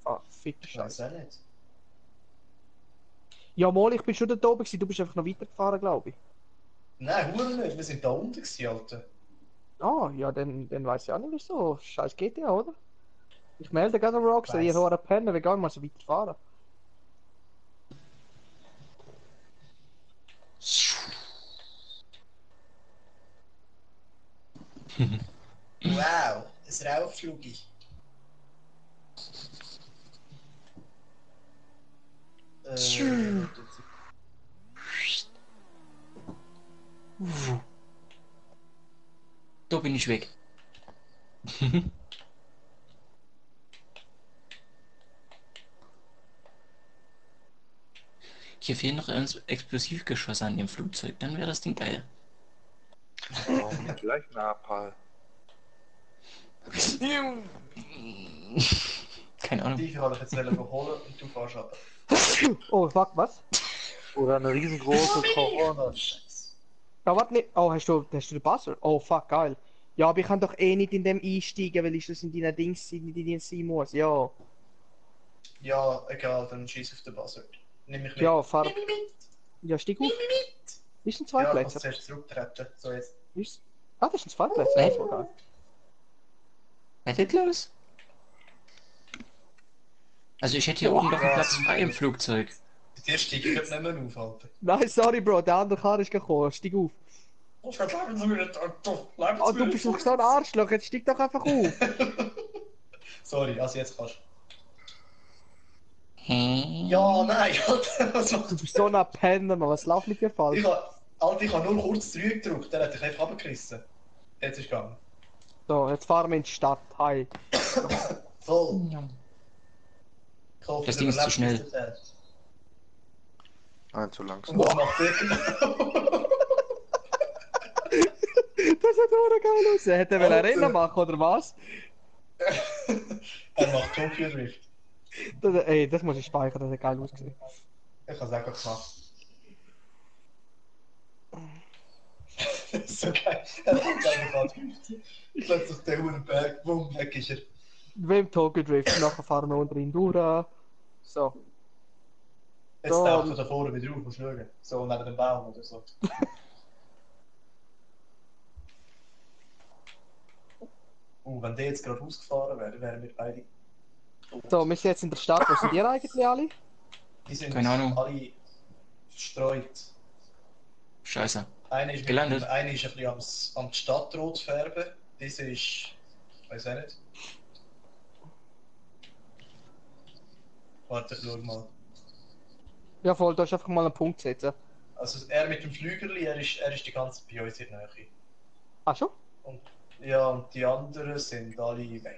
Ah, fick Ich weiß Scheiße. auch nicht. Ja, mal, ich bin schon da oben gewesen, du bist einfach noch weitergefahren, glaube ich. Nein, Hure nicht, wir sind da unten gewesen, Alter. Ah, ja, dann weiß ich auch nicht wieso. Scheiß GTA, oder? Ich melde gerade Rockstar, ihr hoher Penner, wir gehen mal so weiterfahren. Wow, ein Rauchflugi. Da bin ich weg. Hier fehlen noch Explosivgeschosse an dem Flugzeug, dann wäre das Ding geil. Warum nicht gleich Napalm? Keine Ahnung. Die kann ich jetzt selber holen und du fährst ab. Oh, fuck, was? Oder eine riesengroße Corona. Ja, warte nicht. Oh, hast du den Buzzer? Oh, fuck, geil. Ja, aber ich kann doch eh nicht in dem einsteigen, weil ich das in deinen Dings sein muss. Ja. Ja, egal, dann schieß auf den Buzzard. Nimm mich mit. Ja, fahr. Nimm mich mit. Ja, steig auf. Nimm mich mit. Ist ein Zweitplätzer? Ja, ich muss zuerst zurücktreten. So jetzt. Ist... Ah, das ist ein Zweitplätzer. Nein. Voll geil. Was ist los? Also ich hätte hier oben noch einen Platz frei im Flugzeug. Der steigt nicht mehr auf, Alter. Nein, sorry, Bro, der andere Karre ist gekommen. Steig auf. Oh, Lebensmüde, Alter. Oh, du bist doch so ein Arschloch, jetzt steig doch einfach auf. Sorry, also jetzt kannst du. Ja, nein, Alter, was machst du? Du bist so ein Penner, Mann, was läuft mit dir falsch? Ich habe nur kurz zurückgedrückt, der hat dich einfach runtergerissen. Jetzt ist gegangen. So, jetzt fahren wir in die Stadt. Hi. Voll. Ich hoffe, das Ding ist zu schnell. Nein, zu langsam. Was macht der genau? Das hat auch geil aus. Hätte er ein Rennen machen, oder was? Er macht Tokyo Drift. Ey, das muss ich speichern, das hat geil ausgesehen. Ich habe es auch gemacht. Das ist so geil. Er hat einfach plötzlich der Uhrenberg, bumm, weg ist er. Wem Tokyo Drift, nachher fahren wir unter ihn durch. So. Jetzt taucht er da vorne wieder auf, musst schauen. So neben dem Baum oder so. Wenn der jetzt gerade ausgefahren wäre, wären wir beide. So, wir sind jetzt in der Stadt. Wo sind die eigentlich alle? Die sind keine Ahnung. Alle verstreut. Scheiße. Einer ist gelandet. Einer ist ein bisschen am Stadtrot färben. Dieser ist... weiß auch nicht. Warte, schau mal. Ja voll, du hast einfach mal einen Punkt setzen. Also er mit dem Flügerli, er ist die ganze Zeit bei uns in der Nähe. Ach schon? Und, ja, und die anderen sind alle weg.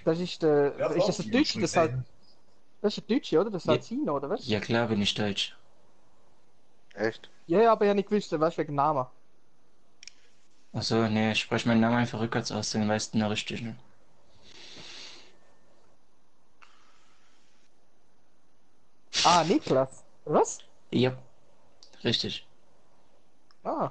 Das ist der... Ja, ist das ein Deutscher? Das ist ein Deutscher, oder? Das ist halt Sino, oder was? Ja klar bin ich Deutsch. Echt? Ja, aber ich habe nicht gewusst, weißt du, wegen Namen. Achso, nee, ich spreche meinen Namen einfach rückwärts aus, den meisten richtigen. Ah, Niklas. Was? Ja, richtig. Ah.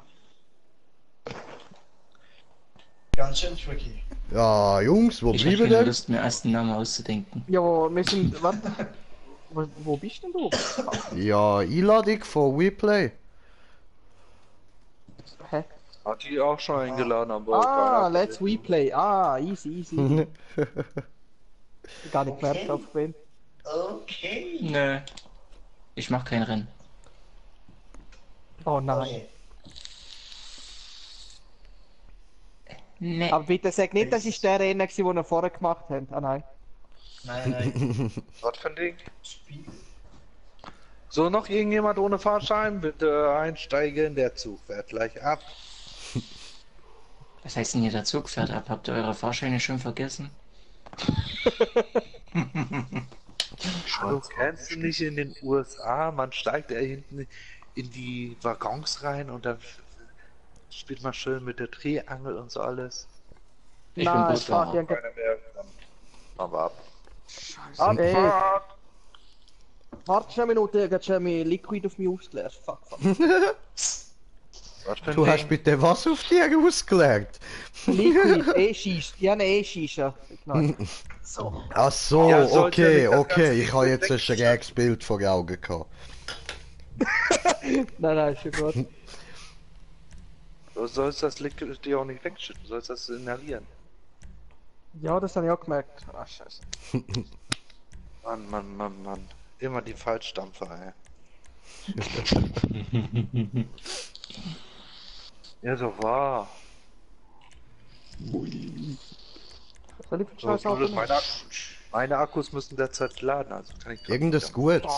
Ganz schön tricky. Ja, Jungs, wo ich bleiben habe keine denn? Lust, mir erst einen Namen auszudenken. Ja, wir sind... Warte. Wo bist denn du? Ja, Einladung von WePlay. Hä? Hat die auch schon eingeladen, aber... Ah, let's WePlay. Ah, easy, easy. Gar nicht gemerkt, auf wen. Okay. Nö. Ich mach kein Rennen. Oh nein. Nee. Aber bitte sag nicht, das ist der Renner, den wir vorher gemacht haben. Ah nein. Nein. Was für ein Ding? So, noch irgendjemand ohne Fahrschein? Bitte einsteigen, der Zug fährt gleich ab. Was heißt denn hier, der Zug fährt ab? Habt ihr eure Fahrscheine schon vergessen? Du kennst du nicht in den USA, man steigt da hinten in die Waggons rein und dann spielt man schön mit der Drehangel und so alles. Ich bin gut fahr da. dir Keiner mehr, dann machen wir ab. Abfahrt! Warte schon eine Minute, ich hab schon mein Liquid auf mich ausgeleert. Fuck. Du hast bitte was auf dir ausgelegt? Liquid, E-Shisha. Die haben E-Shisha. So. Ach so, Ja, sollte okay, nicht das okay. ganze Ich habe jetzt ein Liquid schräges Bild vor Augen gehabt. Nein, ist schon gut. Du sollst das Liquid dir auch nicht wegschütten, du sollst das inhalieren. Ja, das habe ich auch gemerkt. Ah, scheiße. Mann. Immer die Falschdampfer, ey. Ja, so war. Was soll ich für So, Scheiß Auto nehmen? meine Akkus müssen derzeit laden, also kann ich... Irgendes Gutes.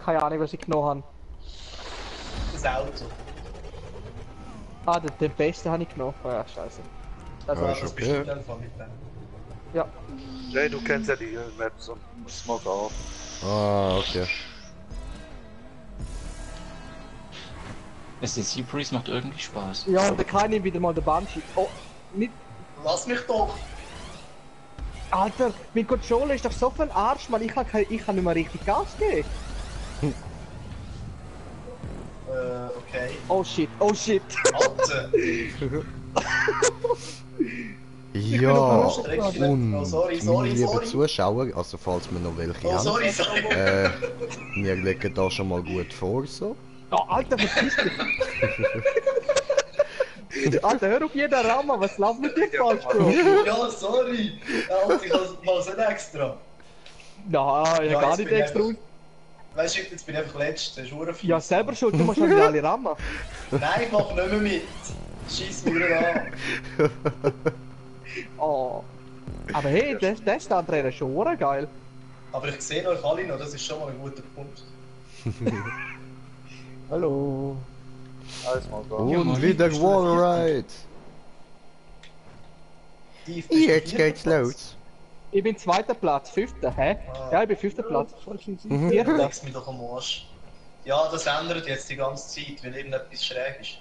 Keine Ahnung, was ich genommen habe. Das Auto. Ah, den besten habe ich genommen. Ah, ja, scheiße. Also, ist okay. Ja. Jay, du kennst ja die Maps und Smog auch. Ah, okay. SDC Breeze macht irgendwie Spaß. Ja, und da kann ich wieder mal den Banshee. Oh, nicht. Lass mich doch! Alter, mein Controller ist doch so für ein Arsch, Mann. Ich kann nicht mehr richtig Gas geben. Okay. Oh shit, oh shit. Alter! Ja, und Oh, sorry, meine lieben sorry. Zuschauer, also falls wir noch welche Oh, haben, sorry. wir legen da schon mal gut vor, so. Oh, Alter, verpiss dich. Alter, hör auf jeden Rahmen, was läuft mit dir falsch, Bro? Ja, sorry! Alter, ich mach's nicht extra. Nein, ja, gar nicht extra. Weißt du, jetzt bin ich einfach letzt, das ist verdammt Ja, selber schuld, du musst schon wieder alle rammen. Nein, ich mach nicht mehr mit. Scheiss mich wieder an. Oh. Aber hey, das Standrennen ist schon geil. Aber ich sehe euch alle noch, das ist schon mal ein guter Punkt. Hallo. Alles mal so. Und wieder Wallride. Jetzt geht's los. Ich bin zweiter Platz, fünfter, hä? Ja, ich bin fünfter Platz. Vierter. Leg's mich doch am Arsch. Ja, das ändert jetzt die ganze Zeit, weil irgendetwas schräg ist.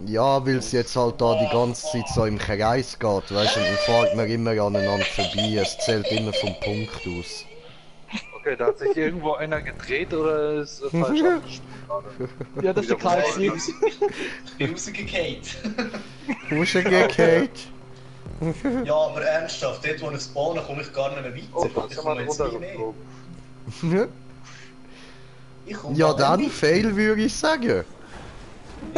Ja, weil es jetzt halt da die ganze Zeit so im Kreis geht, weißt du, und dann fährt man immer aneinander vorbei, es zählt immer vom Punkt aus. Okay, da hat sich irgendwo einer gedreht oder ist falsch abgespielt gerade? Ja, das ist der KFC. Ich bin rausgekehrt. Rausgekehrt? Ja, aber ernsthaft, dort wo ich spawne, komme ich gar nicht mehr weiter. Oh, Ich komme jetzt nie mehr. Ich komme Ja, gar dann nicht Fail würde ich sagen. mit.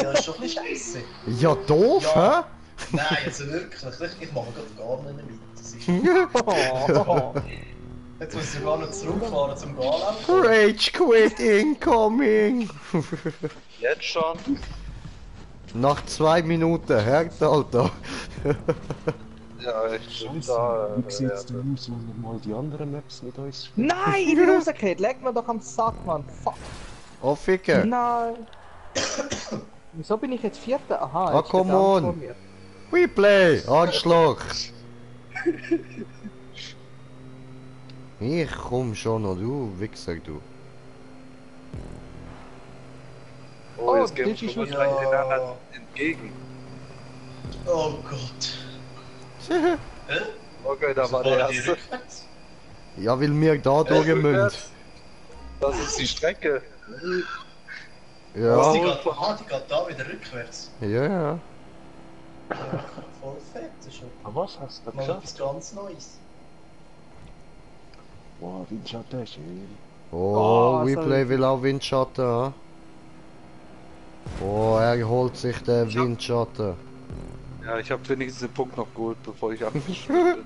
Ja, ist schon ein bisschen scheisse. Ja, doof, Ja. hä? Nein, also wirklich, ich mache gerade gar nicht mehr mit. Das ist... Jetzt muss ich sogar noch zurückfahren zum Galen. Rage Quit incoming! Jetzt schon? Nach 2 Minuten, Herd, Alter. Ja, echt schon da. Wie sieht's denn aus, wenn wir mal die anderen Maps mit uns spielen? Nein, ich bin rausgekehrt. Leg mir doch am Sack, Mann. Fuck. Oh, Ficke. Nein. Wieso bin ich jetzt Vierter? Aha, Ah, jetzt come steht der andere vor on. mir. Replay, Anschlag. Ich komm schon noch, du Wichser, du. Oh, jetzt gehen das wir ist schon schon- gleich den anderen entgegen. Oh Gott. Okay, da war der erste. Ja, weil wir da durch müssen. Das ist die Strecke. Ja. Die geht da wieder rückwärts. Ja, ja. Voll fett, das ist schon Was hast du mal gesagt? etwas ganz Neues. Wow, Windschatten, schön. Oh, Ah, Replay will auch Windschatten, ha? Oh, er holt sich den Windschatten. Ja, ich habe wenigstens den Punkt noch geholt, bevor ich abgeschmissen bin.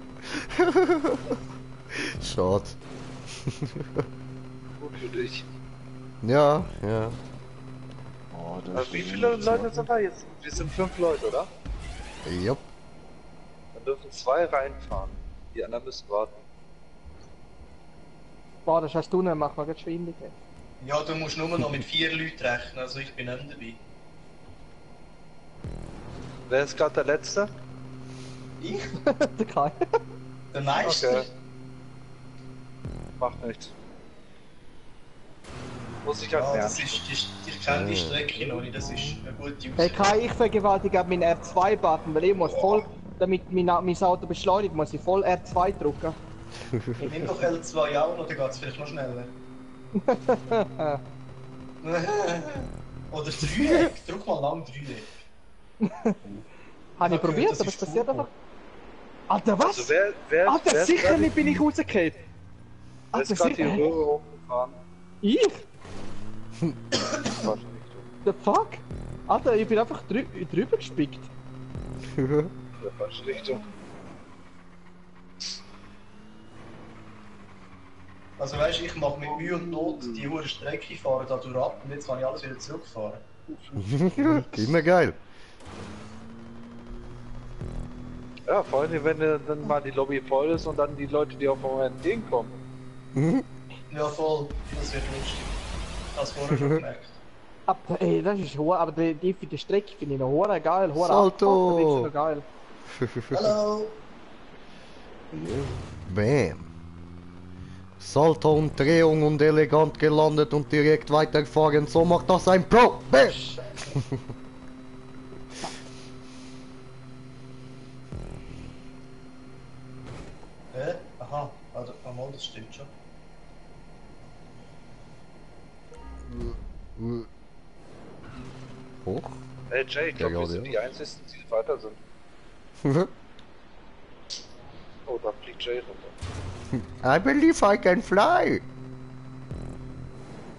Schade. Gut für dich. Ja, ja. Oh, das Also, wie viele Leute sind da jetzt? Wir sind 5 Leute, oder? Jupp. Dann dürfen 2 reinfahren. Die anderen müssen warten. Boah, das hast du nicht, mach mal Geschwindigkeit. Ja, du musst nur noch mit 4 Leuten rechnen, also ich bin nicht dabei. Wer ist gerade der Letzte? Ich? Der Kai. Der Meister? Okay. Macht nichts. Muss ich halt Ja, lernen. das ist, ich kenne die Strecke noch nicht, das ist eine gute Hey Ausrede. Kai, ich vergewaltige meinen R2-Button, weil ich muss voll, damit mein Auto beschleunigt, muss ich voll R2 drücken. Nimm doch L2 auch noch, dann geht es vielleicht noch schneller. Oder das Dreieck, drück mal lang Dreieck. Habe ich Okay, probiert, das aber es ist passiert Turbo. einfach. Alter, was? Also wer Alter, sicher nicht bin ich rausgekehrt. Wer ist Alter, gerade die sicher. Röhre hochgefahren? Ich? Falsche Richtung. The fuck? Alter, ich bin einfach drüber gespickt. Ja, falsche Richtung. Also weißt du, ich mache mit Mühe und Not die hohe Strecke fahren da durch ab und jetzt kann ich alles wieder zurückfahren. Immer geil. Ja, vor allem, wenn dann mal die Lobby voll ist und dann die Leute, die auf einmal entgegenkommen. Ja voll, das wird lustig. Das vorher schon gemerkt. Aber ey, das ist hoher, aber die für die Strecke finde ich noch hoher geil. Hoher Salto. Abfahrt, das ist so geil. Hallo! Bam. Salto und Drehung und elegant gelandet und direkt weiterfahren. So macht das ein Pro. Bam. Aha, also, das stimmt schon. Hoch? Hey Jay, ich glaube, wir sind die einzigen, die weiter sind. Oh, da fliegt Jay runter. I believe I can fly.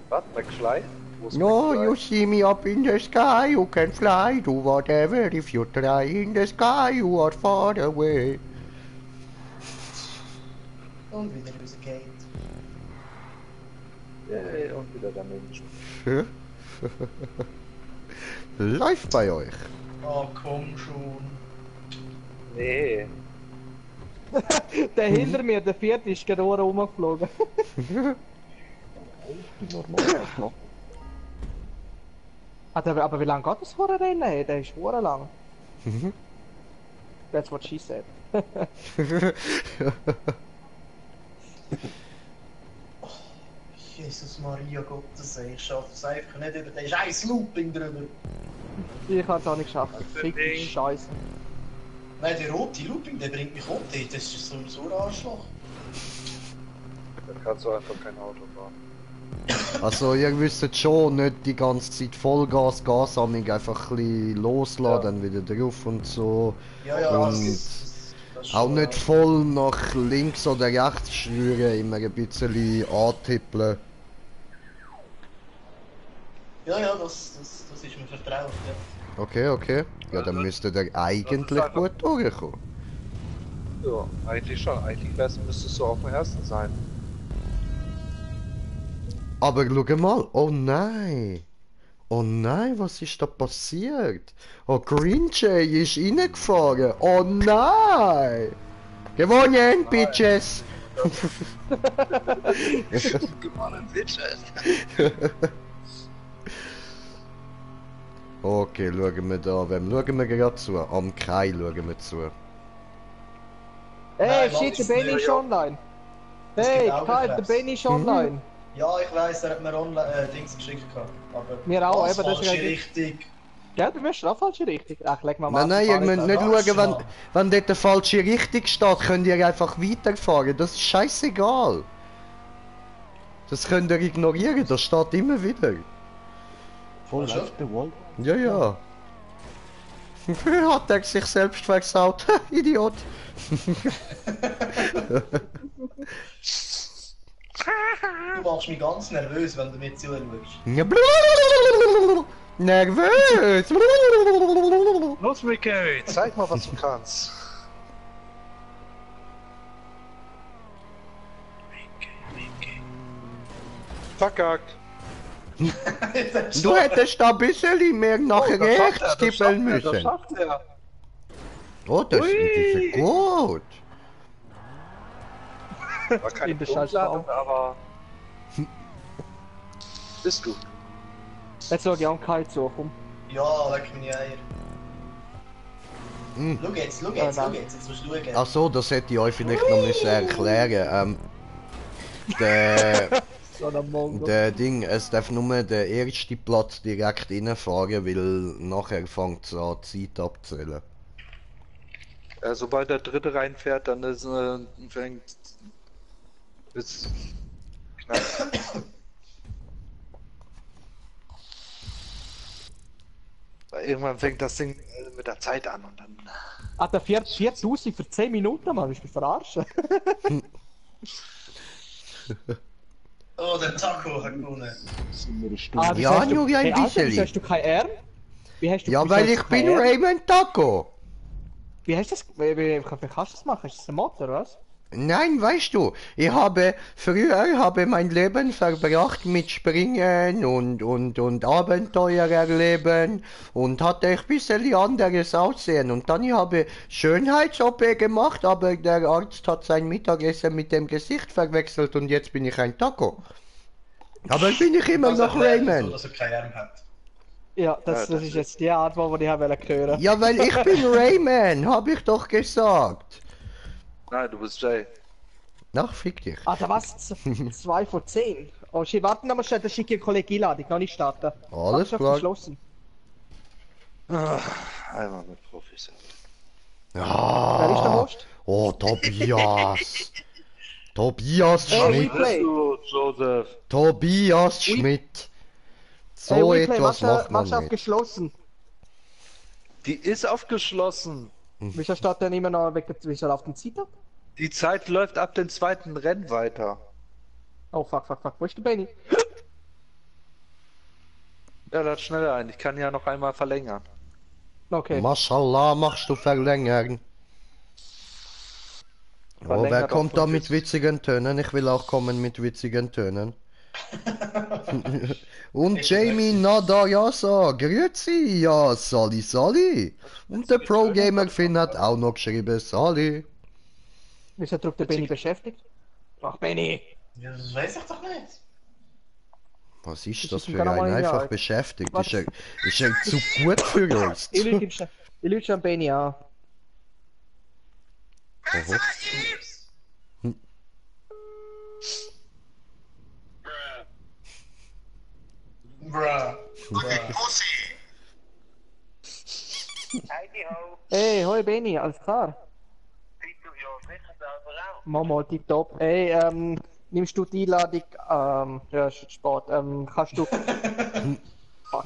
Was? McFly? Wo ist No, McFly? you see me up in the sky, you can fly, do whatever if you try. In the sky, you are far away. Und wieder rausgeht. Yay, und wieder daneben. Läuft bei euch. Oh, komm schon. Nee. Der hinter mir, der vierte, ist gerade rumgeflogen. Aber wie lange geht das Horrorrennen? Hey, der ist hure lang. That's what she said. Jesus Maria Gottes, ey, ich schaff es einfach nicht über den scheiß Looping drüber. Ich hab's auch nicht geschafft. Fick die Scheiße. Nein, der rote Looping, der bringt mich runter. Das ist so ein Arschloch. Dann kannst du einfach kein Auto fahren. Also ihr wisst schon, nicht die ganze Zeit Vollgas, Gasamig, einfach ein bisschen losladen, dann wieder drauf und so. Ja, ja, und das auch nicht voll nach links oder rechts schwören, immer ein bisschen antippeln. Ja, ja, das ist mir vertraut, ja. Okay, okay. Ja, dann müsste der eigentlich gut durchkommen. Ja, eigentlich schon. Eigentlich müsstest du auf dem ersten sein. Aber schau mal, oh nein! Oh nein, was ist da passiert? Oh, Green Jay ist reingefahren! Oh nein! Gewonnen, Bitches! Gewonnen, Bitches! Okay, schauen wir da. Wem schauen wir gerade zu? Am Kai schauen wir zu. Hey, Nein, shit, der Benny ist online. Das Hey, geht auch Kai, nicht der raus. Benny ist online. Ja, ich weiss, er hat mir online Dings geschickt gehabt. Aber Mir auch, das eben, das ist falsche ja- richtig. Gell, du bist auch falsch richtig. Ach, leg mal Nein, nein, ihr müsst nicht Warte schauen, mal. wenn dort der falsche Richtung steht, könnt ihr einfach weiterfahren. Das ist scheißegal. Das könnt ihr ignorieren, das steht immer wieder. Voll Schon? auf der Wall. Ja, ja. Hat er sich selbst versaut. Idiot. Du machst mich ganz nervös, wenn du mir zuschaust. Ja, nervös. Los, Mickey, zeig mal, was du kannst. Verkackt. Du hättest da ein bisschen mehr nach rechts kippeln Das müssen. schafft er. Oh, das Ui. ist gut. War keine In der scheiß Punktladung, aber... Bist du. Jetzt schau ich auch Kai zu, komm. Ja, leck meine Eier. Hm. Schau jetzt, Ja, jetzt nein. musst du schauen. Ach so, das hätte ich euch vielleicht noch müssen erklären. Der, So ein Mongo. der Ding, es darf nur der erste Platz direkt reinfahren, weil nachher fängt es an, die Zeit abzählen. Sobald der dritte reinfährt, dann ist, fängt... Ist... Knapp. Weil irgendwann fängt das Ding mit der Zeit an und dann... Ah, der 4000 für 10 Minuten, Mann, ich bin verarschen. Oh, der Taco hat gewonnen. Sind wir eine Stunde. Ah, Ja, nur ein hey, Alter, bisschen. wieso hast du kein R? Wie hast du, Ja, wieso weil hast ich du kein bin R? Raymond Taco. Wie hast du das, wie kannst du das machen? Ist das ein Mod oder was? Nein, weißt du, ich habe früher mein Leben verbracht mit Springen und Abenteuer erleben und hatte ein bisschen anderes Aussehen. Und dann ich habe Schönheits-OP gemacht, aber der Arzt hat sein Mittagessen mit dem Gesicht verwechselt und jetzt bin ich ein Taco. Aber bin ich immer Das noch erklärt, wieso, Raymond. dass er keinen Arm hat. Ja, das ist jetzt die Antwort, die ich hören wollte. Ja, weil ich bin Rayman, hab ich doch gesagt. Nein, du bist Jay. Ach, fick dich. Alter, was? 2 von 10? Oh shit, warten wir schnell, da schicke ich einen Kollegen Einladung, noch nicht starten. Alles Schon klar. verschlossen. Einmal mit Profis. Ja. Wer ist der Host? Oh, Tobias. Tobias Hey, Schmidt. Replay. Joseph. Tobias Schmidt. So Hey, Replay, etwas macht man machst nicht. abgeschlossen. Die ist aufgeschlossen. Wieso steht denn immer noch weg, wieso läuft die Zeit ab? Die Zeit läuft ab dem zweiten Rennen weiter. Oh fuck, wo ist der Benny? Ja, das schneller ein. Ich kann ja noch einmal verlängern. Okay. Mashallah, machst du verlängern. Oh, wer Verlängert kommt auf da fünf mit ist- witzigen Tönen? Ich will auch kommen mit witzigen Tönen. Und Jamie Nadayasa, grüezi, ja, Sali. Und der Pro Gamer Finn hat auch noch geschrieben, Sali. Wieso drückt der Benny beschäftigt? Ach, Benny! Ja, das weiß ich doch nicht. Was ist Das das ist für gar ein? mal Einfach egal. beschäftigt. Was? Ist er zu gut für uns? Ich lüge schon Benny an. Oho. Bruh. Hey, hoi Benny, alles klar? Mama, tipptopp. Hey, nimmst du die Einladung, ja, ist spät, kannst du... Fuck.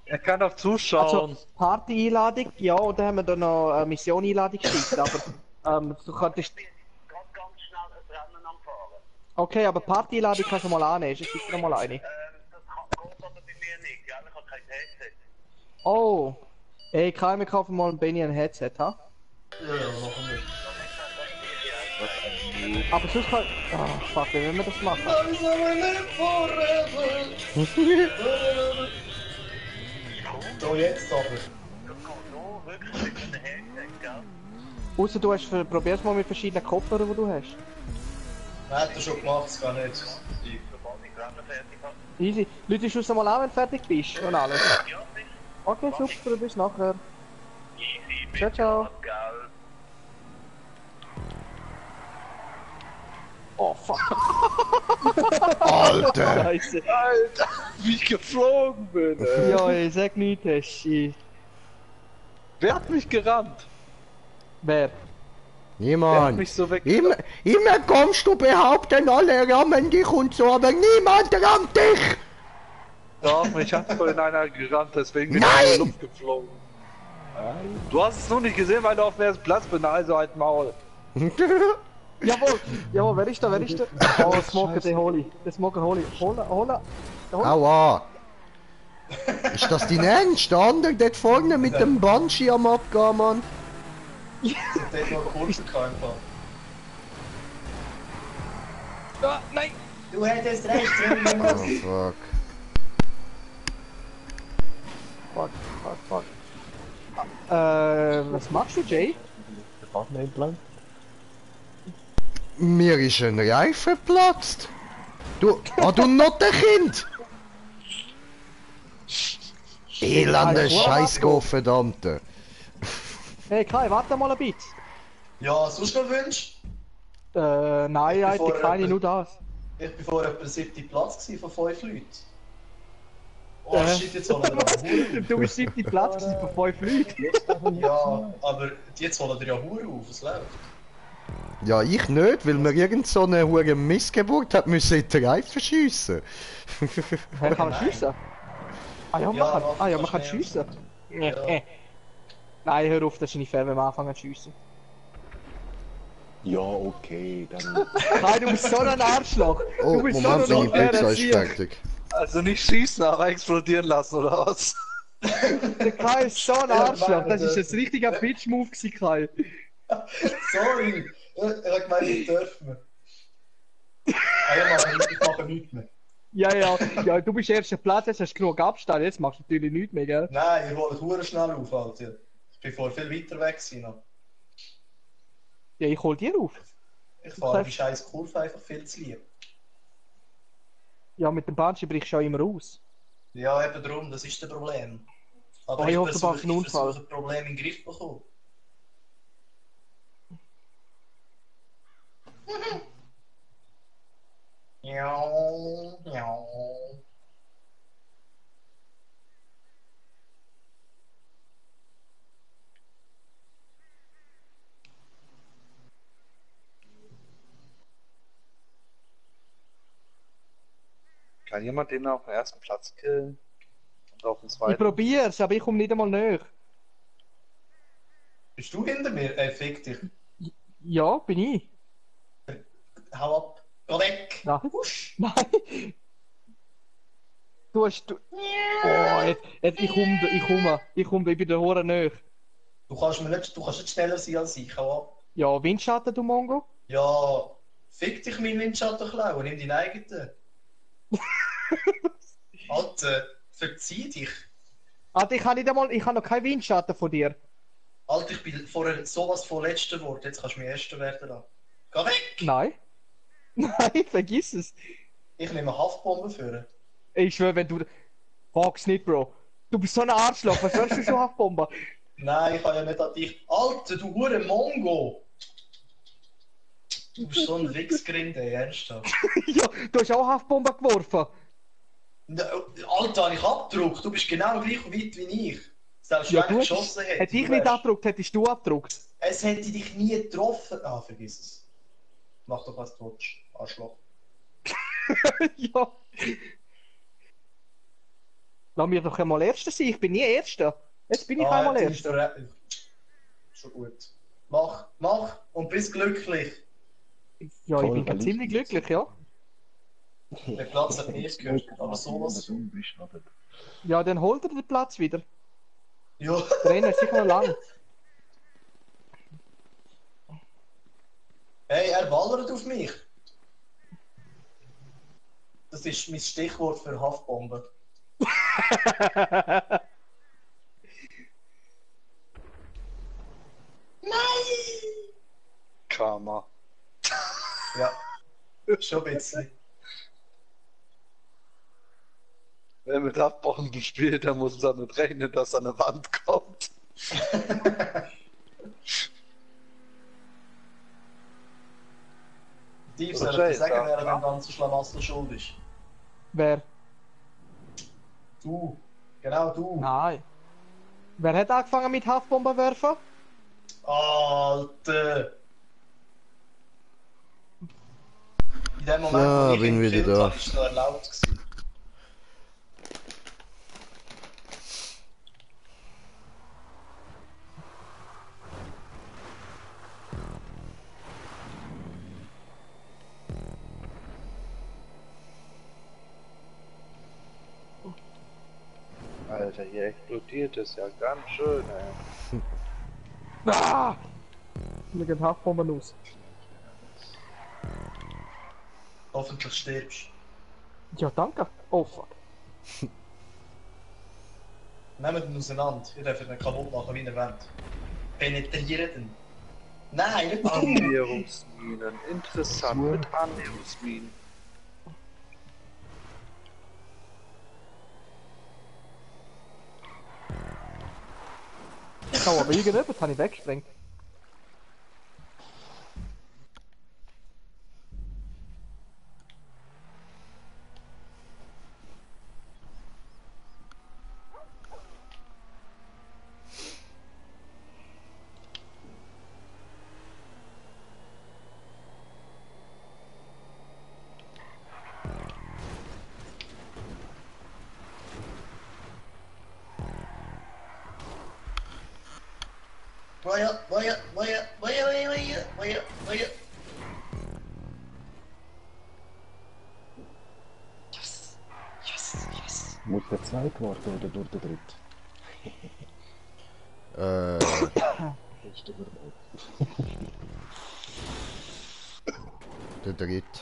Er kann auch zuschauen. Also, Party-Einladung, ja, und dann haben wir da noch eine Mission-Einladung geschickt, aber du könntest... Okay, aber Party-Einladung kannst du mal annehmen, ich schicke dir mal eine. Oh, ey, kann ich kaufen mal Benny ein Headset, ha? Ja, machen wir. Aber sonst kann... Ah, fuck, wie wollen wir das machen? So, jetzt aber. Ausser du hast, probier's mal mit verschiedenen Kopfhörern, die du hast. Hat er schon gemacht, es kann nicht. Easy. Leute, schuss mal an, wenn du fertig bist und alles. Okay, super, bis nachher. Ciao, ciao. Oh, fuck. Alter! Scheiße. Alter, wie ich geflogen bin. Ey. Ja, ey, sag nichts, ey, shit. Wer hat mich gerammt? Wer? Wer hat Niemand. mich so weg? Immer kommst du behaupten, alle rammen dich und so, aber niemand rammt dich! Doch, mich hat vorhin einer gerammt, deswegen bin ich Nein! in die Luft geflogen. Du hast es nur nicht gesehen, weil du auf dem ersten Platz bist, also halt Maul. Jawohl, jawohl, wer ist da, wer ist da? Oh, Smoker, den hol ich. Den Smoker hol ich. Hola. Aua! Ist das dein Ernst? Der andere dort vorne mit dem Banshee am Abgehen, Mann? Das hat dort noch kurz einfach. Ah, nein! Du hättest recht, Oh, fuck. Fuck. Was machst du, Jay? Der Partner entlang. Mir ist ein Reifen geplatzt. Du Nottenkind! Elende Scheißgo, verdammte. Hey Kai, warte mal ein bisschen. Ja, sonst noch Wünsch? Nein, eigentlich keine, nur das. Ich bin vorher auf dem 7. Platz gewesen von 5 Leuten. Oh shit, jetzt holen wir ja Du bist 7. Platz gewesen von 5 Leuten. Ja, aber jetzt holen wir ja Hure auf, es läuft. Ja, ich nicht, weil mir irgend so eine hure Missgeburt hat müssen in den Reifen schiessen. Hey, kann man schiessen? Ah ja, man kann schiessen. Nein, hör auf, das ist nicht fair, wenn wir anfangen zu schiessen. Ja, okay, dann. Nein, du bist so ein Arschloch. Oh, Du bist Moment, so meine ein unfairer Pizza ist Sieg. fertig. Also nicht schießen, aber explodieren lassen, oder was? Der Kai ist so ein Arschloch. Das ist ein richtiger Bitch-Move gewesen, Kai. Sorry, ich hab gemeint, ich dürfen wir. Ah, ich mache nichts mehr. Ja, du bist erster Platz, jetzt hast du genug Abstand, jetzt machst du natürlich nichts mehr, gell? Nein, ihr wollt hure schnell auf, Alter. Ich bin vorher viel weiter weg gewesen noch. Ja, ich hol dir auf. Ich fahre die scheiß Kurve einfach viel zu lieb. Ja, mit dem Banshee brichst du auch immer aus. Ja, eben darum, das ist das Problem. Aber Oh, ich hoffe, du machst einen Unfall. versuche, das Problem in den Griff zu bekommen. Ja, ja. Kann jemand den auf den ersten Platz killen? Und auf den Ich zweiten? probier's, aber ich komme nicht einmal näher. Bist du hinter mir? Fick dich. Ja, bin ich. Hau ab. Geh weg. Nein. Nein. Du hast... Du... Oh, ich bin der Hure näher. Du kannst nicht schneller sein als ich. Hau ab. Ja, Windschatten, du Mongo. Ja, fick dich meinen Windschatten klauen. Nimm deinen eigenen. Alter, verzieh dich. Alter, ich habe noch keinen Windschatten von dir. Alter, ich bin vorher sowas von letzter Wort. Jetzt kannst du mir Erster werden lassen. Geh weg! Nein. Nein, vergiss es. Ich nehme Haftbomben für. Ich schwöre, wenn du... Wag's nicht, Bro. Du bist so ein Arschloch. Was hörst du schon Haftbombe? Nein, ich kann ja nicht an dich. Alter, du hure Mongo! Du bist so ein Wichsgrind, ey, ernsthaft. Ja, du hast auch Haftbomben geworfen. Alter, habe ich abgedruckt. Du bist genau gleich weit wie ich. Selbst Ja, wenn du ich geschossen hätte. hätte ich nicht abgedruckt, hättest du abgedruckt. Es hätte dich nie getroffen. Ah, vergiss es. Mach doch was du willst, Arschloch. Ja. Lass mich doch einmal Erster sein. Ich bin nie Erster. Jetzt bin ich einmal Erster. Schon gut. Mach und bist glücklich. Ja, ich bin ziemlich glücklich, ja. Der Platz hat mir gehört, aber sowas. Ja, dann holt er den Platz wieder. Ja. Der Rennen ist sicher noch lang. Hey, er ballert auf mich. Das ist mein Stichwort für Haftbombe. Nein! Karma. Ja, schon ein bisschen. Wer mit Haftbomben spielt, der muss damit rechnen, dass an eine Wand kommt. Steve, soll ich dir sagen, wer an dem ganzen Schlamassel schuld ist? Wer? Du. Genau du. Nein. Wer hat angefangen mit Haftbomben werfen? Alter! In dem Moment, Ja, wo ich bin ihn wieder gekillt da. habe, ist es noch erlaubt gewesen. Alter, hier explodiert es ja ganz schön, ey. Ah! Mir geht Haftbomben los. Hoffentlich stirbst. Ja, danke. Oh fuck. Nehmt ihn auseinander. Ihr dürft ihn kaputt machen, wie ihr wollt. Penetrieren ihn. Nein, nicht du! Annäherungsminen. Interessant mit Annäherungsminen. Oh, aber irgendetwas habe ich weggesprengt. Woja. Muss der zweite warten oder durch den dritten? Letzte Verbot. Der dritte.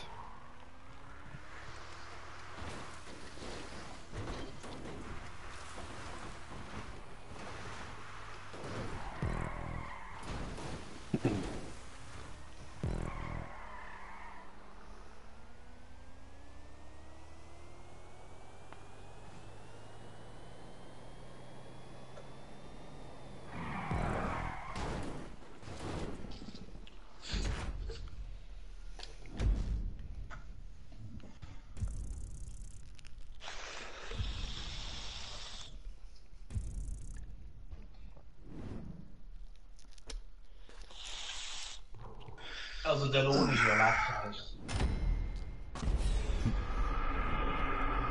Also der Lohn ist ja lächerlich.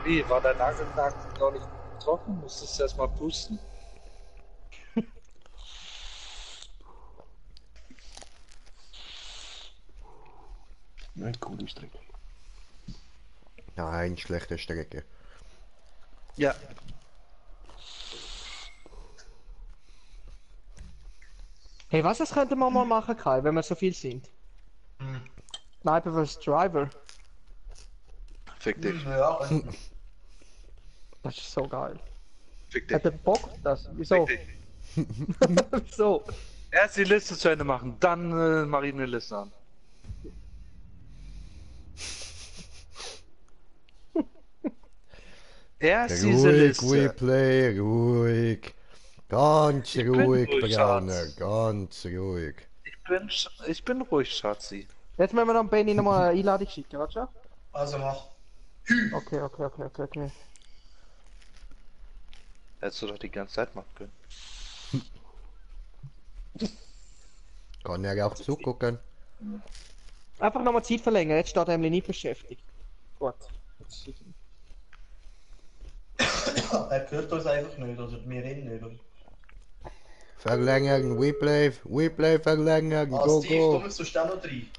Wie, war dein Nagellack noch nicht trocken? Musstest du erstmal pusten? Eine coole Strecke. Nein, schlechte Strecke. Ja. Hey, was das könnte man mal machen, Kai, wenn wir so viel sind? Sniper vs. Driver. Fick dich. Ja, Das ist so geil. Fick dich. Hat der Bock auf das? Wieso? Fick Wieso? Erst die Liste zu Ende machen, dann mach ich eine Liste an. Erst diese Ruhig, Liste. Replay, ruhig. Ganz bin ruhig, ruhig, Brauner, Schatz. ganz ruhig. Ich bin ruhig, Schatzi. Jetzt müssen wir dann Benny nochmal eine Einladung schicken, weißt du? also mach. Okay. Hättest du doch die ganze Zeit machen können. Kann er auch zugucken. Einfach nochmal Zeit verlängern, jetzt steht er nämlich nicht beschäftigt. Gut. Er hört uns einfach nicht, oder wir ihn nicht, oder? Verlängern, Replay verlängern, Ah, go, Steve, go. du musst du noch rein.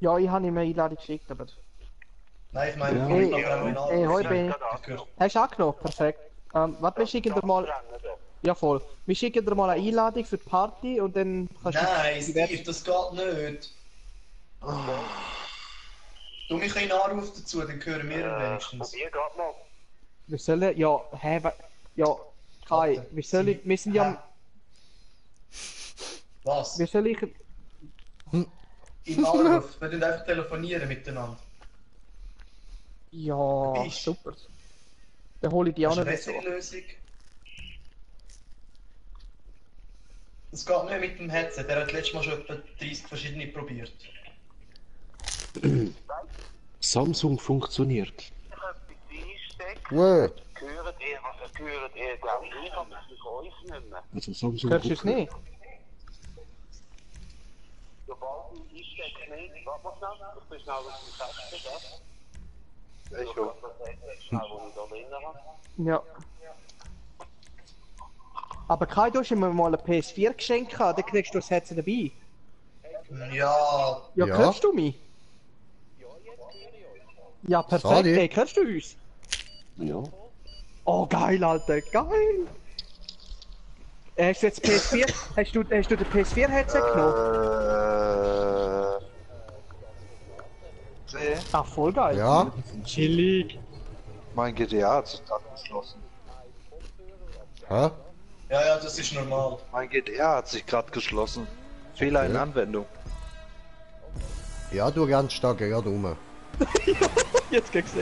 Ja, ich habe ihm eine Einladung geschickt, aber... Nein, ich meine, Ja. du musst aber auch in Hey, hoi Benny. Ich gehört. Hast du angenommen? Perfekt. Warte, wir schicken dir mal... Ja, voll. Wir schicken dir mal eine Einladung für die Party und dann kannst Nein, du... Steve, das geht nicht. Du mich einen Anruf dazu, dann hören wir ihn wenigstens. Wir sollen... Ja, ja, Kai, wir sollen... Wir sind ja... Was? Wir sollen... Im Anruf, wir können einfach telefonieren miteinander. Ja, super. Dann hole ich die Das ist eine anderen bessere Lösung. Das geht nicht mit dem Headset, der hat letztes Mal schon etwa 30 verschiedene probiert. Samsung funktioniert. Wow. Also Samsung. Hörst du es nicht? Echo. Ja. Aber Kai, du hast mir mal eine PS4 geschenkt, dann kriegst du das Headset dabei. Ja. Ja, Ja. hörst du mich? Ja, perfekt. Sorry. Hey, hörst du uns? Ja. Oh, geil, Alter, geil. Hast du jetzt PS4? Hast du den PS4-Headset genommen? Ah, voll geil. Ja. Chillig. Mein GTA hat sich gerade geschlossen. Hä? Ja, das ist normal. Mein GTA hat sich gerade geschlossen. Fehler in Okay. Anwendung. Ja, du rennst da gerade rum. Jetzt kriegst du.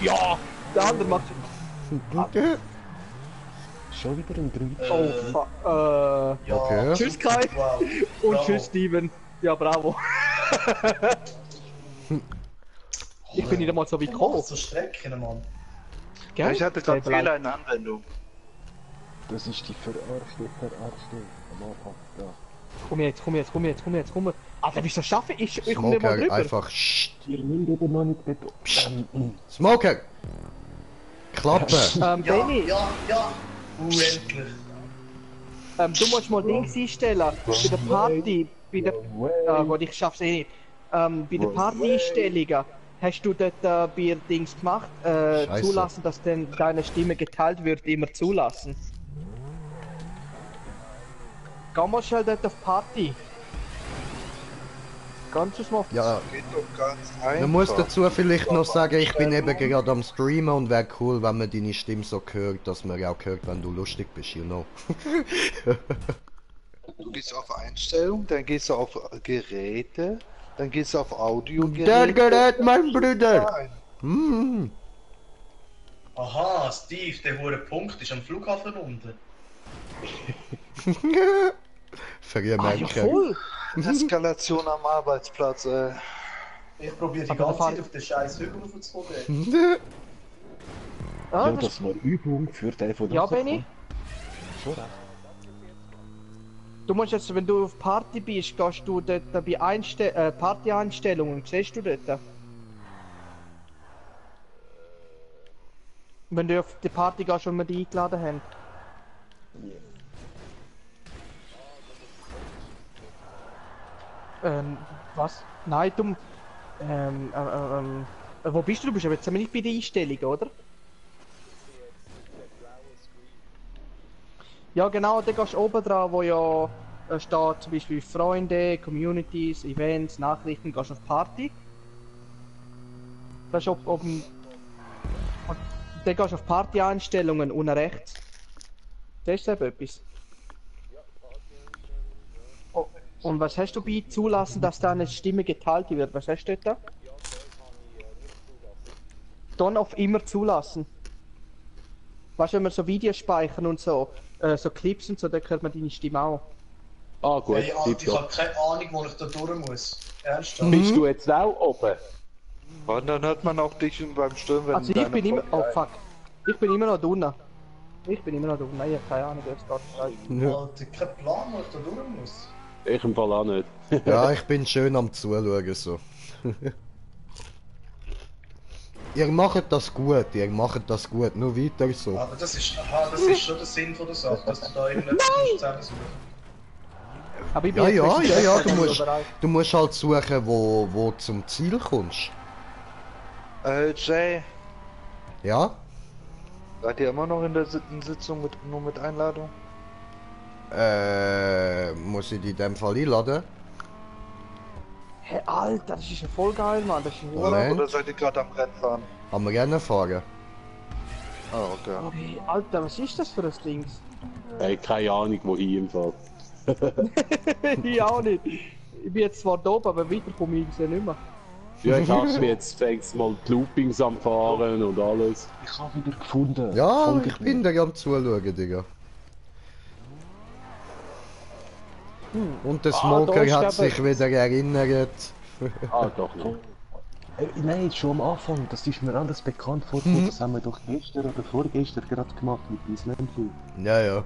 Ja, der andere macht. Schon wieder ein 3. Oh, fuck. Ja. Okay. Tschüss, Kai. Wow. Und Bravo. tschüss, Steven. Ja, bravo. Ich bin nicht einmal so weit gekommen. So Strecken, Mann. Gell? Ich hatte gerade Hey, Fehler in Anwendung. Das ist die verarschte am Anfang. Da. Komm jetzt. Alter, wieso schaffe ich? Ich komm nicht mal Smoker, drüber. einfach Ihr müsst aber noch nicht bitte. Smoker! Klappe! Benny, Ja. Endlich. du musst mal Dings einstellen. Bei der Party. Bei der. Ah gut, ich schaff's eh nicht. Bei der Party-Einstellungen. Hast du dort bei Dings gemacht? Scheiße. Zulassen, dass dann deine Stimme geteilt wird, immer zulassen. Geh mal schnell dort auf Party. Ganzes mal. Ja, Geht doch ganz einfach. man muss dazu vielleicht noch sagen, ich bin eben gerade am Streamen und wäre cool, wenn man deine Stimme so hört, dass man auch hört, wenn du lustig bist, you know. Du gehst auf Einstellung, dann gehst du auf Geräte, dann gehst du auf Der Audiogeräte. Gerät, mein Bruder! Hm. Aha, Steve, der hohe Punkt ist am Flughafen unten. Vermerker. Voll. Eskalation am Arbeitsplatz, Ich probiere die Aber ganze da Zeit auf den scheiß Hügel raufzukommen. Ah, Ja, das- das war Übung für den von Ja, Benny? Schon recht. Du musst jetzt, wenn du auf Party bist, gehst du dort bei Party-Einstellungen, siehst du dort? Wenn du auf die Party gehst und wir dich eingeladen haben. Was? Nein, du... wo bist du? Du bist aber jetzt nicht bei der Einstellung, oder? Ja genau, da gehst du oben dran, wo ja steht zum Beispiel Freunde, Communities, Events, Nachrichten, gehst auf Party. Das ist oben... Und dann gehst du auf Party-Einstellungen unten rechts. Das ist eben etwas. Oh, und was hast du bei zulassen, dass deine Stimme geteilt wird? Was hast du da? Dann auf immer zulassen. Weißt du, wenn wir so Videos speichern und so, so Clips und so, dann hört man deine Stimme auch. Ah gut, Hey, Alter, ich habe keine Ahnung, wo ich da durch muss. Ernsthaft? Bist du jetzt auch oben? Und dann hört man auch dich beim Stimmen, wenn Also ich bin immer... Oh fuck. Ich bin immer noch drunter. Ich bin immer noch drunter. Nein, ich habe keine Ahnung, wer es geht. Alter, kein Plan, wo ich da durch muss. Ich im Fall auch nicht. Ja, ich bin schön am Zuschauen so. Ihr macht das gut, nur weiter so. Aber das ist schon der Sinn von der Sache, dass du da irgendetwas zusammensuchst. Aber ich bin Ja, du musst halt suchen, wo zum Ziel kommst. Jay, Ja? seid ihr immer noch in der Sitzung nur mit Einladung? Muss ich die in dem Fall einladen? Hey, Alter, das ist ja voll geil, Mann. Das ist ein Moment. Oder seid ihr gerade am Rennen fahren? Am Rennen fahren? Ah, okay. Okay, Alter, was ist das für ein Ding? Ey, keine Ahnung, wohin im Fall. Ich auch nicht. Ich bin jetzt zwar da oben, aber weiter komme ich nicht mehr. Ja, ich dachte mir, jetzt fängst mal die Loopings am Fahren und alles. Ich habe wieder gefunden. Ja, Folg ich bin da am Zuschauen, Digga. Und der da Smoker ist hat aber- sich wieder erinnert. Ah, doch nicht. Nein, schon am Anfang, das ist mir alles bekannt vorgekommen. Das haben wir doch gestern oder vorgestern gerade gemacht mit Island. Ja, ja.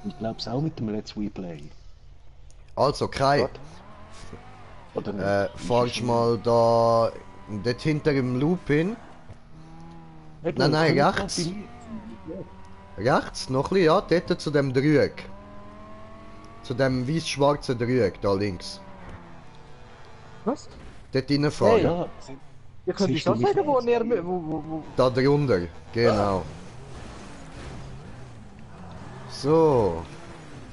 Ich glaube es auch mit dem Let's Replay. Also, Kai, Oder nicht? fahrst mal da dort hinter dem Loop hin. Nein, rechts. Rechts, noch ein bisschen, ja, dort zu dem Dreieck. Zu dem weiß-schwarzen Dreieck, da links. Was? Dort reinfahren. Hey. Ja, Ihr könnt Siehst schon du mich sagen, wo jetzt? ihr... Wo... Da drunter, genau. So.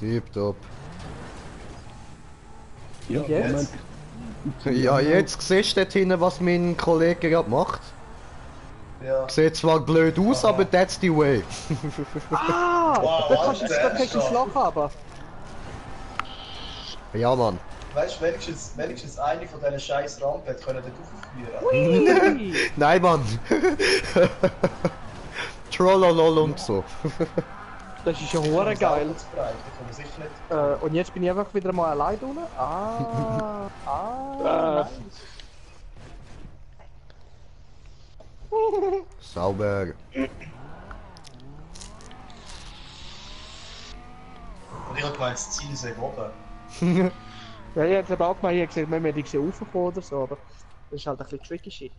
Tipptopp. ja, jetzt? Moment. Ja, jetzt siehst du dort hinten, was mein Kollege gerade macht. Ja. Sieht zwar blöd aus, aber that's the way. Ah! Wow, Da kannst du Alter, jetzt ein Schlag haben. Ja, Mann. Weißt du, wenigstens eine von diesen scheiß Rampen hätte können dort aufführen. Ui! Nein, Mann. Trollolol und so. Das ist ja hure geil. Da kann man sicher nicht. Und jetzt bin ich einfach wieder mal allein unten. Nice. Sauber. Und ich habe gemeint, das Ziel sei oben. Ja, ich hätte auch gemeint, ich hätte gesagt, wir hätten sie raufkommen oder so, aber das ist halt ein bisschen tricky shit.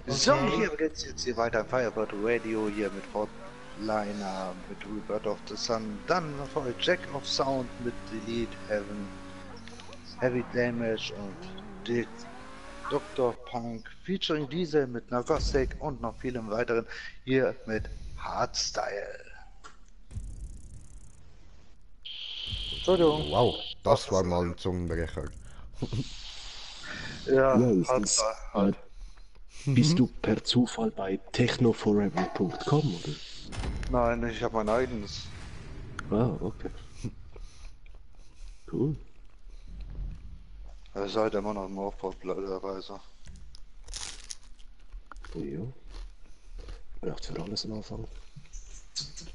So, hier geht's jetzt hier weiter. Firebird Radio hier mit Hotliner, mit Rebirth of the Sun. Dann noch Jack of Sound mit Delete Heaven, Heavy Damage und Dr. Punk featuring Diesel mit Nagostek und noch vielem weiteren hier mit Hardstyle. Entschuldigung. Wow, das war mal ein Zungenbrecher. Ja, Ja, ist Hardstyle. Bist du per Zufall bei technoforever.com oder? Nein, ich habe mein eigenes. Ah, okay. Cool. Er ist halt immer noch im Aufbau, blöderweise. Ja. Braucht für alles am Anfang.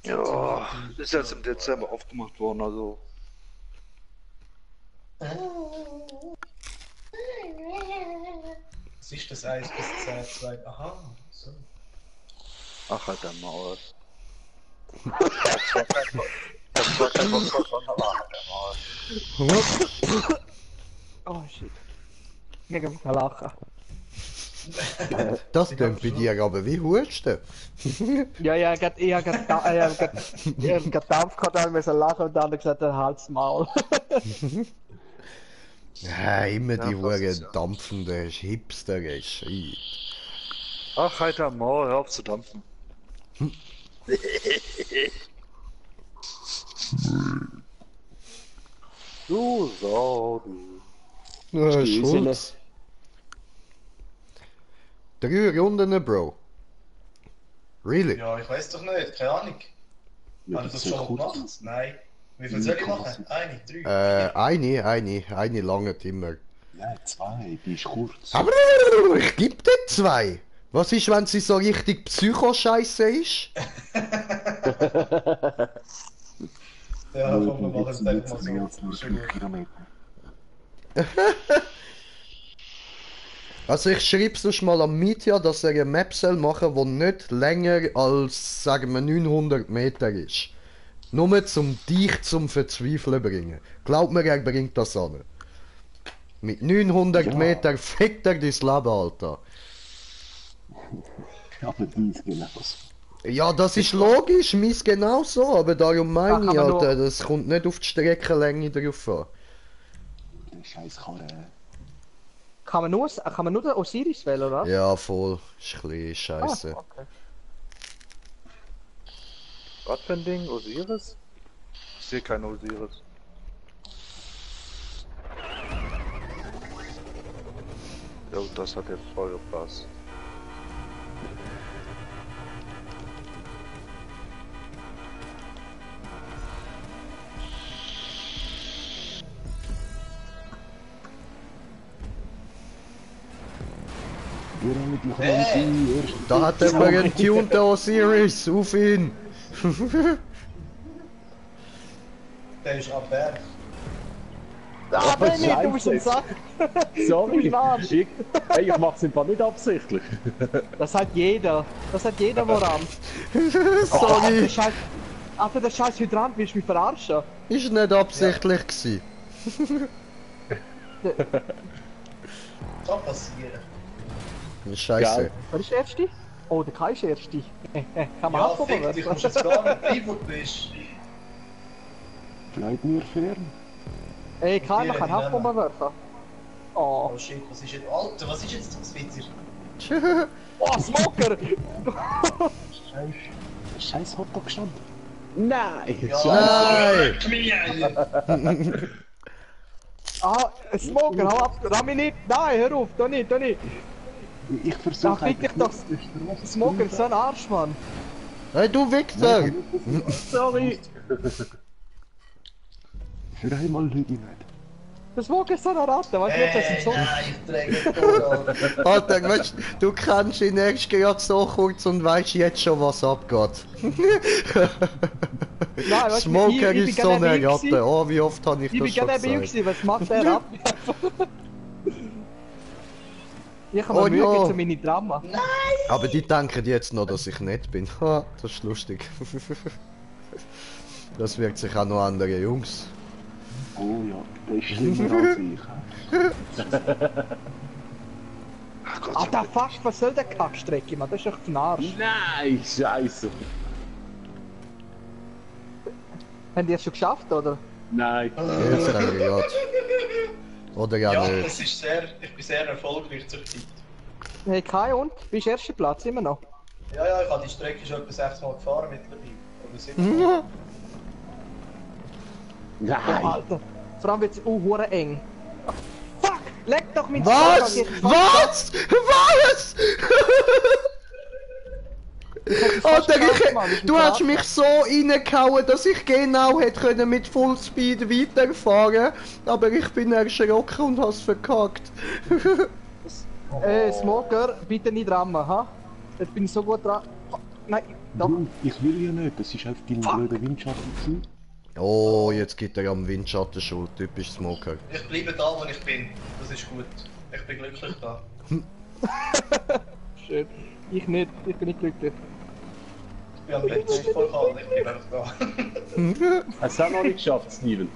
Ja, ist jetzt im Dezember aufgemacht worden, also. Was ist das 1 bis 10, 2? Aha, so. Ach, halt dein Maul. Oh shit. Ich kann lachen. Das klingt bei dir aber wie Husten. Ja, ich hab grad Dampf gehabt, da müssen lachen und dann hat er gesagt, halt's Maul. Ja, immer die Ja, Huren dampfenden Hipster, Shit. Ach, halt am Maul, hör auf zu dampfen. Du Sau, du. Schulz. 3 Runden, Bro. Really? Ja, ich weiß doch nicht, keine Ahnung. Ja, Habe ich das schon mal gemacht? Nein. Wie viel soll ich machen? Eine, 3? Eine lange immer. Nein, 2, die ist kurz. Aber ich geb dir 2. Was ist, wenn sie so richtig Psycho-Scheiße ist? Ja, komm, wir machen es einfach mal so. Schon gut. Also ich schreibe sonst mal am Mietja, dass er eine Map soll machen, die nicht länger als, sagen wir, 900 Meter ist. Nur zum dich zum Verzweifeln bringen. Glaub mir, er bringt das an. Mit 900 Meter fickt er dein Leben, Alter. Aber dies genauso. Ja, das ist logisch, meins genauso, aber darum meine ich, Alter, das kommt nicht auf die Streckenlänge drauf an. Der scheiß Karre. Kann man nur den Osiris wählen, oder? Ja, voll. Ist ein bisschen scheiße. Ah, okay. Was für ein Ding? Osiris? Ich sehe keinen Osiris. Ja, das hat jetzt voll gepasst. Da hat er mal einen tuned Osiris, auf ihn! Der ist am Berg. Ah, Benni, du bist ein Sack! Sorry, Du Arsch. ich mach's im Fall nicht absichtlich. Das hat jeder, woran. Sorry! Alter, der scheiß Hydrant, willst du mich verarschen? Ist nicht absichtlich gewesen. Kann passieren. Scheiße. Wer ist der Erste? Oh, der Kai ist der Erste. Kann man Ja, auch fick dich, kommst jetzt gar nicht rein, wo du bist. Bleib mir fern. Ey, Kai, man kann Haftbomben werfen. Oh. Oh shit, was ist jetzt... Alter, was ist jetzt das Witzer? Oh, Smoker! Scheiß Hotdog gestanden. Nein! Nein! Ah, Smoker, hau ab! Ramm mich nicht! Nein, hör auf! Da nicht! Ich versuche fick dich doch! Smoker ist so ein Arsch, Mann! Hey, du Wichser! Sorry! Für einmal lüge ich nicht. Der Smoker ist so eine Ratte, weißt du, jetzt ist so... Ich träge Tod. Alter, weißt du, kennst ihn erst gerade so kurz und weißt jetzt schon, was abgeht. Nein, weißt du, Smoker ich ist bin so gerade eine dabei Ratte. gewesen. Oh, wie oft habe ich Ich das bin schon gerade dabei gesagt? gewesen, was macht der ab? Ich habe Oh mir Mühe ja. gegeben zu meine Drama. Nein! Aber die denken jetzt noch, dass ich nett bin. Ha, das ist lustig. Das wirkt sich auch noch andere Jungs. Oh ja, der ist schlimmer als ich. Alter, fuck, was soll der Kackstrecke, Mann? Das ist doch ein Arsch. Nein, scheiße. Haben die es schon geschafft, oder? Nein. Jetzt haben wir gerade. Oder ja, Ja, nicht. das ist sehr... Ich bin sehr erfolgreich zur Zeit. Hey Kai, und? Bist du erster Platz immer noch? Ja, ich habe die Strecke schon etwa 6 Mal gefahren mittlerweile. Oder 7 Mal. Oh, Alter. Vor allem wird's hure eng. Fuck! Leck doch mit Was? Was? Was? Alter, du hast mich so reingehauen, dass ich genau hätte können mit Fullspeed weiterfahren, aber ich bin erschrocken und hab's verkackt. Smoker, bitte nicht rammen, ha? Jetzt bin ich so gut dran. Oh, nein, doch. Ich will ja nicht, das ist einfach dein blöder Windschatten gewesen. Oh, jetzt gibt er am Windschatten Schuld, typisch Smoker. Ich bleibe da, wo ich bin. Das ist gut. Ich bin glücklich da. Schön. Ich nicht, ich bin nicht glücklich. bin am letzten voll kalt, ich bin einfach da. Hast du auch noch nicht geschafft, Steven?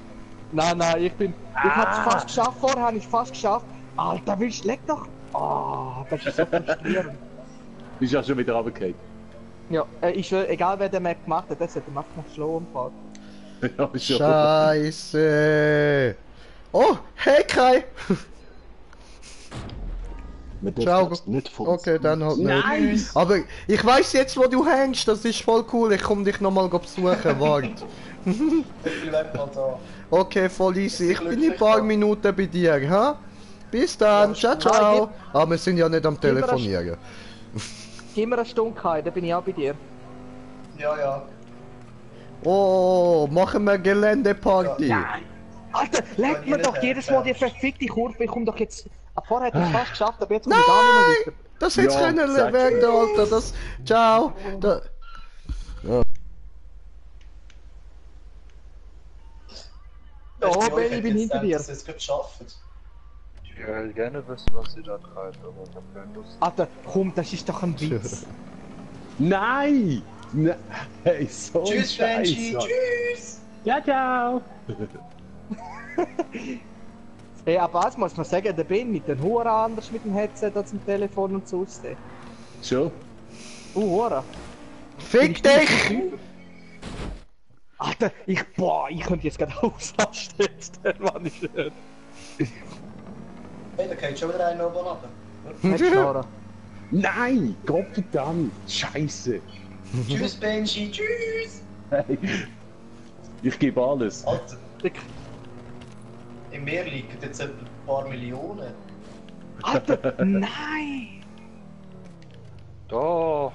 Nein, ich hab's fast geschafft, vorher habe ich fast geschafft. Alter, leck doch! Ah, das ist so frustrierend. Bist ja schon wieder runtergefallen. Ja, ich schwöre, egal wer den Map gemacht hat, das hat gemacht nach Slow-Unfall. Ja, schon. Scheiße! Oh, hey Kai! Ciao. Okay, dann halt nicht. Nice. Aber ich weiß jetzt, wo du hängst, das ist voll cool. Ich komm dich nochmal besuchen, warte. Ich bleib mal da. Okay, voll easy. Ich bin in ein paar Minuten bei dir, ha? Bis dann, ciao, ciao. Ah, wir sind ja nicht am Telefonieren. Gib mir eine Stunde, Kai, dann bin ich auch bei dir. Ja. Oh, machen wir Geländeparty. Ja. Alter, leg mir doch jedes Mal die verfickte Kurve, ich komm doch jetzt... Vorher hätte ich es fast geschafft, aber jetzt komme ich gar nicht mehr weiter. Das hätte können werden, Alter, das... Ciao. Ja. Oh, Benny, ich bin hinter dir. Dass ihr es geschafft. Ich will gerne wissen, was ihr da treibt, aber ich hab keine Lust. Alter, komm, das ist doch ein Witz. Nein! Hey, so Tschüss, Benji, tschüss! Ja, ciao! Ey, aber eins muss man sagen, der Benny, der Huren anders mit dem Headset als dem Telefon und so. Schon? Huren. Fick dich! Alter, ich könnte jetzt gerade ausrasten, der Mann ist nicht. Hey, da geht schon wieder einer oben runter. Nein! Gottverdammt! Scheiße! Tschüss, Benji, tschüss! Hey. Ich gebe alles. Alter. Im Meer liegen jetzt etwa ein paar Millionen. Alter, nein! Doch!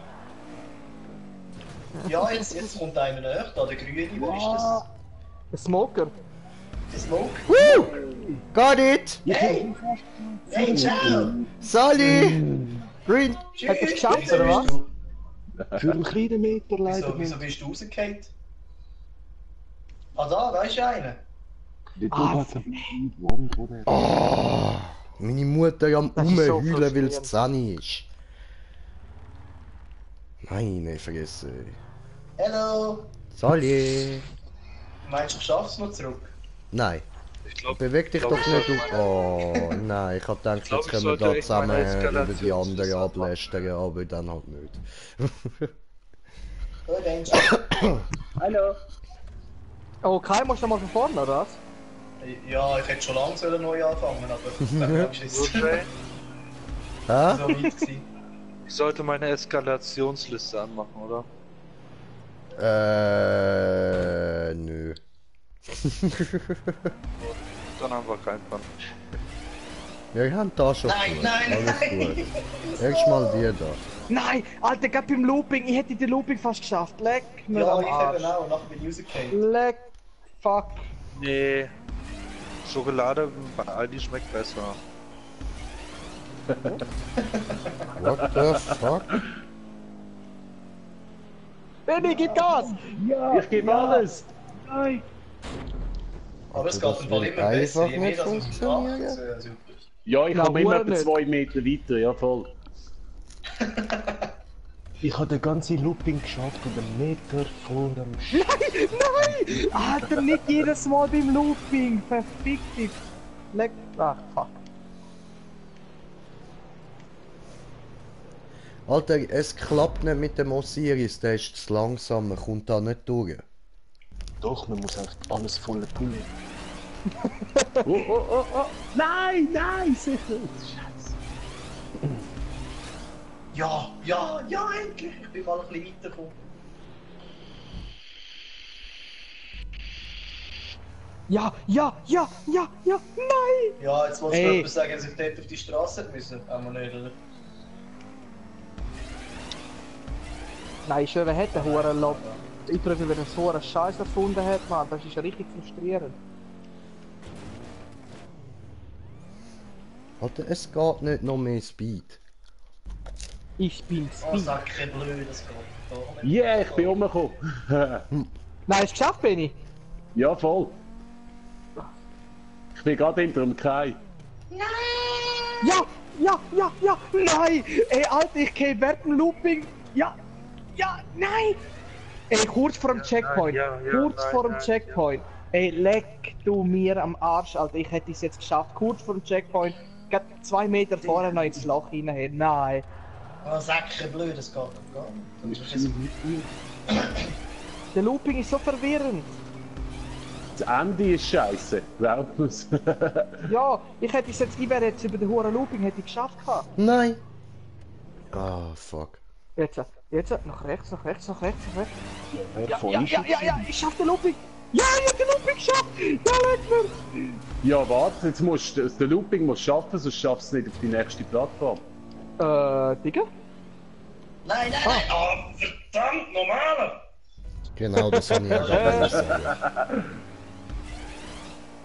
Ja, jetzt kommt einer näher, da der Grüne, wer ist das? Der Smoker. Der Smoke? Woo! Got it! Hey! Hey, ciao! Sally! Green! Tschüss! Hat er es geschafft, oder was? Für einen kleinen Meter leider. Wieso bist du rausgefallen? Ah, da ist einer. Oh, meine Mutter am Rumheulen, weil es 10 ist. Meine Fresse. Hallo! Sally! Meinst du, du schaffst es noch zurück? Nein. Beweg dich doch nicht auf. Oh nein, ich hab gedacht, jetzt können wir da zusammen über die anderen ablästern, aber dann halt nicht. Hallo. Oh, Kai, musst du noch mal von vorne, oder was? Ja, ich hätte schon lange neu anfangen, aber ich hab geschissen. Hä? So weit gewesen. Ich sollte meine Eskalationsliste anmachen, oder? Nö. Dann haben wir keinen Plan. Wir haben da schon alles gut. Erstmal dir da. Nein, Alter, gerade beim Looping, ich hätte den Looping fast geschafft. Leck mir Ja, am ich Arsch. eben auch, nachher bin ich rausgefallen. Leck, fuck. Nee. Schokolade bei Aldi schmeckt besser. What the fuck? Benni, gib Gas! Ja, ich gebe alles! Nein! Aber es geht im Fall immer besser, je mehr das uns macht. Ja, ich komme immer etwa nicht. 2 Meter weiter, ja voll. Ich habe den ganzen Looping geschafft und einen Meter vor dem Nein! Alter, nicht jedes Mal beim Looping! Verfick dich! Leck. Ach, fuck. Alter, es klappt nicht mit dem Osiris, der ist zu langsam, man kommt da nicht durch. Doch, man muss einfach alles voller Pulle. Oh. Nein, sicher! Scheiße. Ja, endlich! Ich bin mal ein bisschen weitergekommen. Ja, nein! Ja, jetzt willst du Hey. jemand sagen, dass ich dort auf die Straße hätte müssen. Aber nicht, oder? Nein, schön, wer hat den Huren Lob? Ich prüfe, wenn er so einen Scheiß erfunden hat, Mann. Das ist ja richtig frustrierend. Alter, es geht nicht noch mehr Speed. Ich bin Oh, Speed. sag kein blöd, das geht doch nicht. Yeah, ich bin rumgekommen. Nein, hast du geschafft, Benni? Ja, voll. Ich bin gerade hinter dem Kai. Ja, nein! Ey, Alter, ich geh während dem Looping. Ja, nein! Ey, kurz vor dem Checkpoint. Kurz vor dem Checkpoint. Ey, leck du mir am Arsch, Alter. Ich hätte es jetzt geschafft. Kurz vor dem Checkpoint. Gerade 2 Meter vorher noch ins Loch hinein. Nein. Oh, Säcke blöd, das geht doch gar nicht. Der Looping ist so verwirrend. Das Ende ist scheiße. Glaubt mir's. Ja, ich hätte es jetzt, ich wäre jetzt über den hohen Looping hätte ich geschafft gehabt. Nein. Ah, fuck. Jetzt, nach rechts, nach rechts, nach rechts, nach rechts. Ja, Ich schaff den Looping. Ja, ich hab den Looping geschafft. Ja, leck mir. Ja, warte, jetzt musst du den Looping musst schaffen, sonst schaffst du es nicht auf die nächste Plattform. Digga? Nein, oh, verdammt, normaler! Genau, das habe ich ja gerade gesagt.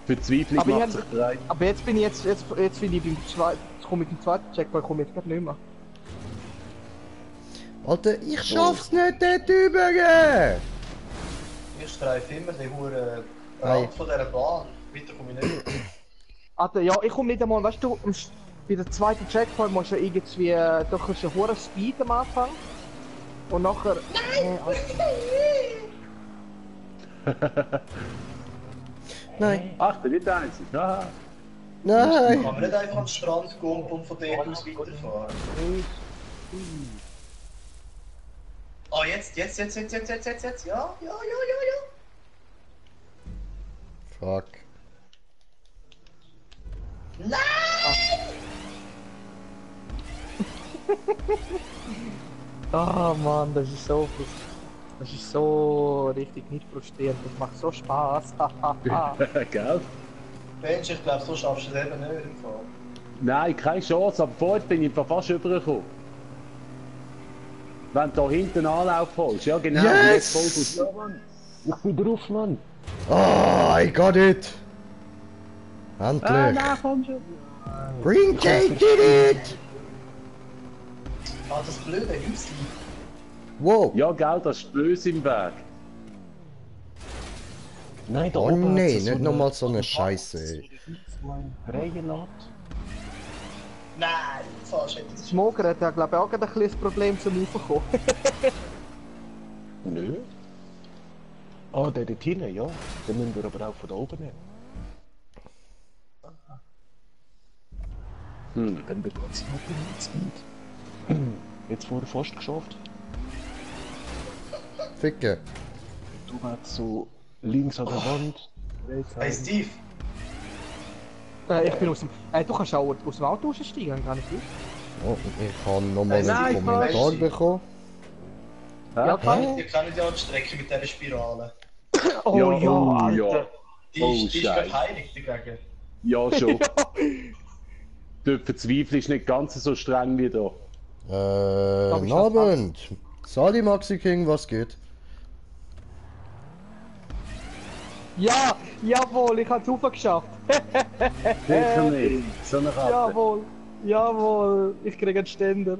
Verzweiflung macht sich breit. Aber jetzt bin ich jetzt bin ich beim zweiten, jetzt komme ich beim zweiten Checkpoint, komme ich jetzt nicht mehr. Alter, ich schaff's nicht dort rüber! Ich streife immer den hohen Rand von dieser Bahn. Weiter komme ich nicht. Alter, ja, ich komme nicht einmal, weißt du, bei der zweiten Checkpoint musst du irgendwie, doch ist ein hoher Speed am Anfang. Und nachher... Nein. Ach, der wird einzig. Aha. Nein. Kann man nicht einfach am Strand gehen und von dort aus weiterfahren? Oh, jetzt. Ja. Fuck. Nein! Ah Mann, das ist so richtig nicht frustrierend, das macht so Spaß. Gell? Mensch, ich glaube, so schaffst du es eben nicht im Fall. Nein, keine Chance, aber vorher bin ich fast übergekommen. Wenn du da hinten Anlauf holst, ja genau. Yes! Jetzt ja, Mann. Ich bin drauf, Mann. Oh, I got it! Endlich! Nein, komm schon. Green Jay did it! Ah, das blöde Häuschen. Wow! Ja, gell, das ist böse im Weg. Nein, da Oh oben nee, hat's nicht so nochmal so eine Scheiße. Reihen lässt. Nein, falsch hätte ich Smoker hat ja glaube ich auch gerade ein kleines Problem zum Raufkommen. Nö. Ah, der dort hinten, ja. Den müssen wir aber auch von da oben nehmen. Dann bekommt es noch den Speed. Jetzt wurde fast geschafft. Ficke. Du warst so links an der Wand. Hey Steve! Ich bin aus dem... du kannst auch aus dem Auto aussteigen, gar nicht viel. Oh, ich habe nochmal einen Kommentar bekommen. Ja, Ihr kennt ja die Strecke mit dieser Spirale. Oh ja, Alter. Die ist gerade heilig dagegen. Ja, schon. Dort verzweifle nicht ganz so streng wie da. Guten Abend. Sali Maxi King, was geht? Ja, jawohl, ich hab's geschafft. Sicher nicht. So eine Ratte. Jawohl, ich krieg einen Ständer.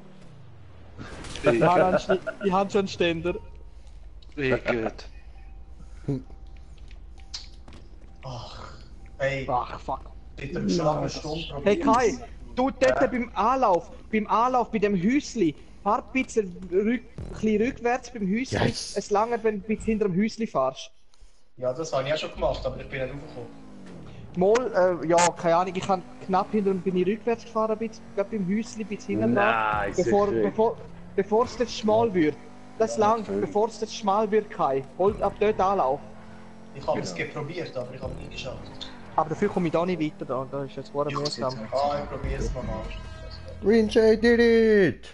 Ich habe schon einen Ständer. Wie gut. Ach, hey. Ach, fuck. Bitte eine Stunde probieren. Hey Kai, du dort beim Anlauf, bei dem Häusli, fahr ein bisschen rückwärts beim Häusli. Yes. Es lange, wenn du bis hinter dem Häusli fahrst. Ja, das habe ich auch schon gemacht, aber ich bin nicht raufgekommen. Mal, ja, keine Ahnung, ich habe knapp hinter bin ich rückwärts gefahren, gerade beim Häusli, bis hinten dran, bevor es jetzt schmal wird. Das lang, bevor es jetzt schmal wird, Kai. Holt ab dort Anlauf. Ich habe es probiert, aber ich habe es nie geschafft. Aber dafür komme ich da nicht weiter, da ist jetzt gar nicht mühsam. Ah, ich probiere es nochmal. Green Jay did it!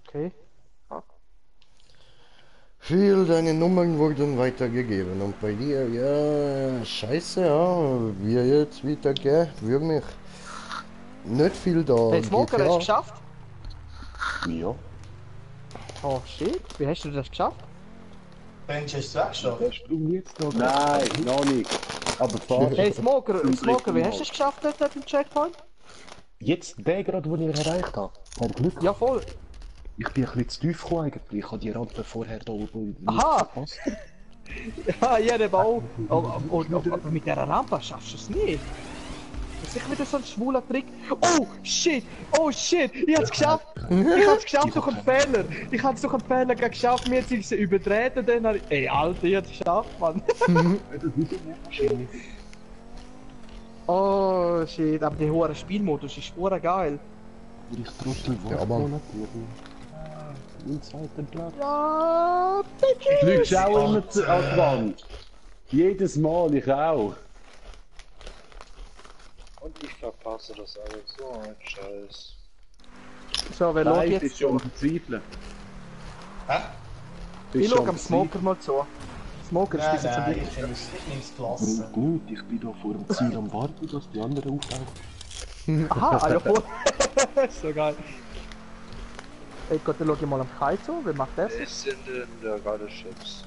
Okay. Phil, deine Nummern wurden weitergegeben und bei dir, ja, scheiße, ja, wie jetzt weitergehen, würde mich nicht viel da. Hey, Smoker, hast du es geschafft? Ja. Oh shit, wie hast du das geschafft? Mensch, hast du es geschafft? Der Sprung jetzt noch. Nein, noch nicht. Aber fahr. Hey Smoker, wie hast du es geschafft dort beim Checkpoint? Jetzt der gerade, den ich erreicht habe. Hat Glück. Ja, voll. Ich bin ein bisschen zu tief gekommen eigentlich. Ich habe die Rampe vorher da oben nicht Aha. verpasst. Ja, jeder Bau. Aber mit dieser Rampe schaffst du es nicht. Das ist sicher wieder so ein schwuler Trick. Oh shit! Oh shit! Ich hab's geschafft! Ich hab's geschafft durch einen Fehler! Ich hab's durch einen Fehler geschafft, mir jetzt sie übertreten, dann ey Alter, ich hab's geschafft, Mann! Oh shit, aber der hohe Spielmodus ist ura geil. Ich trottel Ja, Mann. Im zweiten Platz. Ja, Du liegst auch immer an die Wand. Jedes Mal, ich auch. Und ich verpasse das alles. So ein Scheiß. So, wer schaut Nein, jetzt ist schon am Verzweifeln. Hä? Ich schau am Smoker mal zu. Smoker ist bis jetzt am Nein, wichtigsten. ich nehm's klasse. Gut, ich bin da vor dem Ziel am Warten, dass die anderen auftauchen. Aha, ja voll. So geil. Ey Gott, dann schau ich mal am Kai zu, wer macht das? Wer ist denn der gerade Chips?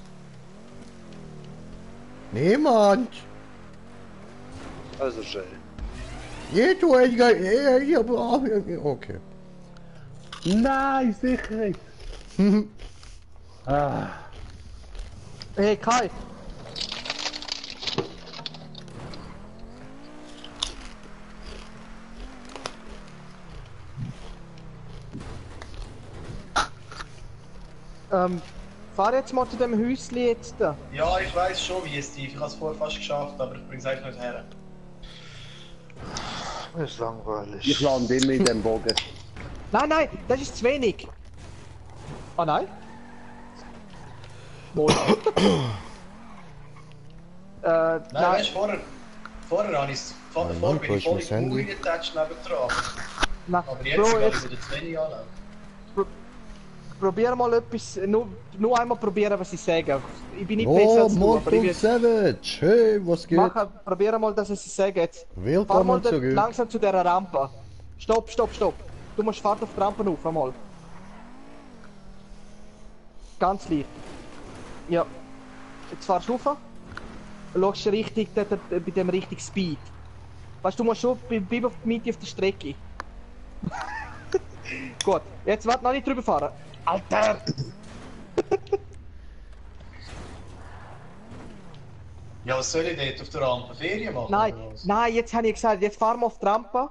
Niemand! Also Jay. Jedu, okay. Nein, Sicherheit! Ah. Hey Kai! Fahr jetzt mal zu dem Häuschen jetzt da. Ja, ich weiß schon wie es Steve. Ich hab's vorher fast geschafft, aber ich bring's eigentlich nicht her. Das ist langweilig. Ich lande immer in dem Bogen. Nein, nein, das ist zu wenig. Oh nein? Wohl. Nein, nein. weißt du, vorher habe ich's. Vorher bin ich voll in die Uhr getatscht nebendran. Na, Aber jetzt Bro, gehe jetzt ich wieder zu wenig an. probier mal etwas, nur einmal probieren, was ich sage. Ich bin nicht besser Oh, als du, aber ich Mortal will Savage! Hey, was geht? probier mal, dass ich es sage jetzt. Fahr Willkommen mal zurück. langsam zu dieser Rampe. Stopp, stopp, stopp. Du musst fahren auf die Rampe auf einmal. Ganz leicht. Ja. Jetzt fahrst du rauf. Schaust richtig, bei dem richtigen Speed. Weißt du, musst schon bleib auf die Mitte auf der Strecke. Gut, jetzt warte noch nicht drüber fahren. Alter! Ja, was soll ich dort auf der Rampe? Ferien machen? Nein, oder was? nein, jetzt habe ich gesagt, jetzt fahren wir auf die Rampe.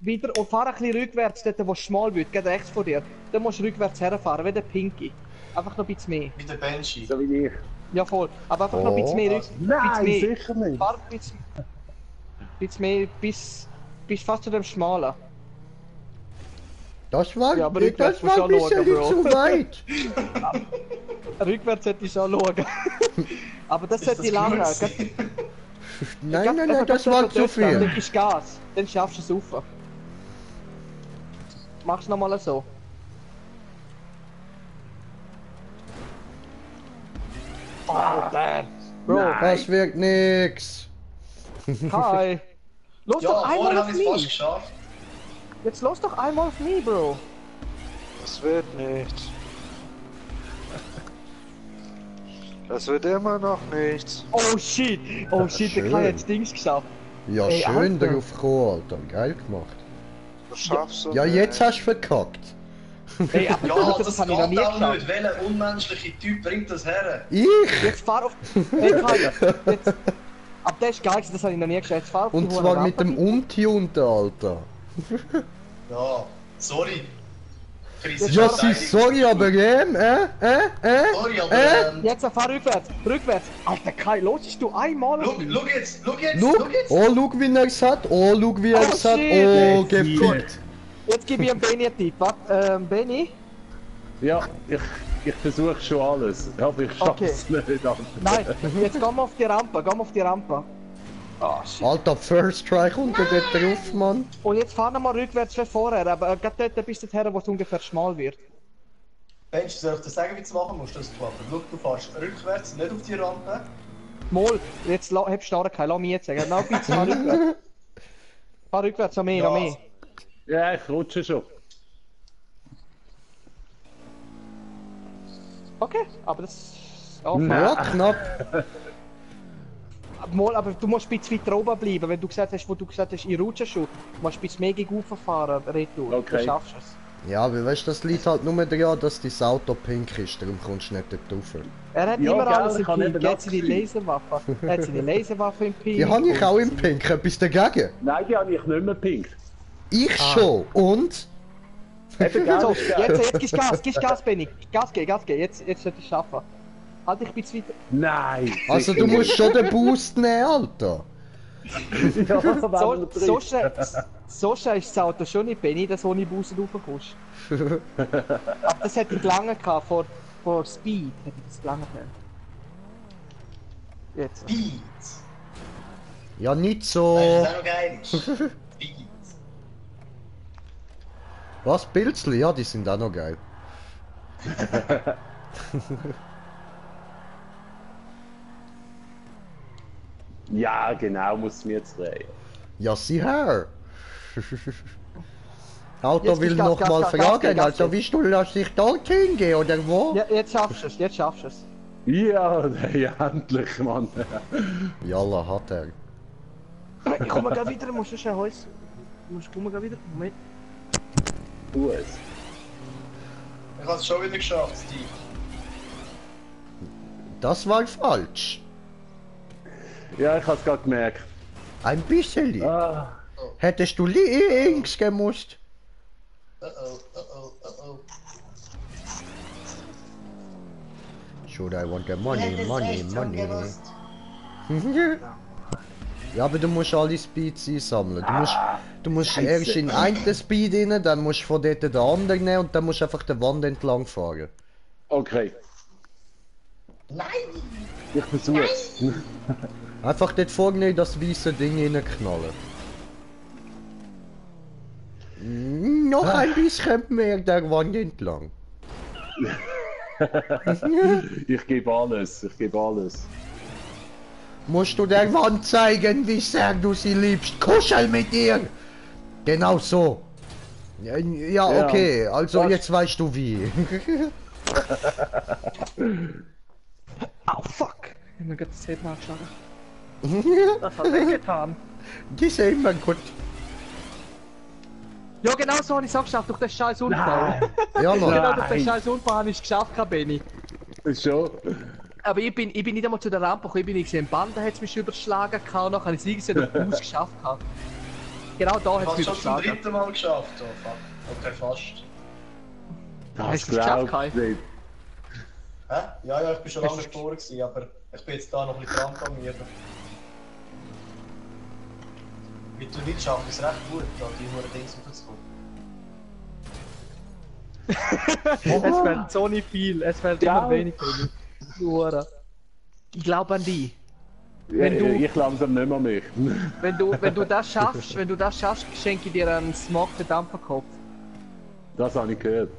Wieder und fahr ein bisschen rückwärts, dort wo es schmal wird, geht rechts vor dir. Dann musst du rückwärts herfahren, wie der Pinky. Einfach noch ein bisschen mehr. Mit der Banshee. So wie ich. Ja voll, aber einfach noch ein bisschen mehr rück. Nein, bisschen mehr. sicher nicht. Fahr ein bisschen mehr, bis fast zu dem Schmalen. Das war, Ja, aber rückwärts das war ein musst du bisschen auch schauen, zu Bro. weit. Rückwärts hätte ich schon schauen. Aber das sollte ich lange. Nein, nein, nein, das war zu Dann viel. gibst du Gas, dann schaffst du es rauf. Mach's nochmal so. Alter! Bro, Das wird nix. hi! Los Ja, doch einmal vorher auf habe ich es fast mich! geschafft. Jetzt los doch einmal auf mich, Bro! Das wird nichts. Das wird immer noch nichts. Oh shit! Oh shit, der Kai hat das Dings geschafft. Ja, Ey, schön Alter. drauf gekommen, Alter. Geil gemacht. Das schaffst du Ja, nicht. jetzt hast du verkackt. Ey, aber Ja, das das habe geht ich noch nie auch geschafft. nicht. Welcher unmenschliche Typ bringt das her? Ich? Jetzt fahr auf. Hey Kai, jetzt. Aber der ist geil, das habe ich noch nie geschafft. Jetzt fahr auf Und die zwar hohe mit dem Rampe. Untunten, Alter. Ja, sorry. Chris, Ja, verteidigung. sorry, aber Sorry, aber Jetzt fahr rückwärts, rückwärts. Alter Kai, los ist du einmal auf mich. Schau jetzt, schau jetzt, Look, schau jetzt. oh, look, wie er es hat. Oh, look, wie er Oh, es hat. shit. Oh, gefickt. Jetzt gebe ich dem Benny einen Tipp. Warte, Benny? Ja, ich versuche schon alles. Aber ich schaff's nicht. Alter. Nein, jetzt gehen wir auf die Rampe, gehen wir auf die Rampe. Ah, shit. Alter, First Try kommt er dort drauf, Mann. Und jetzt fahren wir mal rückwärts wie vorher, aber gerade dort bis dorthin, wo es ungefähr schmal wird. Mensch, soll ich dir sagen, wie du es machen musst, das klappt? Schau, du fährst rückwärts, nicht auf die Rampe. Mol, jetzt hebst du stark, Kai, lass mich jetzt sagen. Noch ein bisschen fahr rückwärts. Fahr rückwärts, noch mehr, noch mehr. Ja, ich rutsche schon. Okay, aber das... Oh, Ja, knapp. Mal, aber du musst ein bisschen weiter oben bleiben, wenn du gesagt hast, wo du gesagt hast, ich rutsche schon. Du musst ein bisschen mehr gegen rauf fahren, retour. Okay. Dann schaffst du es. Ja, aber weißt du, das liegt halt nur daran, dass dein Auto pink ist, darum kommst du nicht dort rauf. Er hat immer alles im Pink, er hat seine Laserwaffe. Er hat seine Laserwaffe im Pink. Die habe ich auch im Pink, etwas dagegen? Nein, die habe ich nicht mehr pink. Ich schon, und? So, jetzt gibst Gas, Benny. Gas geben, jetzt sollte ich es schaffen. Halt dich ein bisschen weiter. Nein! Also du musst schon den Boost nehmen, Alter. So schnell ist das Auto schon nicht, Benny, dass du ohne Boost raufkommst. Aber das hätte ich lange gehabt, vor Speed hätte ich das lange gehabt. Jetzt. Speed! Ja, nicht so. Das ist auch noch geil. Speed. Was, Pilzli? Ja, die sind auch noch geil. Ja, genau, muss mir jetzt drehen. Ja, sieh her. Auto Jetzt will Gas, noch Gas, mal Gas, fragen, Gas, Alter, wie du lass dich dorthin gehen, oder wo? Ja, jetzt schaffst du es, Ja, endlich, Mann. Jalla, hat er. Ich komme gleich wieder, musst du schnell Holz. Du musst kommen gleich wieder, Moment. Tu es. Ich habe es schon wieder geschafft, Steve. Das war falsch. Ja, ich hab's gerade gemerkt. Ein bisschen. Ah. Hättest du links gemusst. Should I want the money? Ja, aber du musst alle Speeds einsammeln. Du musst erst in einen Speed rein, dann musst du von dort den anderen nehmen und dann musst du einfach die Wand entlang fahren. Okay. Nein! Ich versuch's. Einfach dort vorne in das weiße Ding reinknallen. Noch ein bisschen mehr der Wand entlang. Ich gebe alles, Musst du der Wand zeigen, wie sehr du sie liebst. Kuschel mit ihr! Genau so. Ja, okay, also jetzt weißt du wie. Oh fuck! Ich hab mir gerade das Tape nachgeschlagen. Das hat wehgetan. Die ist immer gut. Ja, genau so habe ich es auch geschafft, durch den scheiß Unfall. Ja, Mann. Genau durch den scheiß Unfall habe ich es geschafft, Benny. Schon. Aber ich bin nicht einmal zu der Rampe gekommen, ich bin gesehen, Band, da hat es mich überschlagen und nachher habe ich es irgendwie durch den Fuß geschafft. Genau da hat es mich Ich habe schon zum überschlagen. 3. Mal geschafft. Oh, fuck. Okay, fast. Hast du es geschafft, Kai? Hä? Ja, ich bin schon lange vor gewesen, aber ich bin jetzt da noch ein bisschen dran an mir. Wie du nicht schaffst, ist recht gut, da die nur Dings raufzukommen. Es fällt so nicht viel, es fällt immer wenig. Nur. Ich glaube an dich. Ich langsam nicht mehr mich. Wenn du das schaffst, schenke ich dir einen Smog für Dampferkopf. Das habe ich gehört.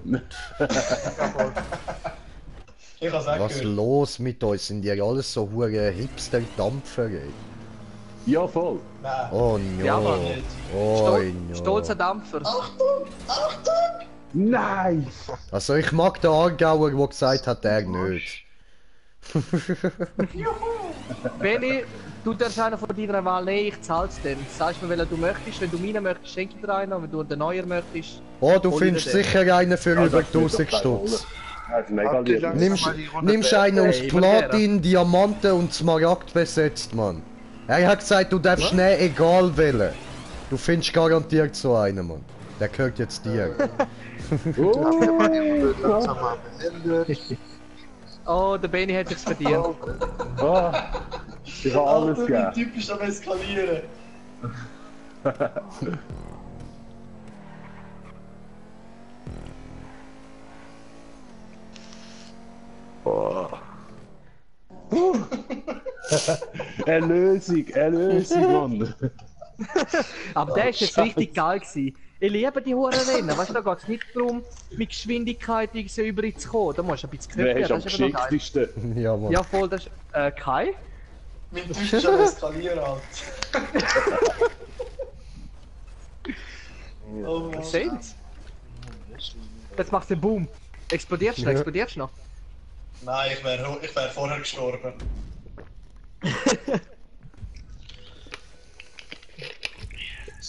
Ich hab's auch Was gehört. los mit euch? Sind die alles so hure Hipster-Dampfer, ey? Ja, voll. Nein. Oh no. Ja, Mann. Oh no. Stolzer Dampfer. Achtung! Achtung! Nein! Also ich mag den Aargauer, der gesagt hat, er nicht. Benni, du darfst einer von deiner Wahl nehmen, ich zahl's dann. Sagst mir, welchen du möchtest. Wenn du meinen möchtest, schenke ich dir einen. Und wenn du den neuen möchtest... Oh, du hol findest ich dir den. sicher einen für Ja, über das wird 1000 doch Stutz. Das ist mega lieb. Nimmst einen aus Hey, Platin, Diamanten und Smaragd besetzt, Mann. Er hat gesagt, du darfst nicht egal wählen. Du findest garantiert so einen, Mann. Der gehört jetzt dir. Oh, der Benni hat sich's verdient. Oh, ich habe alles Alter, gegeben. der Typ ist am Eskalieren. Erlösung, Mann. Aber der ist jetzt richtig geil gewesen. Ich liebe die Hurenrennen, weißt du, da geht's nicht darum, mit Geschwindigkeit irgendwie über zu kommen. Da musst du ein bisschen Wer knöpfen, ist am das ist eben noch geil. geschicktesten? Ja, Mann. Ja, voll, das ist... Kai? Mein Typ ist am Eskalieren, Alter. Oh Mann. Seht's? Jetzt macht's den Boom. Explodierst du noch? Nein, ich wär vorher gestorben.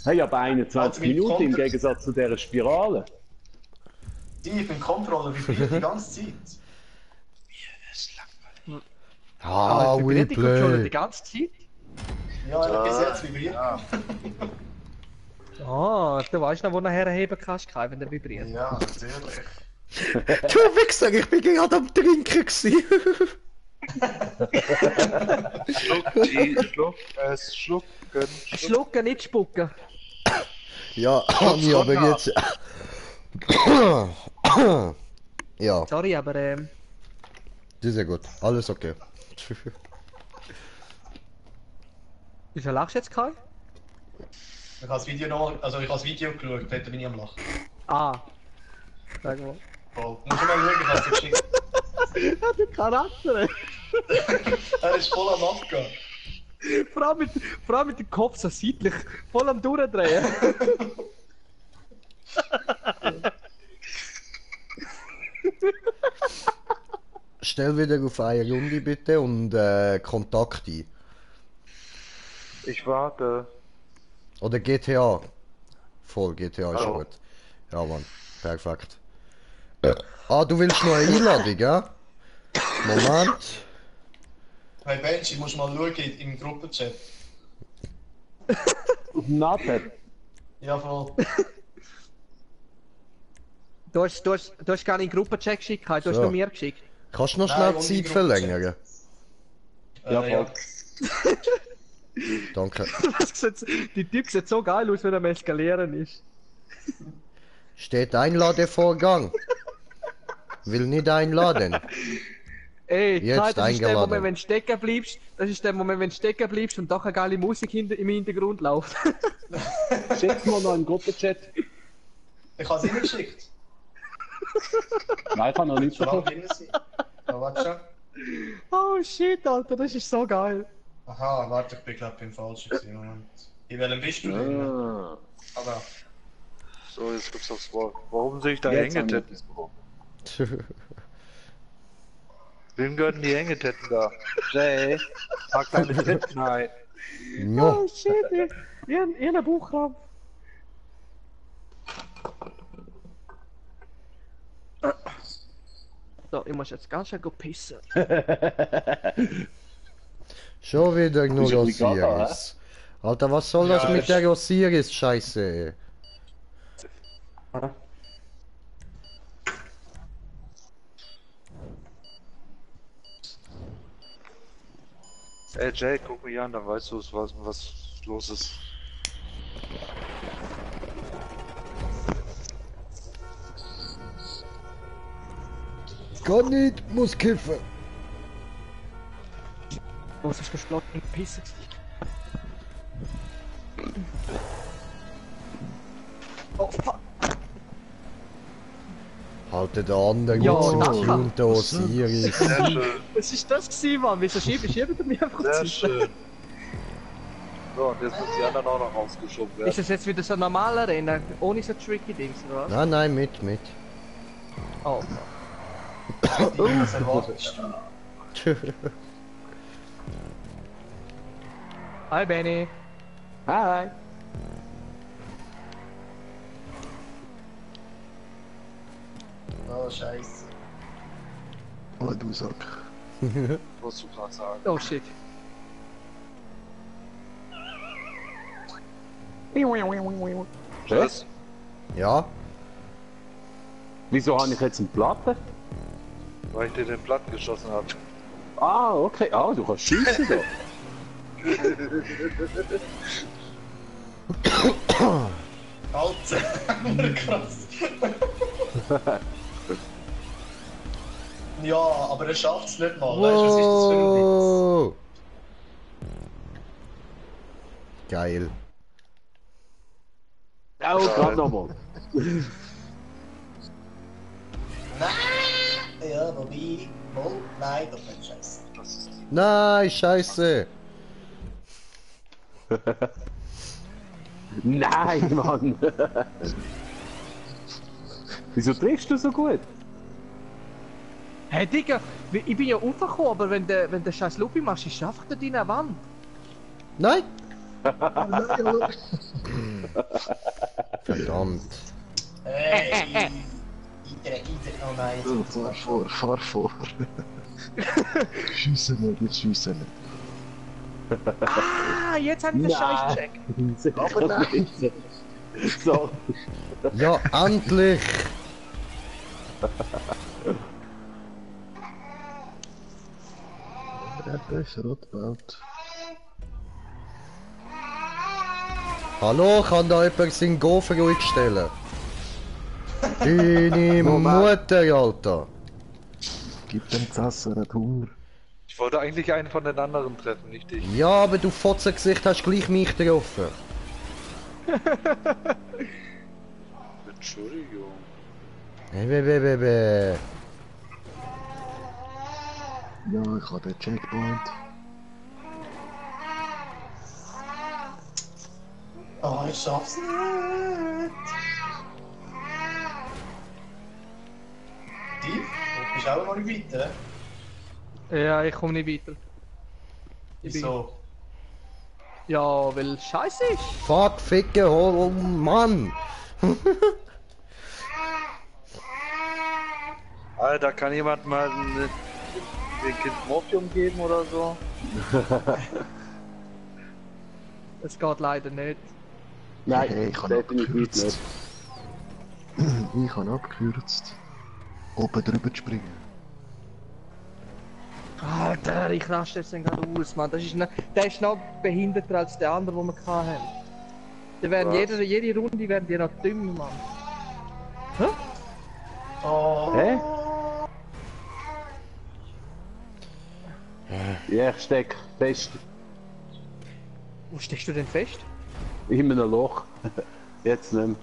Hey, aber 21 Also mit Minuten im Kontext- Gegensatz zu dieser Spirale. Steve, im Controller vibriert die ganze Zeit. Ah, vibriert die Controller die Replay. ganze Zeit? Ja, bis jetzt vibriert. Ah, du weißt noch, wo du nachher heben kannst, Kai, wenn der vibriert. Ja, natürlich. Du Wichser, ich bin gerade am Trinken gewesen. Schlucken, nicht spucken. Ja, Anni, aber jetzt... Ja, Sorry, aber das ist ja gut. Alles okay. wieso lachst du jetzt, Kai? Ich habe das Video nochmal, also ich habe das Video geschaut, dort bin ich am Lachen. Ah. Sag mal. Voll. Musst du mal schauen, ich habe es dir geschickt. Ja, der Charakter. Er ist voll am Abgehen. Vor allem mit dem Kopf so seitlich, voll am Durchdrehen. Stell wieder auf eine Runde bitte und Kontakt ein. Ich warte. Oder GTA. Voll, GTA ist Hallo. gut. Ja, Mann. Perfekt. Ah, du willst noch eine Einladung, ja? Moment. Hey Benji, musst mal schauen im Gruppenchat. Auf dem Napad. Ja, voll. Du hast gar nicht in den Gruppenchat geschickt, Kai, du hast So. nur mir geschickt. Kannst du noch Nein, schnell und die die Zeit verlängern? Ja, ja. Danke. Die Typ sieht so geil aus, wenn er am Eskalieren ist. Steht Einladevorgang. Will nicht einladen. Ey, Jetzt Kai, das ist der eingeladen. Moment, wenn du stecken bleibst. Das ist der Moment, wenn du stecken bleibst und doch eine geile Musik im Hintergrund läuft. Schick mal noch einen Gruppenchat. Ich habe es Ihnen geschickt. Nein, ich habe noch nichts Schon lange bekommen. drin sein. Ja, warte schon. Oh shit, Alter, das ist so geil. Aha, warte, ich bin glaube ich im Falschen gewesen. Moment. In welchem bist du denn? Ah. Aber So, jetzt gibt's aufs Wort. Warum sehe ich da Jetzt haben wir Hängetetten? Wem gehören die Hängetetten da? Jay, pack deine Titten ein. Ja. Oh shit, ihr Buchraum. So, ich muss jetzt ganz schön pissen. Schon wieder nur Ist ja egal, Osiris. Alter, was soll das Ja, mit ist- der Osiris-Scheiße? Ey Jay, guck mich an, dann weißt du, was los ist. Kann nicht, muss kiffen. Was ist geschlossen? Pissen. Oh fuck. Halte der andere Ja, mit danke. seinem und der Osiris. Sehr schön, Was ist das gewesen, Mann? Wieso schieben ihr mir einfach sehr Zeit? schön. So, und jetzt müssen die anderen auch noch rausgeschoben werden. Ist es jetzt wieder so ein normaler Rennen, ohne so tricky Dings, oder was? Nein, nein, mit. Oh. was erwartest du? Hi Benny. Hi. Oh, Scheiße. Oh, du Sack. Was du gerade sagen. Oh shit. Was? Ja? Wieso habe ich jetzt eine Platte? Weil ich dir den Blatt geschossen habe. Ah, okay. Ah, du kannst schießen da. Alter, krass. Ja, aber er schafft es nicht mal. Weißt du, was ist das für ein Witz? Wow. Geil. Oh, gerade nochmal. Ja, wobei. Oh, nein, doch nicht scheiße. Nein, scheiße. Nein, Mann. Wieso triffst du so gut? Hey Digga, ich bin ja aufgekommen, aber wenn der scheiß Lupi machst, ist einfach da deine Wand. Nein. Verdammt. Hey, Oh nein. Fahr vor. Schiessen nicht, jetzt schiessen nicht. Ah, jetzt hab ich den Scheiß gecheckt. Aber nein. So. Ja, endlich! Der hat besser gebaut. Hallo, kann da jemand seinen Gofen ruhig stellen? Deine Mutter, Alter! Gib dem Zasser, er hat Hunger. Ich wollte eigentlich einen von den anderen treffen, nicht dich. Ja, aber du Fotzengesicht hast gleich mich getroffen. Entschuldigung. Ja, ich habe den Checkpoint. Oh, ich schaff's nicht. Steve, du bist auch noch nicht weiter. Ja, ich komme nicht weiter. Wieso? Ja, weil es scheiße ist. Fuck, Ficke, oh Mann! Alter, kann jemand mal den Kind Morphium geben oder so? Es geht leider nicht. Nein, Hey, ich habe definitiv abgekürzt. Ich habe abgekürzt. Oben drüber zu springen. Alter, ich raste jetzt gerade aus, Mann. Der ist noch behinderter als der andere, den wir hatten. Die werden jede Runde werden die noch dümmer, Mann. Hä? Oh. Hä? Ja, ich steck fest. Wo steckst du denn fest? In einem Loch. Jetzt nicht mehr.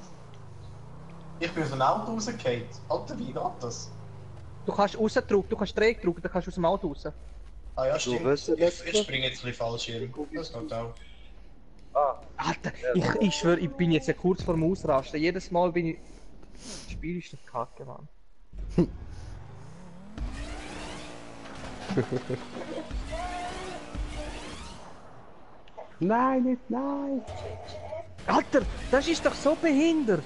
Ich bin aus dem Auto rausgefallen. Alter, wie geht das? Du kannst rausdrücken, du kannst Dreieck drücken, dann kannst du aus dem Auto raus. Ah ja, stimmt. Ich springe jetzt ein bisschen falsch hier. Das geht auch. Alter, ich schwör, ich bin jetzt ja kurz vor dem Ausrasten. Jedes Mal bin ich... Das Spiel ist das Kacke, Mann. Nein, nicht, nein! Alter, das ist doch so behindert!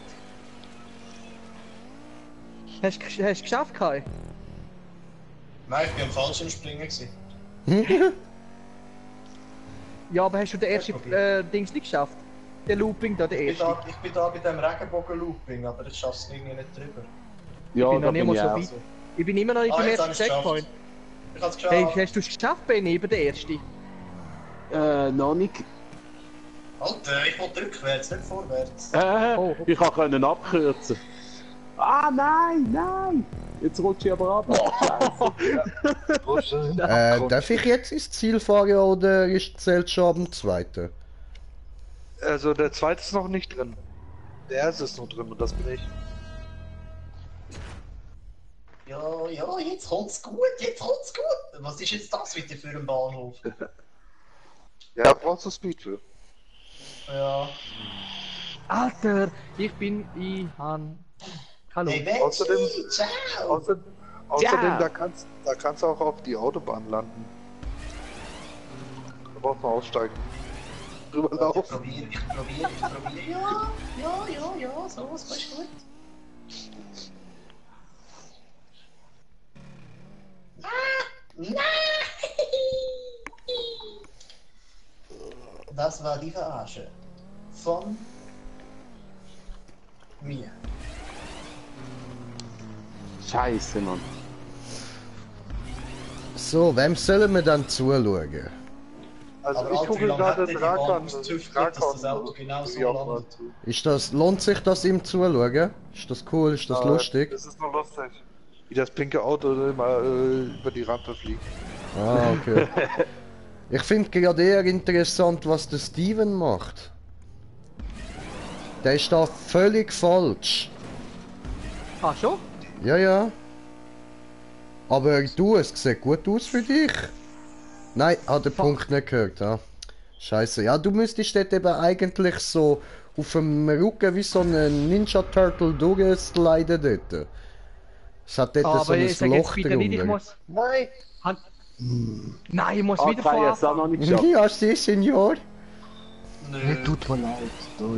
Hast du es geschafft, Kai? Nein, ich bin am falschen Springen gewesen. Ja, aber hast du den ersten Dings nicht geschafft? Der Looping da, der erste. Ich bin da bei dem Regenbogen-Looping, aber ich schaff's irgendwie nicht drüber. Ja, ich bin da noch nicht mal bin ich so auch. weit. Ich bin immer noch nicht beim jetzt ersten habe ich's Checkpoint. Ich hab's geschafft. Hey, hast du es geschafft, Benni, über den ersten? Noch nicht. Alter, ich wollte rückwärts, nicht vorwärts. Ich kann abkürzen. Ah, nein, nein! Jetzt rutsche ich aber ab. Darf ich jetzt ins Ziel fahren oder zählt schon am zweiten? Also der zweite ist noch nicht drin. Der erste ist noch drin und das bin ich. Ja, jetzt kommt's gut, Was ist jetzt das wieder für ein Bahnhof? Ja, da brauchst du Speed für. Ja. Alter, ich bin Hallo. Hey, Betty, ciao! Außerdem da kannst du auch auf die Autobahn landen. Da brauchst du aussteigen. Drüber laufen. Ich probier. Ja, sowas ist gut. Nein! Das war die Verarsche. Von mir. Scheiße, Mann. So, wem sollen wir dann zuschauen? Also ich gucke gerade den Rakan. Lohnt sich das ihm zuschauen? Ist das cool? Ist das lustig? Das ist noch lustig. Wie das pinke Auto immer über die Rampe fliegt. Ah, okay. Ich finde gerade eher interessant, was der Steven macht. Der ist da völlig falsch. Ah, schon? Ja. Aber du, es sieht gut aus für dich. Nein, hat den Punkt nicht gehört, ja. Scheiße. Ja, du müsstest dort eben eigentlich so auf dem Rücken wie so ein Ninja Turtle durchsliden dort. Es hat dort aber so ein ich sag Loch jetzt bitte nicht, ich drunter. muss... Nein, ich muss wieder Kai, fahren. hast du auch noch nicht geschafft. Ja, sie, Senior. Hey, tut mir leid.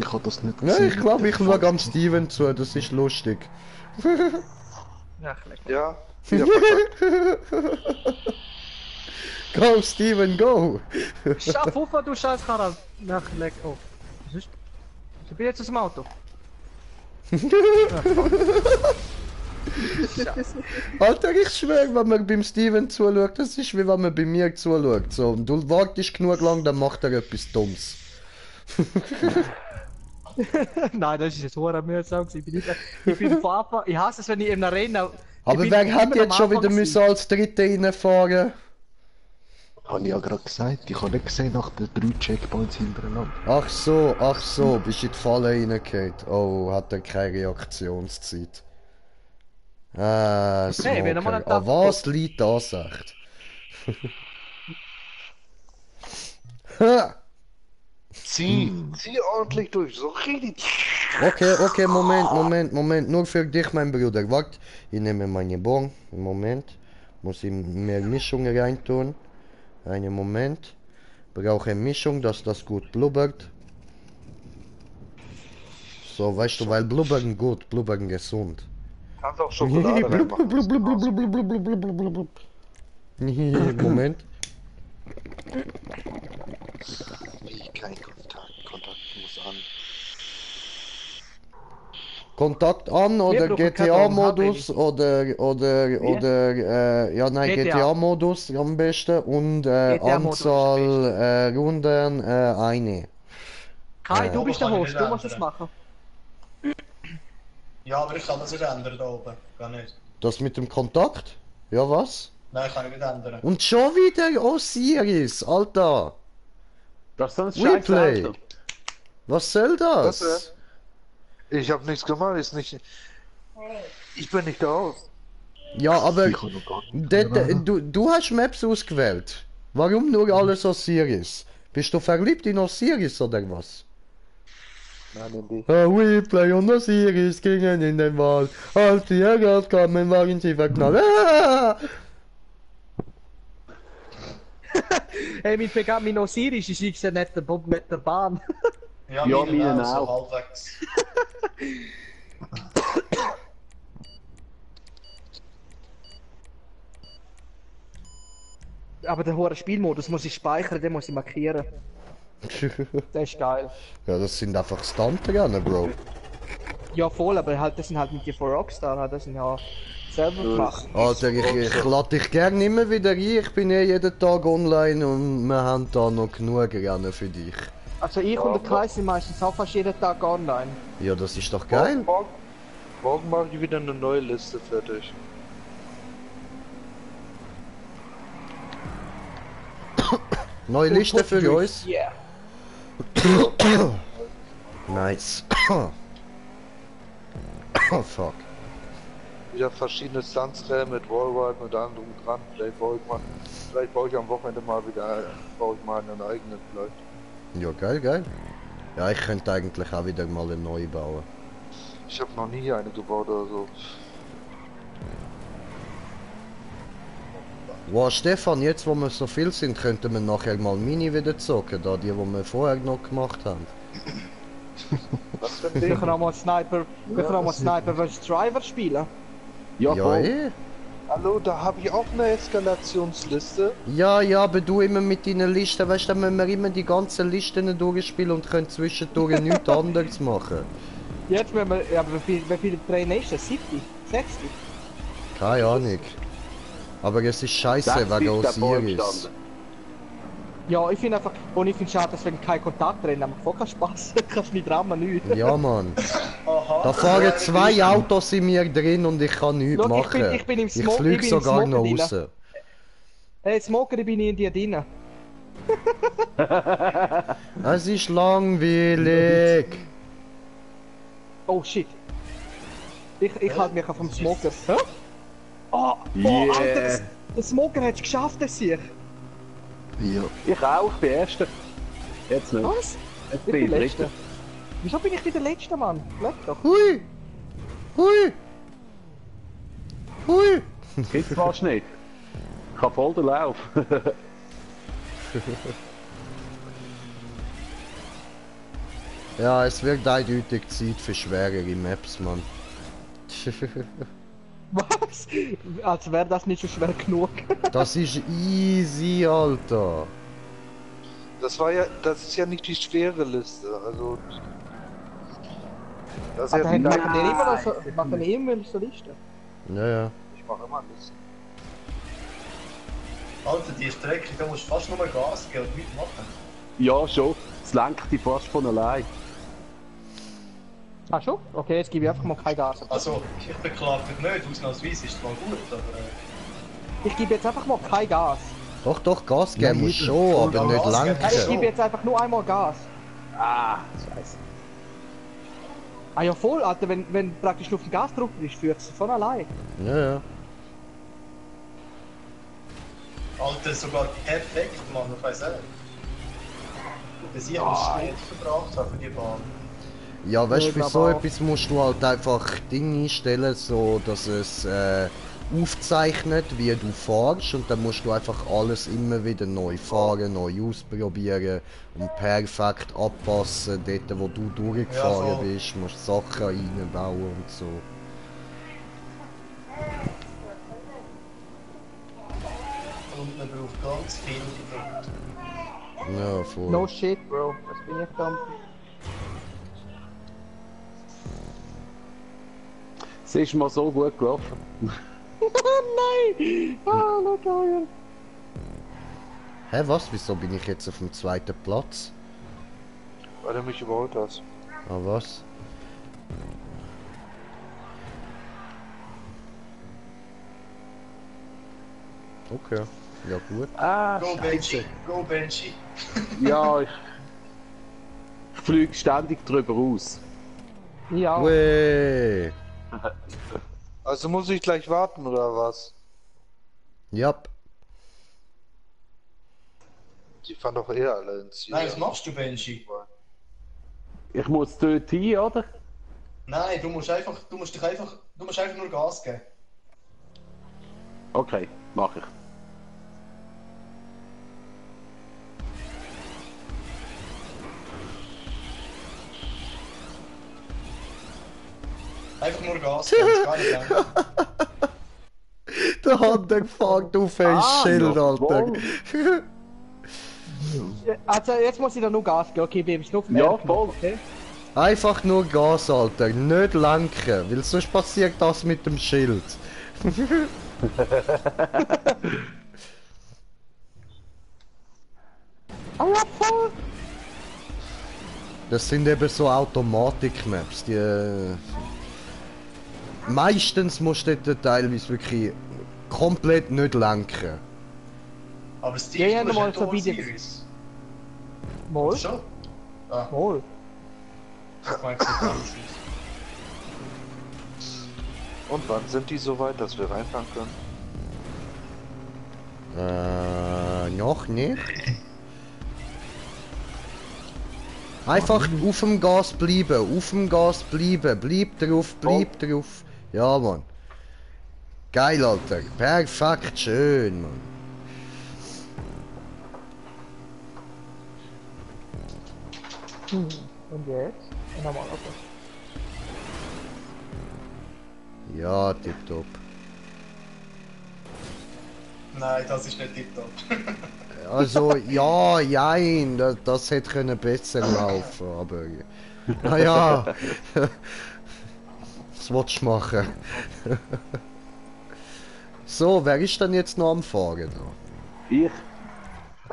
Ich habe das nicht Ja, gesehen. ich glaube, ich schaue am Steven zu, das ist lustig. Ach, leck. Ja, wieder verkackt. Go, Steven, go! Schaff auf, du scheiß Karl. Ach, leck. Oh. Was ist? Ich bin jetzt aus dem Auto. Alter, ich schwöre, wenn man beim Steven zuschaut, das ist wie wenn man bei mir zuschaut. So, und du wartest genug lang, dann macht er etwas Dummes. Nein, das ist jetzt hoher mühsam gewesen. Ich bin von Anfang, ich hasse es, wenn ich in einer Arena... Aber wer hat jetzt schon wieder müssen als Dritte reinfahren? Habe ich ja gerade gesagt, ich habe nicht gesehen nach den 3 Checkpoints hintereinander. Ach so, bist in die Falle reingefallen. Oh, hat er keine Reaktionszeit. Ah, Hey, wenn er mal Smoker. An was liegt das echt? Zieh ordentlich durch, so richtig. Okay, Moment. Nur für dich, mein Bruder. Warte, ich nehme meine Bon. Moment. Muss ich mehr Mischung reintun. Einen Moment. Brauche Mischung, dass das gut blubbert. So, weißt du, weil blubbern gut, blubbern gesund. Kannst auch Schokolade reinmachen. Moment. Wie kein Kontakt muss an. Kontakt an oder GTA-Modus oder ja nein, GTA-Modus am besten und Anzahl Runden eine. Kai, du bist der Host, du musst es machen. Ja, aber ich kann das nicht ändern da oben. Gar nicht. Das mit dem Kontakt? Ja, was? Nein, kann ich nicht ändern. Und schon wieder Osiris, Alter! Das ist sonst Replay! scheiße. Was soll das? Ich hab nichts gemacht, ist nicht. Ich bin nicht da. Ja, aber du hast Maps ausgewählt. Warum nur alles Osiris? Bist du verliebt in Osiris oder was? Nein, nicht. Replay und Osiris gingen in den Wald. Als die Jäger kamen, waren sie verknallt. Ah! Hey, mein Osiris ist ich nicht der Bob mit der Bahn. Ja, Ja, meine meine auch. So auch. halbwegs. Aber der hohe Spielmodus muss ich speichern, den muss ich markieren. Der ist geil. Ja, das sind einfach Stuntrennen, Bro. Ja voll, aber halt, das sind halt mit dir von Rockstar, das sind ja selber gemacht. Alter, ich lade dich gerne immer wieder ein. Ich bin jeden Tag online und wir haben da noch genug Rennen für dich. Also ich und der Kai sind meistens auch fast jeden Tag online. Ja, das ist doch geil. Morgen mache ich wieder eine neue Liste fertig. Neue Liste für uns. Yeah. Nice. Oh fuck. Wieder verschiedene Stunts-Rennen mit Wallride und allem drum und dran. Vielleicht baue ich am Wochenende mal wieder, baue ich mal einen eigenen vielleicht. Ja, geil. Ja, ich könnte eigentlich auch wieder mal eine neue bauen. Ich habe noch nie eine gebaut oder so. Wow, Stefan, jetzt wo wir so viel sind, könnten wir nachher mal Mini wieder zocken, da die wir vorher noch gemacht haben. Was für ein Wir Ding? können auch mal Sniper, vs. Driver spielen. Ja, Ja, voll. Hallo, da habe ich auch eine Eskalationsliste. Ja, aber du immer mit deinen Listen, weißt du, dann müssen wir immer die ganzen Listen durchspielen und können zwischendurch nichts anderes machen. Jetzt müssen wir, ja, aber wie viele Trainer ist das? 70? 60? Keine Ahnung. Aber es ist scheiße, wegen Osiris. Ja, ich finde einfach, und ich finde schade, dass wenn kein Kontakt drin, macht voll keinen Spaß. Kannst nicht Drama, nichts. Ja, Mann. Da fahren 2 Autos in mir drin und ich kann nichts Schau, machen. ich bin im Ich Smoke, fliege ich bin im sogar noch Smoker raus. Hey, Smoker, ich bin in dir drin. Es ist langweilig. Oh shit. Ich halte mich auf dem Smoker. Hä? Oh, Yeah. Alter, der Smoker hat es geschafft, das hier. Ja. Ich auch, ich bin Erster. Jetzt nicht. Was? Jetzt Ich bin ich bin Letzter. Dritter. Wieso bin ich wieder Letzter, Mann? Leck doch. Hui! Gibt's fast nicht. Ich hab voll den Lauf. Ja, es wird eindeutig Zeit für schwerere Maps, Mann. Was? Als wäre das nicht schon schwer genug. Das ist easy, Alter. Das ist ja nicht die schwere Liste, also... Das ist Also, ja machen die immer so, machen die immer so Listen? Ja, ja. Ich mache immer Listen. Alter, die Strecke, da musst du fast nur Gas geben und nichts machen. Ja, schon. Es lenkt dich fast von allein. Ah schon? Okay, jetzt gebe ich einfach mal kein Gas. Also, ich beklage mich nicht, ausnahmsweise ist es mal gut, aber... Ich gebe jetzt einfach mal kein Gas. Doch, doch, Gas geben muss schon, aber nicht Nein, ich lenken. gebe jetzt einfach nur einmal Gas. Ah, scheiße. Ah ja voll, Alter, wenn praktisch auf den Gasdruck ist, führt es von allein. Ja, ja. Alter, sogar perfekt, Mann, ich weiss auch. Dass ich einen Schnitt verbraucht habe für die Bahn. Ja, weißt du, für Ja, so aber- etwas musst du halt einfach Dinge einstellen, so dass es aufzeichnet, wie du fährst, und dann musst du einfach alles immer wieder neu fahren, neu ausprobieren und perfekt anpassen, dort wo du durchgefahren Ja, voll. bist, musst Sachen reinbauen und so. Und man braucht ganz viel Geduld. Ja, voll. No shit, Bro. Das bin ich dann. Es ist mal so gut gelaufen. Nein! Ah, no geil. Hä, was? Wieso bin ich jetzt auf dem zweiten Platz? Weil du mich überholt hast. Ah, was? Okay, ja gut. Ah, Go Benji, go Benji. Ja, ich fliege ständig drüber aus. Ja. Weh. Also muss ich gleich warten, oder was? Ja. Die fahren doch eher alle ins Ziel. Nein, was machst du, Benji? Ich muss dort hin, oder? Nein, du musst einfach nur Gas geben. Okay, mach ich. Einfach nur Gas geben, das gar nicht lang. Der Hunter fängt auf ein Schild, Alter. Also jetzt muss ich da nur Gas geben. Okay, Baby, ich nur auf den Ja, R-Knopf, voll. okay? Einfach nur Gas, Alter, nicht lenken, weil sonst passiert das mit dem Schild. Ah ja, voll! Das sind eben so Automatik-Maps, die... Meistens musst du dort teilweise wirklich komplett nicht lenken. Aber Steve, Ja, ja, du hast normal eine so Tour Videos. Series. Moll? Schon? Ah, Moll. ich meine, das sieht anders aus. Und wann sind die so weit, dass wir reinfahren können? Noch nicht. Einfach auf dem Gas bleiben, auf dem Gas bleiben, bleib drauf, bleib drauf. Ja, Mann. Geil, Alter. Perfekt, schön, Mann. Und jetzt? Nochmal, okay. Ja, tipptopp. Nein, das ist nicht tiptop. Also, ja, jein, das hätte können besser laufen, aber... Naja... Was willst du machen? So, wer ist denn jetzt noch am Fahren da? Ich.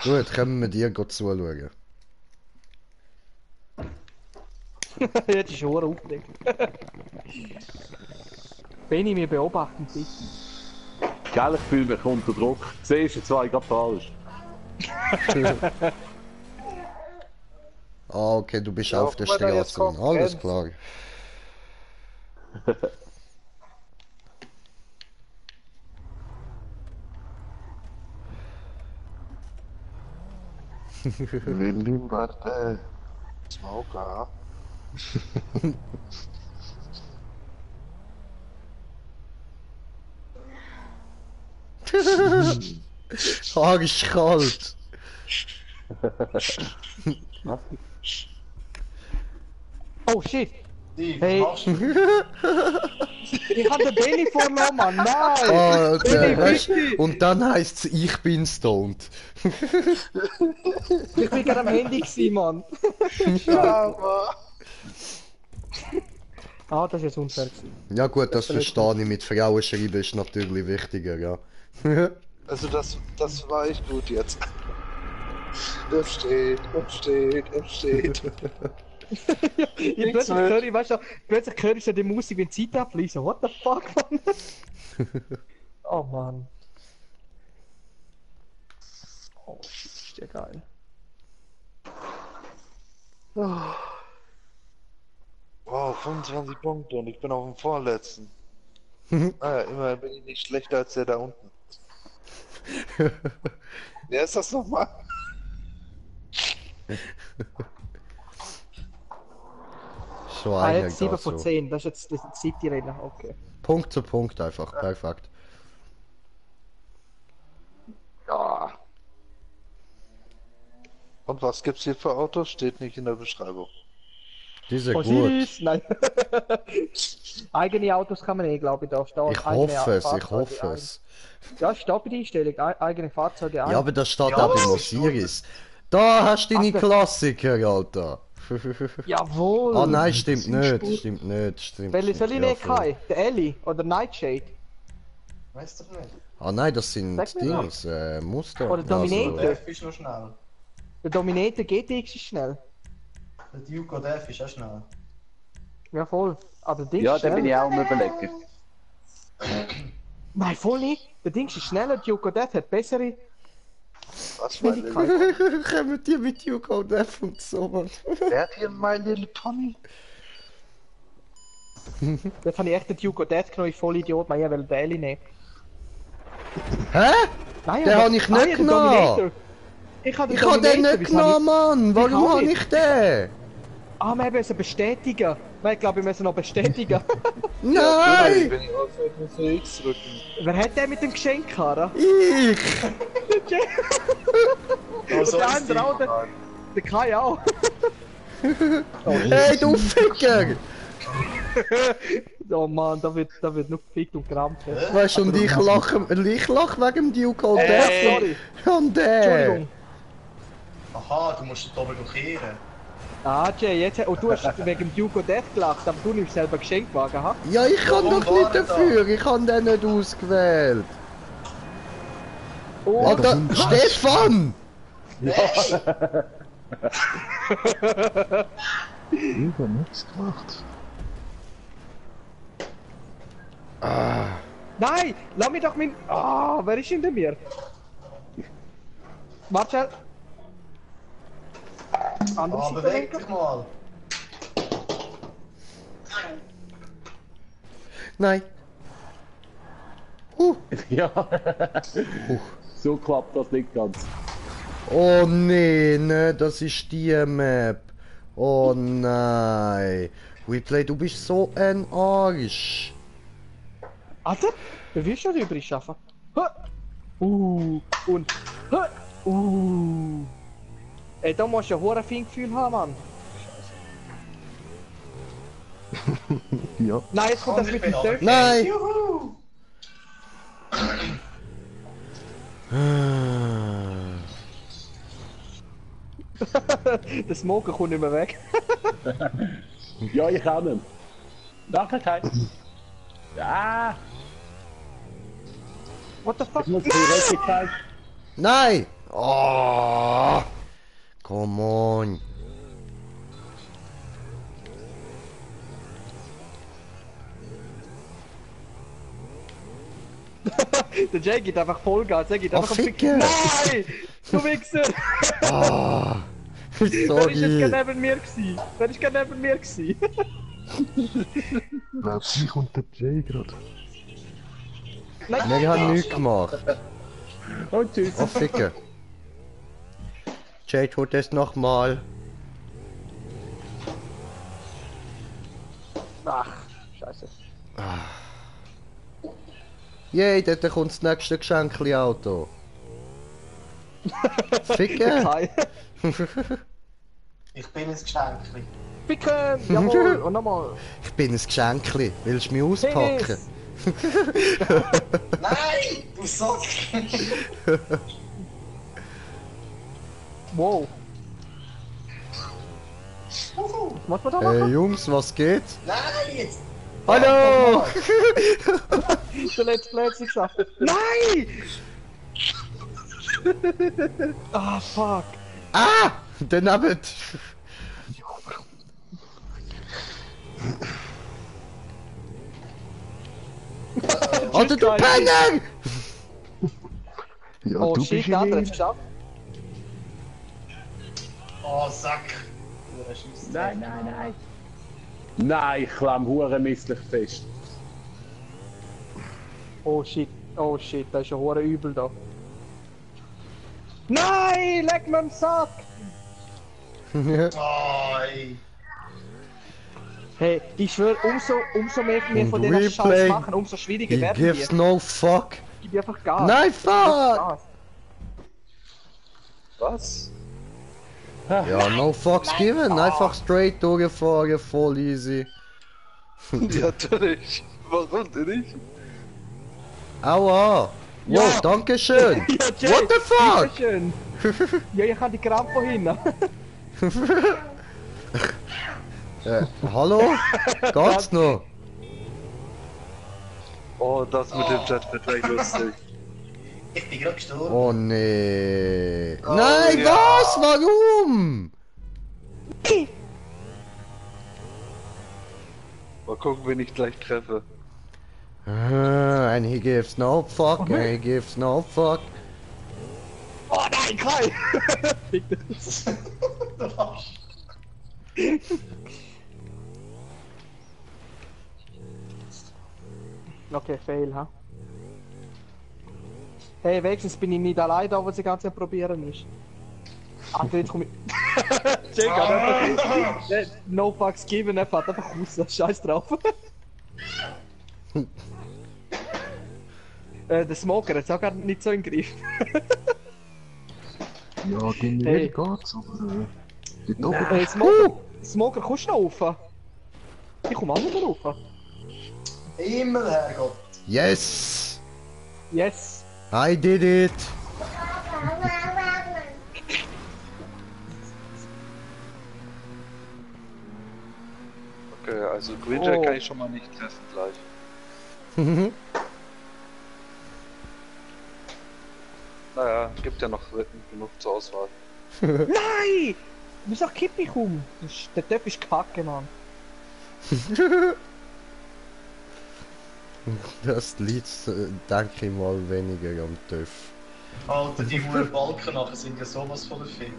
Gut, können wir dir zuschauen. Jetzt ist schon aufgeregt. Benni, wir beobachten dich. Gell, ich fühle mich unter Druck. Siehst du, zwei gerade falsch. Ah, okay, du bist Ja, auf der guck mal, da jetzt Straße. kommt Alles Jens. klar. Willi Martel. Smoker. Arschkalt. Oh shit! Steve, Hey. was machst du? Ich hab den Benny verloren, Mann. Nein! Alter, Benny, bitte! und dann heisst's, ich bin stoned. Ich bin gerade am Handy gewesen, Mann. Ah, das ist jetzt unfair gewesen. Ja gut, das verstehe ich. Mit Frauen schreiben ist natürlich wichtiger, ja. Also das war echt gut jetzt. F steht. Plötzlich höre ich, weißt du, plötzlich höre ich so die Musik, wenn die Zeit abfließt. So, what the fuck, Mann? Oh Mann. Oh, ist ja geil. Wow, 25 Punkte und ich bin auf dem vorletzten. Naja, immerhin bin ich nicht schlechter als der da unten. Wer ist das nochmal? Schon Ah, einer jetzt 7 geht von so. 10, das ist jetzt das 7. Rennen, okay. Punkt zu Punkt einfach, perfekt. Ja. Und was gibt's hier für Autos? Steht nicht in der Beschreibung. Die sind Osiris, gut. nein. Eigene Autos kann man eh, glaube ich, da stehen. Ich Eigene hoffe es, ich Fahrzeuge, hoffe es. Ja, steht bei der Einstellung, eigene Fahrzeuge. Ja, aber das steht Ja, auch das beim ist Osiris. Da hast du deine Ach, Klassiker, Alter. Jawohl! Ah nein, stimmt nicht, stimmt nicht, stimmt Welche soll ich ja, nehmen, voll. Kai? Der Ellie oder Nightshade? Weißt du nicht? Ah nein, das sind Sag mir Dings, Muster. Oder Dominator. Also, Def ist noch schnell. Der Dominator GTX ist schnell. Der Duke of Def ist auch schnell. Ja, voll. Aber der Dings Ja, ist da schnell. bin ich auch am überlegen. Nein, voll nicht. Der Dings ist schneller. Duke of Death hat bessere Was war Geschwindigkeit. kommen die mit Duke of Death und so, Mann. Wer hat hier My Little Pony? Jetzt habe ich echt den Duke of Death genommen, ich voll Idiot. Nein, ich will den Ellie nehmen. Hä? Nein, Den aber- habe ich Nein, nicht den genommen. Dominator. Ich habe den Ich habe den Dominator, nicht wieso habe genommen, Mann. Warum auch habe nicht? ich den? Ah, wir müssen bestätigen. Nein, ich glaube, wir müssen noch bestätigen. Nein! Bin ich auf X drücken. Wer hat den mit dem Geschenk, Kara? Ich! Also, Der andere auch, der Kai auch. Hey, du Ficker! Oh Mann, da wird noch gefickt und gerammt. Weißt du, und ich lache wegen dem Duke of Death. Sorry. Und Entschuldigung. Aha, du musst den doppelt blockieren. Ah, Jay, jetzt, und du hast wegen dem Duke of Death gelacht, aber du nimmst selber Geschenkwagen, ha? Ja, ich kann Warum doch nicht war er da? dafür. Ich habe den nicht ausgewählt. Oh, Alter, Stefan! Ich hab nichts gemacht. Nein! Lass mich doch mein... Ah, wer ist hinter mir? Warte schnell. Andere Ah, Seite beweg lenken. dich mal. Nein. Ja. So klappt das nicht ganz. Oh nee, ne, das ist die Map. Oh nein. Replay, du bist so ein Arsch. Alter, wie willst du das übrig schaffen? Und... Ey, da musst du ein hohes Feingefühl haben, Mann. Ja. Nein, jetzt kommt das mit dem Dörfchen. Nein! Juhu! Der Smoker kommt nicht mehr weg. Ja, ich kann ihn. Danke, Kai. Ja, What the fuck? ich muss die Reste Kai. Nein! Oh! Come on! Der Jay geht einfach Vollgas, er geht einfach Ficker. Nein! Du Wichser! Ah! Wer ist jetzt Sorry! gerade neben mir gewesen? Wer ist gerade neben mir gewesen? Glaubst du, kommt der Jay gerade? Wir haben nichts gemacht. Und tschüss. Oh, Ficker. Jay tut es nochmal. Ach, scheiße. Yay, dort kommt das nächste Geschenkli-Auto. Ficker! Kai. Ich bin ein Geschenkli. Ficken! Jawohl! Und nochmal! Ich bin ein Geschenkli. Willst du mich auspacken? Penis. Nein! Du Sack! Wow! Was muss man da machen? Hey Jungs, was geht? Nein! Jetzt! Hallo! Der Let's Play hat's nicht geschafft. Nein! Ah, fuck! Ah! Daneben! Alter, du Penner! Ja, Oh du shit, bist der andere in hat's geschafft. Oh, Sack! Nein. Nein, ich klemm hure misslich fest. Oh shit, da ist ja hure übel da. Nein, leck mir am Sack! Oh, ey. Hey, ich schwör, umso mehr wir von Und denen Scheiß Replay, machen, umso schwieriger He werden gives die. no fuck. Gib einfach Gas. Nein, fuck! Gas. Was? Ja, no fucks given. Einfach straight durchfahren, voll easy. Ja, natürlich. Warum denn nicht? Aua! Ja. Wow, danke schön! Ja, Jay, What the fuck? bitteschön. Ja, ich habe die Krampe vorhin. Hallo? Geht's noch? Oh, das mit dem Chat wird gleich lustig. Ich bin gerade gestorben. Oh nee. Oh, Nein, ja. was? Warum? Mal gucken, wen ich gleich treffe. And he gives no fuck, and he gives no fuck. Oh nein, Kai! Okay, fail, ha? Hey, wenigstens bin ich nicht allein da, was die ganze Zeit probieren ist. Ah, jetzt komm ich... Check, einfach... No fucks given, er fährt einfach raus, scheiß drauf. Der Smoker hat's auch gar nicht so im Griff. Ja, generell geht's, aber dort oben... Hey, Smoker, kommst du noch rauf? Ich komm auch nicht mehr rauf. Himmel, Herrgott! Yes! Yes! I did it! Okay, also Greenjack kann ich schon mal nicht treffen gleich. Naja, gibt ja noch genug zur Auswahl. Nein! Wieso kipp ich um? Der Töpf ist kacke, Mann. Das liegt, denke ich mal, weniger am TÜV. Alter, die hohen Balken nachher sind ja sowas von der Fick.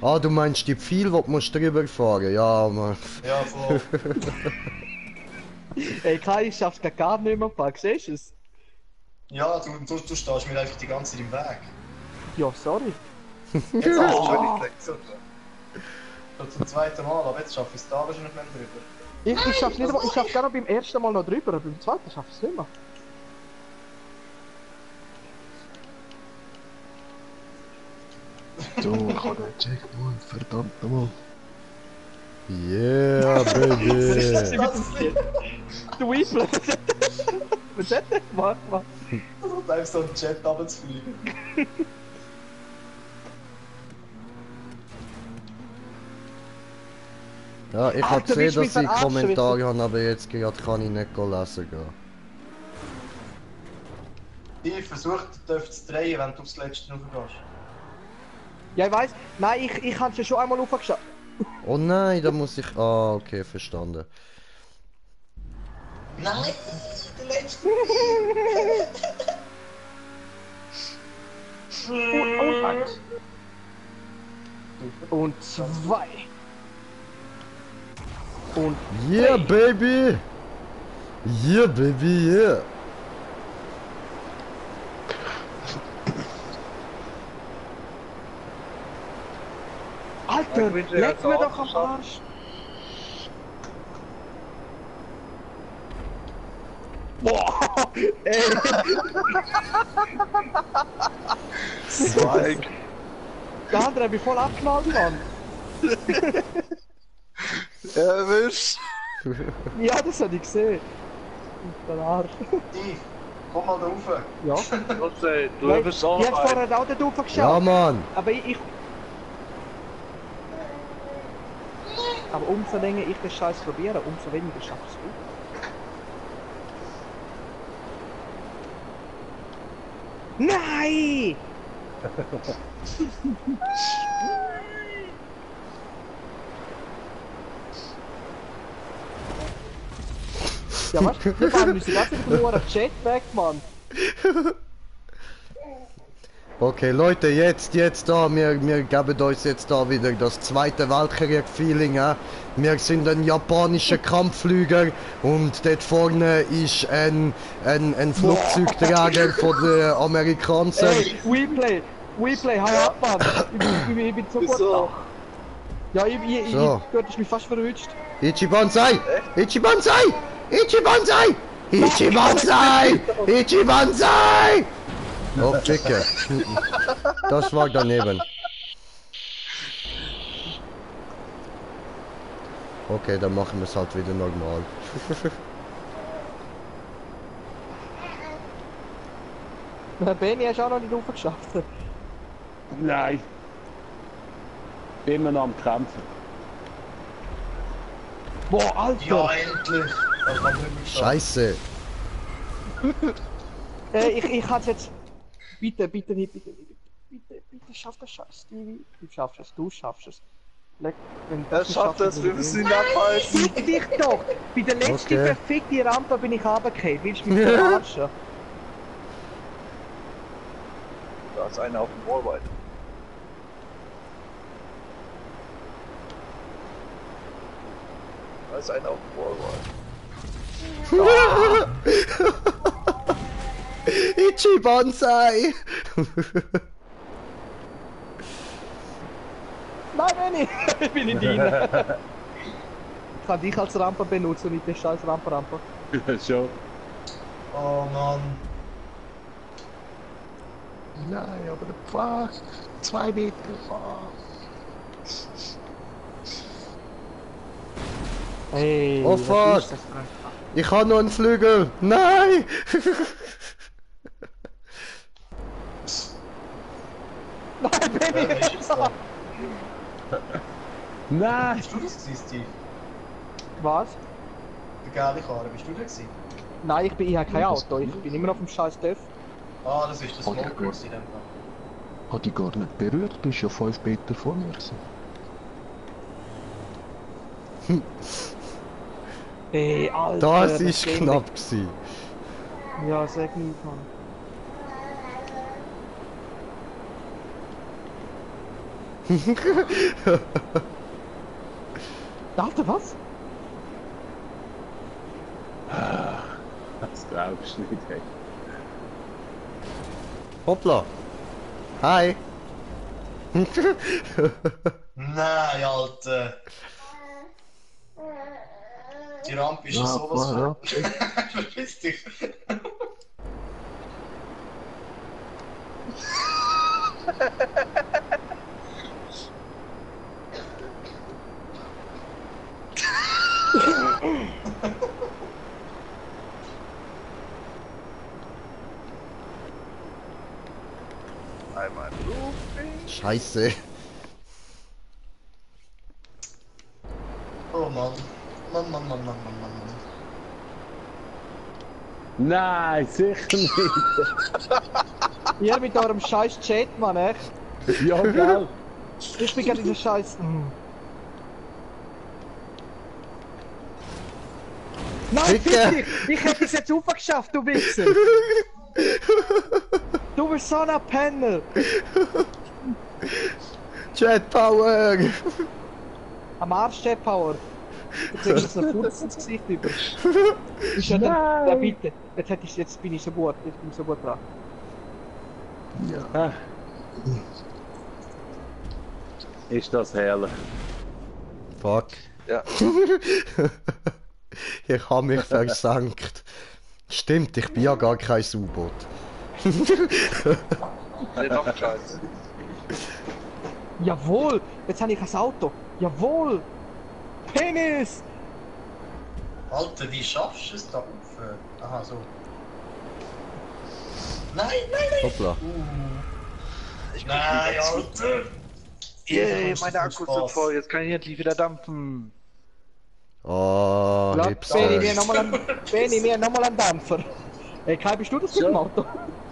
Ah, du meinst die Pfeil, wo du musst drüber fahren? Ja, Mann. Ja, voll. Ey, Kai, ich schaff's gar nicht mehr, Pack, siehst du es? Ja, du stehst mir einfach die ganze Zeit im Weg. Ja, sorry. Jetzt Oh. schon zum zweiten Mal, aber jetzt schaffe ich es da wahrscheinlich nicht mehr drüber. Ich schaff's nicht mal, ich schaff's gerne beim ersten Mal noch drüber, aber beim zweiten schaff ich's nicht mehr. So, ich hab den Check, Mann, verdammt nochmal. Yeah, baby! Du Weeble! Was hat der gemacht, Mann? Und einfach so einen Jet runterzufliegen. Ja, ich Ach, hab du gesehen, willst mich dass ich verarschen, Kommentare habe, aber jetzt gerade kann ich nicht lesen gehen. Ich versuche, zu drehen, wenn du aufs Letzte raufgehst. Ja, ich weiss. Nein, ich hab's ja schon einmal aufgeschafft. Oh nein, da muss ich... Ah, okay, verstanden. Nein, der Letzte! Und zwei. Und Yeah, baby! Yeah, baby, yeah! Alter, leck mir doch am Arsch! Boah! Ey! Spike! Der andere hat mich voll abgeknallt, Mann. Erwischt! Ja, das hab ich gesehen. Der Arsch. Steve, komm mal da rauf. Ja. Du bist auch Ich hab vorher auch dort raufgeschafft. Ja, Mann! Aber Aber umso länger ich den Scheiß probiere, umso weniger schaffst du. Nein! Ja, was? Wir fahren müssen ganz wieder nur einen Jet weg, Mann. Okay, Leute, jetzt da, wir geben uns jetzt da wieder das Zweite Weltkrieg-Feeling. Wir sind ein japanischer Kampfflüger und dort vorne ist ein Flugzeugträger von den Amerikanern. Ey, WePlay, hau ab, Mann. Ich bin so gut da. Ja, Gott, ist mich fast verrutscht. Ichibansai! Ichibansai! Ichibansai! Ichibansai! Ichibansai! Oh, Dicke. Das war daneben. Okay, dann machen wir es halt wieder normal. Benny, hast du auch noch nicht hochgeschafft? Nein. Bin immer noch am Kämpfen. Boah, Alter! Ja, endlich! Scheiße! Ich hatte jetzt... Bitte, schaff das Scheiß, Stevie. Du schaffst es. Er schafft das, wir müssen ihn abhalten. Fick dich doch! Bei der letzten verfickten Rampe bin ich runtergefallen. Willst du mich verarschen? Da ist einer auf dem Wallride. Da ist einer auf dem Wallride. Ichibansai! Nein, Benny! Ich bin in dir. Ich kann dich als Rampe benutzen und nicht den scheiß Rampe. Schon. Oh Mann. Nein, aber der Pfad. 2 Meter Pfad. Hey, Oh fuck! Ich habe noch einen Flügel! Nein! Nein, Benny! Nein! Bist du das gewesen, Steve? Was? Der geile Karre, bist du das gewesen? Nein, ich habe kein Auto. Ich bin immer noch auf dem scheiß Dörf. Ah, das ist das Oh, ja, Smallcourse in dem Fall. Hat die gar nicht berührt, du bist ja 5 Meter vor mir gewesen. Ey, Alter! Das ist knapp gewesen. Ja, sag nicht, Mann. Alter, was? Das glaubst du nicht, ey. Hoppla! Hi! Nein, Alter! Die Rampe ist ja sowas von... Verpiss dich! Einmal Looping. Scheiße! Oh Mann. Mann. Nein, sicher nicht! Ihr mit eurem scheiß Chat, Mann, echt? Ja, gell? Ich bin gerade dieser scheiß... Nein, Fick fick dich! Ich hätte es jetzt aufgeschafft, du Wichser! Du bist so ein Penner! Jet Power! Am Arsch, Jet Power! Du kriegst jetzt einen Furz ins Gesicht über. Ist ja der bitte. Jetzt bin ich so gut. Jetzt bin ich so gut dran. Ja. Ist das herrlich. Fuck. Ja. Ich habe mich versenkt. Stimmt, ich bin ja gar kein U-Boot. Nicht noch Scheiß. Jawohl! Jetzt habe ich ein Auto! Jawohl! Penis! Alter, wie schaffst du es da auf? Aha, so. Nein, nein, nein! Hoppla. Nein, Alter! Yay, meine Akkus sind voll, jetzt kann ich endlich wieder dampfen. Oh, Beni, mir nochmal einen Dämpfer. Ey, Kai, bist du das mit dem Auto?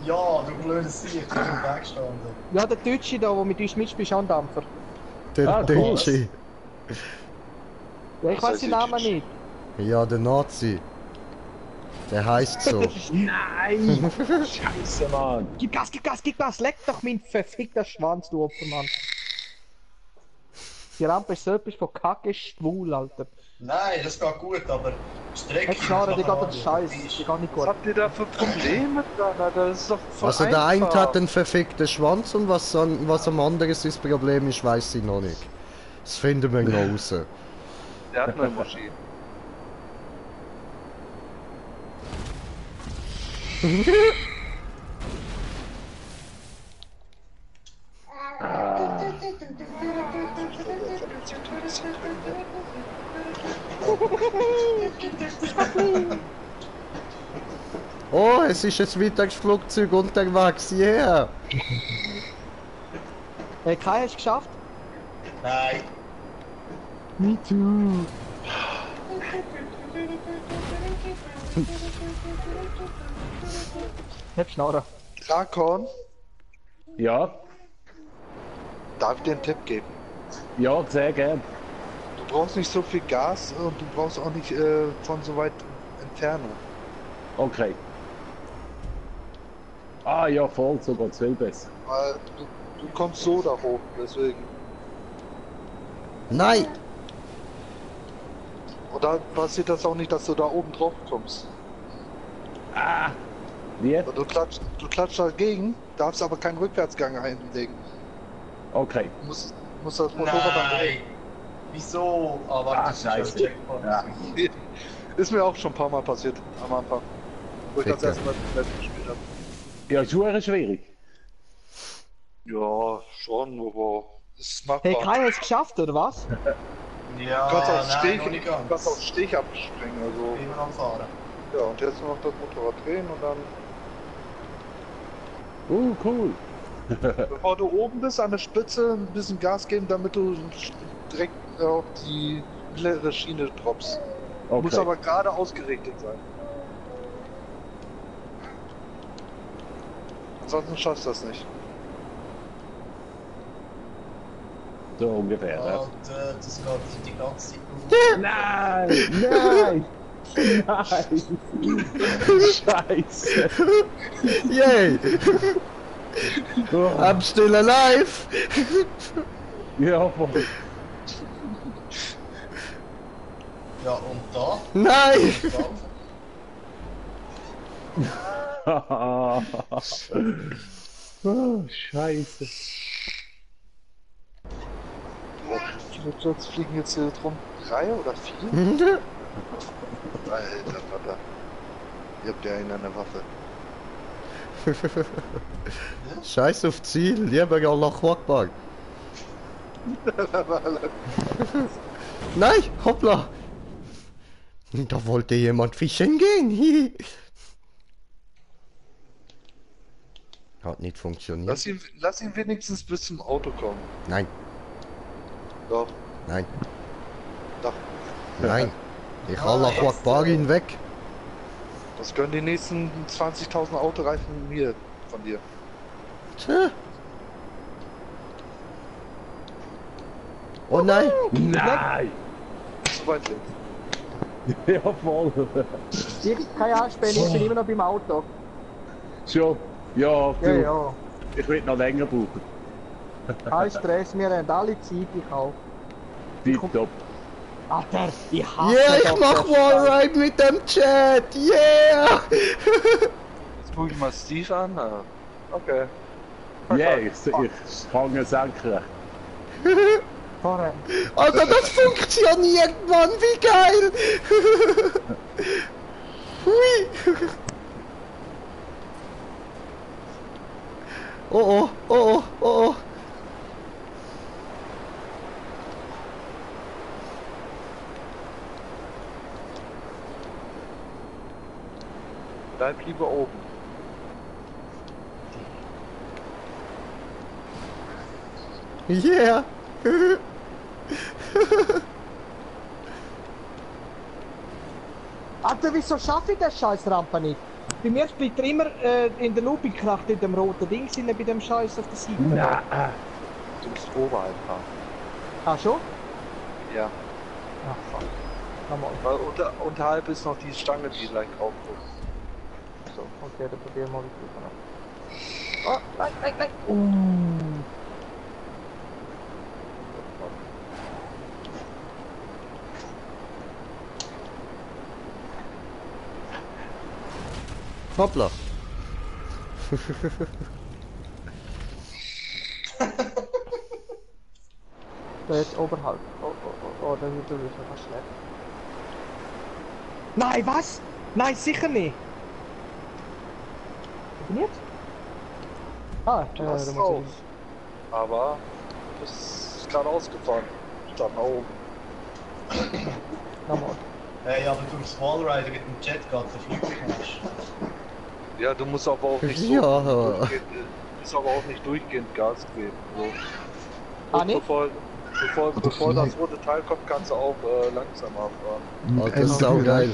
Ja, du blödes Sieg, ich bin im Weg gestanden. Ja, der Deutsche da, der mit uns mitspielt, ist auch ein Dämpfer. Der Deutsche. Ja, ich weiß den Namen nicht. Ja, der Nazi. Der heißt so. Nein! Scheiße, Mann! Gib Gas, gib Gas, gib Gas! Leck doch mein verfickter Schwanz, du Opfermann! Die Rampe ist so etwas von kacke schwul, Alter. Nein, das geht gut, aber Strecke... Jetzt schnarren, die geht der Scheiß, die geht nicht gut. Was habt ihr da für Probleme dran? Das ist doch voll Also der eine einfach. hat einen verfickten Schwanz und was am anderen das Problem ist, weiß ich noch nicht. Das finden wir noch raus. Der hat eine Maschine. Oh, es ist ein Mittagsflugzeug unterwegs, yeah! Hey, Kai, hast du geschafft? Nein. Me too. Hab Schnarren. Drakon, Ja, darf ich dir einen Tipp geben? ja, sehr gern. Du brauchst nicht so viel Gas und du brauchst auch nicht von so weit Entfernung. Okay. Ah ja, voll, so geht's viel besser. Weil du kommst so da hoch, deswegen. Nein! Und dann passiert das auch nicht, dass du da oben drauf kommst. Ah! Wie? Und du klatscht dagegen, darfst aber keinen Rückwärtsgang einlegen. Okay. Du musst das Motorrad dann Nein! Wieso? Ah, warte, das ist ja ein scheiße. Checkpoint. Ja. Ist mir auch schon ein paar Mal passiert am Anfang. Wo ich das Ficker. erste Mal Netz gespielt habe. Ja, ist schwierig. Ja, schon, aber es ist machbar. Hey, Kai, hast du geschafft, oder was? Ja, Du kannst auch nein, Stich, noch nicht du kannst auch ganz. Stich abspringen, also. Immer am Fahren. Ja, und jetzt nur noch das Motorrad drehen und dann. Cool. Bevor du oben bist, an der Spitze ein bisschen Gas geben, damit du direkt auf die mittlere Schiene droppst. Okay. Muss aber gerade ausgerichtet sein. Ansonsten schaffst du das nicht. So ungefähr. Ja. Und das geht die ganze Zeit. Nein! Nein! Nein! Scheiße! Yay! Oh, I'm still alive! ja, voll. Ja, und da? Nein! Oh, Scheiße. Jetzt fliegen jetzt hier drum 3 oder 4? Alter Vater. Ihr habt ja einen an der Waffe. Scheiß auf Ziel, lieber Allah Akbar. Nein, hoppla! Da wollte jemand fischen gehen. Hat nicht funktioniert. Lass ihn wenigstens bis zum Auto kommen. Nein, Doch, nein, doch. nein. Ich Allah Akbar ihn weg. Das gönnen die nächsten 20.000 Autoreifen mir von dir. Tja. Oh nein! Nein! Zu weit links. Ja, voll. Keine Angst, Ben, ich bin immer noch beim Auto. Schon? Ja, du. Ja, ja. Ich will noch länger brauchen. Kein Stress, wir haben alle Zeit, ich auch. Tipptopp. Alter, ich hasse Yeah, ich doch mach den Wallride mit dem Chat! Yeah! Jetzt guck ich mal Steve an. Ah, okay. Yeah, ich fange senkrecht. Scheiß. Also das funktioniert, Mann, wie geil! Hui! Oh, oh, oh, oh, oh. Bleib lieber oben. Yeah. Alter, wieso schaffe ich das scheiß Rampe nicht? Bei mir bleibt er immer in der Lupe gekracht in dem roten Ding bei dem Scheiß auf der Seite. Na, du musst oberhalb fahren. Ah, schon? Ja. Ach, fuck. Nochmal. Weil unterhalb ist noch die Stange, die leicht aufruft. So, okay, dann probieren wir mal die Prüfung ab. Oh, nein, nein, nein. Hoppla. Da ist oberhalb. Oh, das ist natürlich fast schlecht. Nein, was? Nein, sicher nicht. Funktioniert? Ah, Du hast raus. Aber du bist gerade ausgefahren. Dann nach oben. Nochmal. Hey, aber durchs Wallrider mit dem Jet geht der Flugknast. Ja, du musst aber auch nicht so Ja. durchgehend, musst aber auch nicht durchgehend Gas geben. So. Ah, nicht? Bevor das rote Teil kommt, kannst du auch langsamer fahren. Oh, das ist saugeil.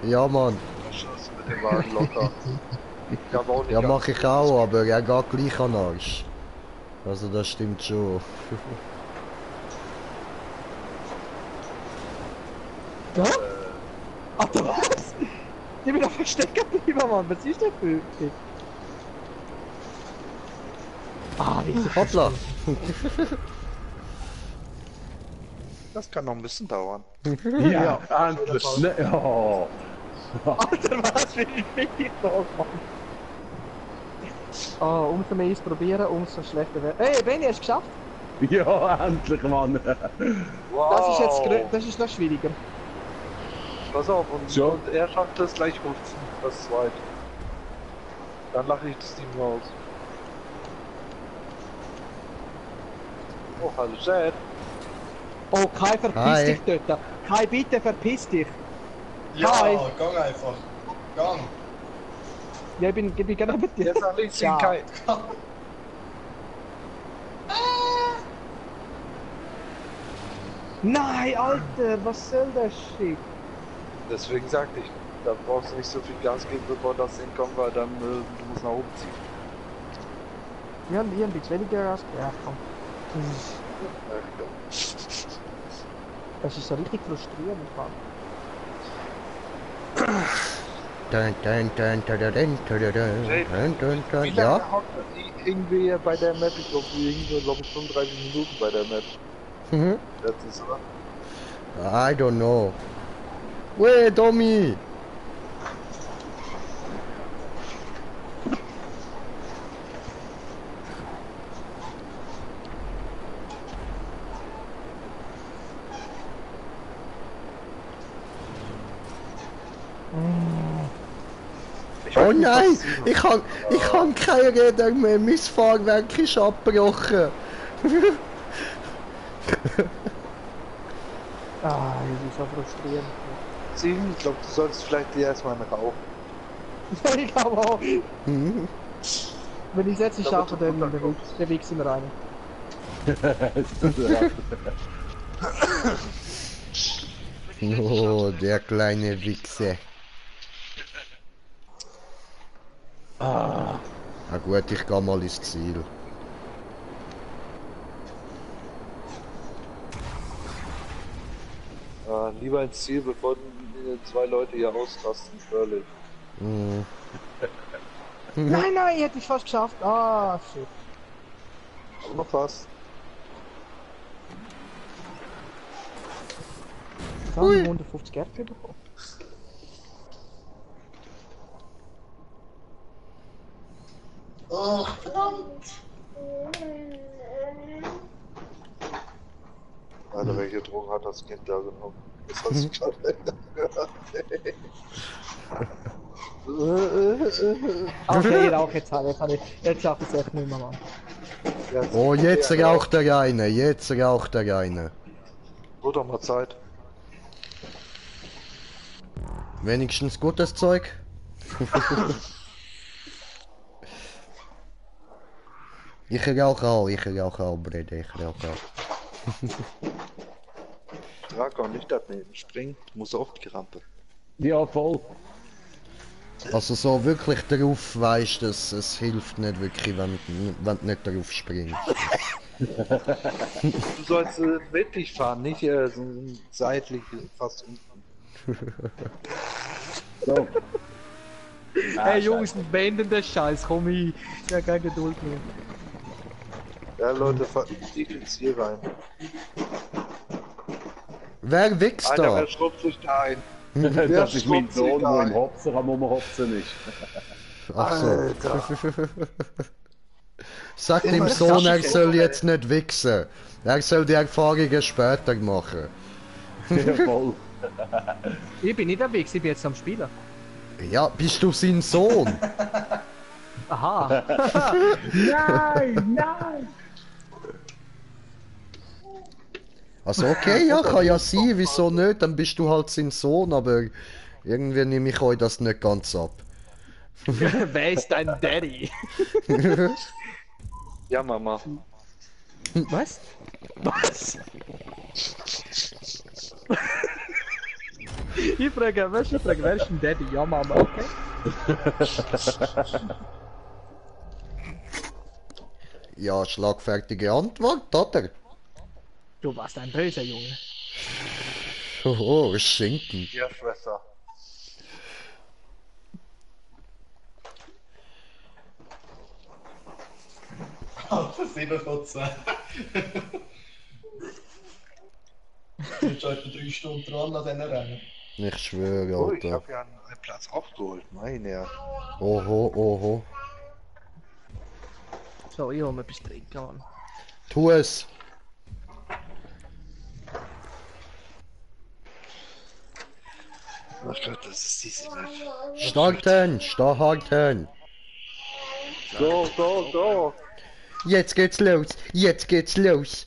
Ja, Mann. Das schaffst du mit dem Wagen locker. Ich hab auch nicht Ja, mach ich auch, aber er geht gleich an den Arsch. Also das stimmt schon. Ja? Alter, was? Ich bin auf versteckt geblieben, Mann. Was ist das für ein Ah, wie ist Hoppla. Das kann noch ein bisschen dauern. Ja, endlich. Ne, oh. Alter, was will ich noch, Mann? Oh, umso mehr ich es probieren, umso schlechter wird. Hey, Benni, hast du es geschafft? Ja, endlich, Mann. Wow. Das ist jetzt das ist noch schwieriger. Pass auf, und er schafft es gleich hochziehen, das zweite. Dann lache ich das Team raus. Oh, hallo Jet. Oh, Kai, verpiss dich dort. Kai, bitte verpiss dich. Ja, Kai. gang einfach. Gang. Ja, ich bin gerne mit dir. Jetzt nach links ziehen, Kai. Nein, Alter, was soll das Shit? Deswegen sagte ich, da brauchst du nicht so viel Gas geben, bevor das hinkommt, weil dann du musst nach oben ziehen. Ja, ein bisschen weniger Gas. Ja, komm. Das ist so richtig frustrierend, Mann. Wie Ja? lange hingen wir bei der Map? Ich glaube, wir hingen, glaube ich, 35 Minuten bei der Map. Mhm. Letztes Mal. I don't know. Weh, Domi! Oh nein! Ich kann keine Räder mehr, mein Fahrwerk ist abgebrochen. Ah, das ist so frustrierend. Steven, ich glaube, du solltest vielleicht dir erstmal einen rauchen. Ich glaube auch. Mhm. Wenn ich es jetzt nicht schaffe, dann wichsen wir rein. Oh, der kleine Wichse. Na gut, ich gehe mal ins Ziel. Lieber ins Ziel, bevor zwei Leute hier ausrasten, völlig. Mhm. Nein, nein, hätte ich fast geschafft. Ah, shit. Aber noch fast. Ich habe 150 RP bekommen. Oh, verdammt. Alter, welche Drogen hat das Kind da genommen? Das hast du gerade gehört. Okay, ich rauche jetzt halt. Jetzt schaffe ich es echt nicht mehr, Mann. Oh, jetzt raucht der eine, jetzt raucht der eine. Wird doch mal Zeit. Wenigstens gutes Zeug. Ich rauche auch, Brede, ich rauche auch. Drakon, nicht abnehmen, springt, muss auf die Rampe. Ja, voll. Also so wirklich drauf weisst, dass es hilft nicht wirklich, wenn du nicht drauf springst. Du sollst wirklich fahren, nicht so seitlich fast unten. So. Hey Jungs, beenden den Scheiß, komm ich. Ich hab keine Geduld mehr. Ja Leute, ich ins hier rein. Wer wächst Alter, da? wer schrubbt sich da ein? Das ist mein Sohn, der im Hopser am Rumhopsen ist. Ach so. Alter. Sag dem Sohn, er soll jetzt nicht wichsen. Er soll die Erfahrungen später machen. Ja, voll. Ich bin nicht am Weg, ich bin jetzt am Spielen. Ja, bist du sein Sohn? Aha. Nein, nein! Also okay, ja, kann ja sein, wieso nicht, dann bist du halt sein Sohn, aber irgendwie nehme ich euch das nicht ganz ab. Wer ist dein Daddy? Ja, Mama. Was? Was? Ich frage, wer ist dein Daddy? Ja, Mama, okay. Ja, schlagfertige Antwort, oder? Du warst ein böser Junge. Oh, Schinken. Ja, Schwester. Alter, 7 von 10. Du bist etwa 3 Stunden dran an diesen Rennen. Ich schwöre, Oh, ich Alter. hab ja einen Platz aufgeholt, meine ja. Oho, oho. So, ich hol mir etwas trinken, Mann. Tu es. Ach Gott, das ist diese Map. Starten, starten. Go, go, go! Jetzt geht's los, jetzt geht's los.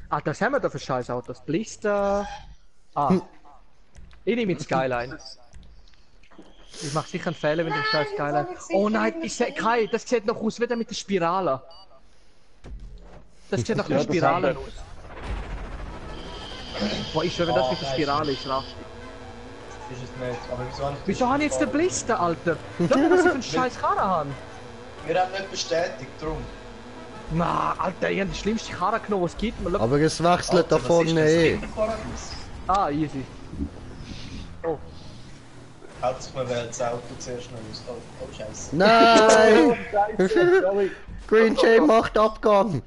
Ah, das haben wir da für scheiß Autos. Blister. Ah. Ich nehme den Skyline. Ich mach sicher einen Fehler mit dem scheiß Skyline. Oh nein, ich seh Kai, das sieht noch aus wieder mit der Spirale. Das sieht nach Ja, der das Spirale haben wir. aus. Boah, ich schwöre, wenn das mit der Spirale ist, rasch. Das ist es nicht. Aber wieso habe ich Wieso habe ich jetzt den Blister, Alter? Schau mal, was ich für einen scheiß Karren habe. Wir haben nicht bestätigt, drum. Na, Alter, ich habe die schlimmste Karre genommen, was es gibt. Man, Aber es wechselt da vorne eh. Ah, easy. Oh. Hauptsache man wählt das Auto zuerst noch aus. Oh, scheiße. Nein! Scheiße, sorry. Green Jay macht Abgang.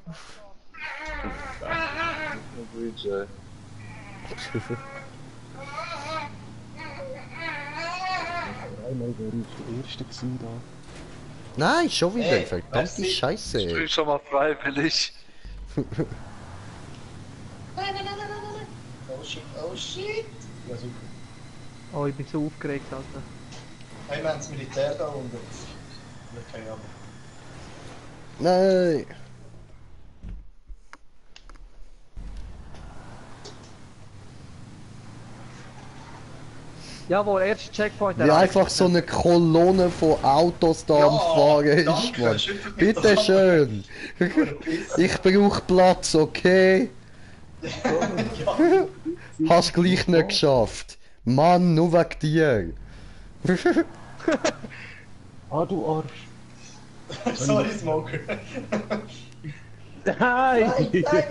Einmal wäre ich der Erste gewesen da. Nein, schon wieder, Hey, verdammte merci. Ich Scheiße. bin schon mal freiwillig. Oh shit, oh shit. Ja, super. Oh, ich bin so aufgeregt, Alter. Hey, wir haben das Militär da unten. Okay, aber. Nein. Jawohl, erster Checkpoint Wie erreicht. einfach so eine Kolonne von Autos da am Fahren ist, danke, Mann. schön für mich Bitte da. schön. Ich brauche Platz, okay? Ja. Hast gleich nicht geschafft. Mann, nur wegen dir. Ah, du Arsch. Sorry, Smoker. Nein! Nein.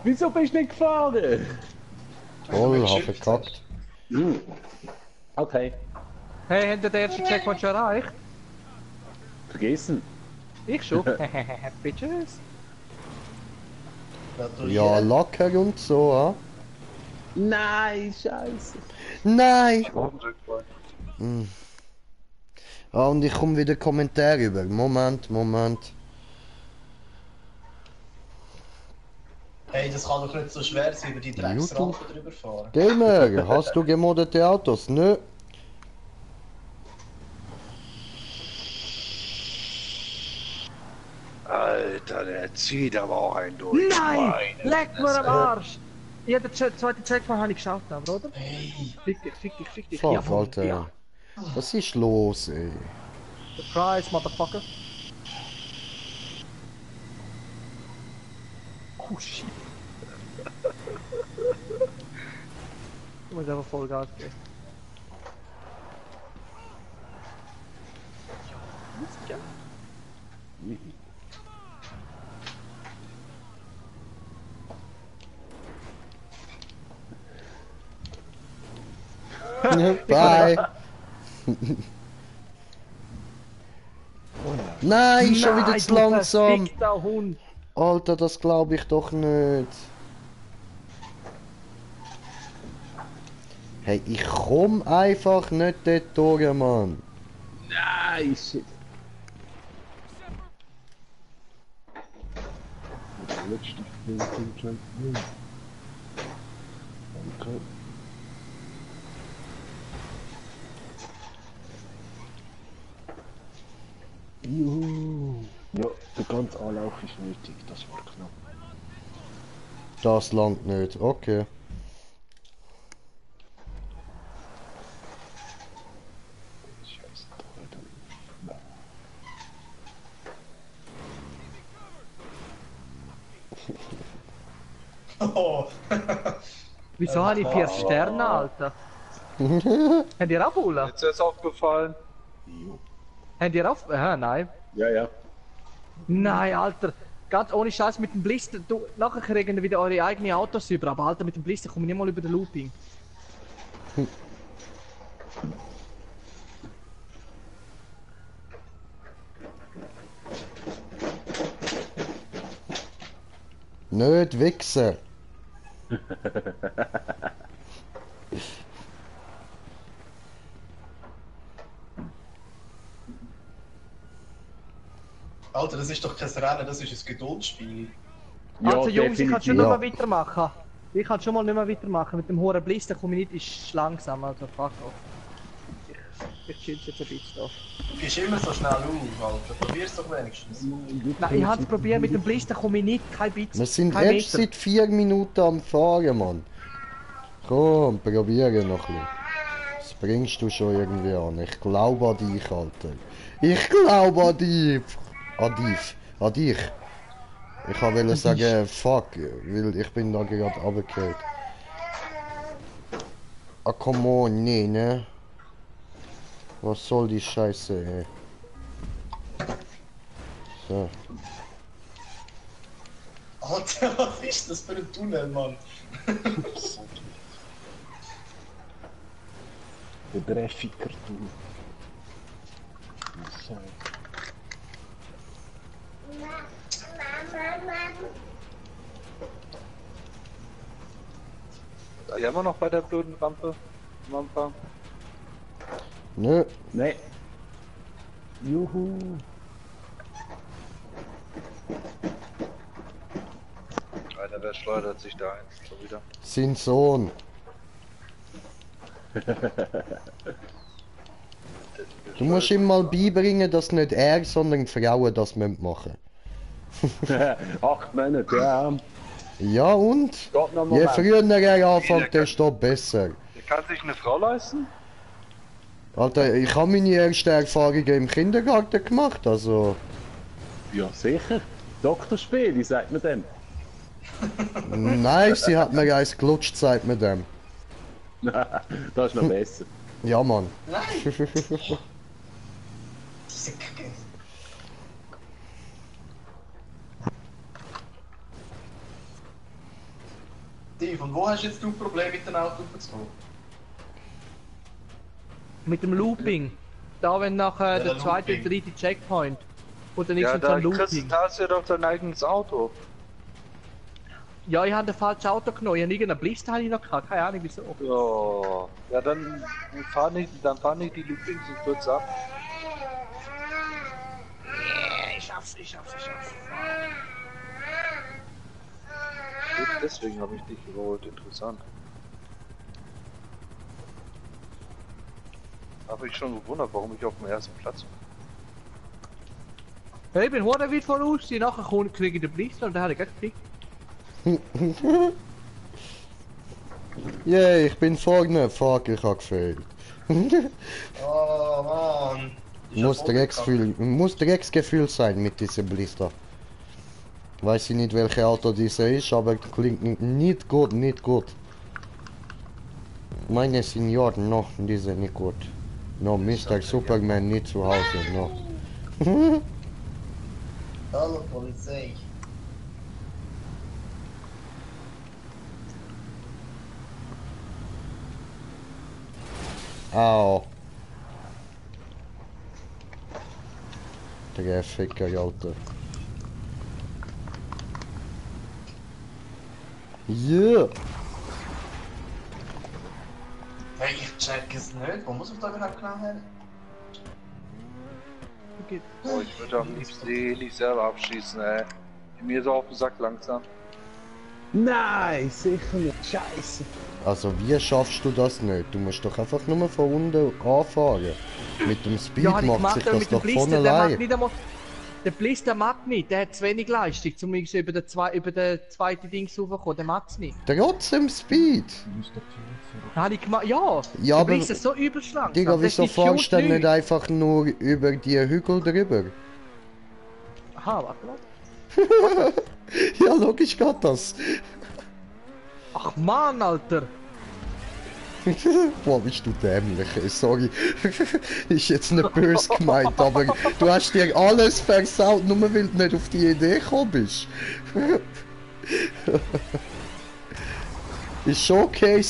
Wieso bist du nicht gefahren? Toll, hab verkackt. Okay, Hey, habt ihr den ersten Checkpoint schon erreicht? vergessen. Ich schon. Bitches. Ja, locker und so, ha? Nein, scheiße. Nein! Ah, und ich komme wieder Kommentare über. Moment. Hey, das kann doch nicht so schwer sein, über die Drecksrampe drüber fahren. Gamer, hast du gemoddete Autos? Nö. Alter, der zieht aber auch einen durch. Nein! Leck mir am Arsch! Ja, den zweiten Checkpoint habe ich geschafft, aber, oder? Hey! Fick dich. Fuck, Jawohl, Alter. ja. Was ist los, ey? Surprise, Motherfucker. Oh shit. Ich muss einfach voll Gas geben. Ja. Bye. Nein, schon wieder zu langsam. Hund. Alter, das glaube ich doch nicht. Hey, ich komm einfach nicht dort durch, Mann. Nein, shit. Der letzte Film. Danke. Juhu. Ja, der ganze Anlauf ist nötig, das war knapp. Das langt nicht, okay. Scheiße, Oh. Wieso habe ich 4 Sterne, Alter? Habt ihr auch Bullen? Jetzt ist aufgefallen. Habt ihr auch... nein. Ja. Nein, Alter. Ganz ohne Scheiß mit dem Blister. Du, nachher kriegen wir wieder eure eigenen Autos über, aber Alter, mit dem Blister komme ich nicht mal über den Looping. Nicht wichsen. Alter, das ist doch kein Rennen, das ist ein Geduldsspiel. Ja, Also Jungs, ich kann schon Ja. nicht mehr weitermachen. Ich kann schon mal nicht mehr weitermachen. Mit dem hohen Blister komme ich nicht, ist langsam, also fuck off. Ich chill's jetzt ein bisschen da. Du gehst immer so schnell auf, Alter. Probier's doch wenigstens. Nein, ich hab's probiert, mit dem Blister komme ich nicht, kein Bit. Wir sind kein erst Meter. seit 4 Minuten am Fahren, Mann. Komm, probieren noch ein bisschen. Das bringst du schon irgendwie an. Ich glaube an dich, Alter. Ich glaube an dich. An dich. Ich wollte sagen, fuck, weil ich bin da gerade runtergefallen. Ah, come on, nee, ne? Was soll die Scheiße, ey? So. Alter, was ist das für ein Tunnel, Mann? Der Dreificker tun. So. Ja, immer noch bei der blöden Rampe. Am Anfang. Nö. Nee. Juhu. Alter, wer schleudert sich da ein? Schon wieder. Sein Sohn. Du musst ihm mal beibringen, dass nicht er, sondern Frauen das machen müssen. 8 Monate, ja. Ja und? Geht noch Je Moment. früher er anfängt, desto besser. Der kann sich eine Frau leisten? Alter, ich habe meine erste Erfahrungen im Kindergarten gemacht, also... Ja, sicher. Doktorspiel, sagt man dem. Nein, sie hat mir eins gelutscht, sagt mir dem. Das ist noch besser. Ja, Mann. Nein! Diese Kacke. Steve, und wo hast jetzt du Probleme mit dem Auto bezogen? Mit dem Looping. Da wenn nachher Ja, der der zweite und Looping. dritte Checkpoint. Und dann ist Ja, jetzt da ein kriegst Looping. du hast ja doch dein eigenes Auto. Ja, ich habe das falsche Auto genommen. Ich habe irgendeinen Blister habe ich noch gehabt. Keine Ahnung wieso. Ja, dann fahr nicht die Loopings und kurz ab. Yeah, ich schaff's. Gut, deswegen habe ich dich überholt. Interessant. Habe ich schon gewundert, warum ich auf dem ersten Platz bin. Hey, ich bin heute weit voraus. Nachher kriege ich den Blister und dann habe ich gleich gekriegt. Yeah, ich bin vorne. Fuck, ich hab gefehlt. Oh Mann. Muss Drecksgefühl sein mit diesem Blister. Weiß ich nicht, welches Auto dieser ist, aber klingt nicht gut, nicht gut. Meine Senioren, no, diese nicht gut. No, Mr. Superman nicht zu Hause, no. Hallo Polizei. Au. Der Ficker, Alter. Yeah. Hey, ich check es nicht. Wo muss ich da überhaupt genau her? Oh, ich würde am liebsten die Heli selber abschießen, ey. Mir so auf den Sack langsam. Nein, sicher nicht. Scheiße. Also wie schaffst du das nicht? Du musst doch einfach nur von unten anfahren. Mit dem Speed Ja, ich macht sich gemacht, das mit dem doch von Blister, der mag allein. nicht einmal... Der Blister mag nicht, der hat zu wenig Leistung, um über den zweiten Dings raufzukommen, der mag's nicht. Trotzdem Speed! Habe ich gemacht, ja! Ja, der aber... Blister ist so übelst langsam. Digga, das wieso ist fahrst du denn nicht nicht? einfach nur über die Hügel drüber? Aha, warte mal. Ja, logisch geht das. Ach Mann, Alter! Boah, bist du dämlich, ey. Sorry. Ist jetzt nicht böse gemeint, aber du hast dir alles versaut, nur weil du nicht auf die Idee gekommen bist. Ist schon okay, in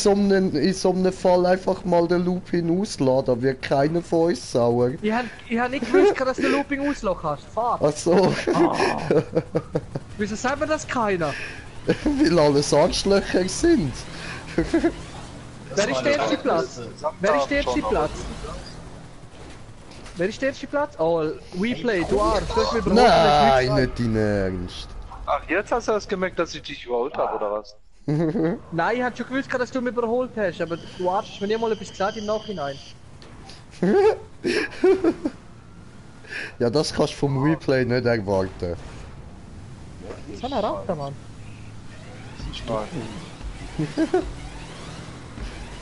so einem Fall einfach mal den Loop hinausladen, da wird keiner von uns sauer. Ich hab nicht gewusst, dass du Looping Ausloch hast. Fahr! Ach so. Wieso sagt mir das keiner? Weil alles Arschlöcher sind. Wer ist der erste Platz? Wer ist der erste Platz? Wer ist der erste Platz? Oh, WePlay, du Arsch, du hast mich überholt. Nein, nicht dein Ernst. Ach, jetzt hast du erst gemerkt, dass ich dich überholt habe, oder was? Nein, ich hab schon gewusst, dass du mich überholt hast, aber du Arsch hast mir nicht mal etwas gesagt im Nachhinein. Ja, das kannst du vom WePlay nicht erwarten. So eine Ratte, Mann.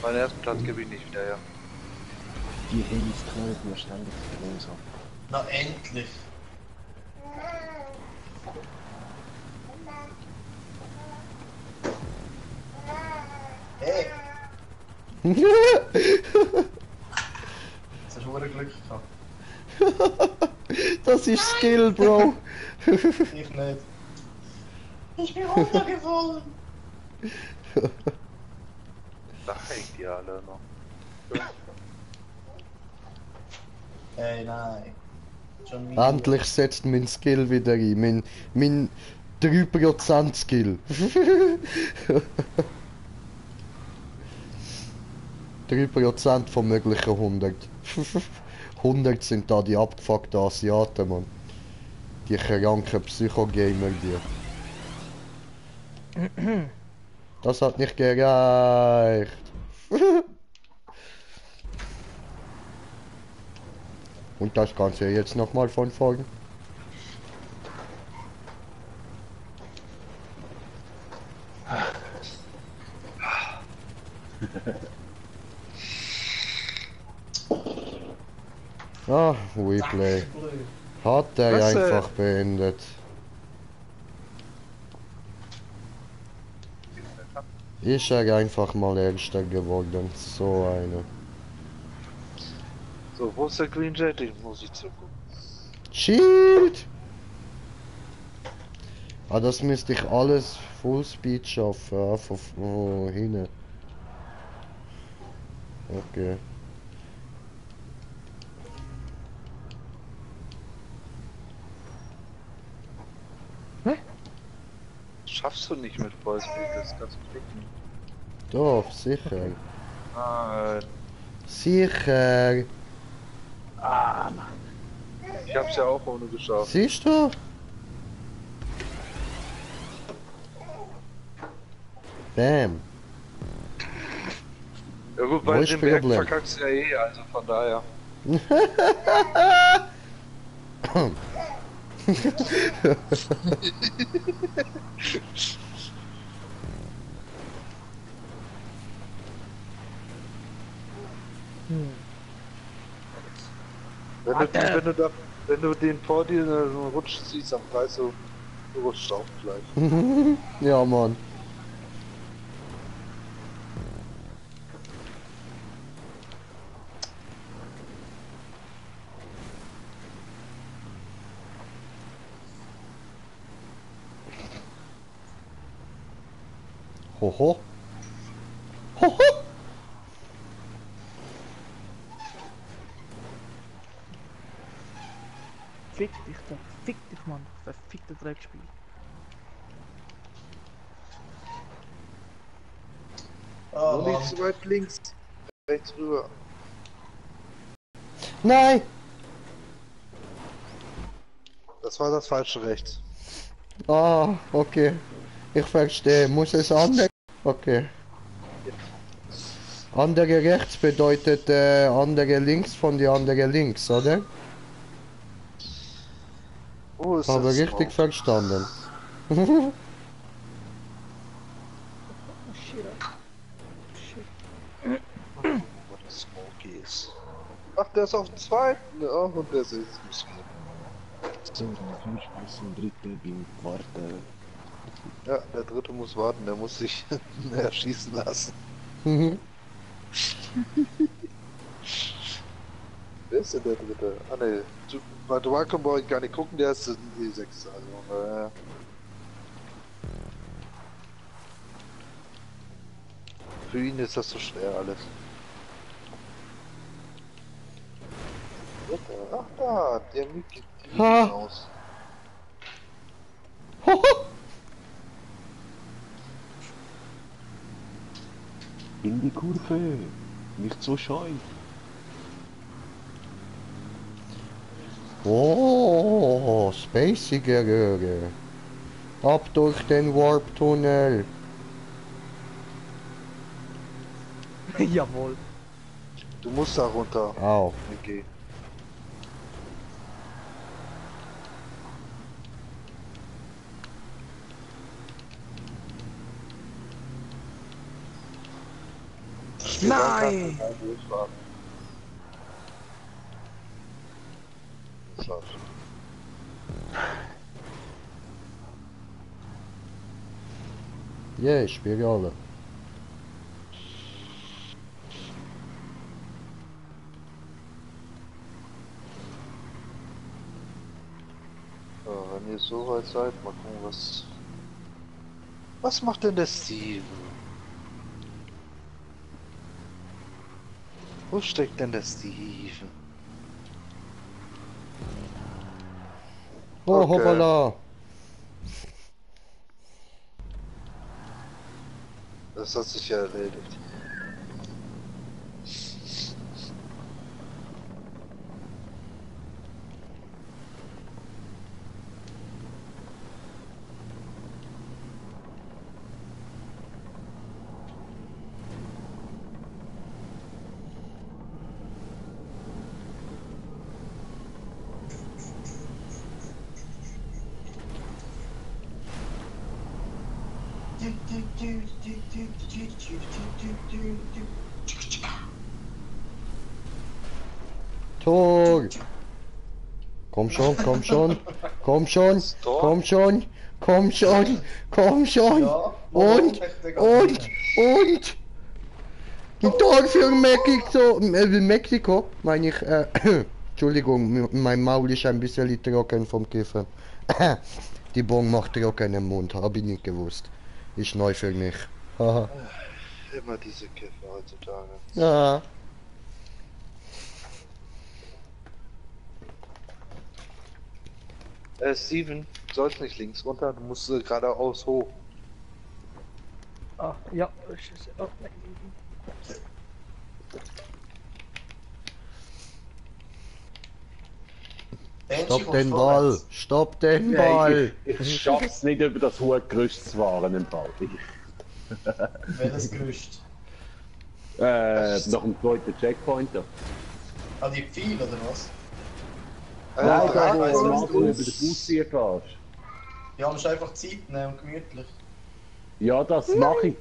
Meinen ersten Platz gebe ich nicht wieder, ja. Die Helis knallen mir ständig größer. Na endlich. Hey, das hast du verdammt Glück gehabt. Das ist Skill, Bro. Ich nicht. Ich bin runtergefallen. Da hängt die alle noch. Hey, nein. Schon wieder. Endlich setzt mein Skill wieder ein. Mein 3% Skill. 3% von möglichen 100. 100 sind da die abgefuckten Asiaten, Mann. Die kranken Psychogamer, die. Das hat nicht gereicht. Und das Ganze jetzt nochmal von vorn. Ah, WePlay. Hat er Was, einfach beendet. Ist er einfach mal Erster geworden. So eine. So, wo ist der Green Jet? Den muss ich zugucken. Shield! Ah, das müsste ich alles Fullspeed schaffen. Ah, von hinten. Okay. schaffst du nicht mit Vollspeed, das kannst du klicken. Doch, sicher. Nein. Sicher. Ah, Mann. Ich hab's ja auch ohne geschafft. Siehst du? Bam. Ja gut, Wo bei ist dem Berg Problem? verkackst du ja eh, also von daher. Wenn du den vor dir so einen Rutsch ziehst am Kreis, so du rutschst auch gleich. Ja, Mann. Hoho. Hoho. Fick dich doch, fick dich, Mann. Verfickte Dreckspiel. Nur nicht zu weit links. Rechts rüber. Nein! Das war das falsche rechts. Ah, okay. Ich verstehe. Muss es andere? Okay. Andere rechts bedeutet andere links von die andere links, oder? Wo ist Habe das richtig Smoke? verstanden. Wo das Smoke ist. Ach, der ist auf dem zweiten. Ja, und der ist im Smoke. So, dann kann ich bis zum dritten bin warten. Ja, der dritte muss warten, der muss sich erschießen lassen. Wer ist denn der dritte? Ah ne, bei Duakum brauche ich gar nicht gucken, der ist die sechste. Also, für ihn ist das so schwer alles. Ach da, der Mickey aus. In die Kurve! Nicht so scheu! Oh, spacige Röhre. Ab durch den Warp-Tunnel. Jawohl. Du musst da runter. Au. Okay. Nein! Yeah, Spirale. So, wenn ihr so weit seid, mal gucken, was macht denn der Steven? Wo steckt denn der Steven? Oh, hoppala. Das hat sich ja erledigt. Tor! Komm schon, komm schon, komm schon, komm schon, komm schon, komm schon. Und. Ein Tor für Mexiko, meine ich, Entschuldigung, mein Maul ist ein bisschen trocken vom Kiffen. Die Bon macht trocken im Mund, hab ich nicht gewusst. Ist neu für mich. Haha. Immer diese Kiffer heutzutage. Ja. Steven, du sollst nicht links runter, du musst geradeaus hoch. Ah, ja. Oh, nein. Stopp den Ball! Stopp den Ball! Ich schaff's nicht, über das hohe Gerüst zu fahren im Fall. Welches Gerüst? Nach dem zweiten Checkpointer. Ah, die Pfeile oder was? Nein, da wo weiss, du was über den Fußtier fährst. Ja, musst einfach Zeit nehmen und gemütlich. Ja, das mache ich.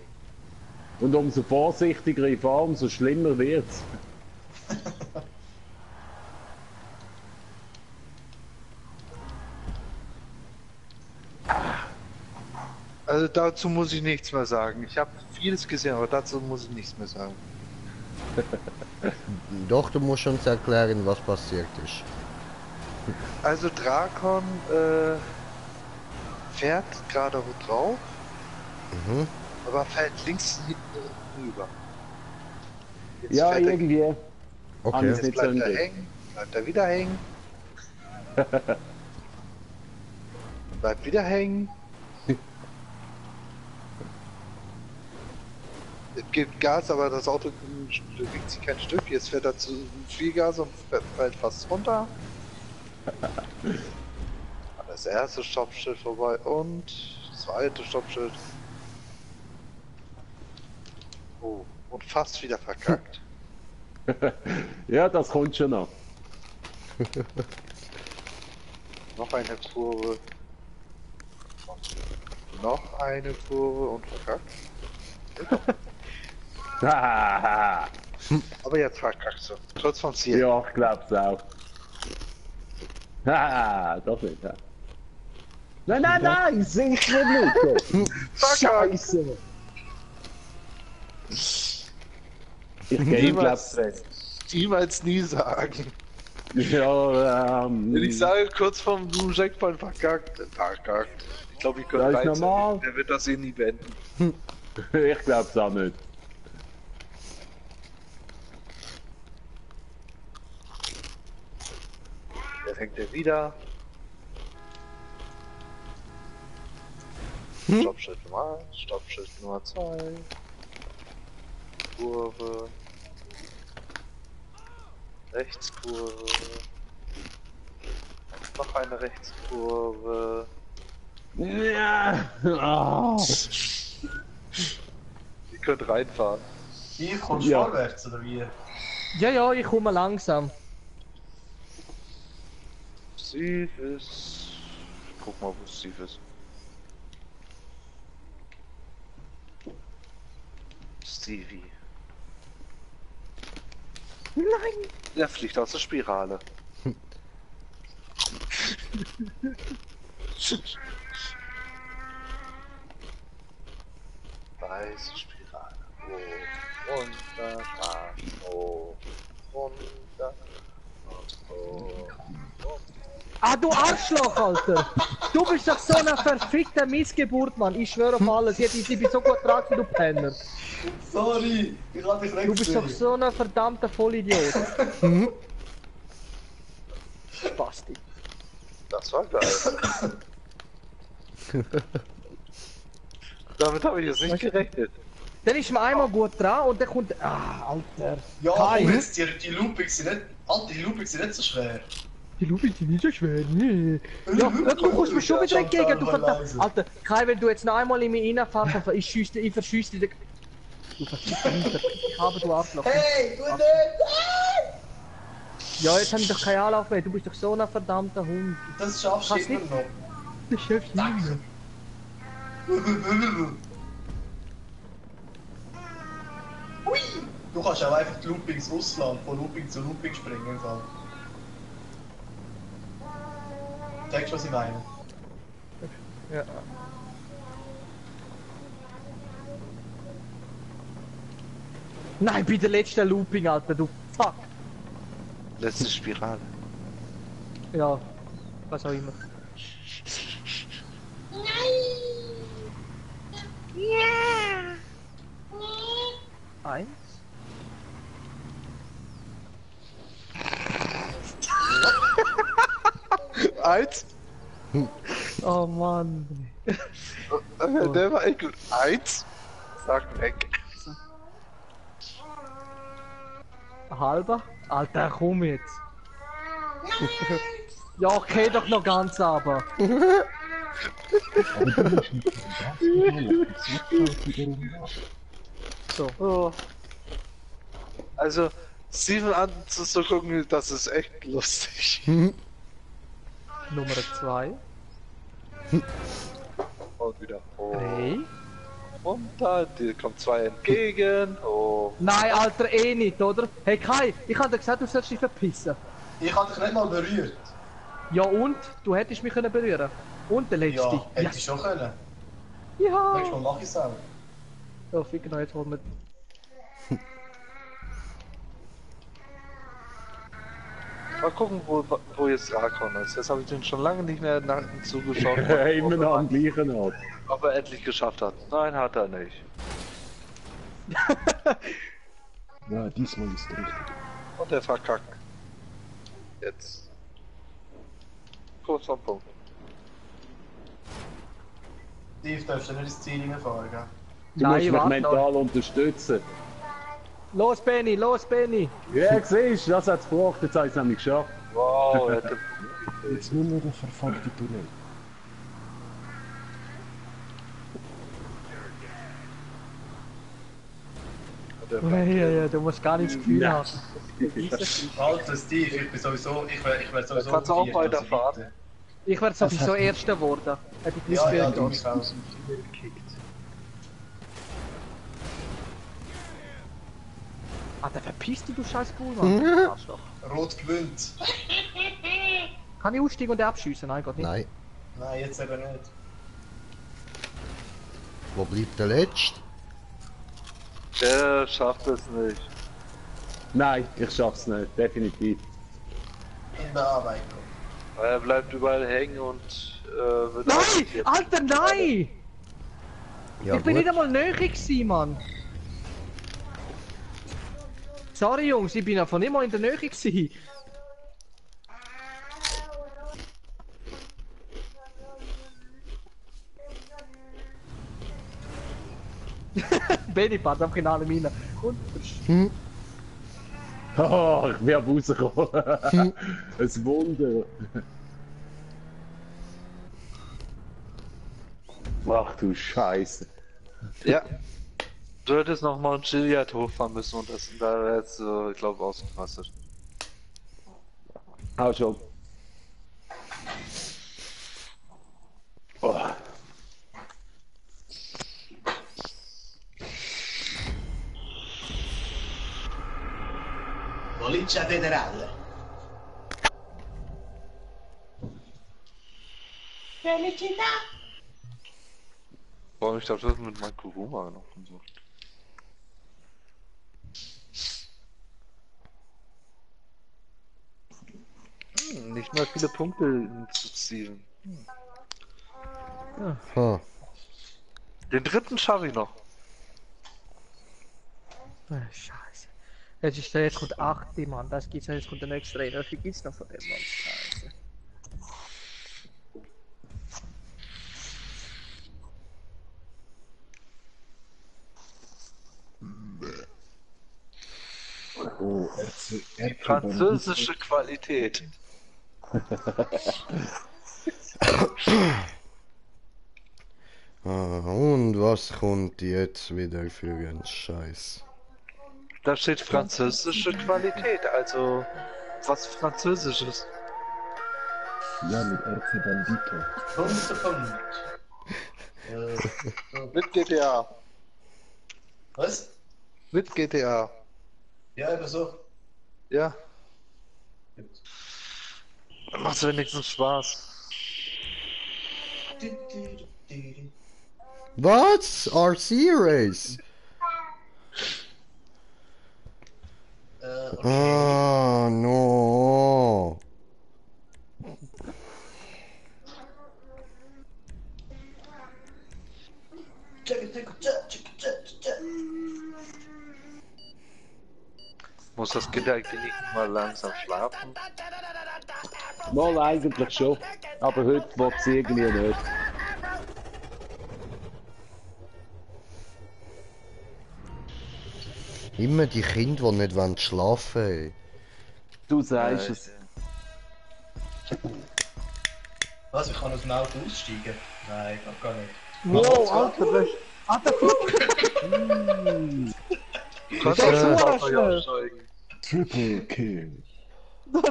Und umso vorsichtiger ich fahre, umso schlimmer wird's. Also dazu muss ich nichts mehr sagen. Ich habe vieles gesehen, aber dazu muss ich nichts mehr sagen. Doch, du musst uns erklären, was passiert ist. Also Drakon fährt gerade drauf, aber fällt links hinten rüber. Jetzt Ja, fährt er- irgendwie. Okay. Jetzt bleibt er hängen, bleibt er wieder hängen. Bleibt wieder hängen. Es gibt Gas, aber das Auto bewegt sich kein Stück. Jetzt fährt er zu viel Gas und fällt fast runter. Das erste Stoppschild vorbei und das zweite Stoppschild. Oh, und fast wieder verkackt. Ja, das kommt schon noch. Noch eine Kurve. Und noch eine Kurve und verkackt. Aber jetzt verkackst du. Kurz vom Ziel. Ja, ich glaub's auch. Haha, das nicht, ja. Nein, nein, nein, sing's nicht mit! Scheiße! Ich niemals, niemals nie sagen. Ja, Wenn ich sage, kurz vom Checkpoint verkackt. Ich glaube, ich könnte Das ist normal. Der wird das eh nie beenden. Ich glaub's auch nicht. Jetzt hängt er wieder. Stoppschild Nummer 1, Stoppschild Nummer 2. Kurve. Rechtskurve. Noch eine Rechtskurve. Ja. Oh. Ihr könnt reinfahren. Wie kommst du vorwärts oder wie? Ja, ja, ich komme langsam. Steve ist. Guck mal, wo Steve ist. Stevie. Nein! Der fliegt aus der Spirale. Weiße Spirale. Hoch, runter, hoch, runter, hoch. Ah, du Arschloch, Alter! Du bist doch so eine verfickte Missgeburt, Mann. Ich schwöre auf alles. Ich bin so gut dran, du Penner. Sorry, ich hab dich Du bist doch so ein verdammter Vollidiot. Basti. Das war geil. Damit habe ich jetzt nicht gerechnet. Dann ist man einmal gut dran und dann kommt. Ah, Alter. Ja, Kai. aber jetzt die Loopings sind nicht. Alter, die Loopings sind nicht so schwer. Die Lupe sind nicht so schwer, nee. Ja, du kommst mir schon wieder entgegen, du verdammt. Alter, Kai, wenn du jetzt noch einmal in mich reinfährst, dann ich verschüsse dich. Du verfickter ich habe du Arschloch. Hey, du nicht! Ja, jetzt hab ich doch keinen Anlauf mehr, du bist doch so ein verdammter Hund. Das schaffst du Kannst immer nicht- noch. Das schaffst du nicht mehr. Hui! Du kannst auch einfach die Loopings auslassen, von Looping zu Looping springen im Fall. Checkst du, was ich meine? Ja. Nein, bei der letzten Looping, Alter, du Fuck. Letzte Spirale. Ja, was auch immer. Eins. Eins. Oh Mann. Der war echt gut. Eins. Sack weg. Halber? Alter, komm jetzt. Ja, okay, doch noch ganz aber. So. Oh. Also, Steven anzugucken, das ist echt lustig. Nummer 2. Und wieder. Oh. 3. Und da, dir kommt 2 entgegen. Oh. Nein, Alter, eh nicht, oder? Hey Kai, ich hab dir gesagt, du sollst dich verpissen. Ich hab dich nicht mal berührt. Ja und? Du hättest mich können berühren. Und der letzte. Ja, hätte ich schon können. Ja. Nächstes Mal mach ich's auch. Ja, fick noch, jetzt holen wir... Mal gucken, wo jetzt Rakon ist. Jetzt habe ich den schon lange nicht mehr zugeschaut. Immer noch am gleichen Ort. Ob er endlich geschafft hat. Nein, hat er nicht. Ja, diesmal ist richtig. Und er verkackt. Jetzt. Kurz vom Punkt. Steve, darfst du nicht ins Ziel reinfahren, gell? Du musst mich mental unterstützen. Los Benny, los Benny! Ja, siehst du, das hat es gebraucht, jetzt habe ich es nämlich geschafft. Wow, jetzt nur noch der verfolgte Tunnel. Ja, du musst gar nichts Gefühl haben. Alter Steve, ich bin sowieso, ich wär sowieso... Kannst du auch weiterfahren? Ich werde sowieso Erster geworden. Hätte ich nicht Ja, gespielt. du mich auch. Alter, verpiss dich, du scheiß Bullmann. Arschloch. Rot gewinnt. Kann ich aussteigen und abschiessen? Nein, Gott nicht. Nein. Nein, jetzt eben nicht. Wo bleibt der Letzte? Der schafft es nicht. Nein, ich schaff's nicht, definitiv. In Bearbeitung. Er bleibt überall hängen und wird... Nein! Alter, nein! Ja, ich bin gut. nicht einmal näher gewesen, Mann. Sorry Jungs, ich bin einfach nicht mal in der Nähe gewesen. Benny passt einfach in alle Minen. Und... Oh, ich bin am rausgekommen. Ein Wunder. Ach du Scheiße. Ja. Du hättest noch mal ein Gilliard hochfahren müssen und das da wäre jetzt, ich glaube, ausgerastet. Hau schon. Oh. Polizia federale. Felicità! Boah, ich glaube, das ist mit meinem Kuruma noch und so. Nicht mal viele Punkte zu zielen. Huh. Den dritten schaffe ich noch. Scheiße. Jetzt kommt 8, Mann. Das gibt's ja, jetzt kommt der nächste Trainer. Wie viel gibt's noch von dem, Mann? Scheiße. Oh, Französische Qualität. Und was kommt jetzt wieder für ein Scheiß? Da steht französische Qualität, also was Französisches. Ja, mit RC Bandito. Mit GTA. Was? Mit GTA. Ja, einfach so. Ja. Macht wenigstens Spaß. Was? RC Race? Ah, no. Muss das Kind eigentlich nicht mal langsam schlafen? Mal eigentlich schon, aber heute will sie irgendwie nicht. Immer die Kinder, die nicht schlafen wollen. Ey. Du sagst es. Was, ich kann aus dem Auto aussteigen? Nein, geht gar nicht. Wow, Alter, das ist... Alter, Kannst das ist du so nicht schnell. absteigen? Triple Kill.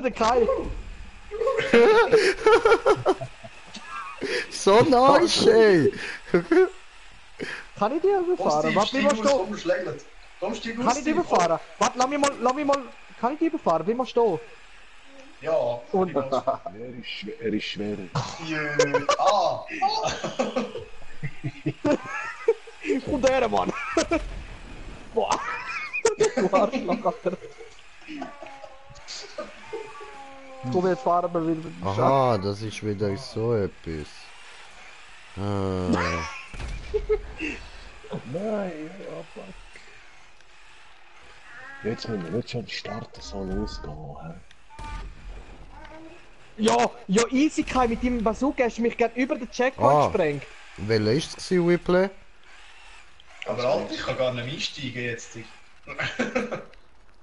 Der Kai. So nice, ey! Kann ich dir überfahren? Warte, wie machst du? Komm, schlägelt. Komm, steig aus. Kann ich dich überfahren? Warte, lass mich mal... Kann ich dich überfahren? Wie machst du? Ja. Und... Er ist schwerer. Ah! Und der Mann! Boah! Du Arschloch, Alter! Komm, jetzt fahren wir wieder mit dem Aha, das ist wieder so etwas. Ah. Nein, ja, fuck. Jetzt müssen wir nicht schon starten, so losgehen. Hä? Ja, ja, easy Kai, mit deinem Bazooka hast du mich gerade über den Checkpoint gesprengt. Welcher war es, Whipley? Aber Alter, ich kann gar nicht einsteigen jetzt.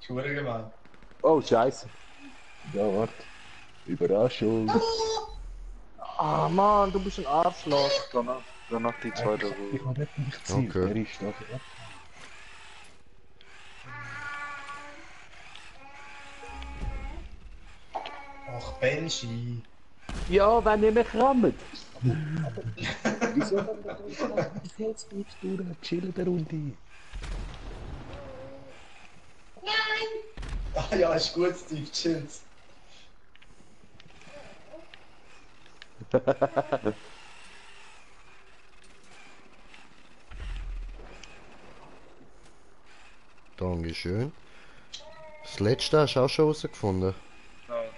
Schwere gemein. Oh, scheiße. Ja, warte. Überraschung. Ah, Mann, du bist ein Arschloch. Danach die zweite Runde. Ich habe nicht ziehen. Okay. Er ist da. Ach, Benji. Ja, wenn ihr mich rammt. Wieso haben wir da jetzt nicht durch? Chillen der Runde. Ah ja, ist gut, Steve, chills. Dankeschön. Das letzte hast du auch schon rausgefunden. Nein,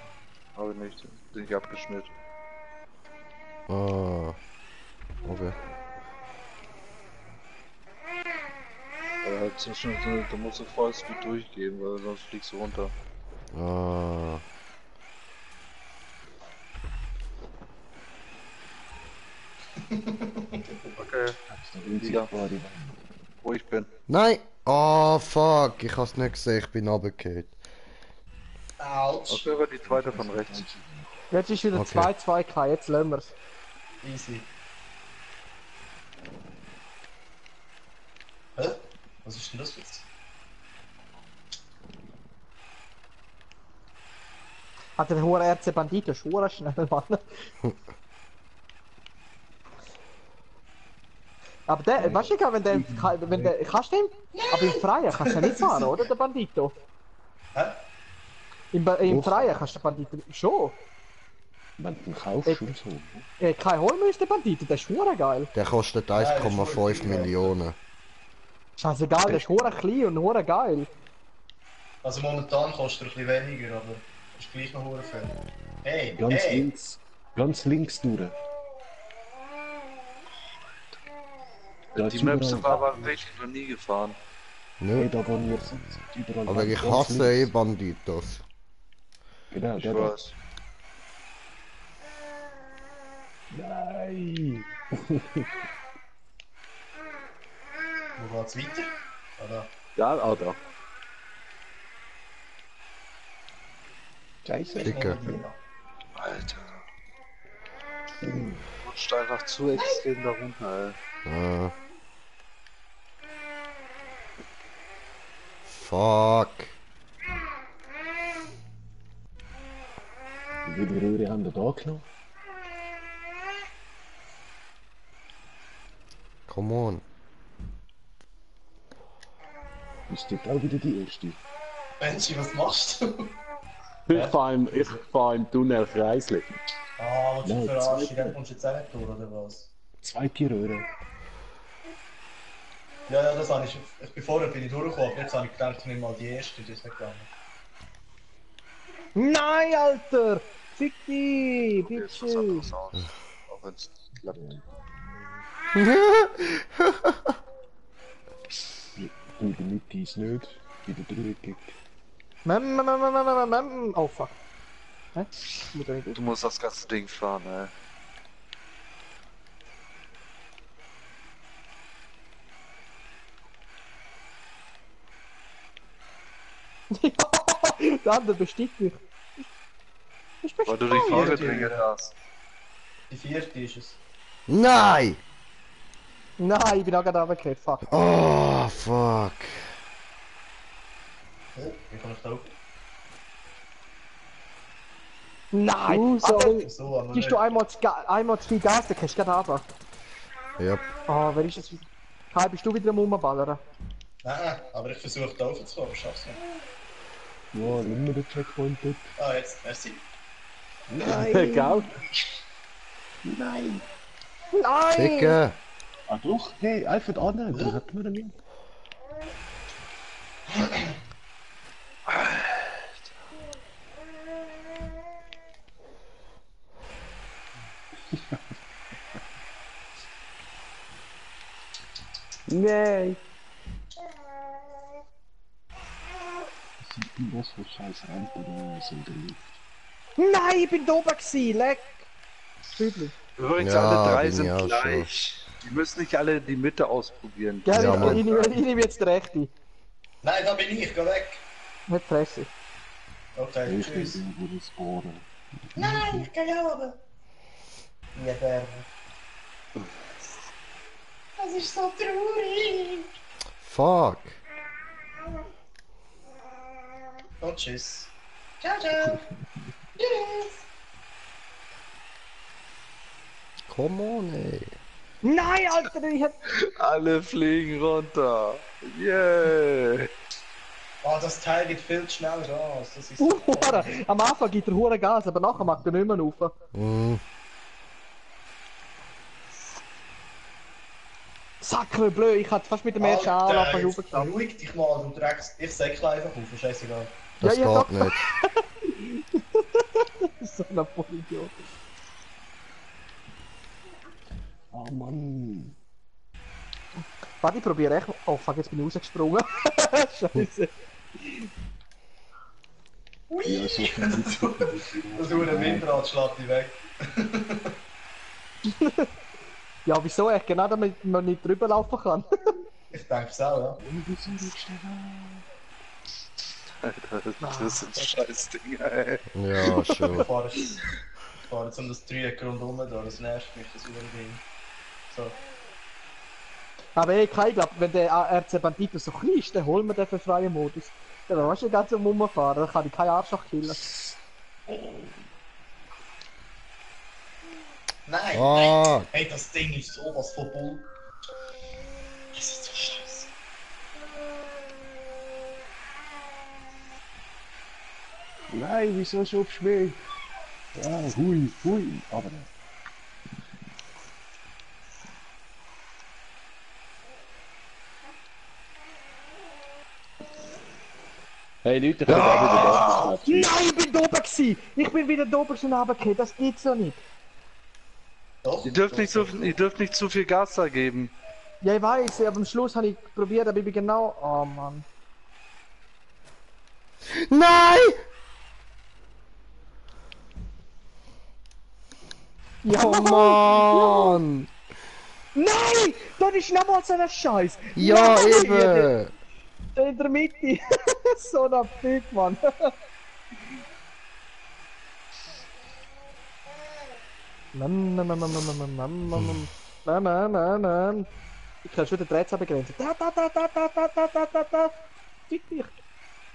habe ich nicht. Bin ich abgeschnitten. Ah. Okay. Aber halt zwischen, du musst so voll Speed durchgehen, weil sonst fliegst du runter. Ah. Okay. Wieder. Wo ich bin. Nein! Oh fuck, ich hab's nicht gesehen, ich bin runtergefallen. Autsch. Okay, aber die zweite von rechts. Jetzt ist wieder Okay. 2-2 Kai, jetzt lassen wir's. Easy. Hä? Was ist denn das jetzt? Hat der hohe RC Bandito schwurer schnell, Mann. Aber der, weißt du, wenn der, kannst du den, aber im Freien kannst du ja nicht fahren, oder, der Bandito? Hä? Im Freien kannst du den Bandito schon. Wenn du ihn kaufst und so. Kein Holm ist der Bandito, der ist schwurer geil. Der kostet 1,5 Millionen. Scheißegal, der ist hure klein und hure geil. Also momentan kostet er ein bisschen weniger, aber ist gleich noch hure viel. Hey, Ganz hey! links. Ganz links durch. Da Die ist Maps überall- war aber wirklich noch nie gefahren. Nö. Hey, da wo wir sind, überall. Aber ich ganz hasse links. Banditos. Genau, Ich der da. weiß. Nein! Wo geht's weiter? Ah, da. Ja, Alter. Scheiße. Dicke. Alter. Rutscht einfach zu extrem da runter, ey. Ah. Fuck. Wie viele Röhre haben wir da genommen? Come on. Ist das auch wieder die erste? Benji, was machst du? Ich fahre im Tunnel Kreisli. Ah, willst du Nein, verarschen? zweite. Dann kommst du jetzt auch nicht durch, oder was? Zweite Röhre. Ja, ja, das habe ich. Bevor bin ich durchgekommen, aber jetzt habe ich gedacht, ich nehme mal die erste, die ist nicht gegangen. Nein, Alter! Fick dich, Jetzt was anderes Bitches! aus. Auch wenn's klappt. Du, die Mitte ist nicht. Wieder durchgekickt. Oh fuck. Hä? Muss er nicht durch? Du musst das ganze Ding fahren, ey. Der andere bestimmt mich. Weil du die Frage dringend hast. Die vierte ist es. Nein! Nein, ich bin auch gerade runtergefallen, fuck. Oh, fuck. Oh, wie kann ich da rauf? Nein! sorry. So, aber Gibst du einmal zu viel Gas, dann kannst du gerade runter. Ja. Oh, wer ist das? Kai, bist du wieder am Rumballern? Nein, aber ich versuche da raufzukommen, aber schaff's nicht. Ja, immer der Checkpoint dort. Ah, jetzt, merci. Nein! Gell? Nein! Nein! Dicke! Ah doch, hey, einfach annehmen, dann hätten wir den nicht. Nein! Was für scheiß Rampen da so in der Luft. Nein, ich bin da oben gewesen, leck! Üblich. Übrigens, Ja, alle drei bin sind ich auch gleich. Die müssen nicht alle die Mitte ausprobieren. Gell, Ja, ich, Mann. ich nehme jetzt den rechten. Nein, da bin ich, geh weg. Nicht Fresse. Okay, Ich tschüss. bin irgendwo das Bohren. Nein, ich kann ja oben. Ja, Berner. Das ist so traurig. Fuck. Und tschüss. Ciao, ciao. Tschüss. Come on, ey. Nein, Alter, ich hab... Alle fliegen runter. Yeah. Oh, das Teil geht viel zu schnell Gas. Das ist Hure. Am Anfang gibt er hure Gas, aber nachher macht er nicht mehr rauf. Mhm. Sacre bleu, ich hatte fast mit dem ersten Anlauf fast jetzt raufgeschafft. beruhig dich mal, du Drecks. Ich säckle einfach auf, scheißegal. Das Ja, ja, geht nicht. So ein Vollidiot. Oh Mann. Warte, ich probiere echt. Oh fuck, jetzt bin ich rausgesprungen. Scheiße. Ui! Ja, so viel Das nur ein Windrad schlägt dich weg. Ja, wieso echt? Genau, damit man nicht drüber laufen kann. Ich denke es auch, ja. Wir sind nicht schneller. Alter, das sind Scheißdinger, ey. Ja, schon. Ich fahre jetzt um das Dreieck rundherum da, das nervt mich, das Ding. So. Aber ey, ich glaube, wenn der RC Bandito so klein ist, dann holen wir den für freien Modus. Dann weißt du, ganz am Rumfahren, dann kann ich keinen Arschloch killen. Nein, Ah. nein! Hey, das Ding ist sowas von Bull. Das ist so scheiße. Nein, wieso schubst du mich? Ja, hui, hui, aber nicht. Hey Leute, ich bin auch wieder da. Nein, ich bin da oben gewesen! Ich bin wieder da oben schon runtergefallen, das geht's so nicht. Doch, Ihr dürft nicht zu viel Gas da geben. Ja, ich weiß, aber am Schluss habe ich probiert, aber ich bin genau... Oh Mann. Nein! Ja, Oh Mann! Nein! Da ist nochmal so ein Scheiß! Ja, Nein, eben! Der in der Mitte! So ein Fick, Mann! Ich kann schon den Drehzahl begrenzen. Fick dich!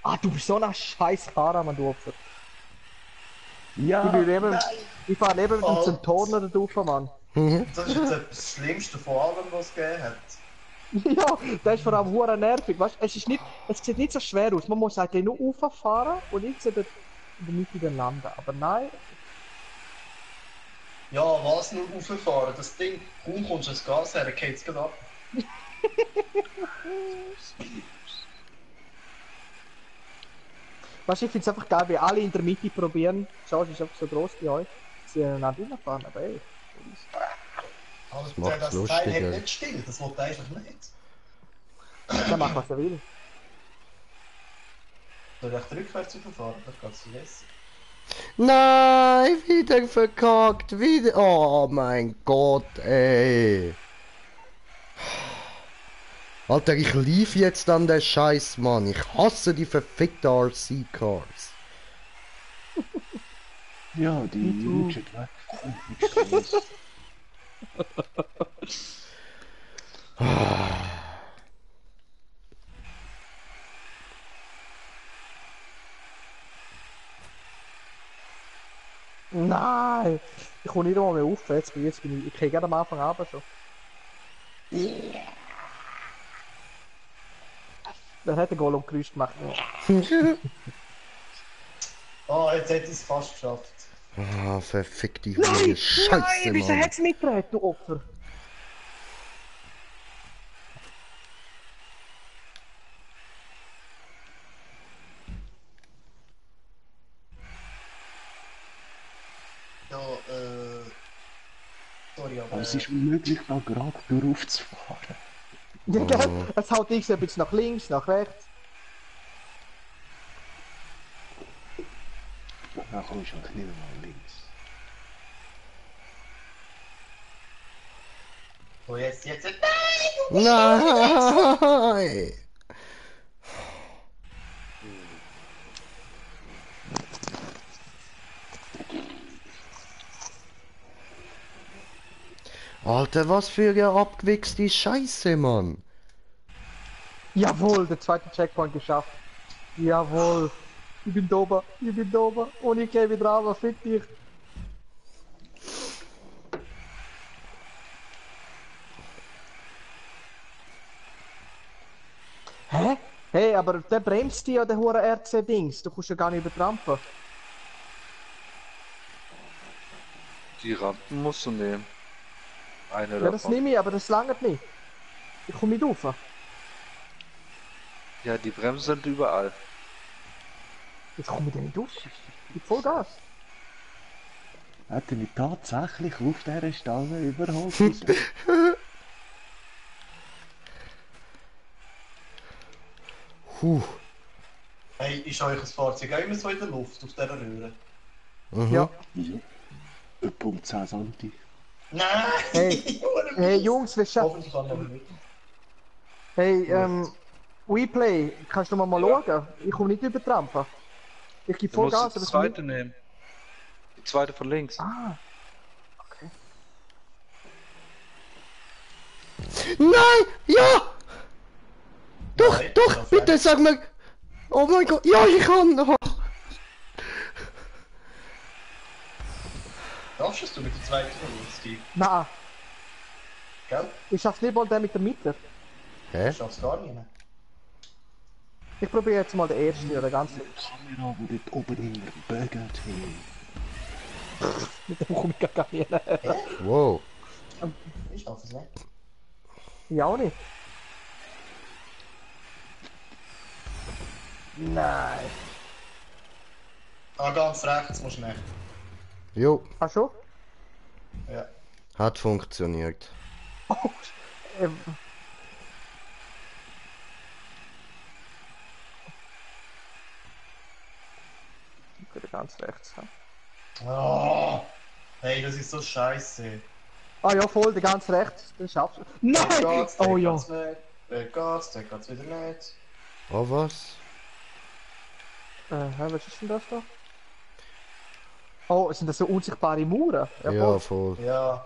Ah, du bist so ein scheiß Fahrer, Mann, du Opfer. Ja, Ich fahre lieber mit dem Zentorner da drauf, Mann. das ist jetzt das Schlimmste von allem, was es gegeben hat. Ja, das ist vor allem hure nervig, weißt du? Es sieht nicht so schwer aus, man muss eigentlich nur rauffahren und ich sehe in der Mitte dann landen, aber nein. Ja, was nur rauffahren? Das Ding, kaum kommst du ins Gas her, geht es gerade ab. Weißt du, ich finde es einfach geil, wie alle in der Mitte probieren. Schau, es ist einfach so groß bei euch. Sie einander fahren, aber ey. Aber macht's das Teil lustiger. hält nicht still, das wollte eigentlich nicht. Der macht was er will. Soll ich rückwärts fahren? Das geht zu yes. Nein, wieder verkackt, wieder. Oh mein Gott, ey. Alter, ich lief jetzt an den Scheiß, Mann. Ich hasse die verfickten RC-Cars. Ja, die rutschen weg. Komm, nichts los. Nein! Ich komme nicht einmal mehr auf, jetzt bin ich kriege gerade am Anfang ab schon. Yeah. Wer hat den Gollum-Geräusch gemacht? Oh, jetzt hätte ich es fast geschafft. Ah, verfickte Nein! Scheiße, Nein! Wieso Mann. hat sie mitgedreht, du Opfer? Ja, sorry, aber... Aber es ist unmöglich, da gerade durchzufahren. Ja, gell? Es haut ich ein bisschen nach links, nach rechts. Dann kommst du halt nicht mehr links. Oh, jetzt... Nein! Alter, was für eine abgewichste Scheiße, Mann. Jawohl, der zweite Checkpoint geschafft. Jawohl. Ich bin da oben, ich bin da oben. Und ich gehe wieder runter, fick dich. Hä? Hey, aber der bremst dich ja, der hure RC-Dings. Du kannst ja gar nicht übertrampen. Die Rampen musst du nehmen. Eine Ja, das nehme ich, aber das langt nicht. Ich komme nicht rauf. Ja, die Bremsen sind überall. Jetzt komme ich da nicht rauf. Ich voll Gas. Hat er mich tatsächlich auf dieser Stange überholt? Hey, ist euch ein Fahrzeug auch immer so in der Luft, auf dieser Röhre? Mhm. Ja. Etwa um 10 cm. Nein! Hey Jungs, wir schaffen. Hoffentlich kann man nicht. Hey, WePlay, kannst du mal schauen? Ich komme nicht übertrampen. Ich gebe Du voll musst Gas, die aber zweite nehmen. Die zweite von links. Ah. Okay. Nein! Ja! Doch, Nein, doch, das bitte sag mir. Oh mein Gott, ja, ich kann. Oh. Darfst du mit der zweiten von uns, Steve? Nein, Gell? ich schaff's nicht mal den mit der Mitte. Hä? Du schaffst gar nicht mehr. Ich probiere jetzt mal den ersten oder ganz Die Kamera, die dort oben immer bögert. Hey. mit dem komme ich gar nicht her. Wow. Ich schaff es nicht. Ich auch nicht. Nein. Ah, ganz rechts musst du nicht. Jo, Ach schon? Ja. hat funktioniert. Oh, ähm. Okay, ganz rechts. Ja. Oh, hey, das ist so scheiße. Ah ja, voll, der ganz rechts. Den schaffst du. Nein! Oh ja. Der geht's wieder nicht. Oh, was? Was ist denn das da? Oh, sind das so unsichtbare Mauern? Ja, voll. Ja.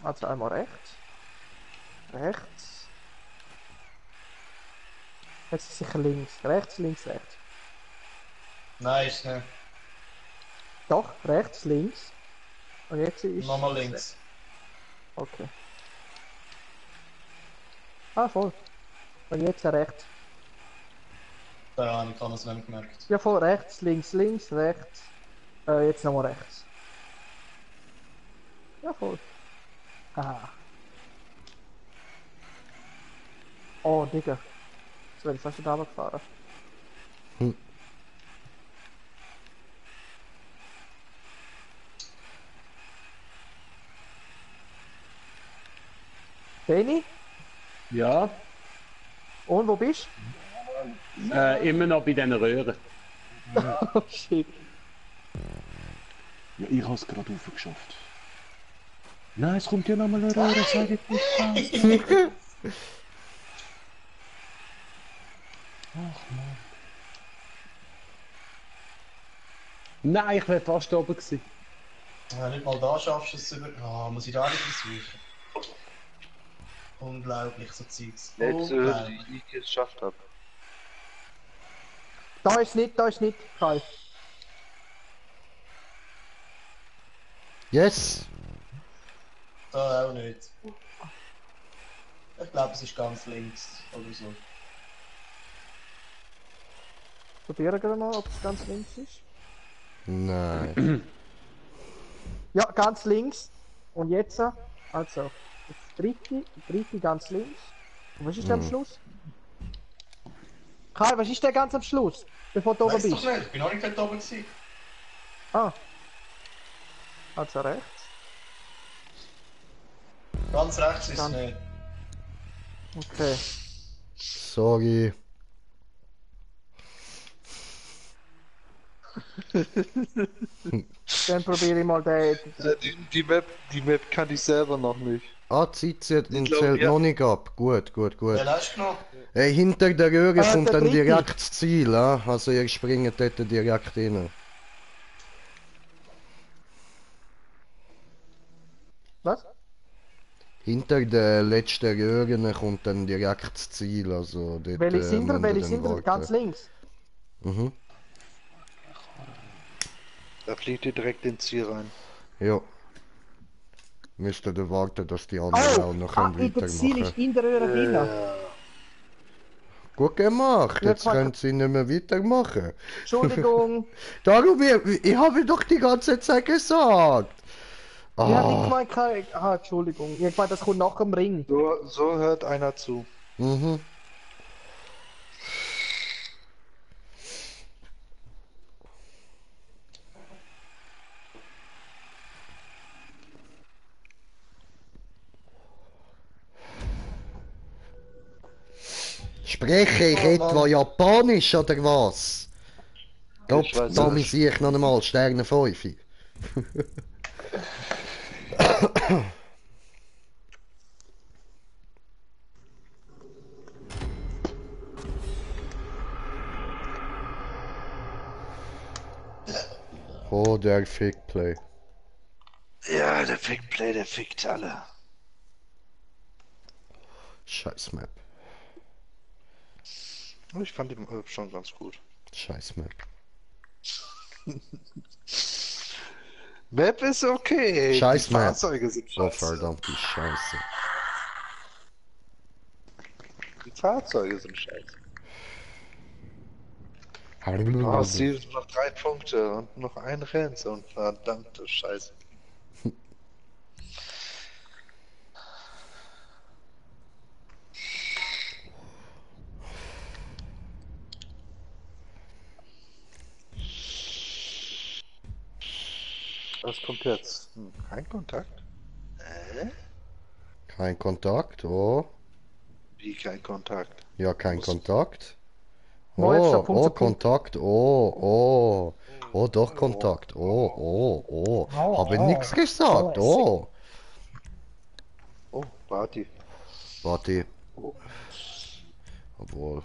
Also einmal rechts. Rechts. Jetzt ist sicher links. Rechts, links, rechts. Nein, ist nicht. Doch, rechts, links. Und jetzt ist... Nochmal links. Okay. Ah, voll. Und jetzt rechts. Ja, ich kann es nicht gemerkt. Ja, voll rechts, links, links, rechts. Jetzt nochmal rechts. Ja, voll. Aha. Oh, Digga. Jetzt werde ich fast wieder runtergefahren. Hm. Benny? Ja, Und wo bist immer noch bei den Röhren. du? Oh shit. Ja, ich habe es gerade aufgeschafft. Nein, es kommt ja nochmal eine Röhre, sag ich nicht. Ach Mann. Nein, ich wäre fast oben gewesen. Ja, nicht mal da schaffst du es über... Ah, muss ich da nicht versuchen. Unglaublich, so Zeugs. Letzte Hürde, die ich nicht geschafft habe. Da ist nicht, Kai. Yes! Da auch nicht. Ich glaube, es ist ganz links oder so. Probieren wir mal, ob es ganz links ist. Nein. Ja, ganz links. Und jetzt, also, das dritte ganz links. Und was ist der am Schluss? Kai, was ist der ganz am Schluss? Bevor du oben Weiss bist? doch nicht, ich bin auch nicht dort oben gewesen. Ah. Also rechts. Ganz rechts ist es Dann- nicht. Okay. Sorry. Dann probiere ich mal den. Die Map kann ich selber noch nicht. Ah, die Zeit Ich glaub, zählt ja. noch nicht ab. Gut. Wen hast du genommen? Hinter der Röhre kommt der dann dritte. direkt das Ziel, also ihr springt dort direkt rein. Was? Hinter der letzten Röhre kommt dann direkt das Ziel, also dort Welche sind wir? müsst ihr Welche dann sind wir? warten. Ganz links. Mhm, Da fliegt ihr direkt ins Ziel rein. ja. Müsst ihr dann warten, dass die anderen auch noch in der Ziel ist weitermachen. in der Röhre drin. Gut gemacht, Ja, jetzt klar. können sie nicht mehr weitermachen. Entschuldigung. Darum, ich habe doch die ganze Zeit gesagt. Ich habe nicht Ah, gemeint, Kai. Ah, Entschuldigung. Ich habe gemeint, das kommt nach dem Ring. So hört einer zu. mhm. Spreche ich etwa Japanisch oder was? Gott, Ich weiß da nicht. sehe ich noch einmal Sterne 5. Oh, der Fickplay. Ja, der Fickplay, der fickt alle. Scheiß Map. Ich fand den schon ganz gut. Scheiß Map. Map ist okay. Scheiß die Map. Fahrzeuge sind Oh, scheiße. verdammte Scheiße. Die Fahrzeuge sind scheiße. Oh, das Ziel sind noch 3 Punkte und noch ein Rennen und verdammte Scheiße. Was kommt jetzt? Kein Kontakt? Kein Kontakt, oh. Wie kein Kontakt? Ja, kein Kontakt. Wo jetzt der Oh, Punkt oh, zu Punkt? Kontakt, oh. Oh, doch Kontakt, oh. Habe nichts gesagt, oh. Oh, Party. Warte. Obwohl.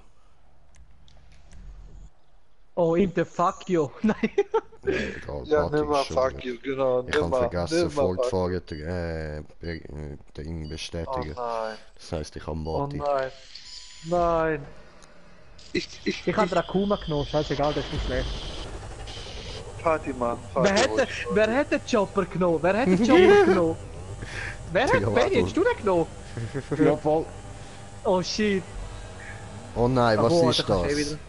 Oh, in the fuck you. Nein. Egal, Ja, Party nimmer ist schon fuck gut. you, genau. Ich habe vergessen, nimmer fortfahren, Ding Oh bestätigen. nein. Das heisst, ich habe Oh Party. nein. Nein. Ich habe Drakuma genommen, scheißegal, das ist nicht schlecht. Party machen. Wer hat den Chopper genommen? Wer hat den Chopper genommen? Wer Digga, hat warte. Benny? Hast du den genommen? Ja, voll. Oh shit. Oh nein, was Oh, ist da kannst du eh das? wieder-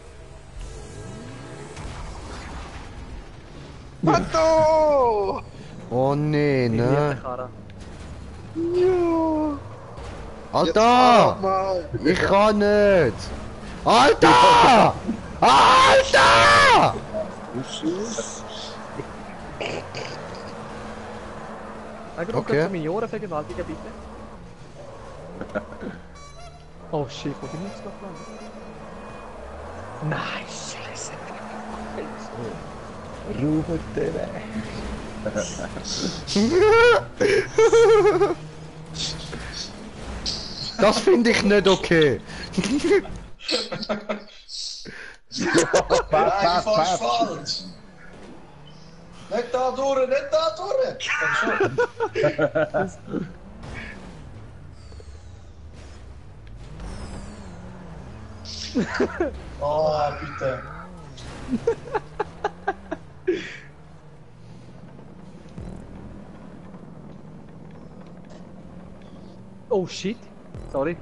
Pato! Oh nee, Ich liebe ne? den Karren. Ja. Alter! Mal. Ich kann nicht! Alter! Alter! Sag Okay. okay. Senioren vergewaltigen, bitte. Oh shit, wo bin ich jetzt noch gelandet? Nein, scheiße. Ruben den weg. Das finde ich nicht okay. Nein, fast falsch! Nicht da durch, nicht da durch! Komm schon! Oh, bitte! Oh shit, sorry.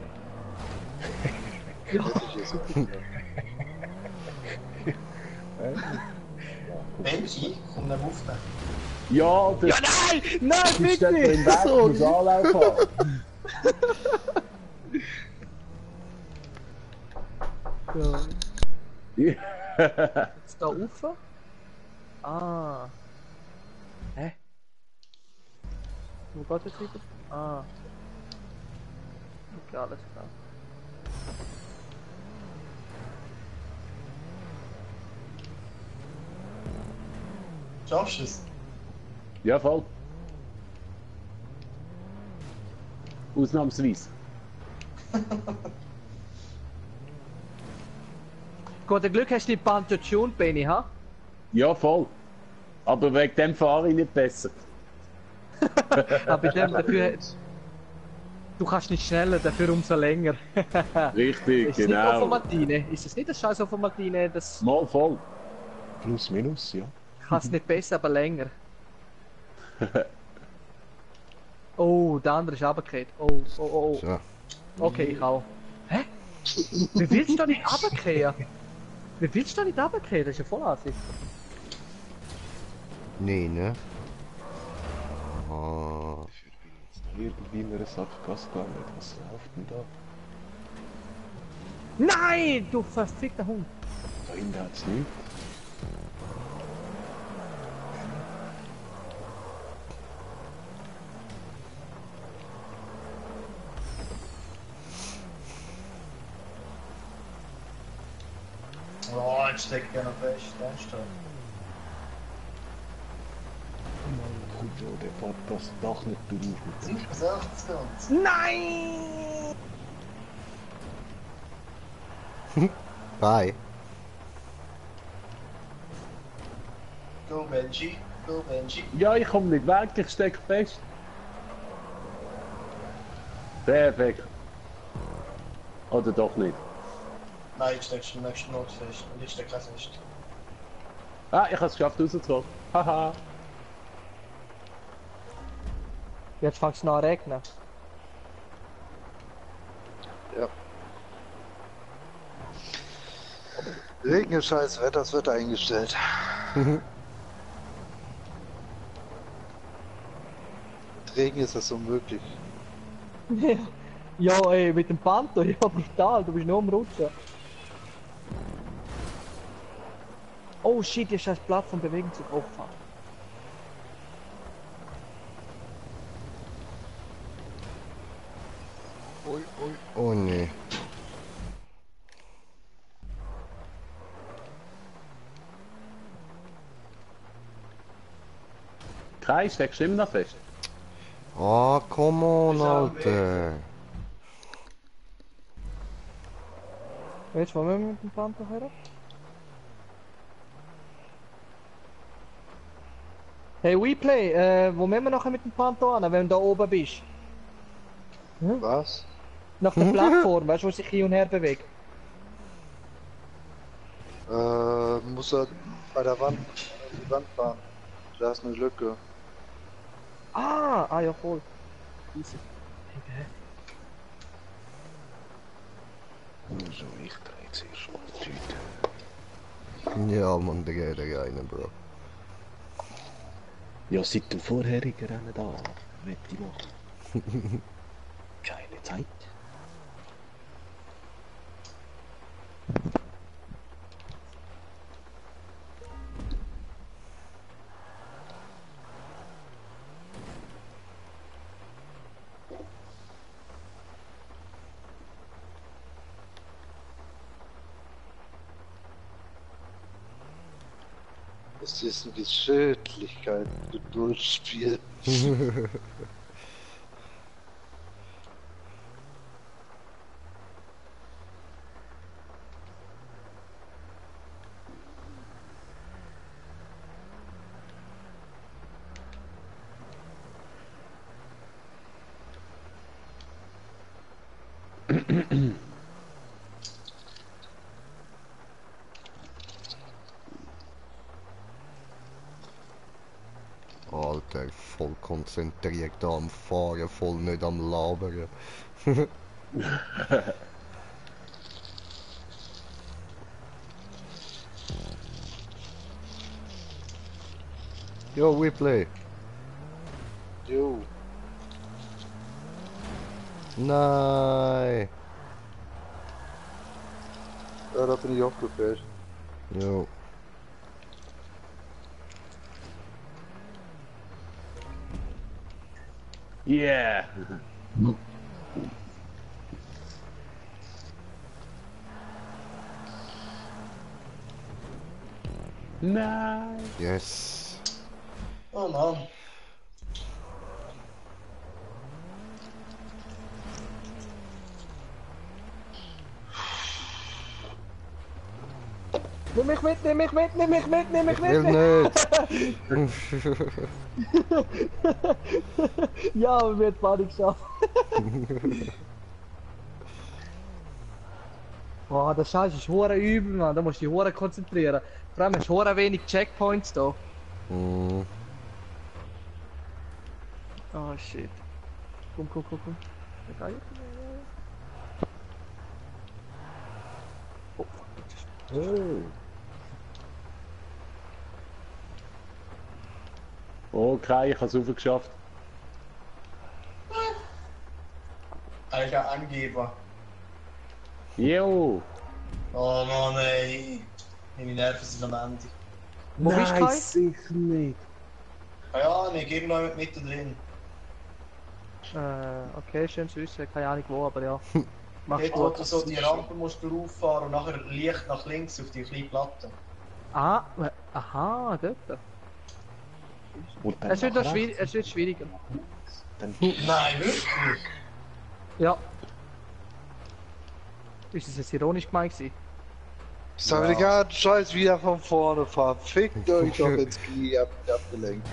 Benji, komm nicht auf den. Ja, das Ja, nein! Nein, ist bitte! dort im Weg, So. muss Anlauf haben. Jetzt da rauf? Ah. Hä? Wo geht das wieder? Ah. Okay, alles klar. Schaffst du es? Ja, voll. Ausnahmsweise. Gut, der Glück hast du die Panto Tune, Benny, ha? Ja, voll. Aber wegen dem fahre ich nicht besser. Aber bei dem dafür... Du kannst nicht schneller, dafür umso länger. Richtig, ist es genau. Nicht auch von Martine? Ist es nicht das Scheiß von Martine? Das Mal voll. Plus, minus, ja. kann es nicht besser, aber länger. Oh, der andere ist runtergefallen. Oh, oh, oh. So. Okay, ich auch. Hä? Wie willst du da nicht runtergehen? Wie willst du da nicht runtergehen? Das ist ja voll assig. Nee, ne? Ah. Irgendwie in einer Sackgasse gelandet. Was läuft denn da? Nein, du verfickter Hund. Da hinten hat's nichts. Oh, jetzt steckt er noch fest, ernsthaft. Ja, der fährt das Dach nicht durch. 67. Nein! Bye. Go Benji, go Benji. Ja, ich komme nicht weg, ich stecke fest. Perfekt. Oder doch nicht. Nein, ich steckst im nächsten Not fest und ich steck kein fest. Ah, ich habe es geschafft rauszukommen. Haha. Jetzt fängst du an zu regnen. Ja. Regen ist scheiß Wetter, das wird eingestellt. Mit Regen ist das unmöglich. Ja, ey, mit dem Panto, ja, brutal, du bist nur am Rutschen. Oh shit, hier ist scheiß Plattform bewegen sich. Oh fuck. Ui, ui. Oh nee. Kai, steckst du immer noch fest? Ah, come on, Alter. Jetzt, wo müssen wir mit dem Panto her? Hey, WePlay, wo müssen wir nachher mit dem Panto an, wenn du da oben bist? Hm? Was? Nach der Plattform, weißt du, wo sich hin und her bewegt? Muss er bei der Wand, an die Wand fahren. Da ist eine Lücke. Ah, ja voll. Easy. So, ich drehe jetzt erst mal die Tüte. Ja, man, der geht rein, Bro. Ja, seit dem vorherigen Rennen da. Möchte ich machen. Keine Zeit. Es ist eine Geschicklichkeit, Geduld spielen. Alter, voll konzentriert da am Fahren, voll nicht am Labern. Yo, Whipley. Jo. Nein. Ja, da bin ich auch gefällt. Jo. Yeah! Nein! Yes. Oh Mann. Nimm mich mit, nimm mich mit, nimm mich mit, nimm mich Ich mit! will nicht. Ja, aber wir haben Panik geschafft. Boah, das Scheiß ist hure übel, Mann. Da musst du dich hure konzentrieren. Vor allem hast du hure wenig Checkpoints da. Mm. Oh shit. Komm. Da geil. Oh, Okay, ich habe es aufgeschafft. Alter Angeber. Jo! Oh Mann, ey. Meine Nerven sind am Ende. Wo bist du, Kai? Sicher nicht. Ja, ich gebe noch mittendrin. Okay, schön zu wissen. Keine Ahnung wo, aber ja. Mach's Dort, wo gut. du so die Rampe musst du rauffahren und nachher leicht nach links auf die kleine Platte. Ah, aha, dort. Und dann Es wird noch nachher schwierig, es wird schwieriger. Nein, wirklich? Ja. Ist das jetzt ironisch gemeint gewesen? Ich sag den ganzen Scheiß wieder von vorne fahren. Fickt euch doch ins Knie, habt ihr abgelenkt.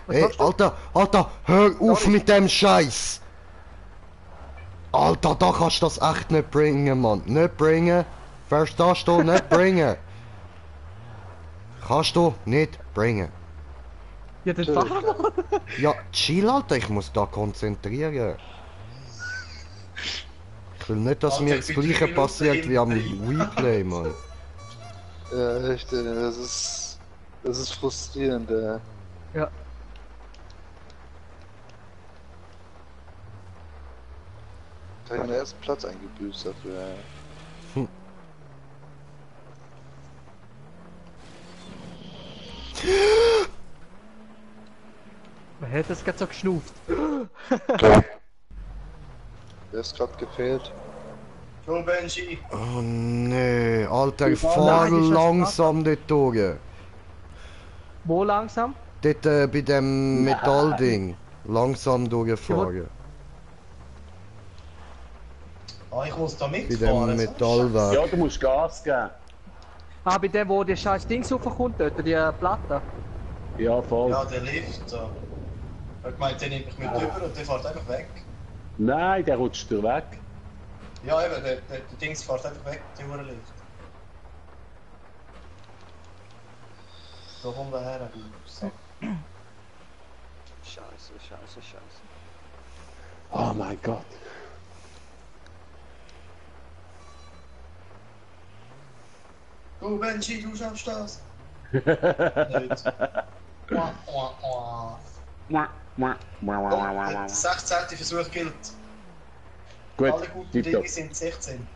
Ey, Alter, hör auf mit dem Scheiß! Alter, da kannst du das echt nicht bringen, Mann. Nicht bringen. Verstehst du? Nicht bringen. Kannst du nicht bringen. Ja, dann fahr mal. Ja, chill, Alter, ich muss da konzentrieren. Ich will nicht, dass Alter, mir ich das bin gleiche 3 Minuten passiert wie am hinten. Replay, Mann. Ja, richtig, das ist frustrierend, Ja. Ich habe den ersten Platz eingebüßt dafür. Ja. Wer hat das gerade so geschnauft? Der ist gerade gefehlt. Schon Benji. Oh nee, Alter, Nein, fahr ist das langsam dort durch. Wo langsam? Dort bei dem Metallding. Langsam durchfahren. Ah, ich muss da Bei mitfahren. dem Metallwerk. Ja, du musst Gas geben. Ah, bei dem, wo die scheiß Dings raufkommt, dort, die Platte. Ja, voll. Ja, der Lift da. Ich meine, der nimmt mich mit rüber und der fährt einfach weg. Nein, der rutscht dir weg. Ja, eben, der Dings fährt einfach weg, der Lift. Da kommt er her, du Sack. Scheiße. Oh mein Gott. Du Benji, du schaffst das. Nicht. Der 16. Versuch gilt. Gut, Alle guten tipptopp. Dinge sind 16.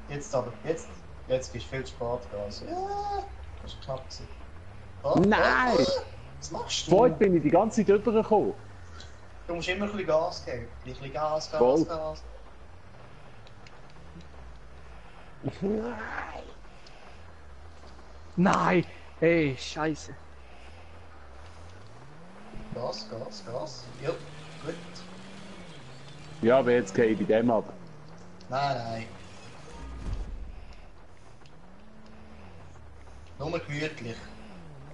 Jetzt aber, jetzt gehst du viel spät Gas. Ja, das ist knapp gewesen. Oh, Nein! Was machst du? Vorhin bin ich die ganze Zeit rübergekommen. Du musst immer ein bisschen Gas geben. Ein bisschen Gas. Voll. Nein! Ey, scheiße. Gas. Ja, gut. Ja, aber jetzt gehe ich bei dem ab. Nein. Nur gemütlich.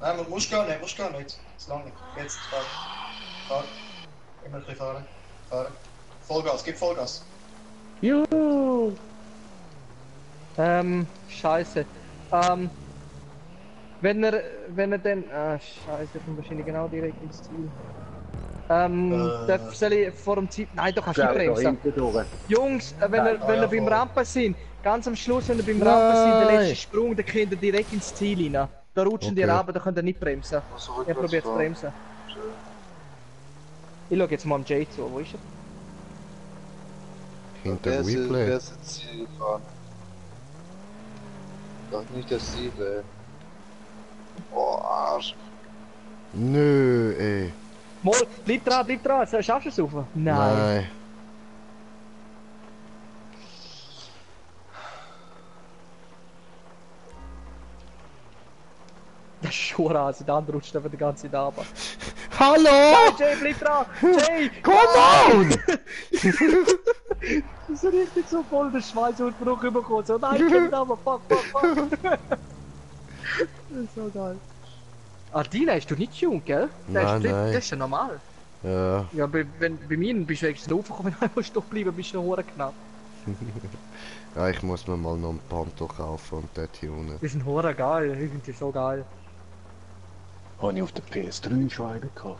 Nein, man muss gar nicht. Zu lange. Jetzt, fahr. Immer ein bisschen fahren. Vollgas, gib Vollgas. Juhu! Scheiße. Wenn er denn. Scheiße, ich bin wahrscheinlich genau direkt ins Ziel. Soll ich vor dem Ziel. Nein, du kannst nicht bremsen. Jungs, wenn ihr beim Rampen sind, ganz am Schluss, wenn ihr beim Rampen sind, der letzte Sprung, dann könnt ihr direkt ins Ziel rein. Da rutschen die runter, da könnt ihr nicht bremsen. Ich probiere zu bremsen. Ich schau jetzt mal am Jay zu, wo ist er? Hinter Replay. Wer ist ins Ziel gefahren? Doch nicht das Ziel, ey. Oh, Arsch. Nö, ey. Mal, bleib dran, schaffst du es rauf? Nein. Das ist schon raus, der andere rutscht einfach die ganze Zeit runter. Hallo! Nein, Jay, bleib dran! Jay! Come on! Das ist richtig so voll der Schweißausbruch überkommen. So, nein, komm da, fuck. Das ist so geil. Ah, Dina, hast du nicht tuned, gell? Nein. Das ist ja normal. Ja. Ja, bei mir bist du extra aufgekommen, wenn du einmal stehen bleiben, bist du noch knapp. Ja, ich muss mir mal noch einen Panto kaufen und dort tunen. Die sind hure geil, ich finde die so geil. Habe ich auf der PS3 schon einen gehabt.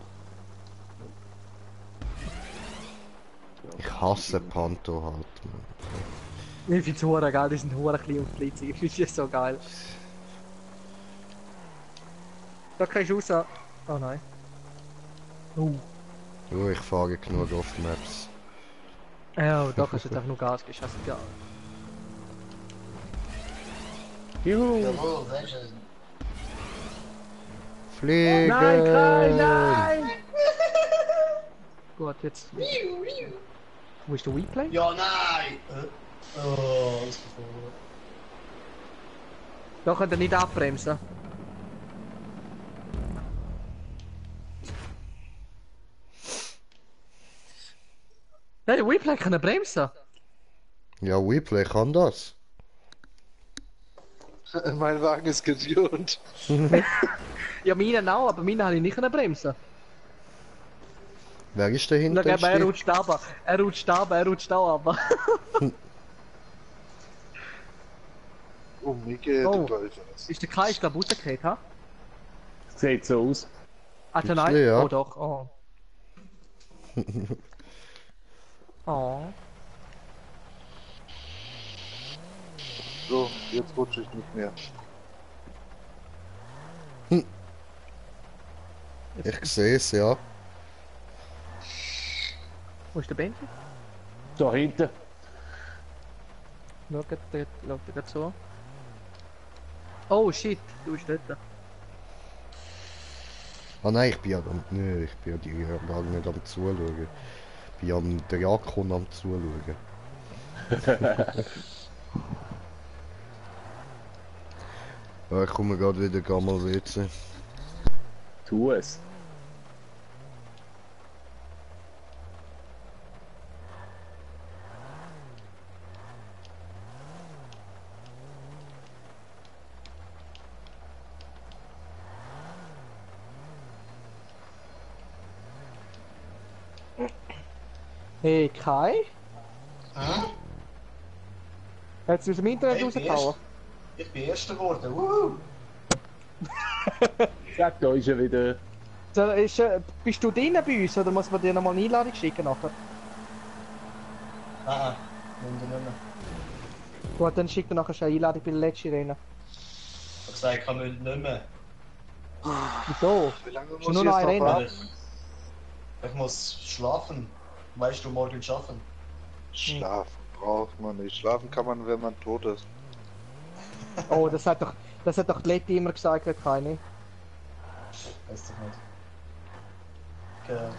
Ich hasse Panto halt, man. Ich finde es hure geil, die sind hure klein und flitzig, ich finde die so geil. Da kannst du raus. Oh nein. Oh, ich fahre genug auf Maps. Ja, da kannst du jetzt einfach nur Gas geben, scheißegal. Juhu! Jawohl, sehr schön. Fliegen! Nein! Gut, jetzt. Wo ist der Replay? Ja, nein! Oh, das ist verloren. Da könnt ihr nicht abbremsen. Nein, der Replay kann bremsen. Ja, Replay kann das. Mein Wagen ist getunt. Ja, meine auch, aber meine habe ich nicht bremsen. Wer ist dahinter? Er rutscht runter, er rutscht auch runter. Oh, Miguel, Oh. du Teufel. Ist der Kai, glaube ich, rausgefallen, ha? Sieht so aus. Alter, nein? Bisschen, ja. Oh doch, oh. Oh. So, jetzt rutsche ich nicht mehr. Ich sehe es, ja. Wo ist der Benji? Da hinten. Schau gerade so. Oh shit, du bist dort. Ah nein, ich bin ja am... Nö, ich bin ja die Anlage nicht am Zuschauen. Ich bin am Drakon am Zuschauen. Ja, ich komme gerade wieder Gamma WC. Tu es. Hey Kai? Hm? Hat sie aus dem Internet Hey, ich bin rausgehauen? Ich bin Erster geworden, wuhu! Sag, da ist er wieder. So, bist du drinnen bei uns oder muss man dir nochmal eine Einladung schicken nachher? Nein, nicht mehr. Gut, dann schick dir nachher schon eine Einladung bei der letzten rein. Ich hab gesagt, ich kann nicht mehr. Wieso? Wie lange Ist muss nur ich noch jetzt ein noch Rennen? warten? Ich muss schlafen. Weißt du, morgen schaffen? Schlafen braucht man nicht. Schlafen kann man, wenn man tot ist. Oh, das hat doch die Letty immer gesagt, keine. Weiß doch nicht. Okay.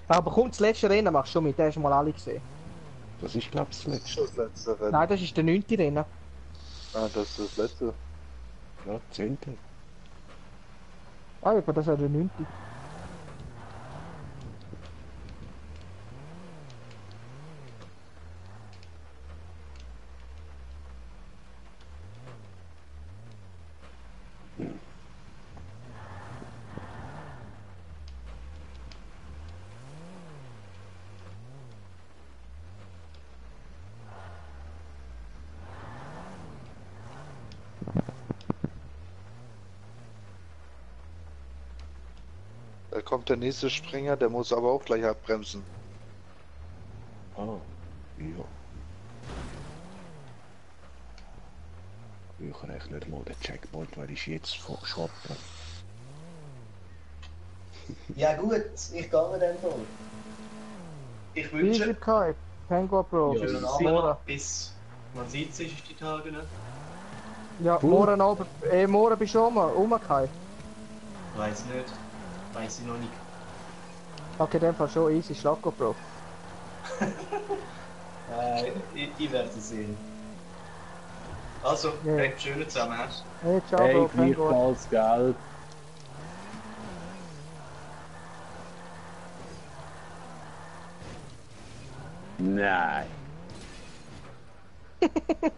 Aber komm, das letzte Rennen machst du schon mit, den hast du mal alle gesehen. Das ist, glaub ich, das letzte. Das letzte Rennen. Nein, das ist der 9. Rennen. Ah, das ist das letzte. Ja, 10. Ah, aber das ist ja der 9. Da kommt der nächste Springer, der muss aber auch gleich abbremsen. Ah, ja. Ich rechne mal den Checkpoint, weil ich jetzt von Schotten. Ja gut, ich gehe dann voll. Ich wünsche... Easy Kai, Tango Bro, Schönen bis Abend morgen. noch, bis man sieht sich die Tage, ne? Ja, morgen Abend, morgen bist du rum, Kai. Weiß nicht. Weiß ich noch nicht. Okay, in dem Fall schon easy, Schlaggo Bro. Ich werde es sehen. Also, Ja. habt schöne zusammen. Hey, ciao Hey, Bro, Tango. gleichfalls, gell? Nein.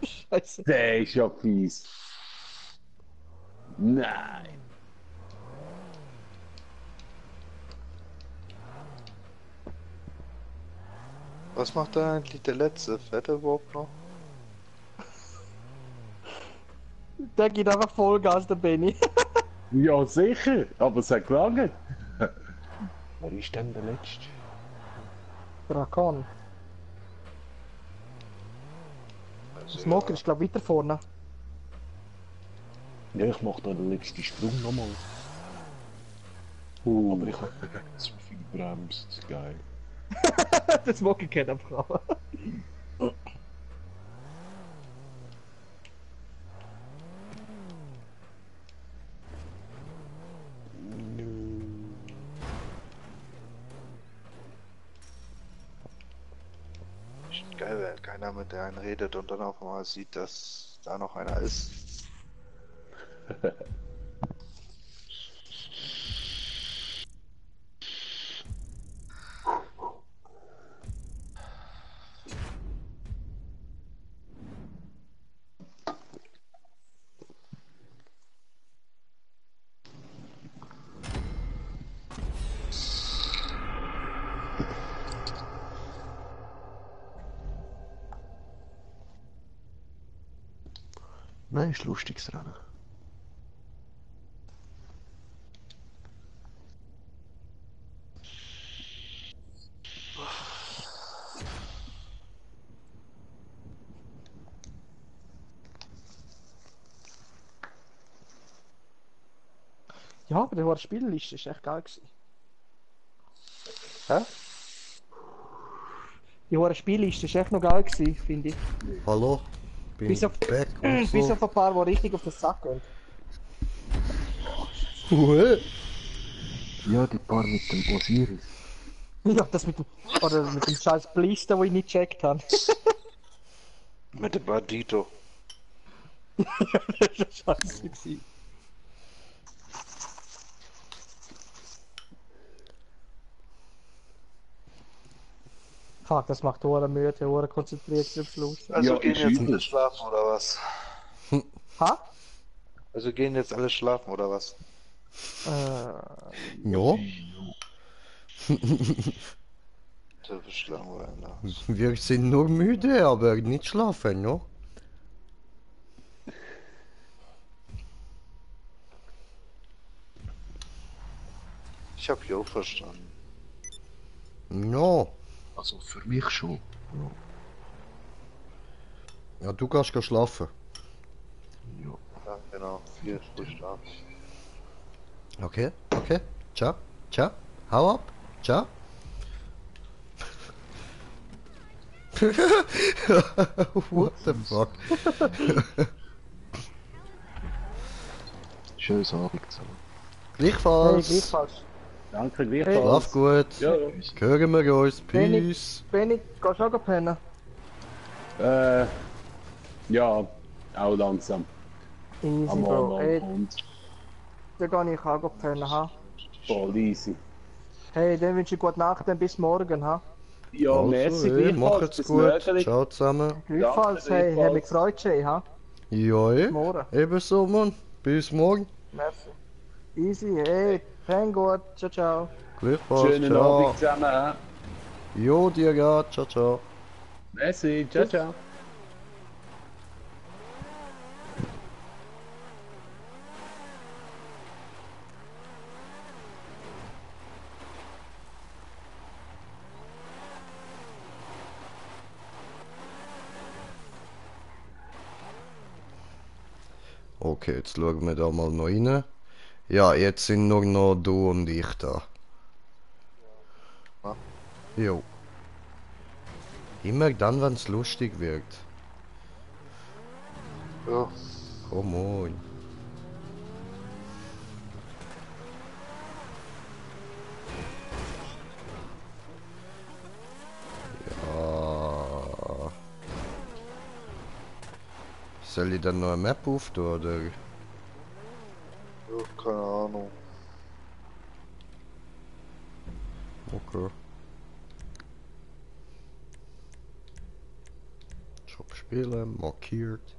Scheiße. Der ist ja fies. Nein. Was macht da eigentlich der letzte? Fährt er überhaupt noch? Der geht einfach Vollgas, der Benny. Ja, sicher, aber es hat gelangt. Wer ist denn der Letzte? Drakon. Smoker ist glaube ich weiter vorne. Ja, ich mach da den letzten Sprung nochmal. Aber ich hab zu viel bremst, geil. Der Smoker kennt einfach auch. Ist geil, wenn keiner mit der einen redet und dann auf einmal sieht, dass da noch einer ist. Nein, ist lustiges Rennen. Ja, aber die Spielliste ist echt geil gewesen. Hä? Die Spielliste ist echt noch geil gewesen, finde ich. Hallo? Bin Bis auf, back und bis so. auf ein paar, die richtig auf den Sack gehen. Ja, die paar mit dem Osiris. Ja, das mit dem, oder mit dem scheiß Blister, den ich nicht gecheckt habe. Mit dem Bandito. Das war scheiße gewesen. Fuck, das macht Ohren müde, Ohren konzentriert sich am Schluss. Also Ja, gehen ich jetzt übe. alle schlafen oder was? Ha? Also gehen jetzt alle schlafen oder was? Ja. Du bist langweilig. Wir sind nur müde, aber nicht schlafen, ja? Ich hab Jo verstanden. Ja. Also für mich schon. Ja, du kannst gehen schlafen. Ja, genau. 4 Stunden Schlaf. Okay, okay. Ciao, ciao. Hau ab. Ciao. What the fuck? Schönes Abend zusammen. Gleichfalls. Hey, gleichfalls. Danke, Hey. gleichfalls. Schlaf gut. Ja. Hören wir uns. Benny, Peace. Benny, gehst du auch pennen? Ja, auch langsam. Easy, Am Bro. Morgen Ey, kommt. dann gehe ich auch pennen, ha? Voll easy. Hey, dann wünsche ich gute Nacht, dann bis morgen, ha? Ja, Also, merci, ey, gleichfalls. macht's Bis gut. morgen. Ciao zusammen. Gleichfalls, Danke, hey, hat mich gleichfalls. gefreut, Jay, ha? Ja, ey. Morgen. Ebenso, Mann. Bis morgen. Merci. Easy, hey, fang gut, ciao, ciao. Gleichfalls. Schönen Ciao. Abend zusammen. Jo, dir geht. Ciao, ciao. Merci, ciao, ciao. Okay, jetzt schauen wir da mal noch rein. Ja, jetzt sind nur noch du und ich da. Ja. Jo. Immer dann, wenn es lustig wird. Ja. Oh moin. Ja. Soll ich dann noch eine Map auftun, oder? Ja, keine Ahnung. Okay. Shop spielen, markiert.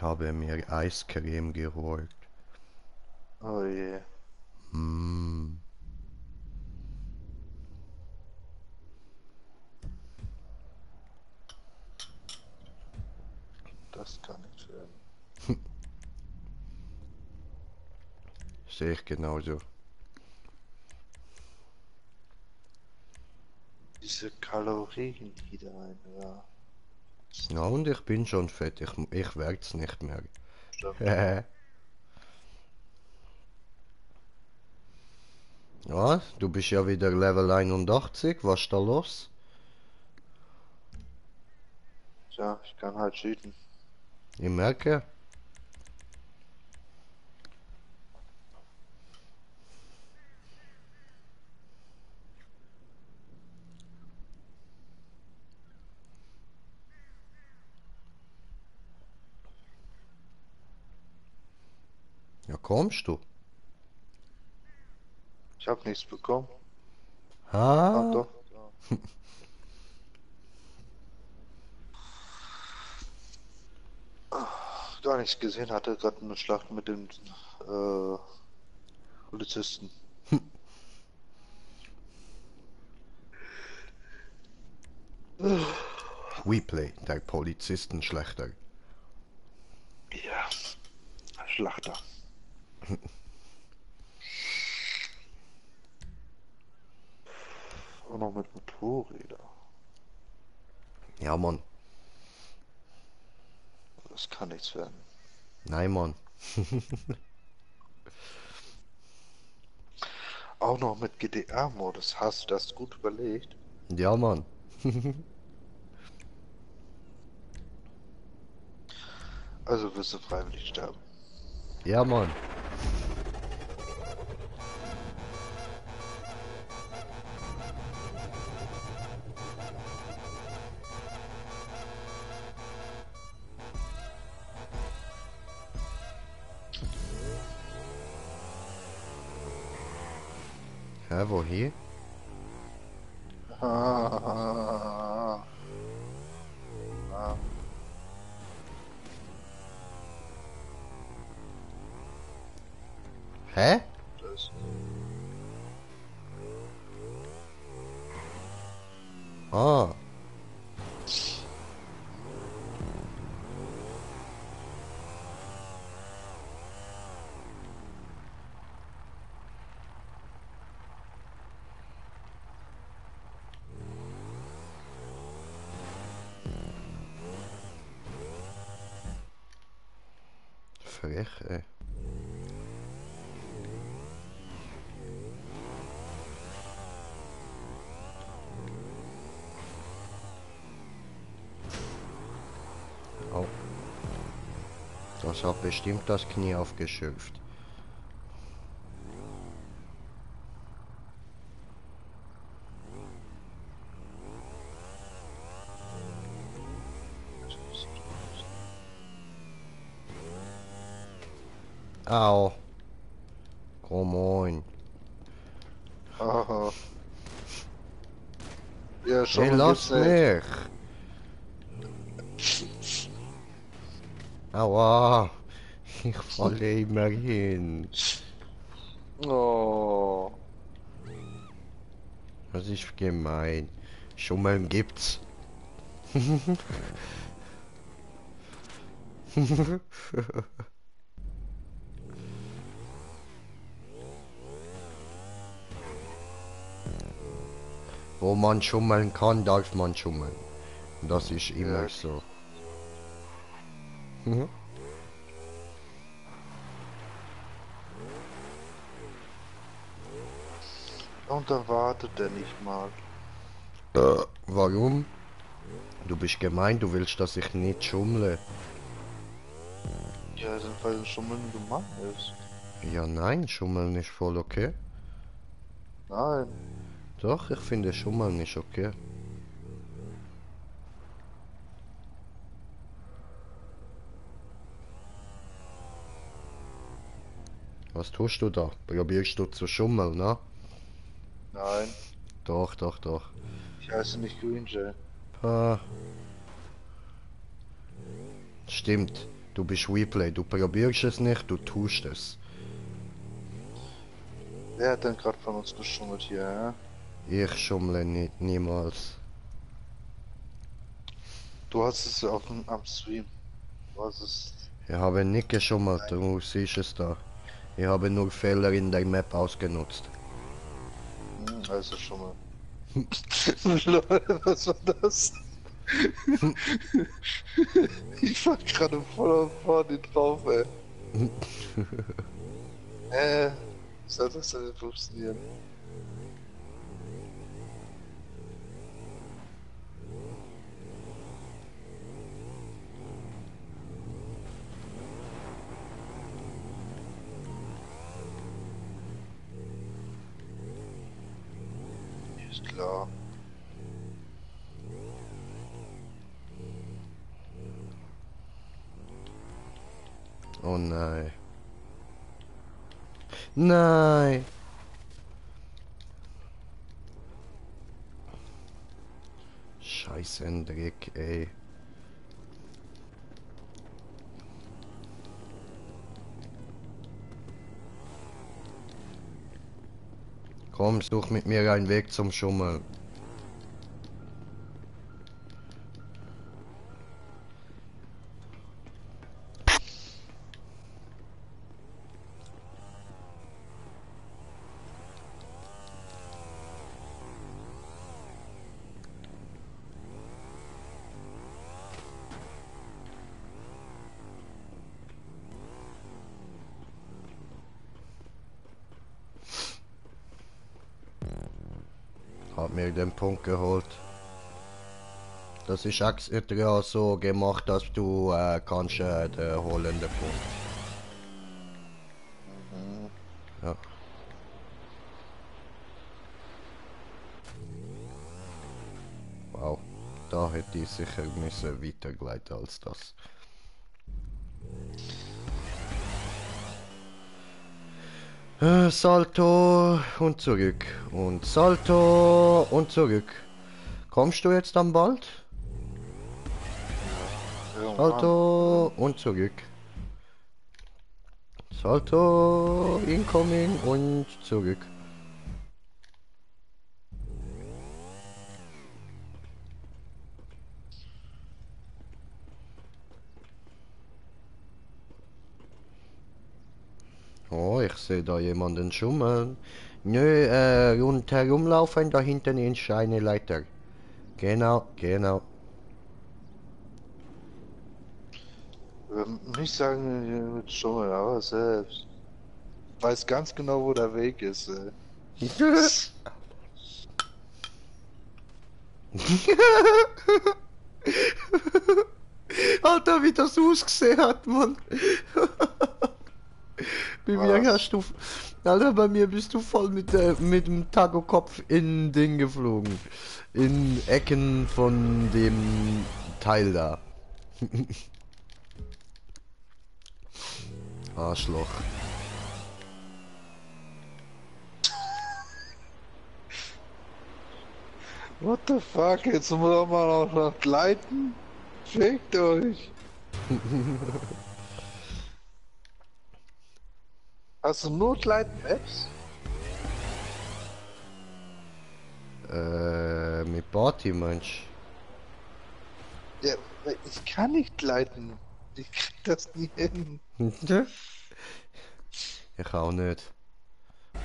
Habe mir Eiscreme geholt. Oh je. Hm. Das kann nicht werden. Sehe ich genauso. Diese Kalorien, die da rein, ja. Ja, und ich bin schon fett. Ich werd's nicht mehr. Stimmt. Ja, du bist ja wieder Level 81. Was ist da los? Tja, ich kann halt cheaten. Ich merke. Ja, kommst du? Ich hab nichts bekommen. Ah. Ah, doch. Ja. Gar nichts gesehen, hatte gerade eine Schlacht mit dem Polizisten. Weplay, der Polizistenschlechter. Ja, Schlachter. Auch noch mit Motorräder. Ja, Mann. Das kann nichts werden. Nein, Mann. Auch noch mit GDR-Modus. Hast du das gut überlegt? Ja, Mann. Also wirst du freiwillig sterben. Ja, Mann. Hä, woher? Ah. Hä? Das. Ah. Frech, ey. Ich habe bestimmt das Knie aufgeschürft. Au. Come on. Aha. Ja, schon Hey, mal lass gibt's mich. Aua. Ich falle immer hin. Oh. Das ist gemein. Schummeln gibt's. Wo man schummeln kann, darf man schummeln. Das ist immer so. Und da wartet er nicht mal. Warum? Du bist gemein, du willst, dass ich nicht schummle. Ja, weil Schummeln gemein ist. Ja, nein, schummeln ist voll okay. Nein. Doch, ich finde schummeln ist okay. Was tust du da? Probierst du zu schummeln, ne? Nein. Doch, doch, doch. Ich heiße nicht Green Jay. Ah. Stimmt, du bist Replay. Du probierst es nicht, du tust es. Wer hat denn gerade von uns geschummelt hier, ja? Ich schummle nicht, niemals. Du hast es ja am Stream. Du hast es... Ich habe nicht geschummelt, du siehst es da. Ich habe nur Fehler in der Map ausgenutzt. Also schon mal. Was war das? Ich war gerade voll vorne drauf, ey. Soll das denn nicht funktionieren? Ist klar. Oh nein. Nein. Scheiß Dreck, ey. Komm, such mit mir einen Weg zum Schummeln. Hat mir den Punkt geholt. Das ist extra so gemacht, dass du kannst den holen den Punkt. Ja. Wow, da hätte ich sicher müssen weitergleiten als das. Salto und zurück. Und Salto und zurück. Kommst du jetzt dann bald? Salto und zurück. Salto, incoming und zurück. Oh, ich sehe da jemanden schummeln. Nö, rundherum laufen, da hinten ist eine Leiter. Genau, genau. Nicht sagen mit Schummeln, aber selbst. Weiß ganz genau, wo der Weg ist, ey. Alter, wie das ausgesehen hat, Mann. Bei mir hast du... Alter, bei mir bist du voll mit dem Taco-Kopf in Ding geflogen. In Ecken von dem Teil da. Arschloch. What the fuck, jetzt muss man auch noch gleiten? Fickt euch! Hast du nur Gleiten-Apps? Mit Party, Mensch. Ja, ich kann nicht gleiten. Ich krieg das nie hin. Ich auch nicht.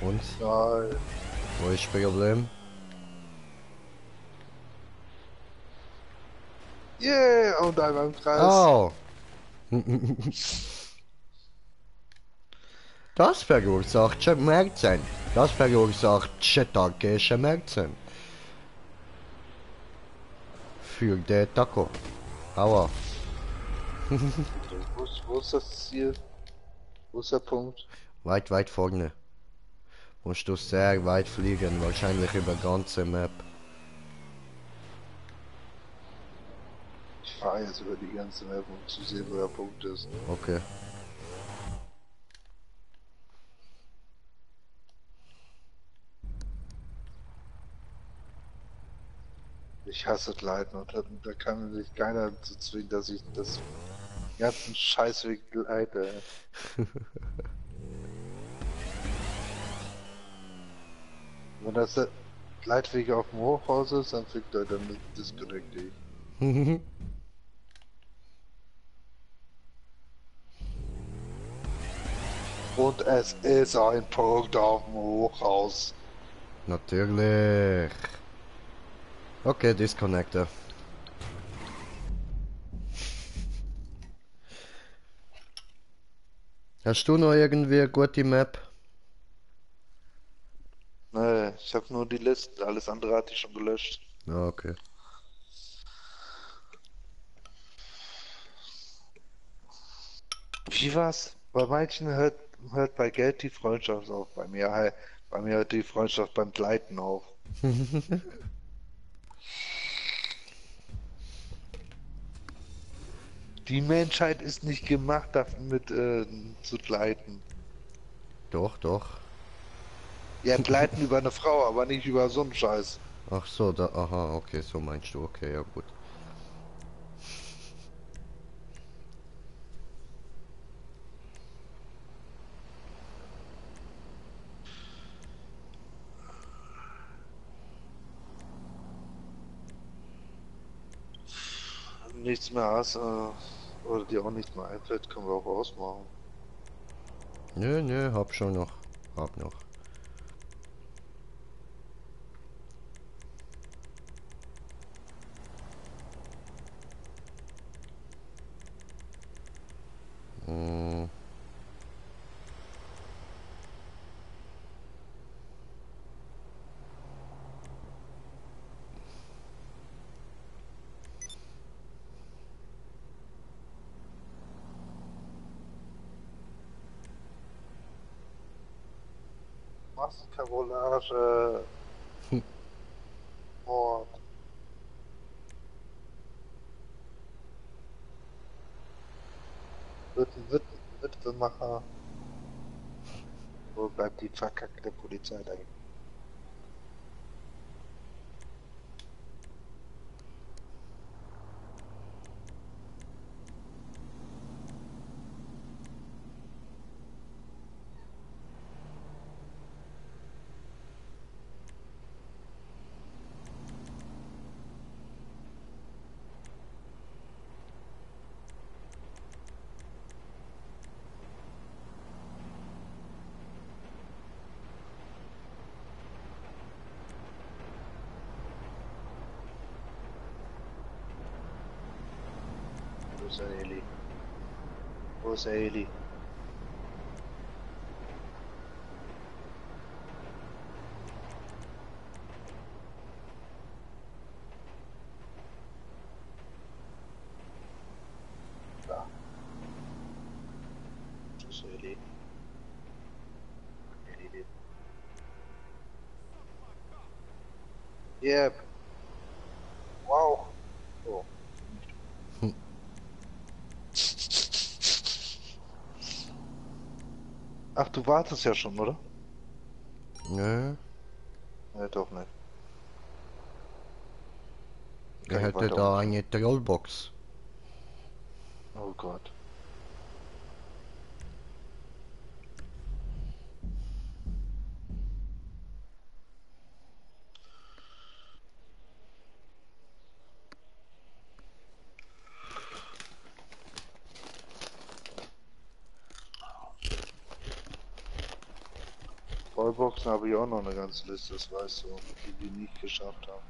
Und? Nein. Wo ist das Problem? Yeah, und einmal im Kreis. Oh! Das verursacht Schmerzen. Das verursacht starke Schmerzen. Für den Taco. Aua. Wo ist das Ziel? Wo ist der Punkt? Weit, weit vorne. Musst du sehr weit fliegen, wahrscheinlich über ganze Map. Ich fahre jetzt über die ganze Map, um zu sehen, wo der Punkt ist. Okay. Ich hasse Gleiten und da kann sich keiner dazu zwingen, dass ich das ganzen Scheißweg gleite. Wenn das der Gleitweg auf dem Hochhaus ist, dann fickt er, dann disconnecte ich. Und es ist ein Punkt auf dem Hochhaus. Natürlich. Okay, Disconnector. Hast du noch irgendwie eine gute Map? Nee, ich habe nur die Liste, alles andere hatte ich schon gelöscht. Ah, okay. Wie war's? Bei manchen hört bei Geld die Freundschaft auf, bei mir hört die Freundschaft beim Gleiten auf. Die Menschheit ist nicht gemacht, damit zu gleiten. Doch, doch. Ja, gleiten über eine Frau, aber nicht über so einen Scheiß. Ach so, da, aha, okay, so meinst du, okay, ja gut. Nichts mehr hast, oder dir auch nichts mehr einfällt, können wir auch ausmachen. Nö, nö, hab schon noch. Hab noch. Hm. Massenkarollage. Mord. Witwemacher. Wo bleibt die verkackte Polizei da? Wo ist der Heli? Wo ist der Heli? really. Yep. Wow. Oh. Ach, du wartest ja schon, oder? Nö. Ne, doch nicht. Er ich hätte weiter da unten. eine Trollbox. Oh Gott. Vollboxen habe ich auch noch eine ganze Liste, das weißt du, die wir nicht geschafft haben.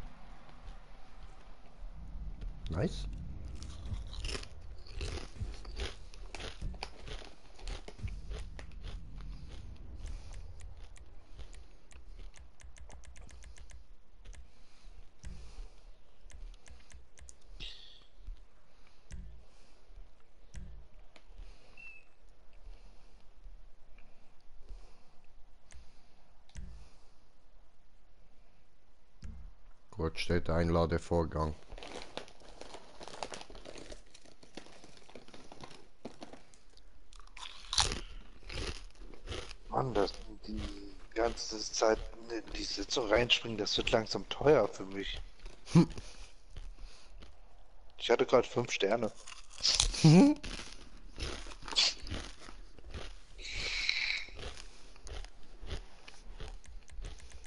Nice. Gut, steht Einladevorgang. Mann, das die ganze Zeit in die Sitzung reinspringen, das wird langsam teuer für mich. Ich hatte gerade 5 Sterne.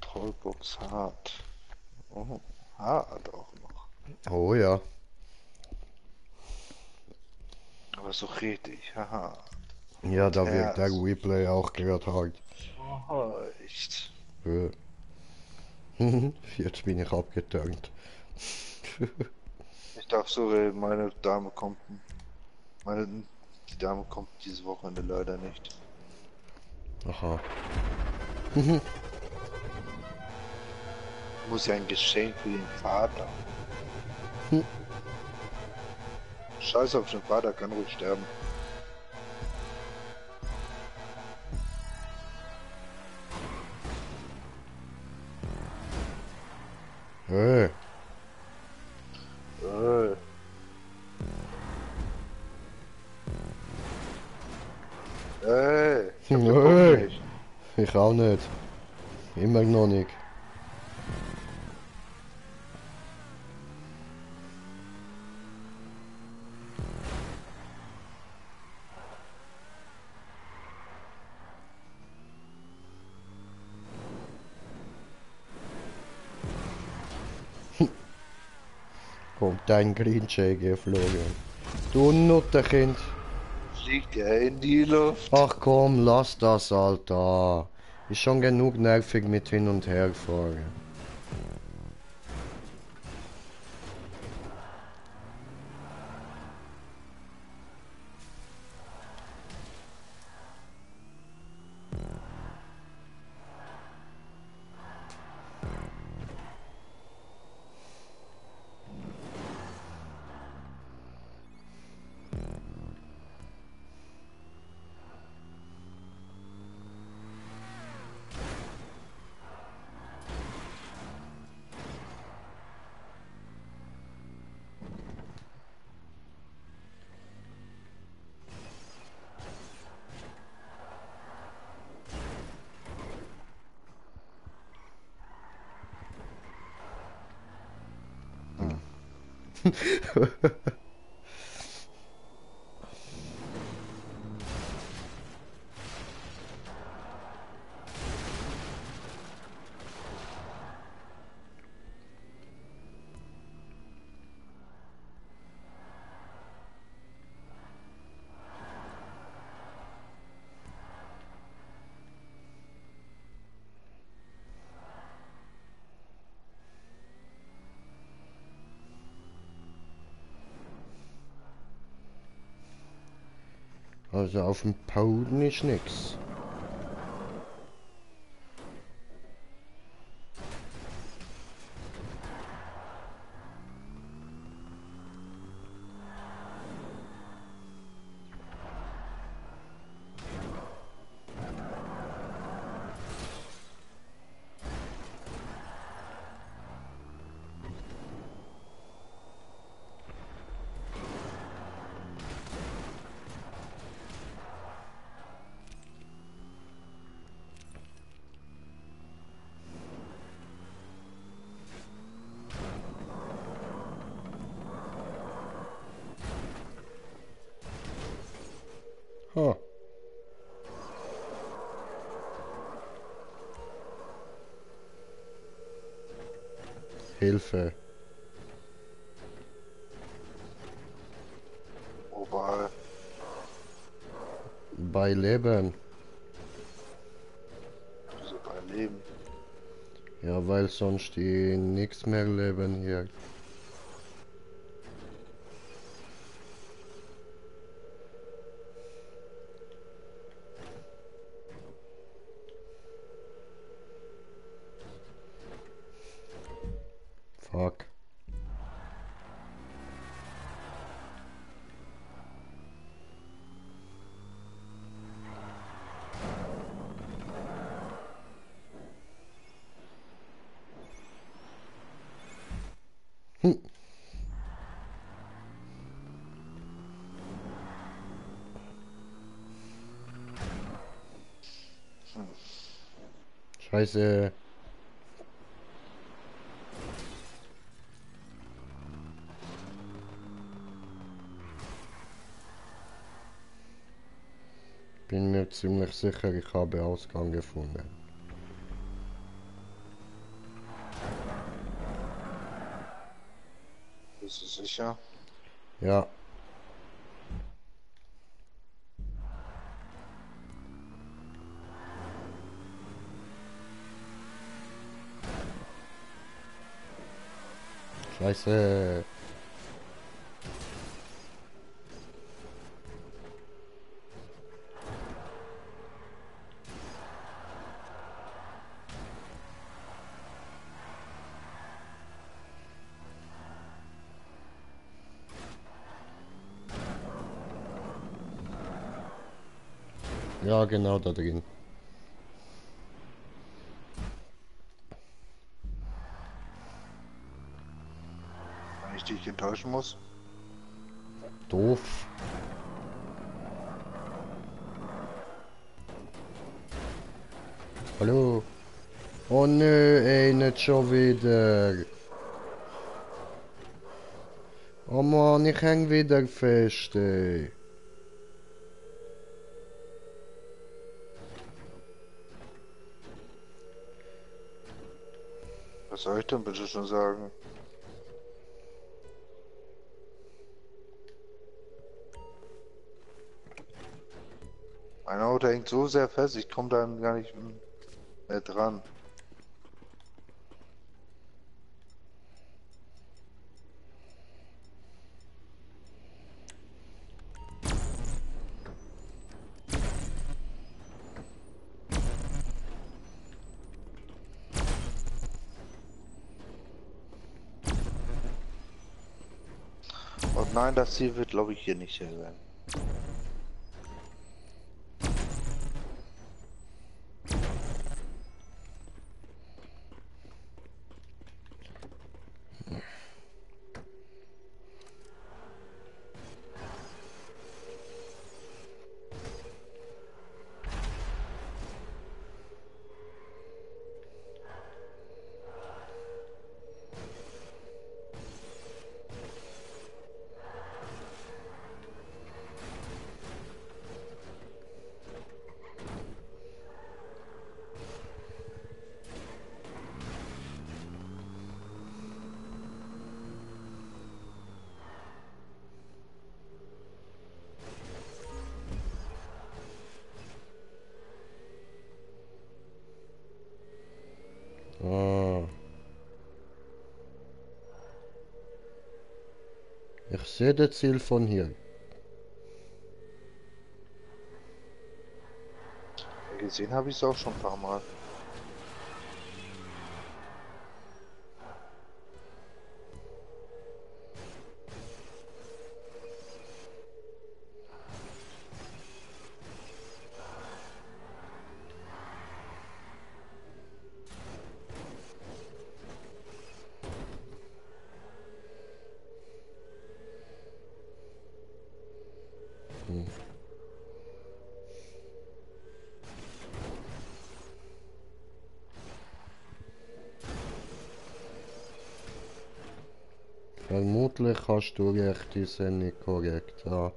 Trollbox hart. Oh, hart auch noch. Oh ja. Aber so richtig, haha. Ja, da wird der Herz. Replay auch gerade hart. Oh, echt. Ja. Jetzt bin ich abgeturnt. Ich darf so reden, meine Dame kommt. Die Dame kommt dieses Wochenende leider nicht. Aha. Muss ja ein Geschenk für den Vater. Scheiß auf den Vater, kann ruhig sterben. Hey. Hey. Hey. Ich auch nicht. Immer noch nicht. Kommt dein Greenshake geflogen. Du Nutterkind. Fliegt er in die Luft? Ach komm, lass das, Alter. Ist schon genug nervig mit hin und her fahren. Also auf dem Boden ist nix. Hilfe. Wobei, Bei Leben. wieso bei Leben? Ja, weil sonst die nichts mehr leben hier. Fuck. Hm. Scheiße. Bin mir ziemlich sicher, ich habe Ausgang gefunden. Bist du sicher? Ja. Scheiße. Ja, genau da drin. Wenn ich dich enttäuschen muss? Doof. Hallo. Oh nö, ey, nicht schon wieder. Oh Mann, ich häng wieder fest, ey. Was soll ich denn bitte schon sagen? Mein Auto hängt so sehr fest, ich komme da gar nicht mehr dran. Und nein, das Ziel wird, glaube ich, hier nicht hier sein. Ah. Ich sehe das Ziel von hier. Gesehen habe ich es auch schon ein paar Mal. Hm. Vermutlich hast du recht, die sind nicht korrekt, ja.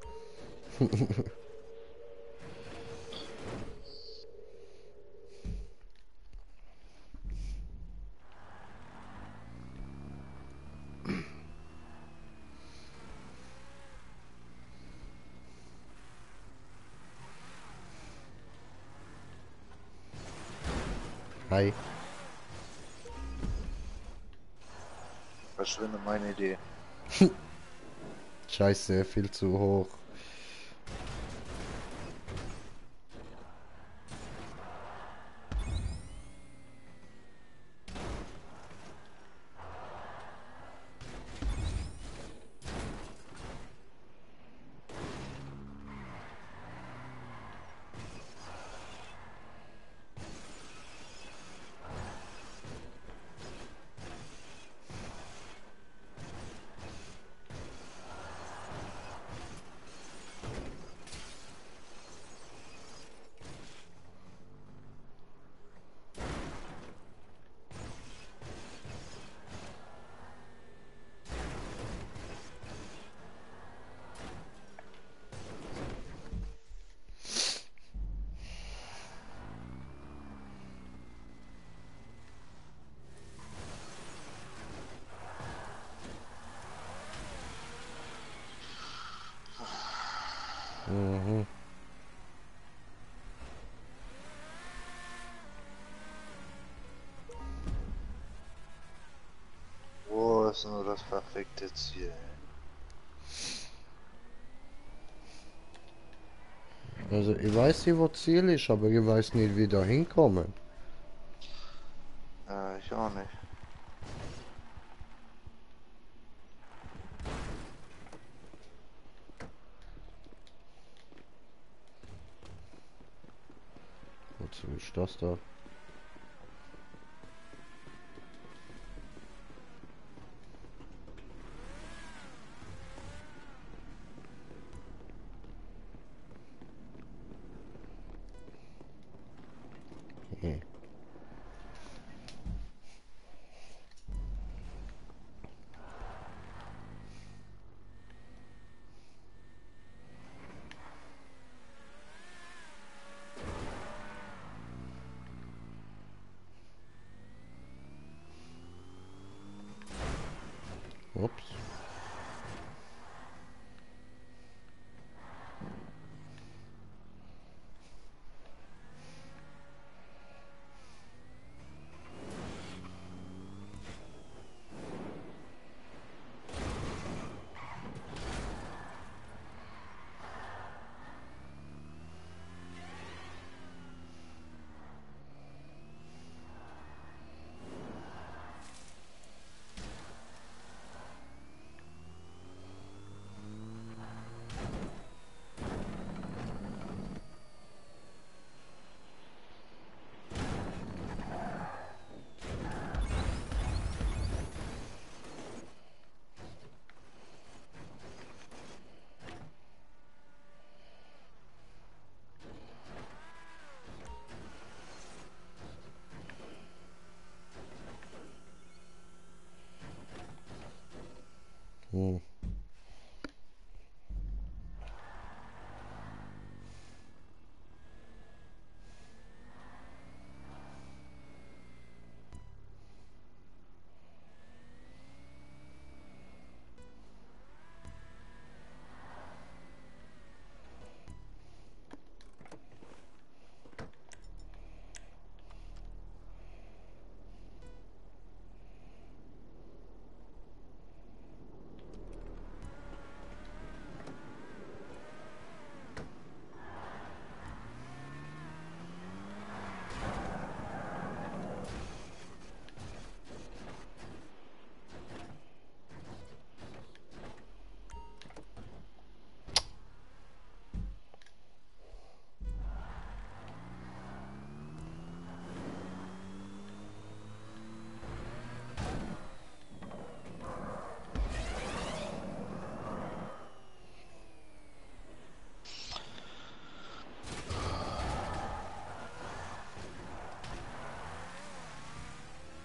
Hi. Verschwinde meine Idee. Scheiße, viel zu hoch. Mhm. Wo ist nur das verfickte Ziel? Also ich weiß nicht, wo das Ziel ist, aber ich weiß nicht, wie da hinkommen. Ich auch nicht. Wozu ist das da? Hm. Ups. Hm.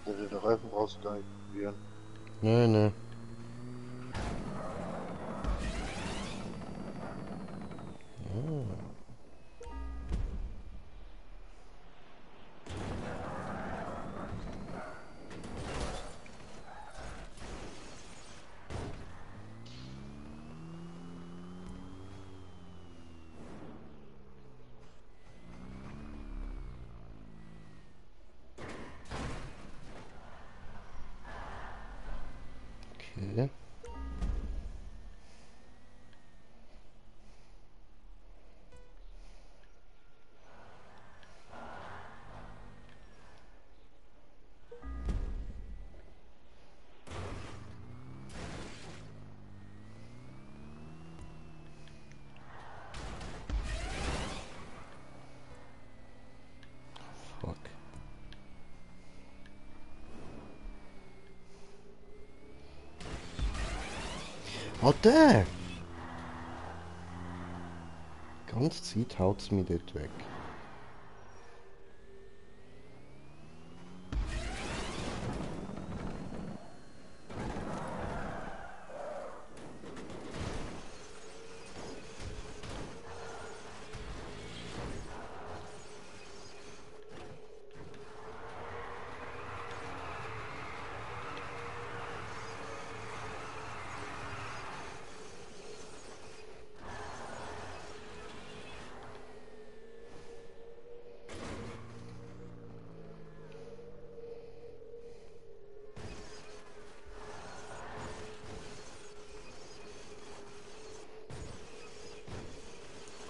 Den Reifen brauchst du gar nicht probieren. Nee, nee. Ah. Okay. Fuck. Ah, der! Die ganze Zeit haut es mich dort weg.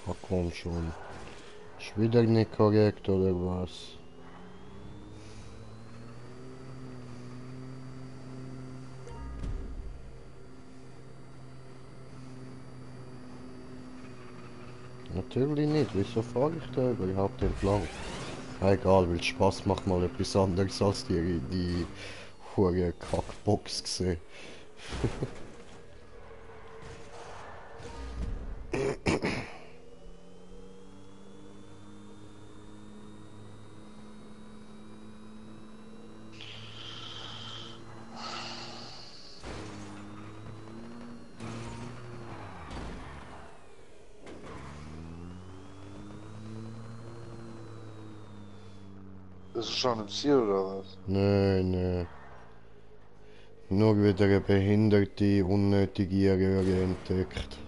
Ach komm schon. Ist wieder nicht korrekt oder was? Natürlich nicht. Wieso fahre ich da überhaupt entlang? Egal, weil Spaß macht mal etwas anderes als die hure Kackbox gesehen. Ist es schon im Ziel oder was? Nö. Nur wieder eine behinderte, unnötige Röhre entdeckt.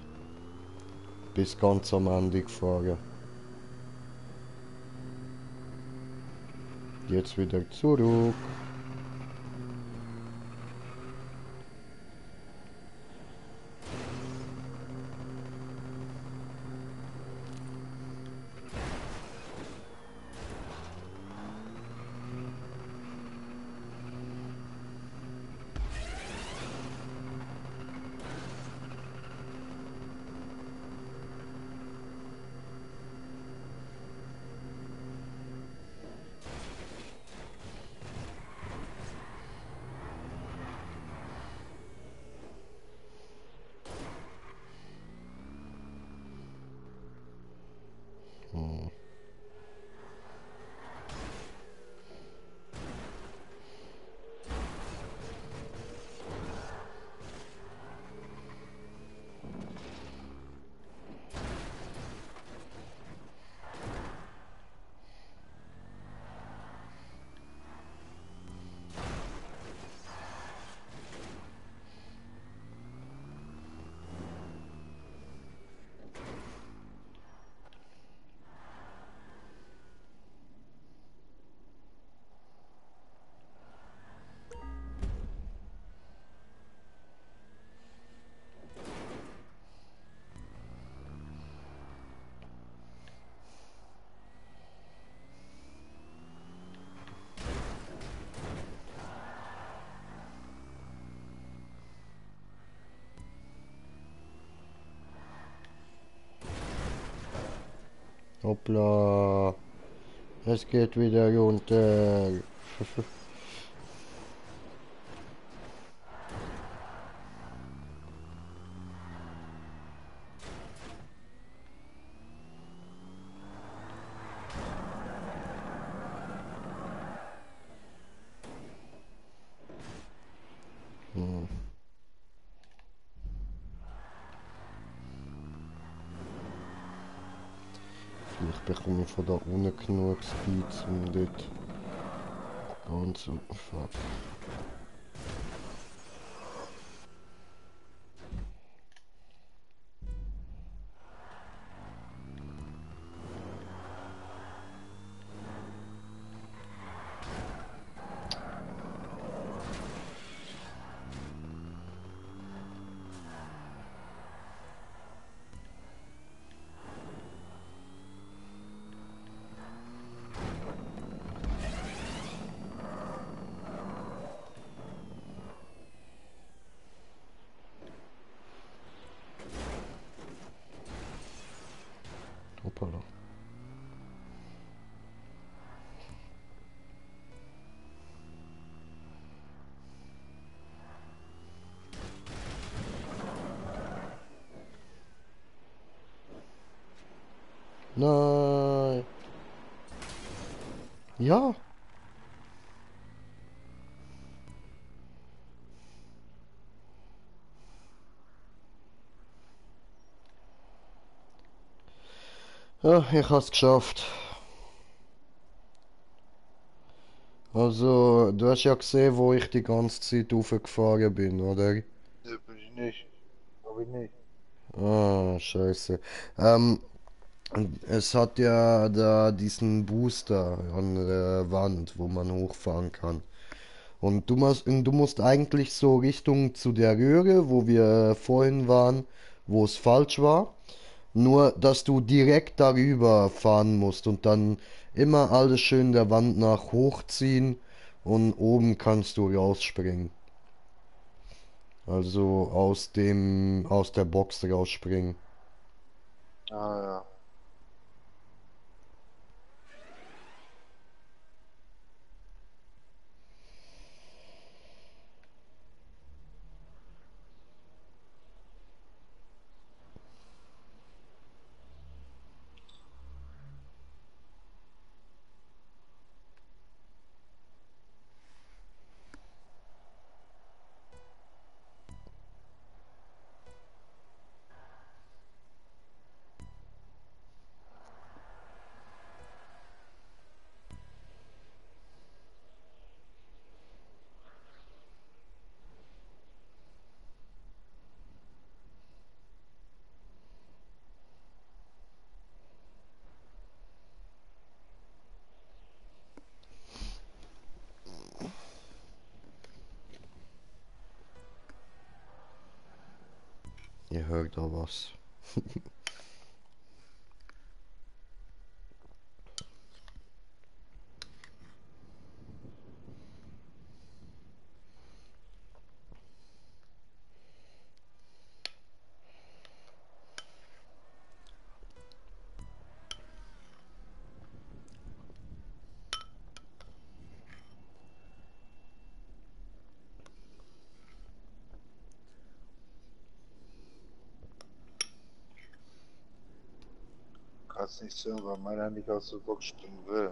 Bis ganz am Ende gefahren. Jetzt wieder zurück. Hoppla. Es geht wieder runter. Vielleicht bekomme ich von da unten genug Speed, um dort ganz... Fuck. Nein. Ja. Ja, ich hab's geschafft. Also, du hast ja gesehen, wo ich die ganze Zeit raufgefahren bin, oder? Ne, bin ich nicht. Hab ich nicht. Ah, scheiße. Es hat ja da diesen Booster an der Wand, wo man hochfahren kann. Und du musst eigentlich so Richtung zu der Röhre, wo wir vorhin waren, wo es falsch war. Nur, dass du direkt darüber fahren musst und dann immer alles schön der Wand nach hochziehen und oben kannst du rausspringen. Also aus der Box rausspringen. Ah ja. Ihr hört da was. Kannst nicht sehen, weil meiner nicht aus der Box springen will.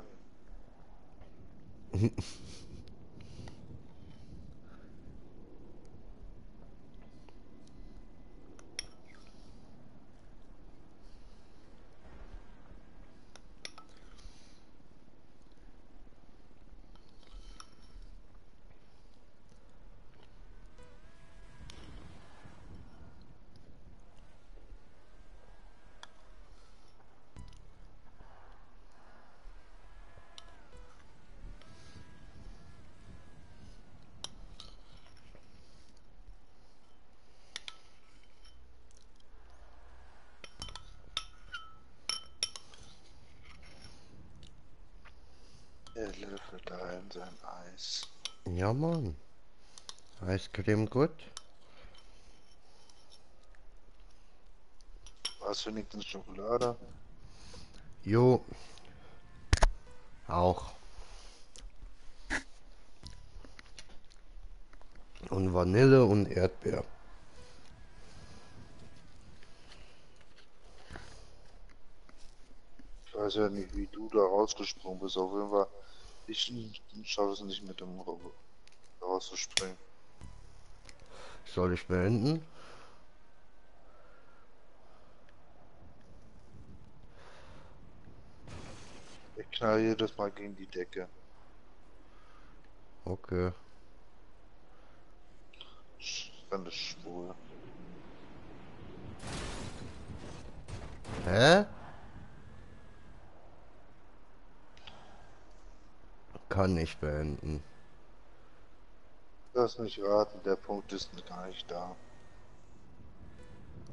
Er löffelt da in sein Eis. Ja, Mann. Eiscreme gut. Was für nichts in Schokolade? Jo. Auch. Und Vanille und Erdbeer. Ich weiß ja nicht, wie du da rausgesprungen bist. Auf jeden Fall, ich schaffe es nicht mit dem rauszuspringen. Soll ich beenden? Ich knall jedes Mal gegen die Decke. Okay. Wenn das schwul. Hä? Kann nicht beenden. Lass mich raten, der Punkt ist gar nicht da.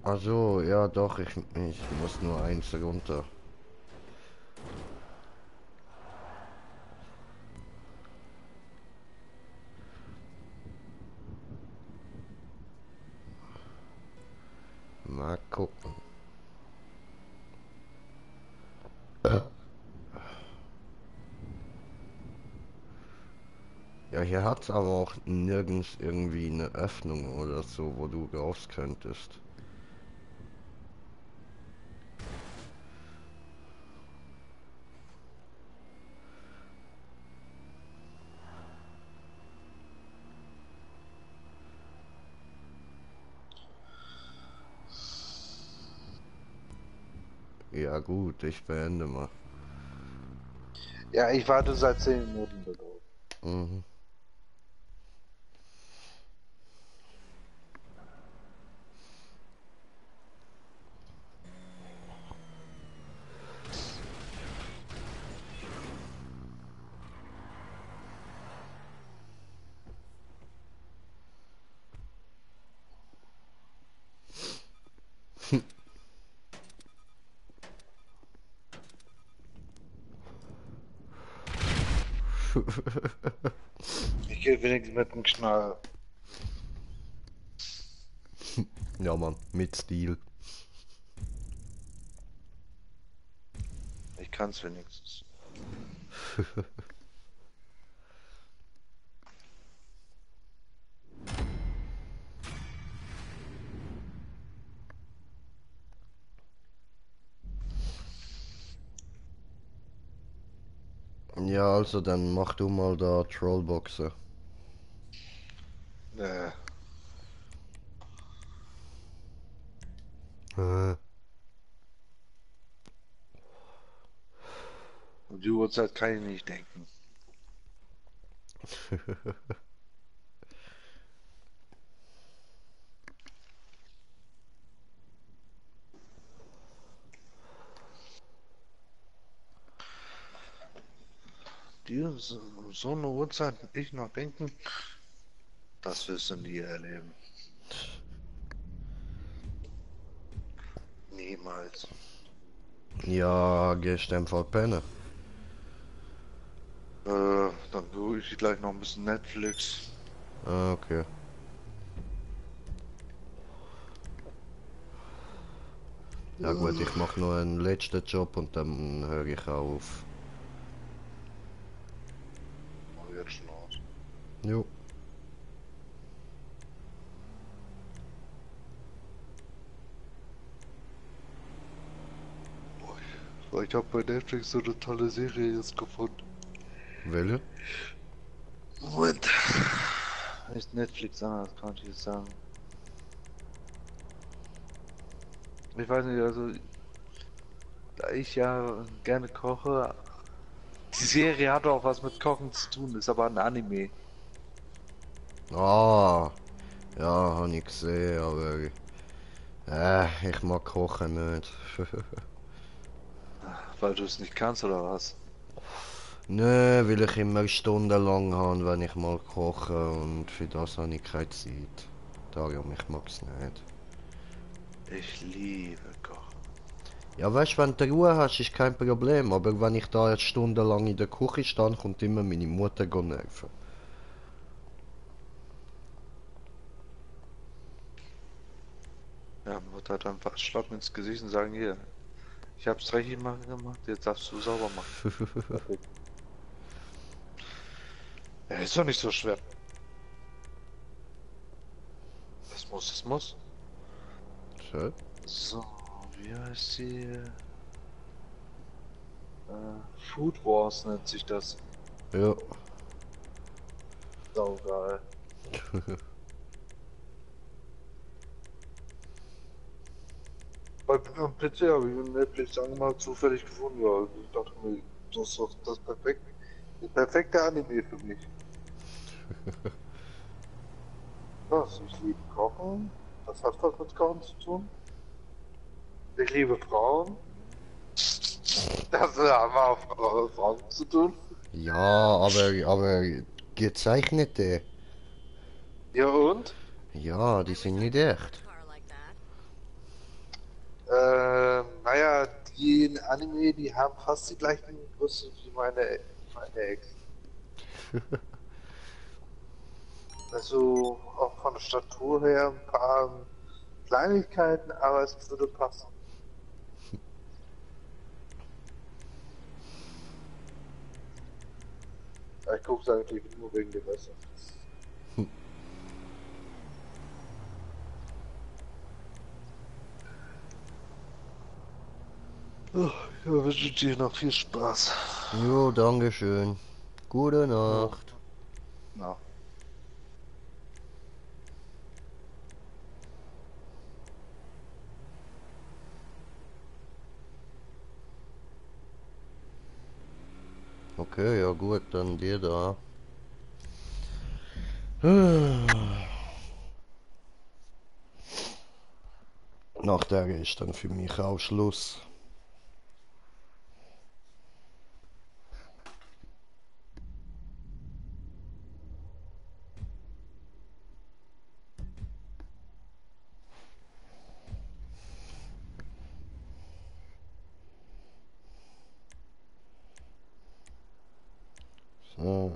Ach so, ja doch, ich muss nur eins runter. Mal gucken. Ja, hier hat's aber auch nirgends irgendwie eine Öffnung oder so, wo du raus könntest. Ja gut, ich beende mal. Ja, ich warte seit 10 Minuten darauf. Mhm. Ich gehe wenigstens mit dem Knall. Ja Mann, mit Stil. Ich kann's wenigstens. Ja, also dann mach du mal da Trollboxen. Nee. Um die Uhrzeit kann ich nicht denken. Die so eine Uhrzeit ich noch denken, das wirst du nie erleben. Niemals. Ja, gehst einfach pennen. Dann gucke ich gleich noch ein bisschen Netflix. Ah, okay. Ja gut, ich mach noch einen letzten Job und dann höre ich auf. Oh, jetzt schon aus. Jo. Ich habe bei Netflix so eine tolle Serie jetzt gefunden. Welle? Moment. Ist Netflix anders, kann ich jetzt sagen. Ich weiß nicht, also da ich ja gerne koche, die Serie hat auch was mit Kochen zu tun, ist aber ein Anime. Ah, ja, habe ich gesehen, aber ich mag kochen nicht. Weil du es nicht kannst oder was? Nö, weil ich immer stundenlang habe, wenn ich mal koche und für das habe ich keine Zeit. Darum, ich mag's nicht. Ich liebe Kochen. Ja, weißt du, wenn du Ruhe hast, ist kein Problem, aber wenn ich da jetzt stundenlang in der Küche stehe, kommt immer meine Mutter nerven. Ja, Mutter hat einfach Schlag ins Gesicht und sagen, hier, ich hab's dreckig gemacht, jetzt darfst du sauber machen. Okay. Ja, ist doch nicht so schwer. Es muss, es muss. Schön. So, wie heißt sie? Food Wars nennt sich das. Ja. Saugeil. Bei am PC habe ich Netflix angemacht, zufällig gefunden. Ja, ich dachte mir, das ist doch das perfekte Anime für mich. Was? Ich liebe Kochen. Das hat was mit Kochen zu tun. Ich liebe Frauen. Das hat auch mit Frauen zu tun. Ja, aber gezeichnete. Ja und? Ja, die sind nicht echt. Naja, die in Anime, die haben fast die gleichen Größe wie meine Ex. Also auch von der Statur her ein paar Kleinigkeiten, aber es würde passen. Ich gucke es eigentlich nur wegen dem Essen. Oh, ja, wünsche dir noch viel Spaß. Jo, dankeschön. Gute Nacht. Ja. Okay, ja gut, dann die da. Nach der ist dann für mich auch Schluss. So.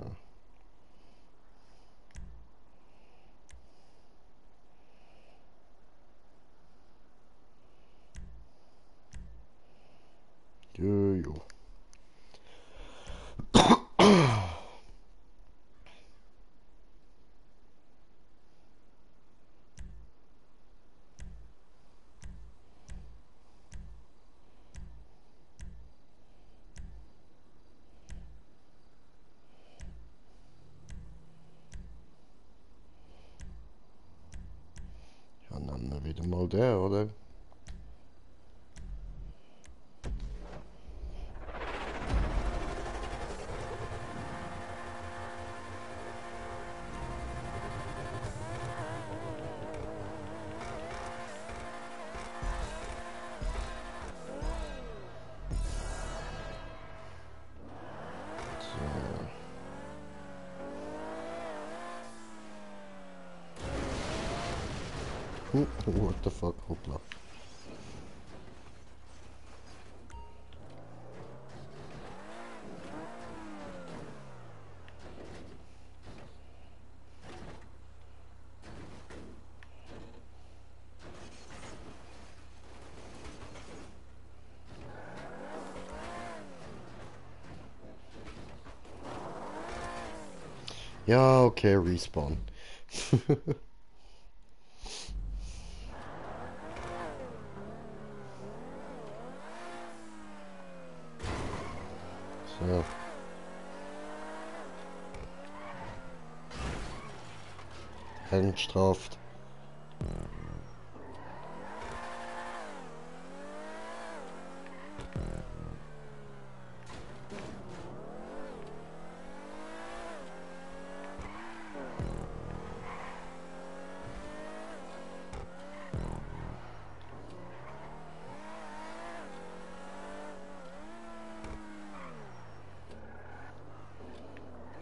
Jo. Ja, nehmen wir wieder mal der, oder? What the fuck, hoppla. Ja, okay, Respawn. So. Heldenstraft.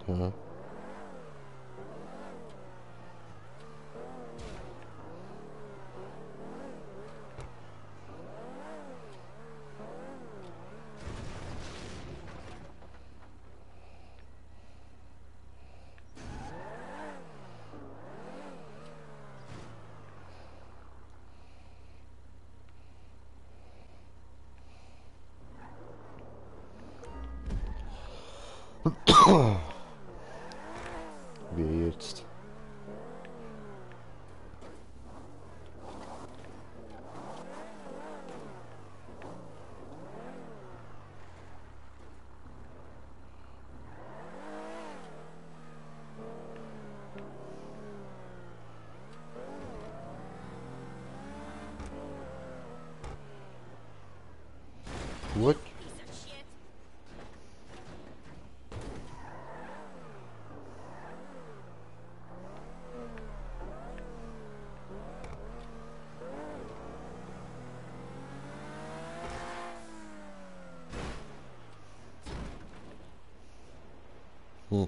Ja. Wie jetzt? Gut. Hm.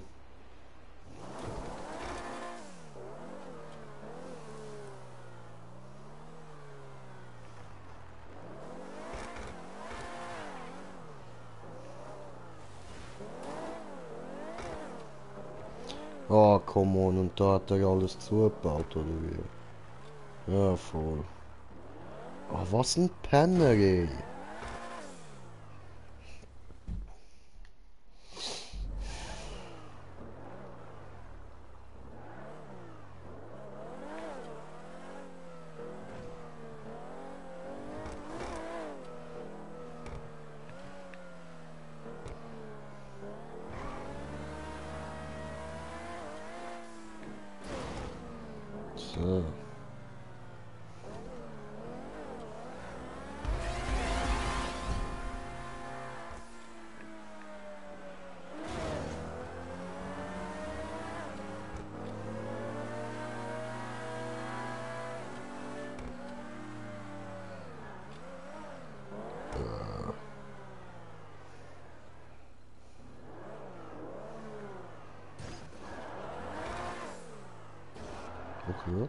Ah, come on, und da hat er alles zugebaut, oder wie? Ja, voll. Ah, was ein Penner, ey. So. Okay.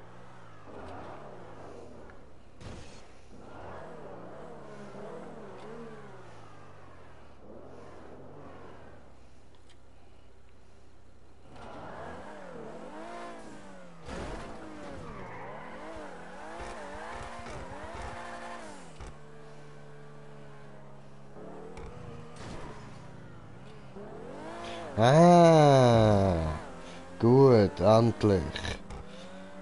Ah, gut, endlich.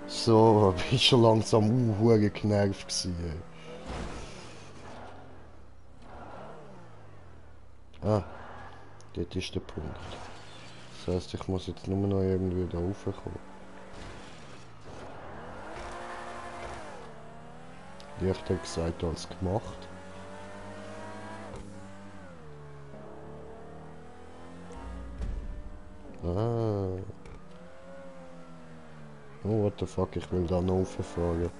So, bin ich schon langsam hure genervt gewesen. Ah, dort ist der Punkt. Das heisst, ich muss jetzt nur noch irgendwie da raufkommen. Leichter gesagt als gemacht. Ah. Oh, what the fuck, ich will da noch rauffahren.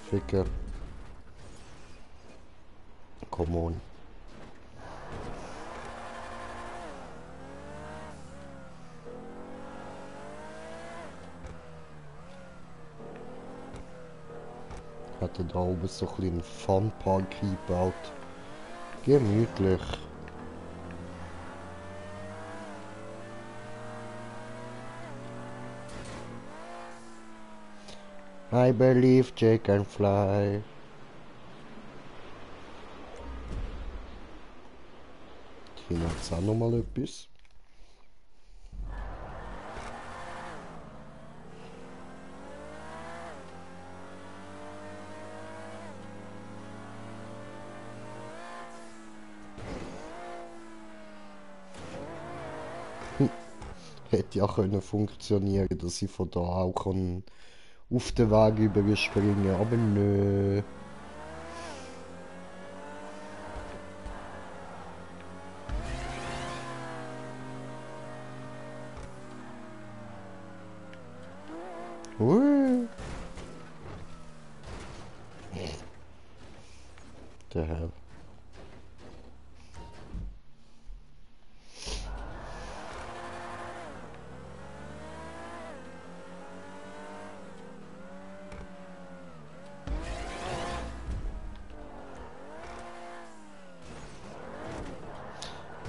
Ficker. Come on. Hat er da oben so ein bisschen Funpark eingebaut. Gemütlich. I believe Jake can fly. Hier hat es auch noch mal etwas. Hätte ja können funktionieren, dass ich von da auch kann auf den Weg überspringen, aber nö. Der Herr.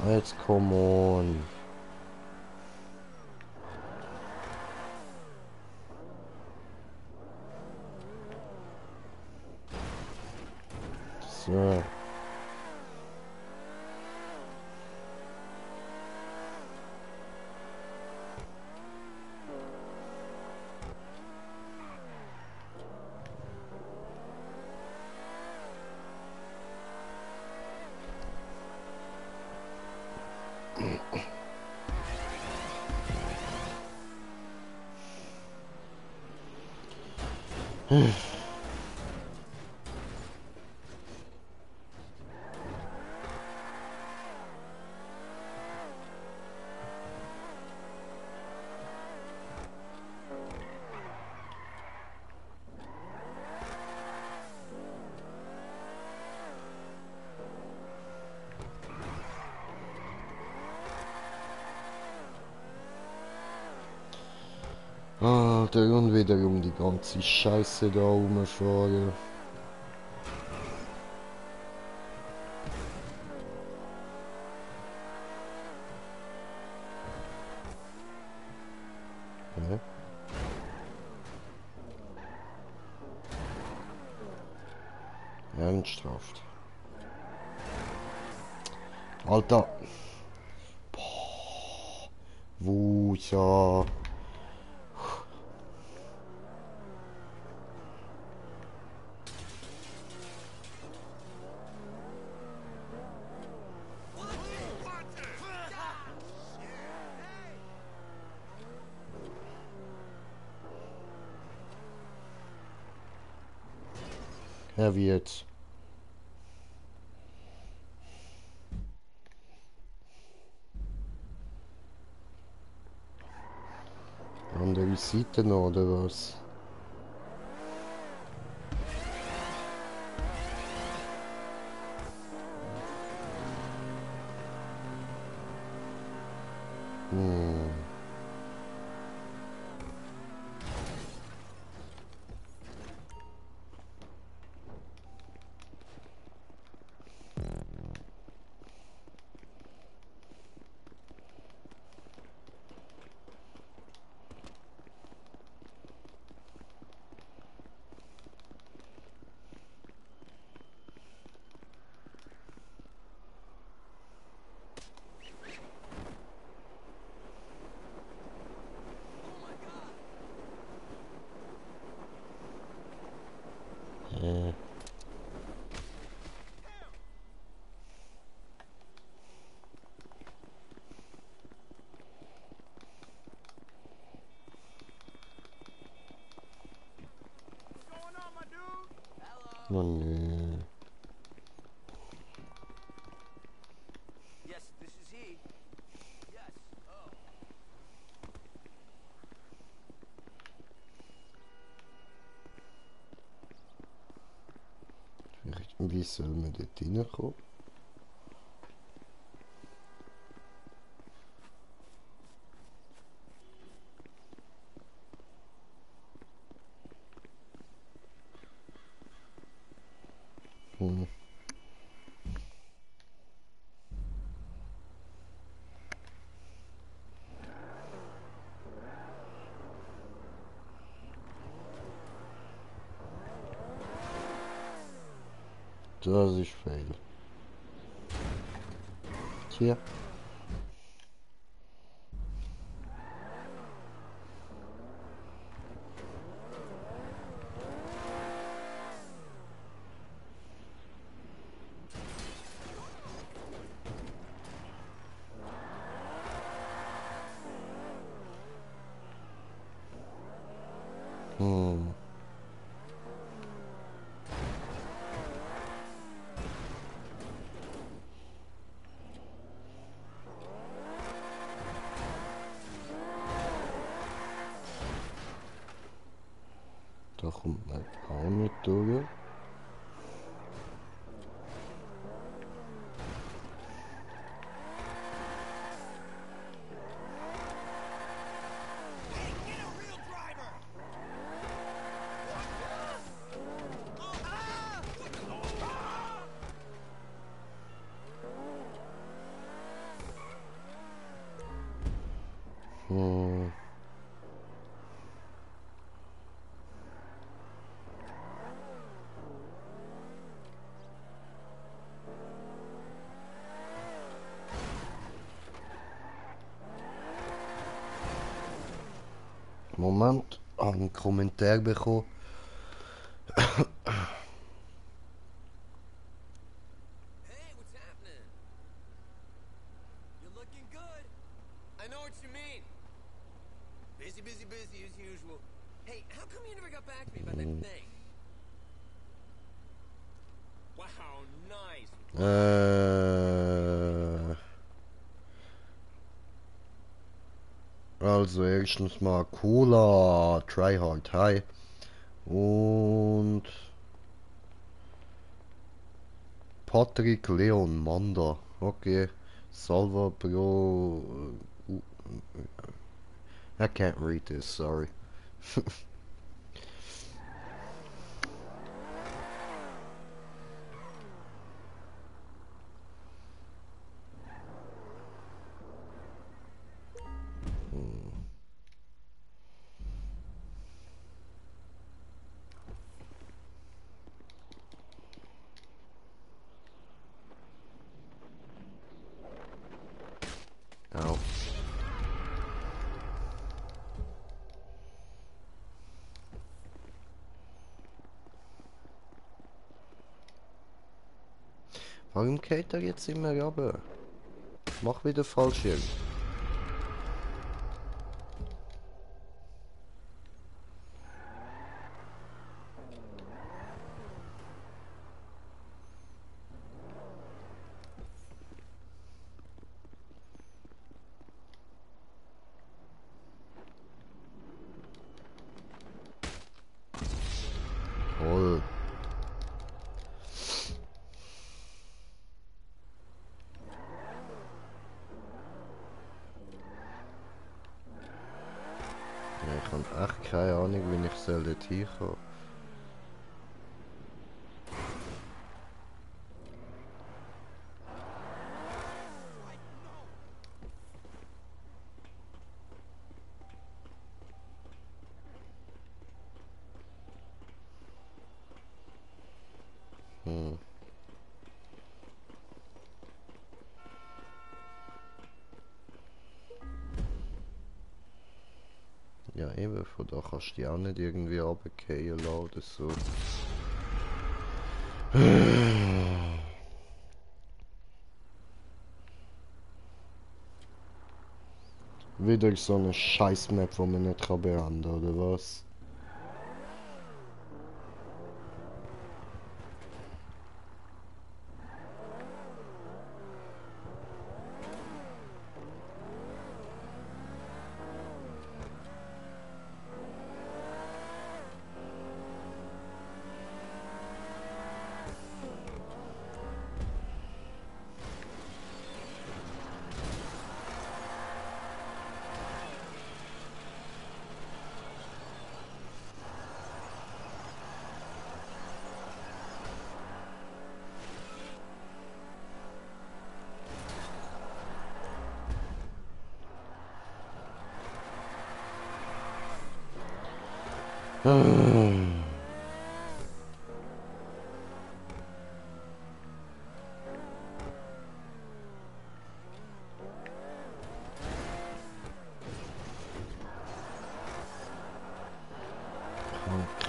Jetzt come on. So. Alter, und wiederum die ganze Scheiße da rumfahren. Hä? Ernsthaft. Alter. Boah. Wuja. Ja, wie jetzt? Andere Seite noch, oder was? Oh nö. Wie soll man dort reinkommen? Hm. Das ist fail. Tja. Hm. Da kommt man auch nicht durch. Hm. Moment, habe einen Kommentar bekommen. Also erstens mal Cola, Try Hard High und Patrick Leon Manda. Okay, Salva Bro. I can't read this, sorry. Au. Warum geht er jetzt immer runter? Mach wieder Fallschirm. Toll. Ja, ich habe echt keine Ahnung, wie ich dort hinkomme. Hm. Ja eben, von da kannst du dich auch nicht irgendwie runterfallen lassen oder so. Wieder so eine Scheiß-Map, die man nicht beenden kann, oder was?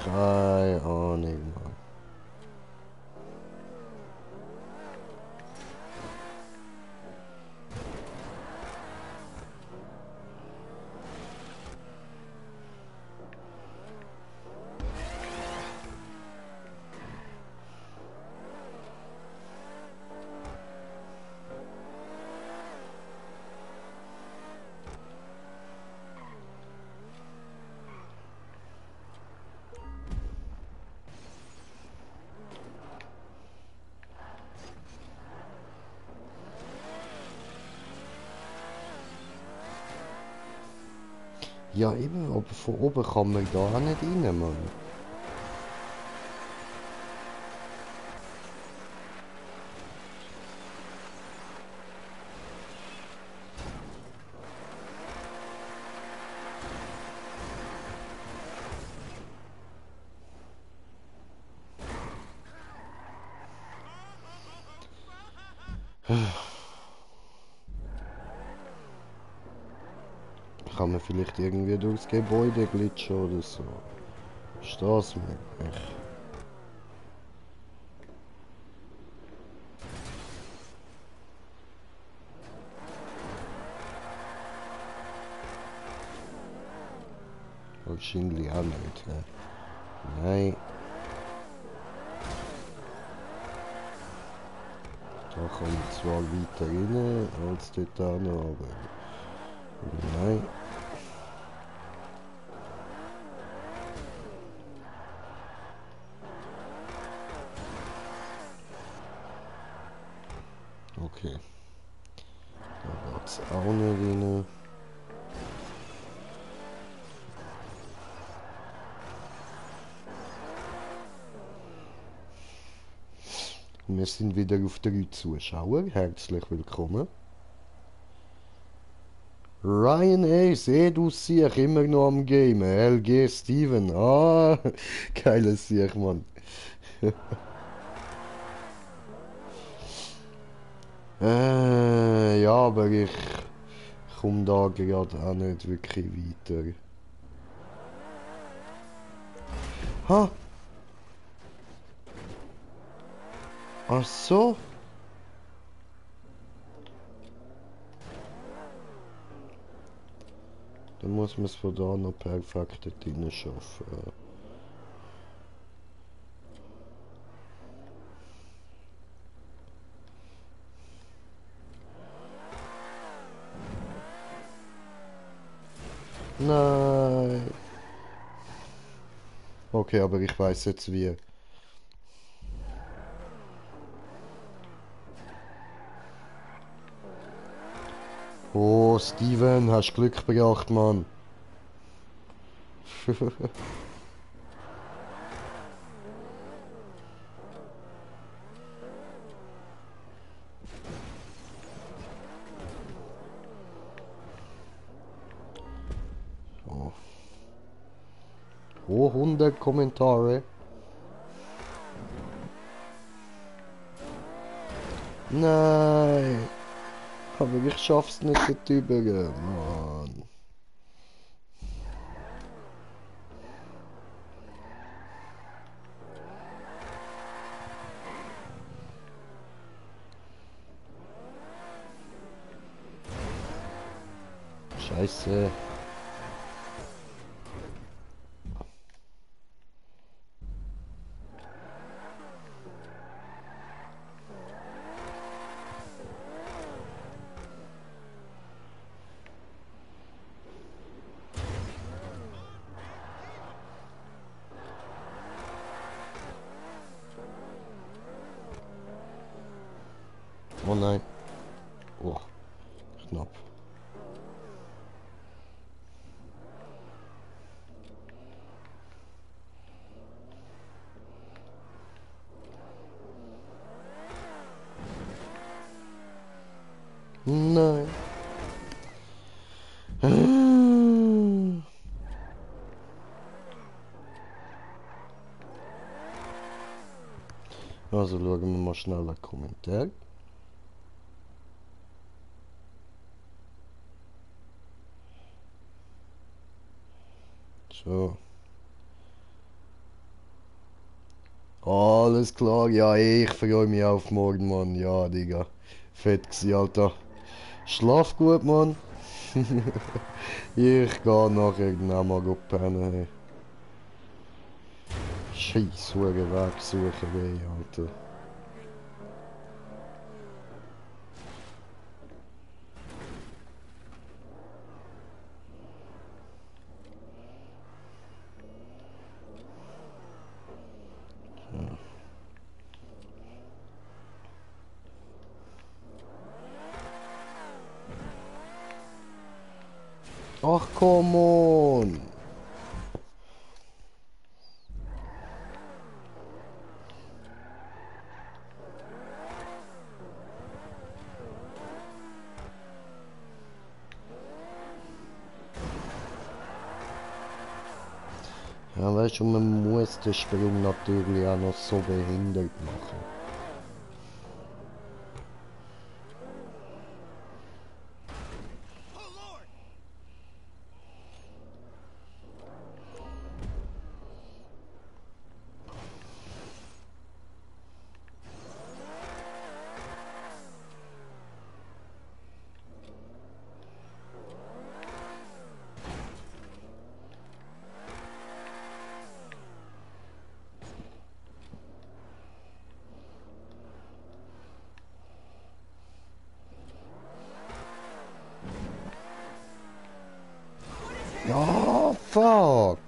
Keine Ahnung, Mann. Ja, eben, aber von oben kann man da nicht rein, Mann. Kann man vielleicht irgendwie durchs Gebäude glitschen oder so. Ist das möglich? Wahrscheinlich auch nicht. He? Nein. Da kann ich zwar weiter rein als dort hin, aber nein. Okay. Da geht's auch nicht rein. Wir sind wieder auf 3 Zuschauer. Herzlich willkommen. Ryan A. seht aus sich immer noch am Game. LG Steven. Ah, geiles Sieg, Mann. Ja, aber ich komme da gerade auch nicht wirklich weiter. Ha! Ach so. Dann muss man es von da noch perfekt drin schaffen. Nein. Okay, aber ich weiß jetzt wie. Oh, Steven, hast Glück gebracht, Mann. Oh. Oh, 100 Kommentare. Nein. Aber ich schaff's nicht dort drüber, Mann. Scheiße. Oh nein. Oh, knapp. Nein. Also schauen wir mal schnell einen Kommentar. So. Alles klar, ja, ich freue mich auf morgen, Mann. Ja, Digga. Fett gsi, Alter. Schlaf gut, Mann. Ich geh nachher genau mal pennen, hey. Scheiß hure Wegsucherei, Alter. Ach, come on! Ja, weißt du, man muss den Sprung natürlich auch noch so behindert machen. Ja, fuck!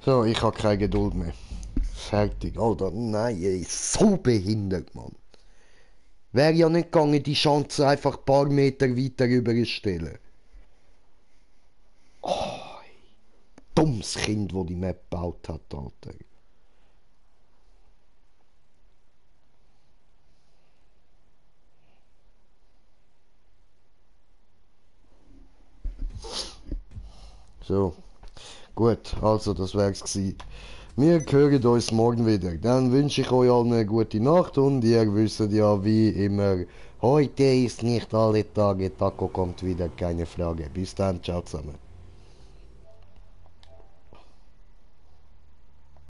So, ich habe keine Geduld mehr. Fertig, Alter. Nein, ey, so behindert, Mann. Wäre ja nicht gegangen, die Chance einfach ein paar Meter weiter rüberstellen. Oh, dummes Kind, wo die Map gebaut hat, Alter. So, gut, also das wär's gsi. Wir hören uns morgen wieder. Dann wünsche ich euch allen eine gute Nacht und ihr wisst ja wie immer, heute ist nicht alle Tage, Taco kommt wieder, keine Frage. Bis dann, ciao zusammen.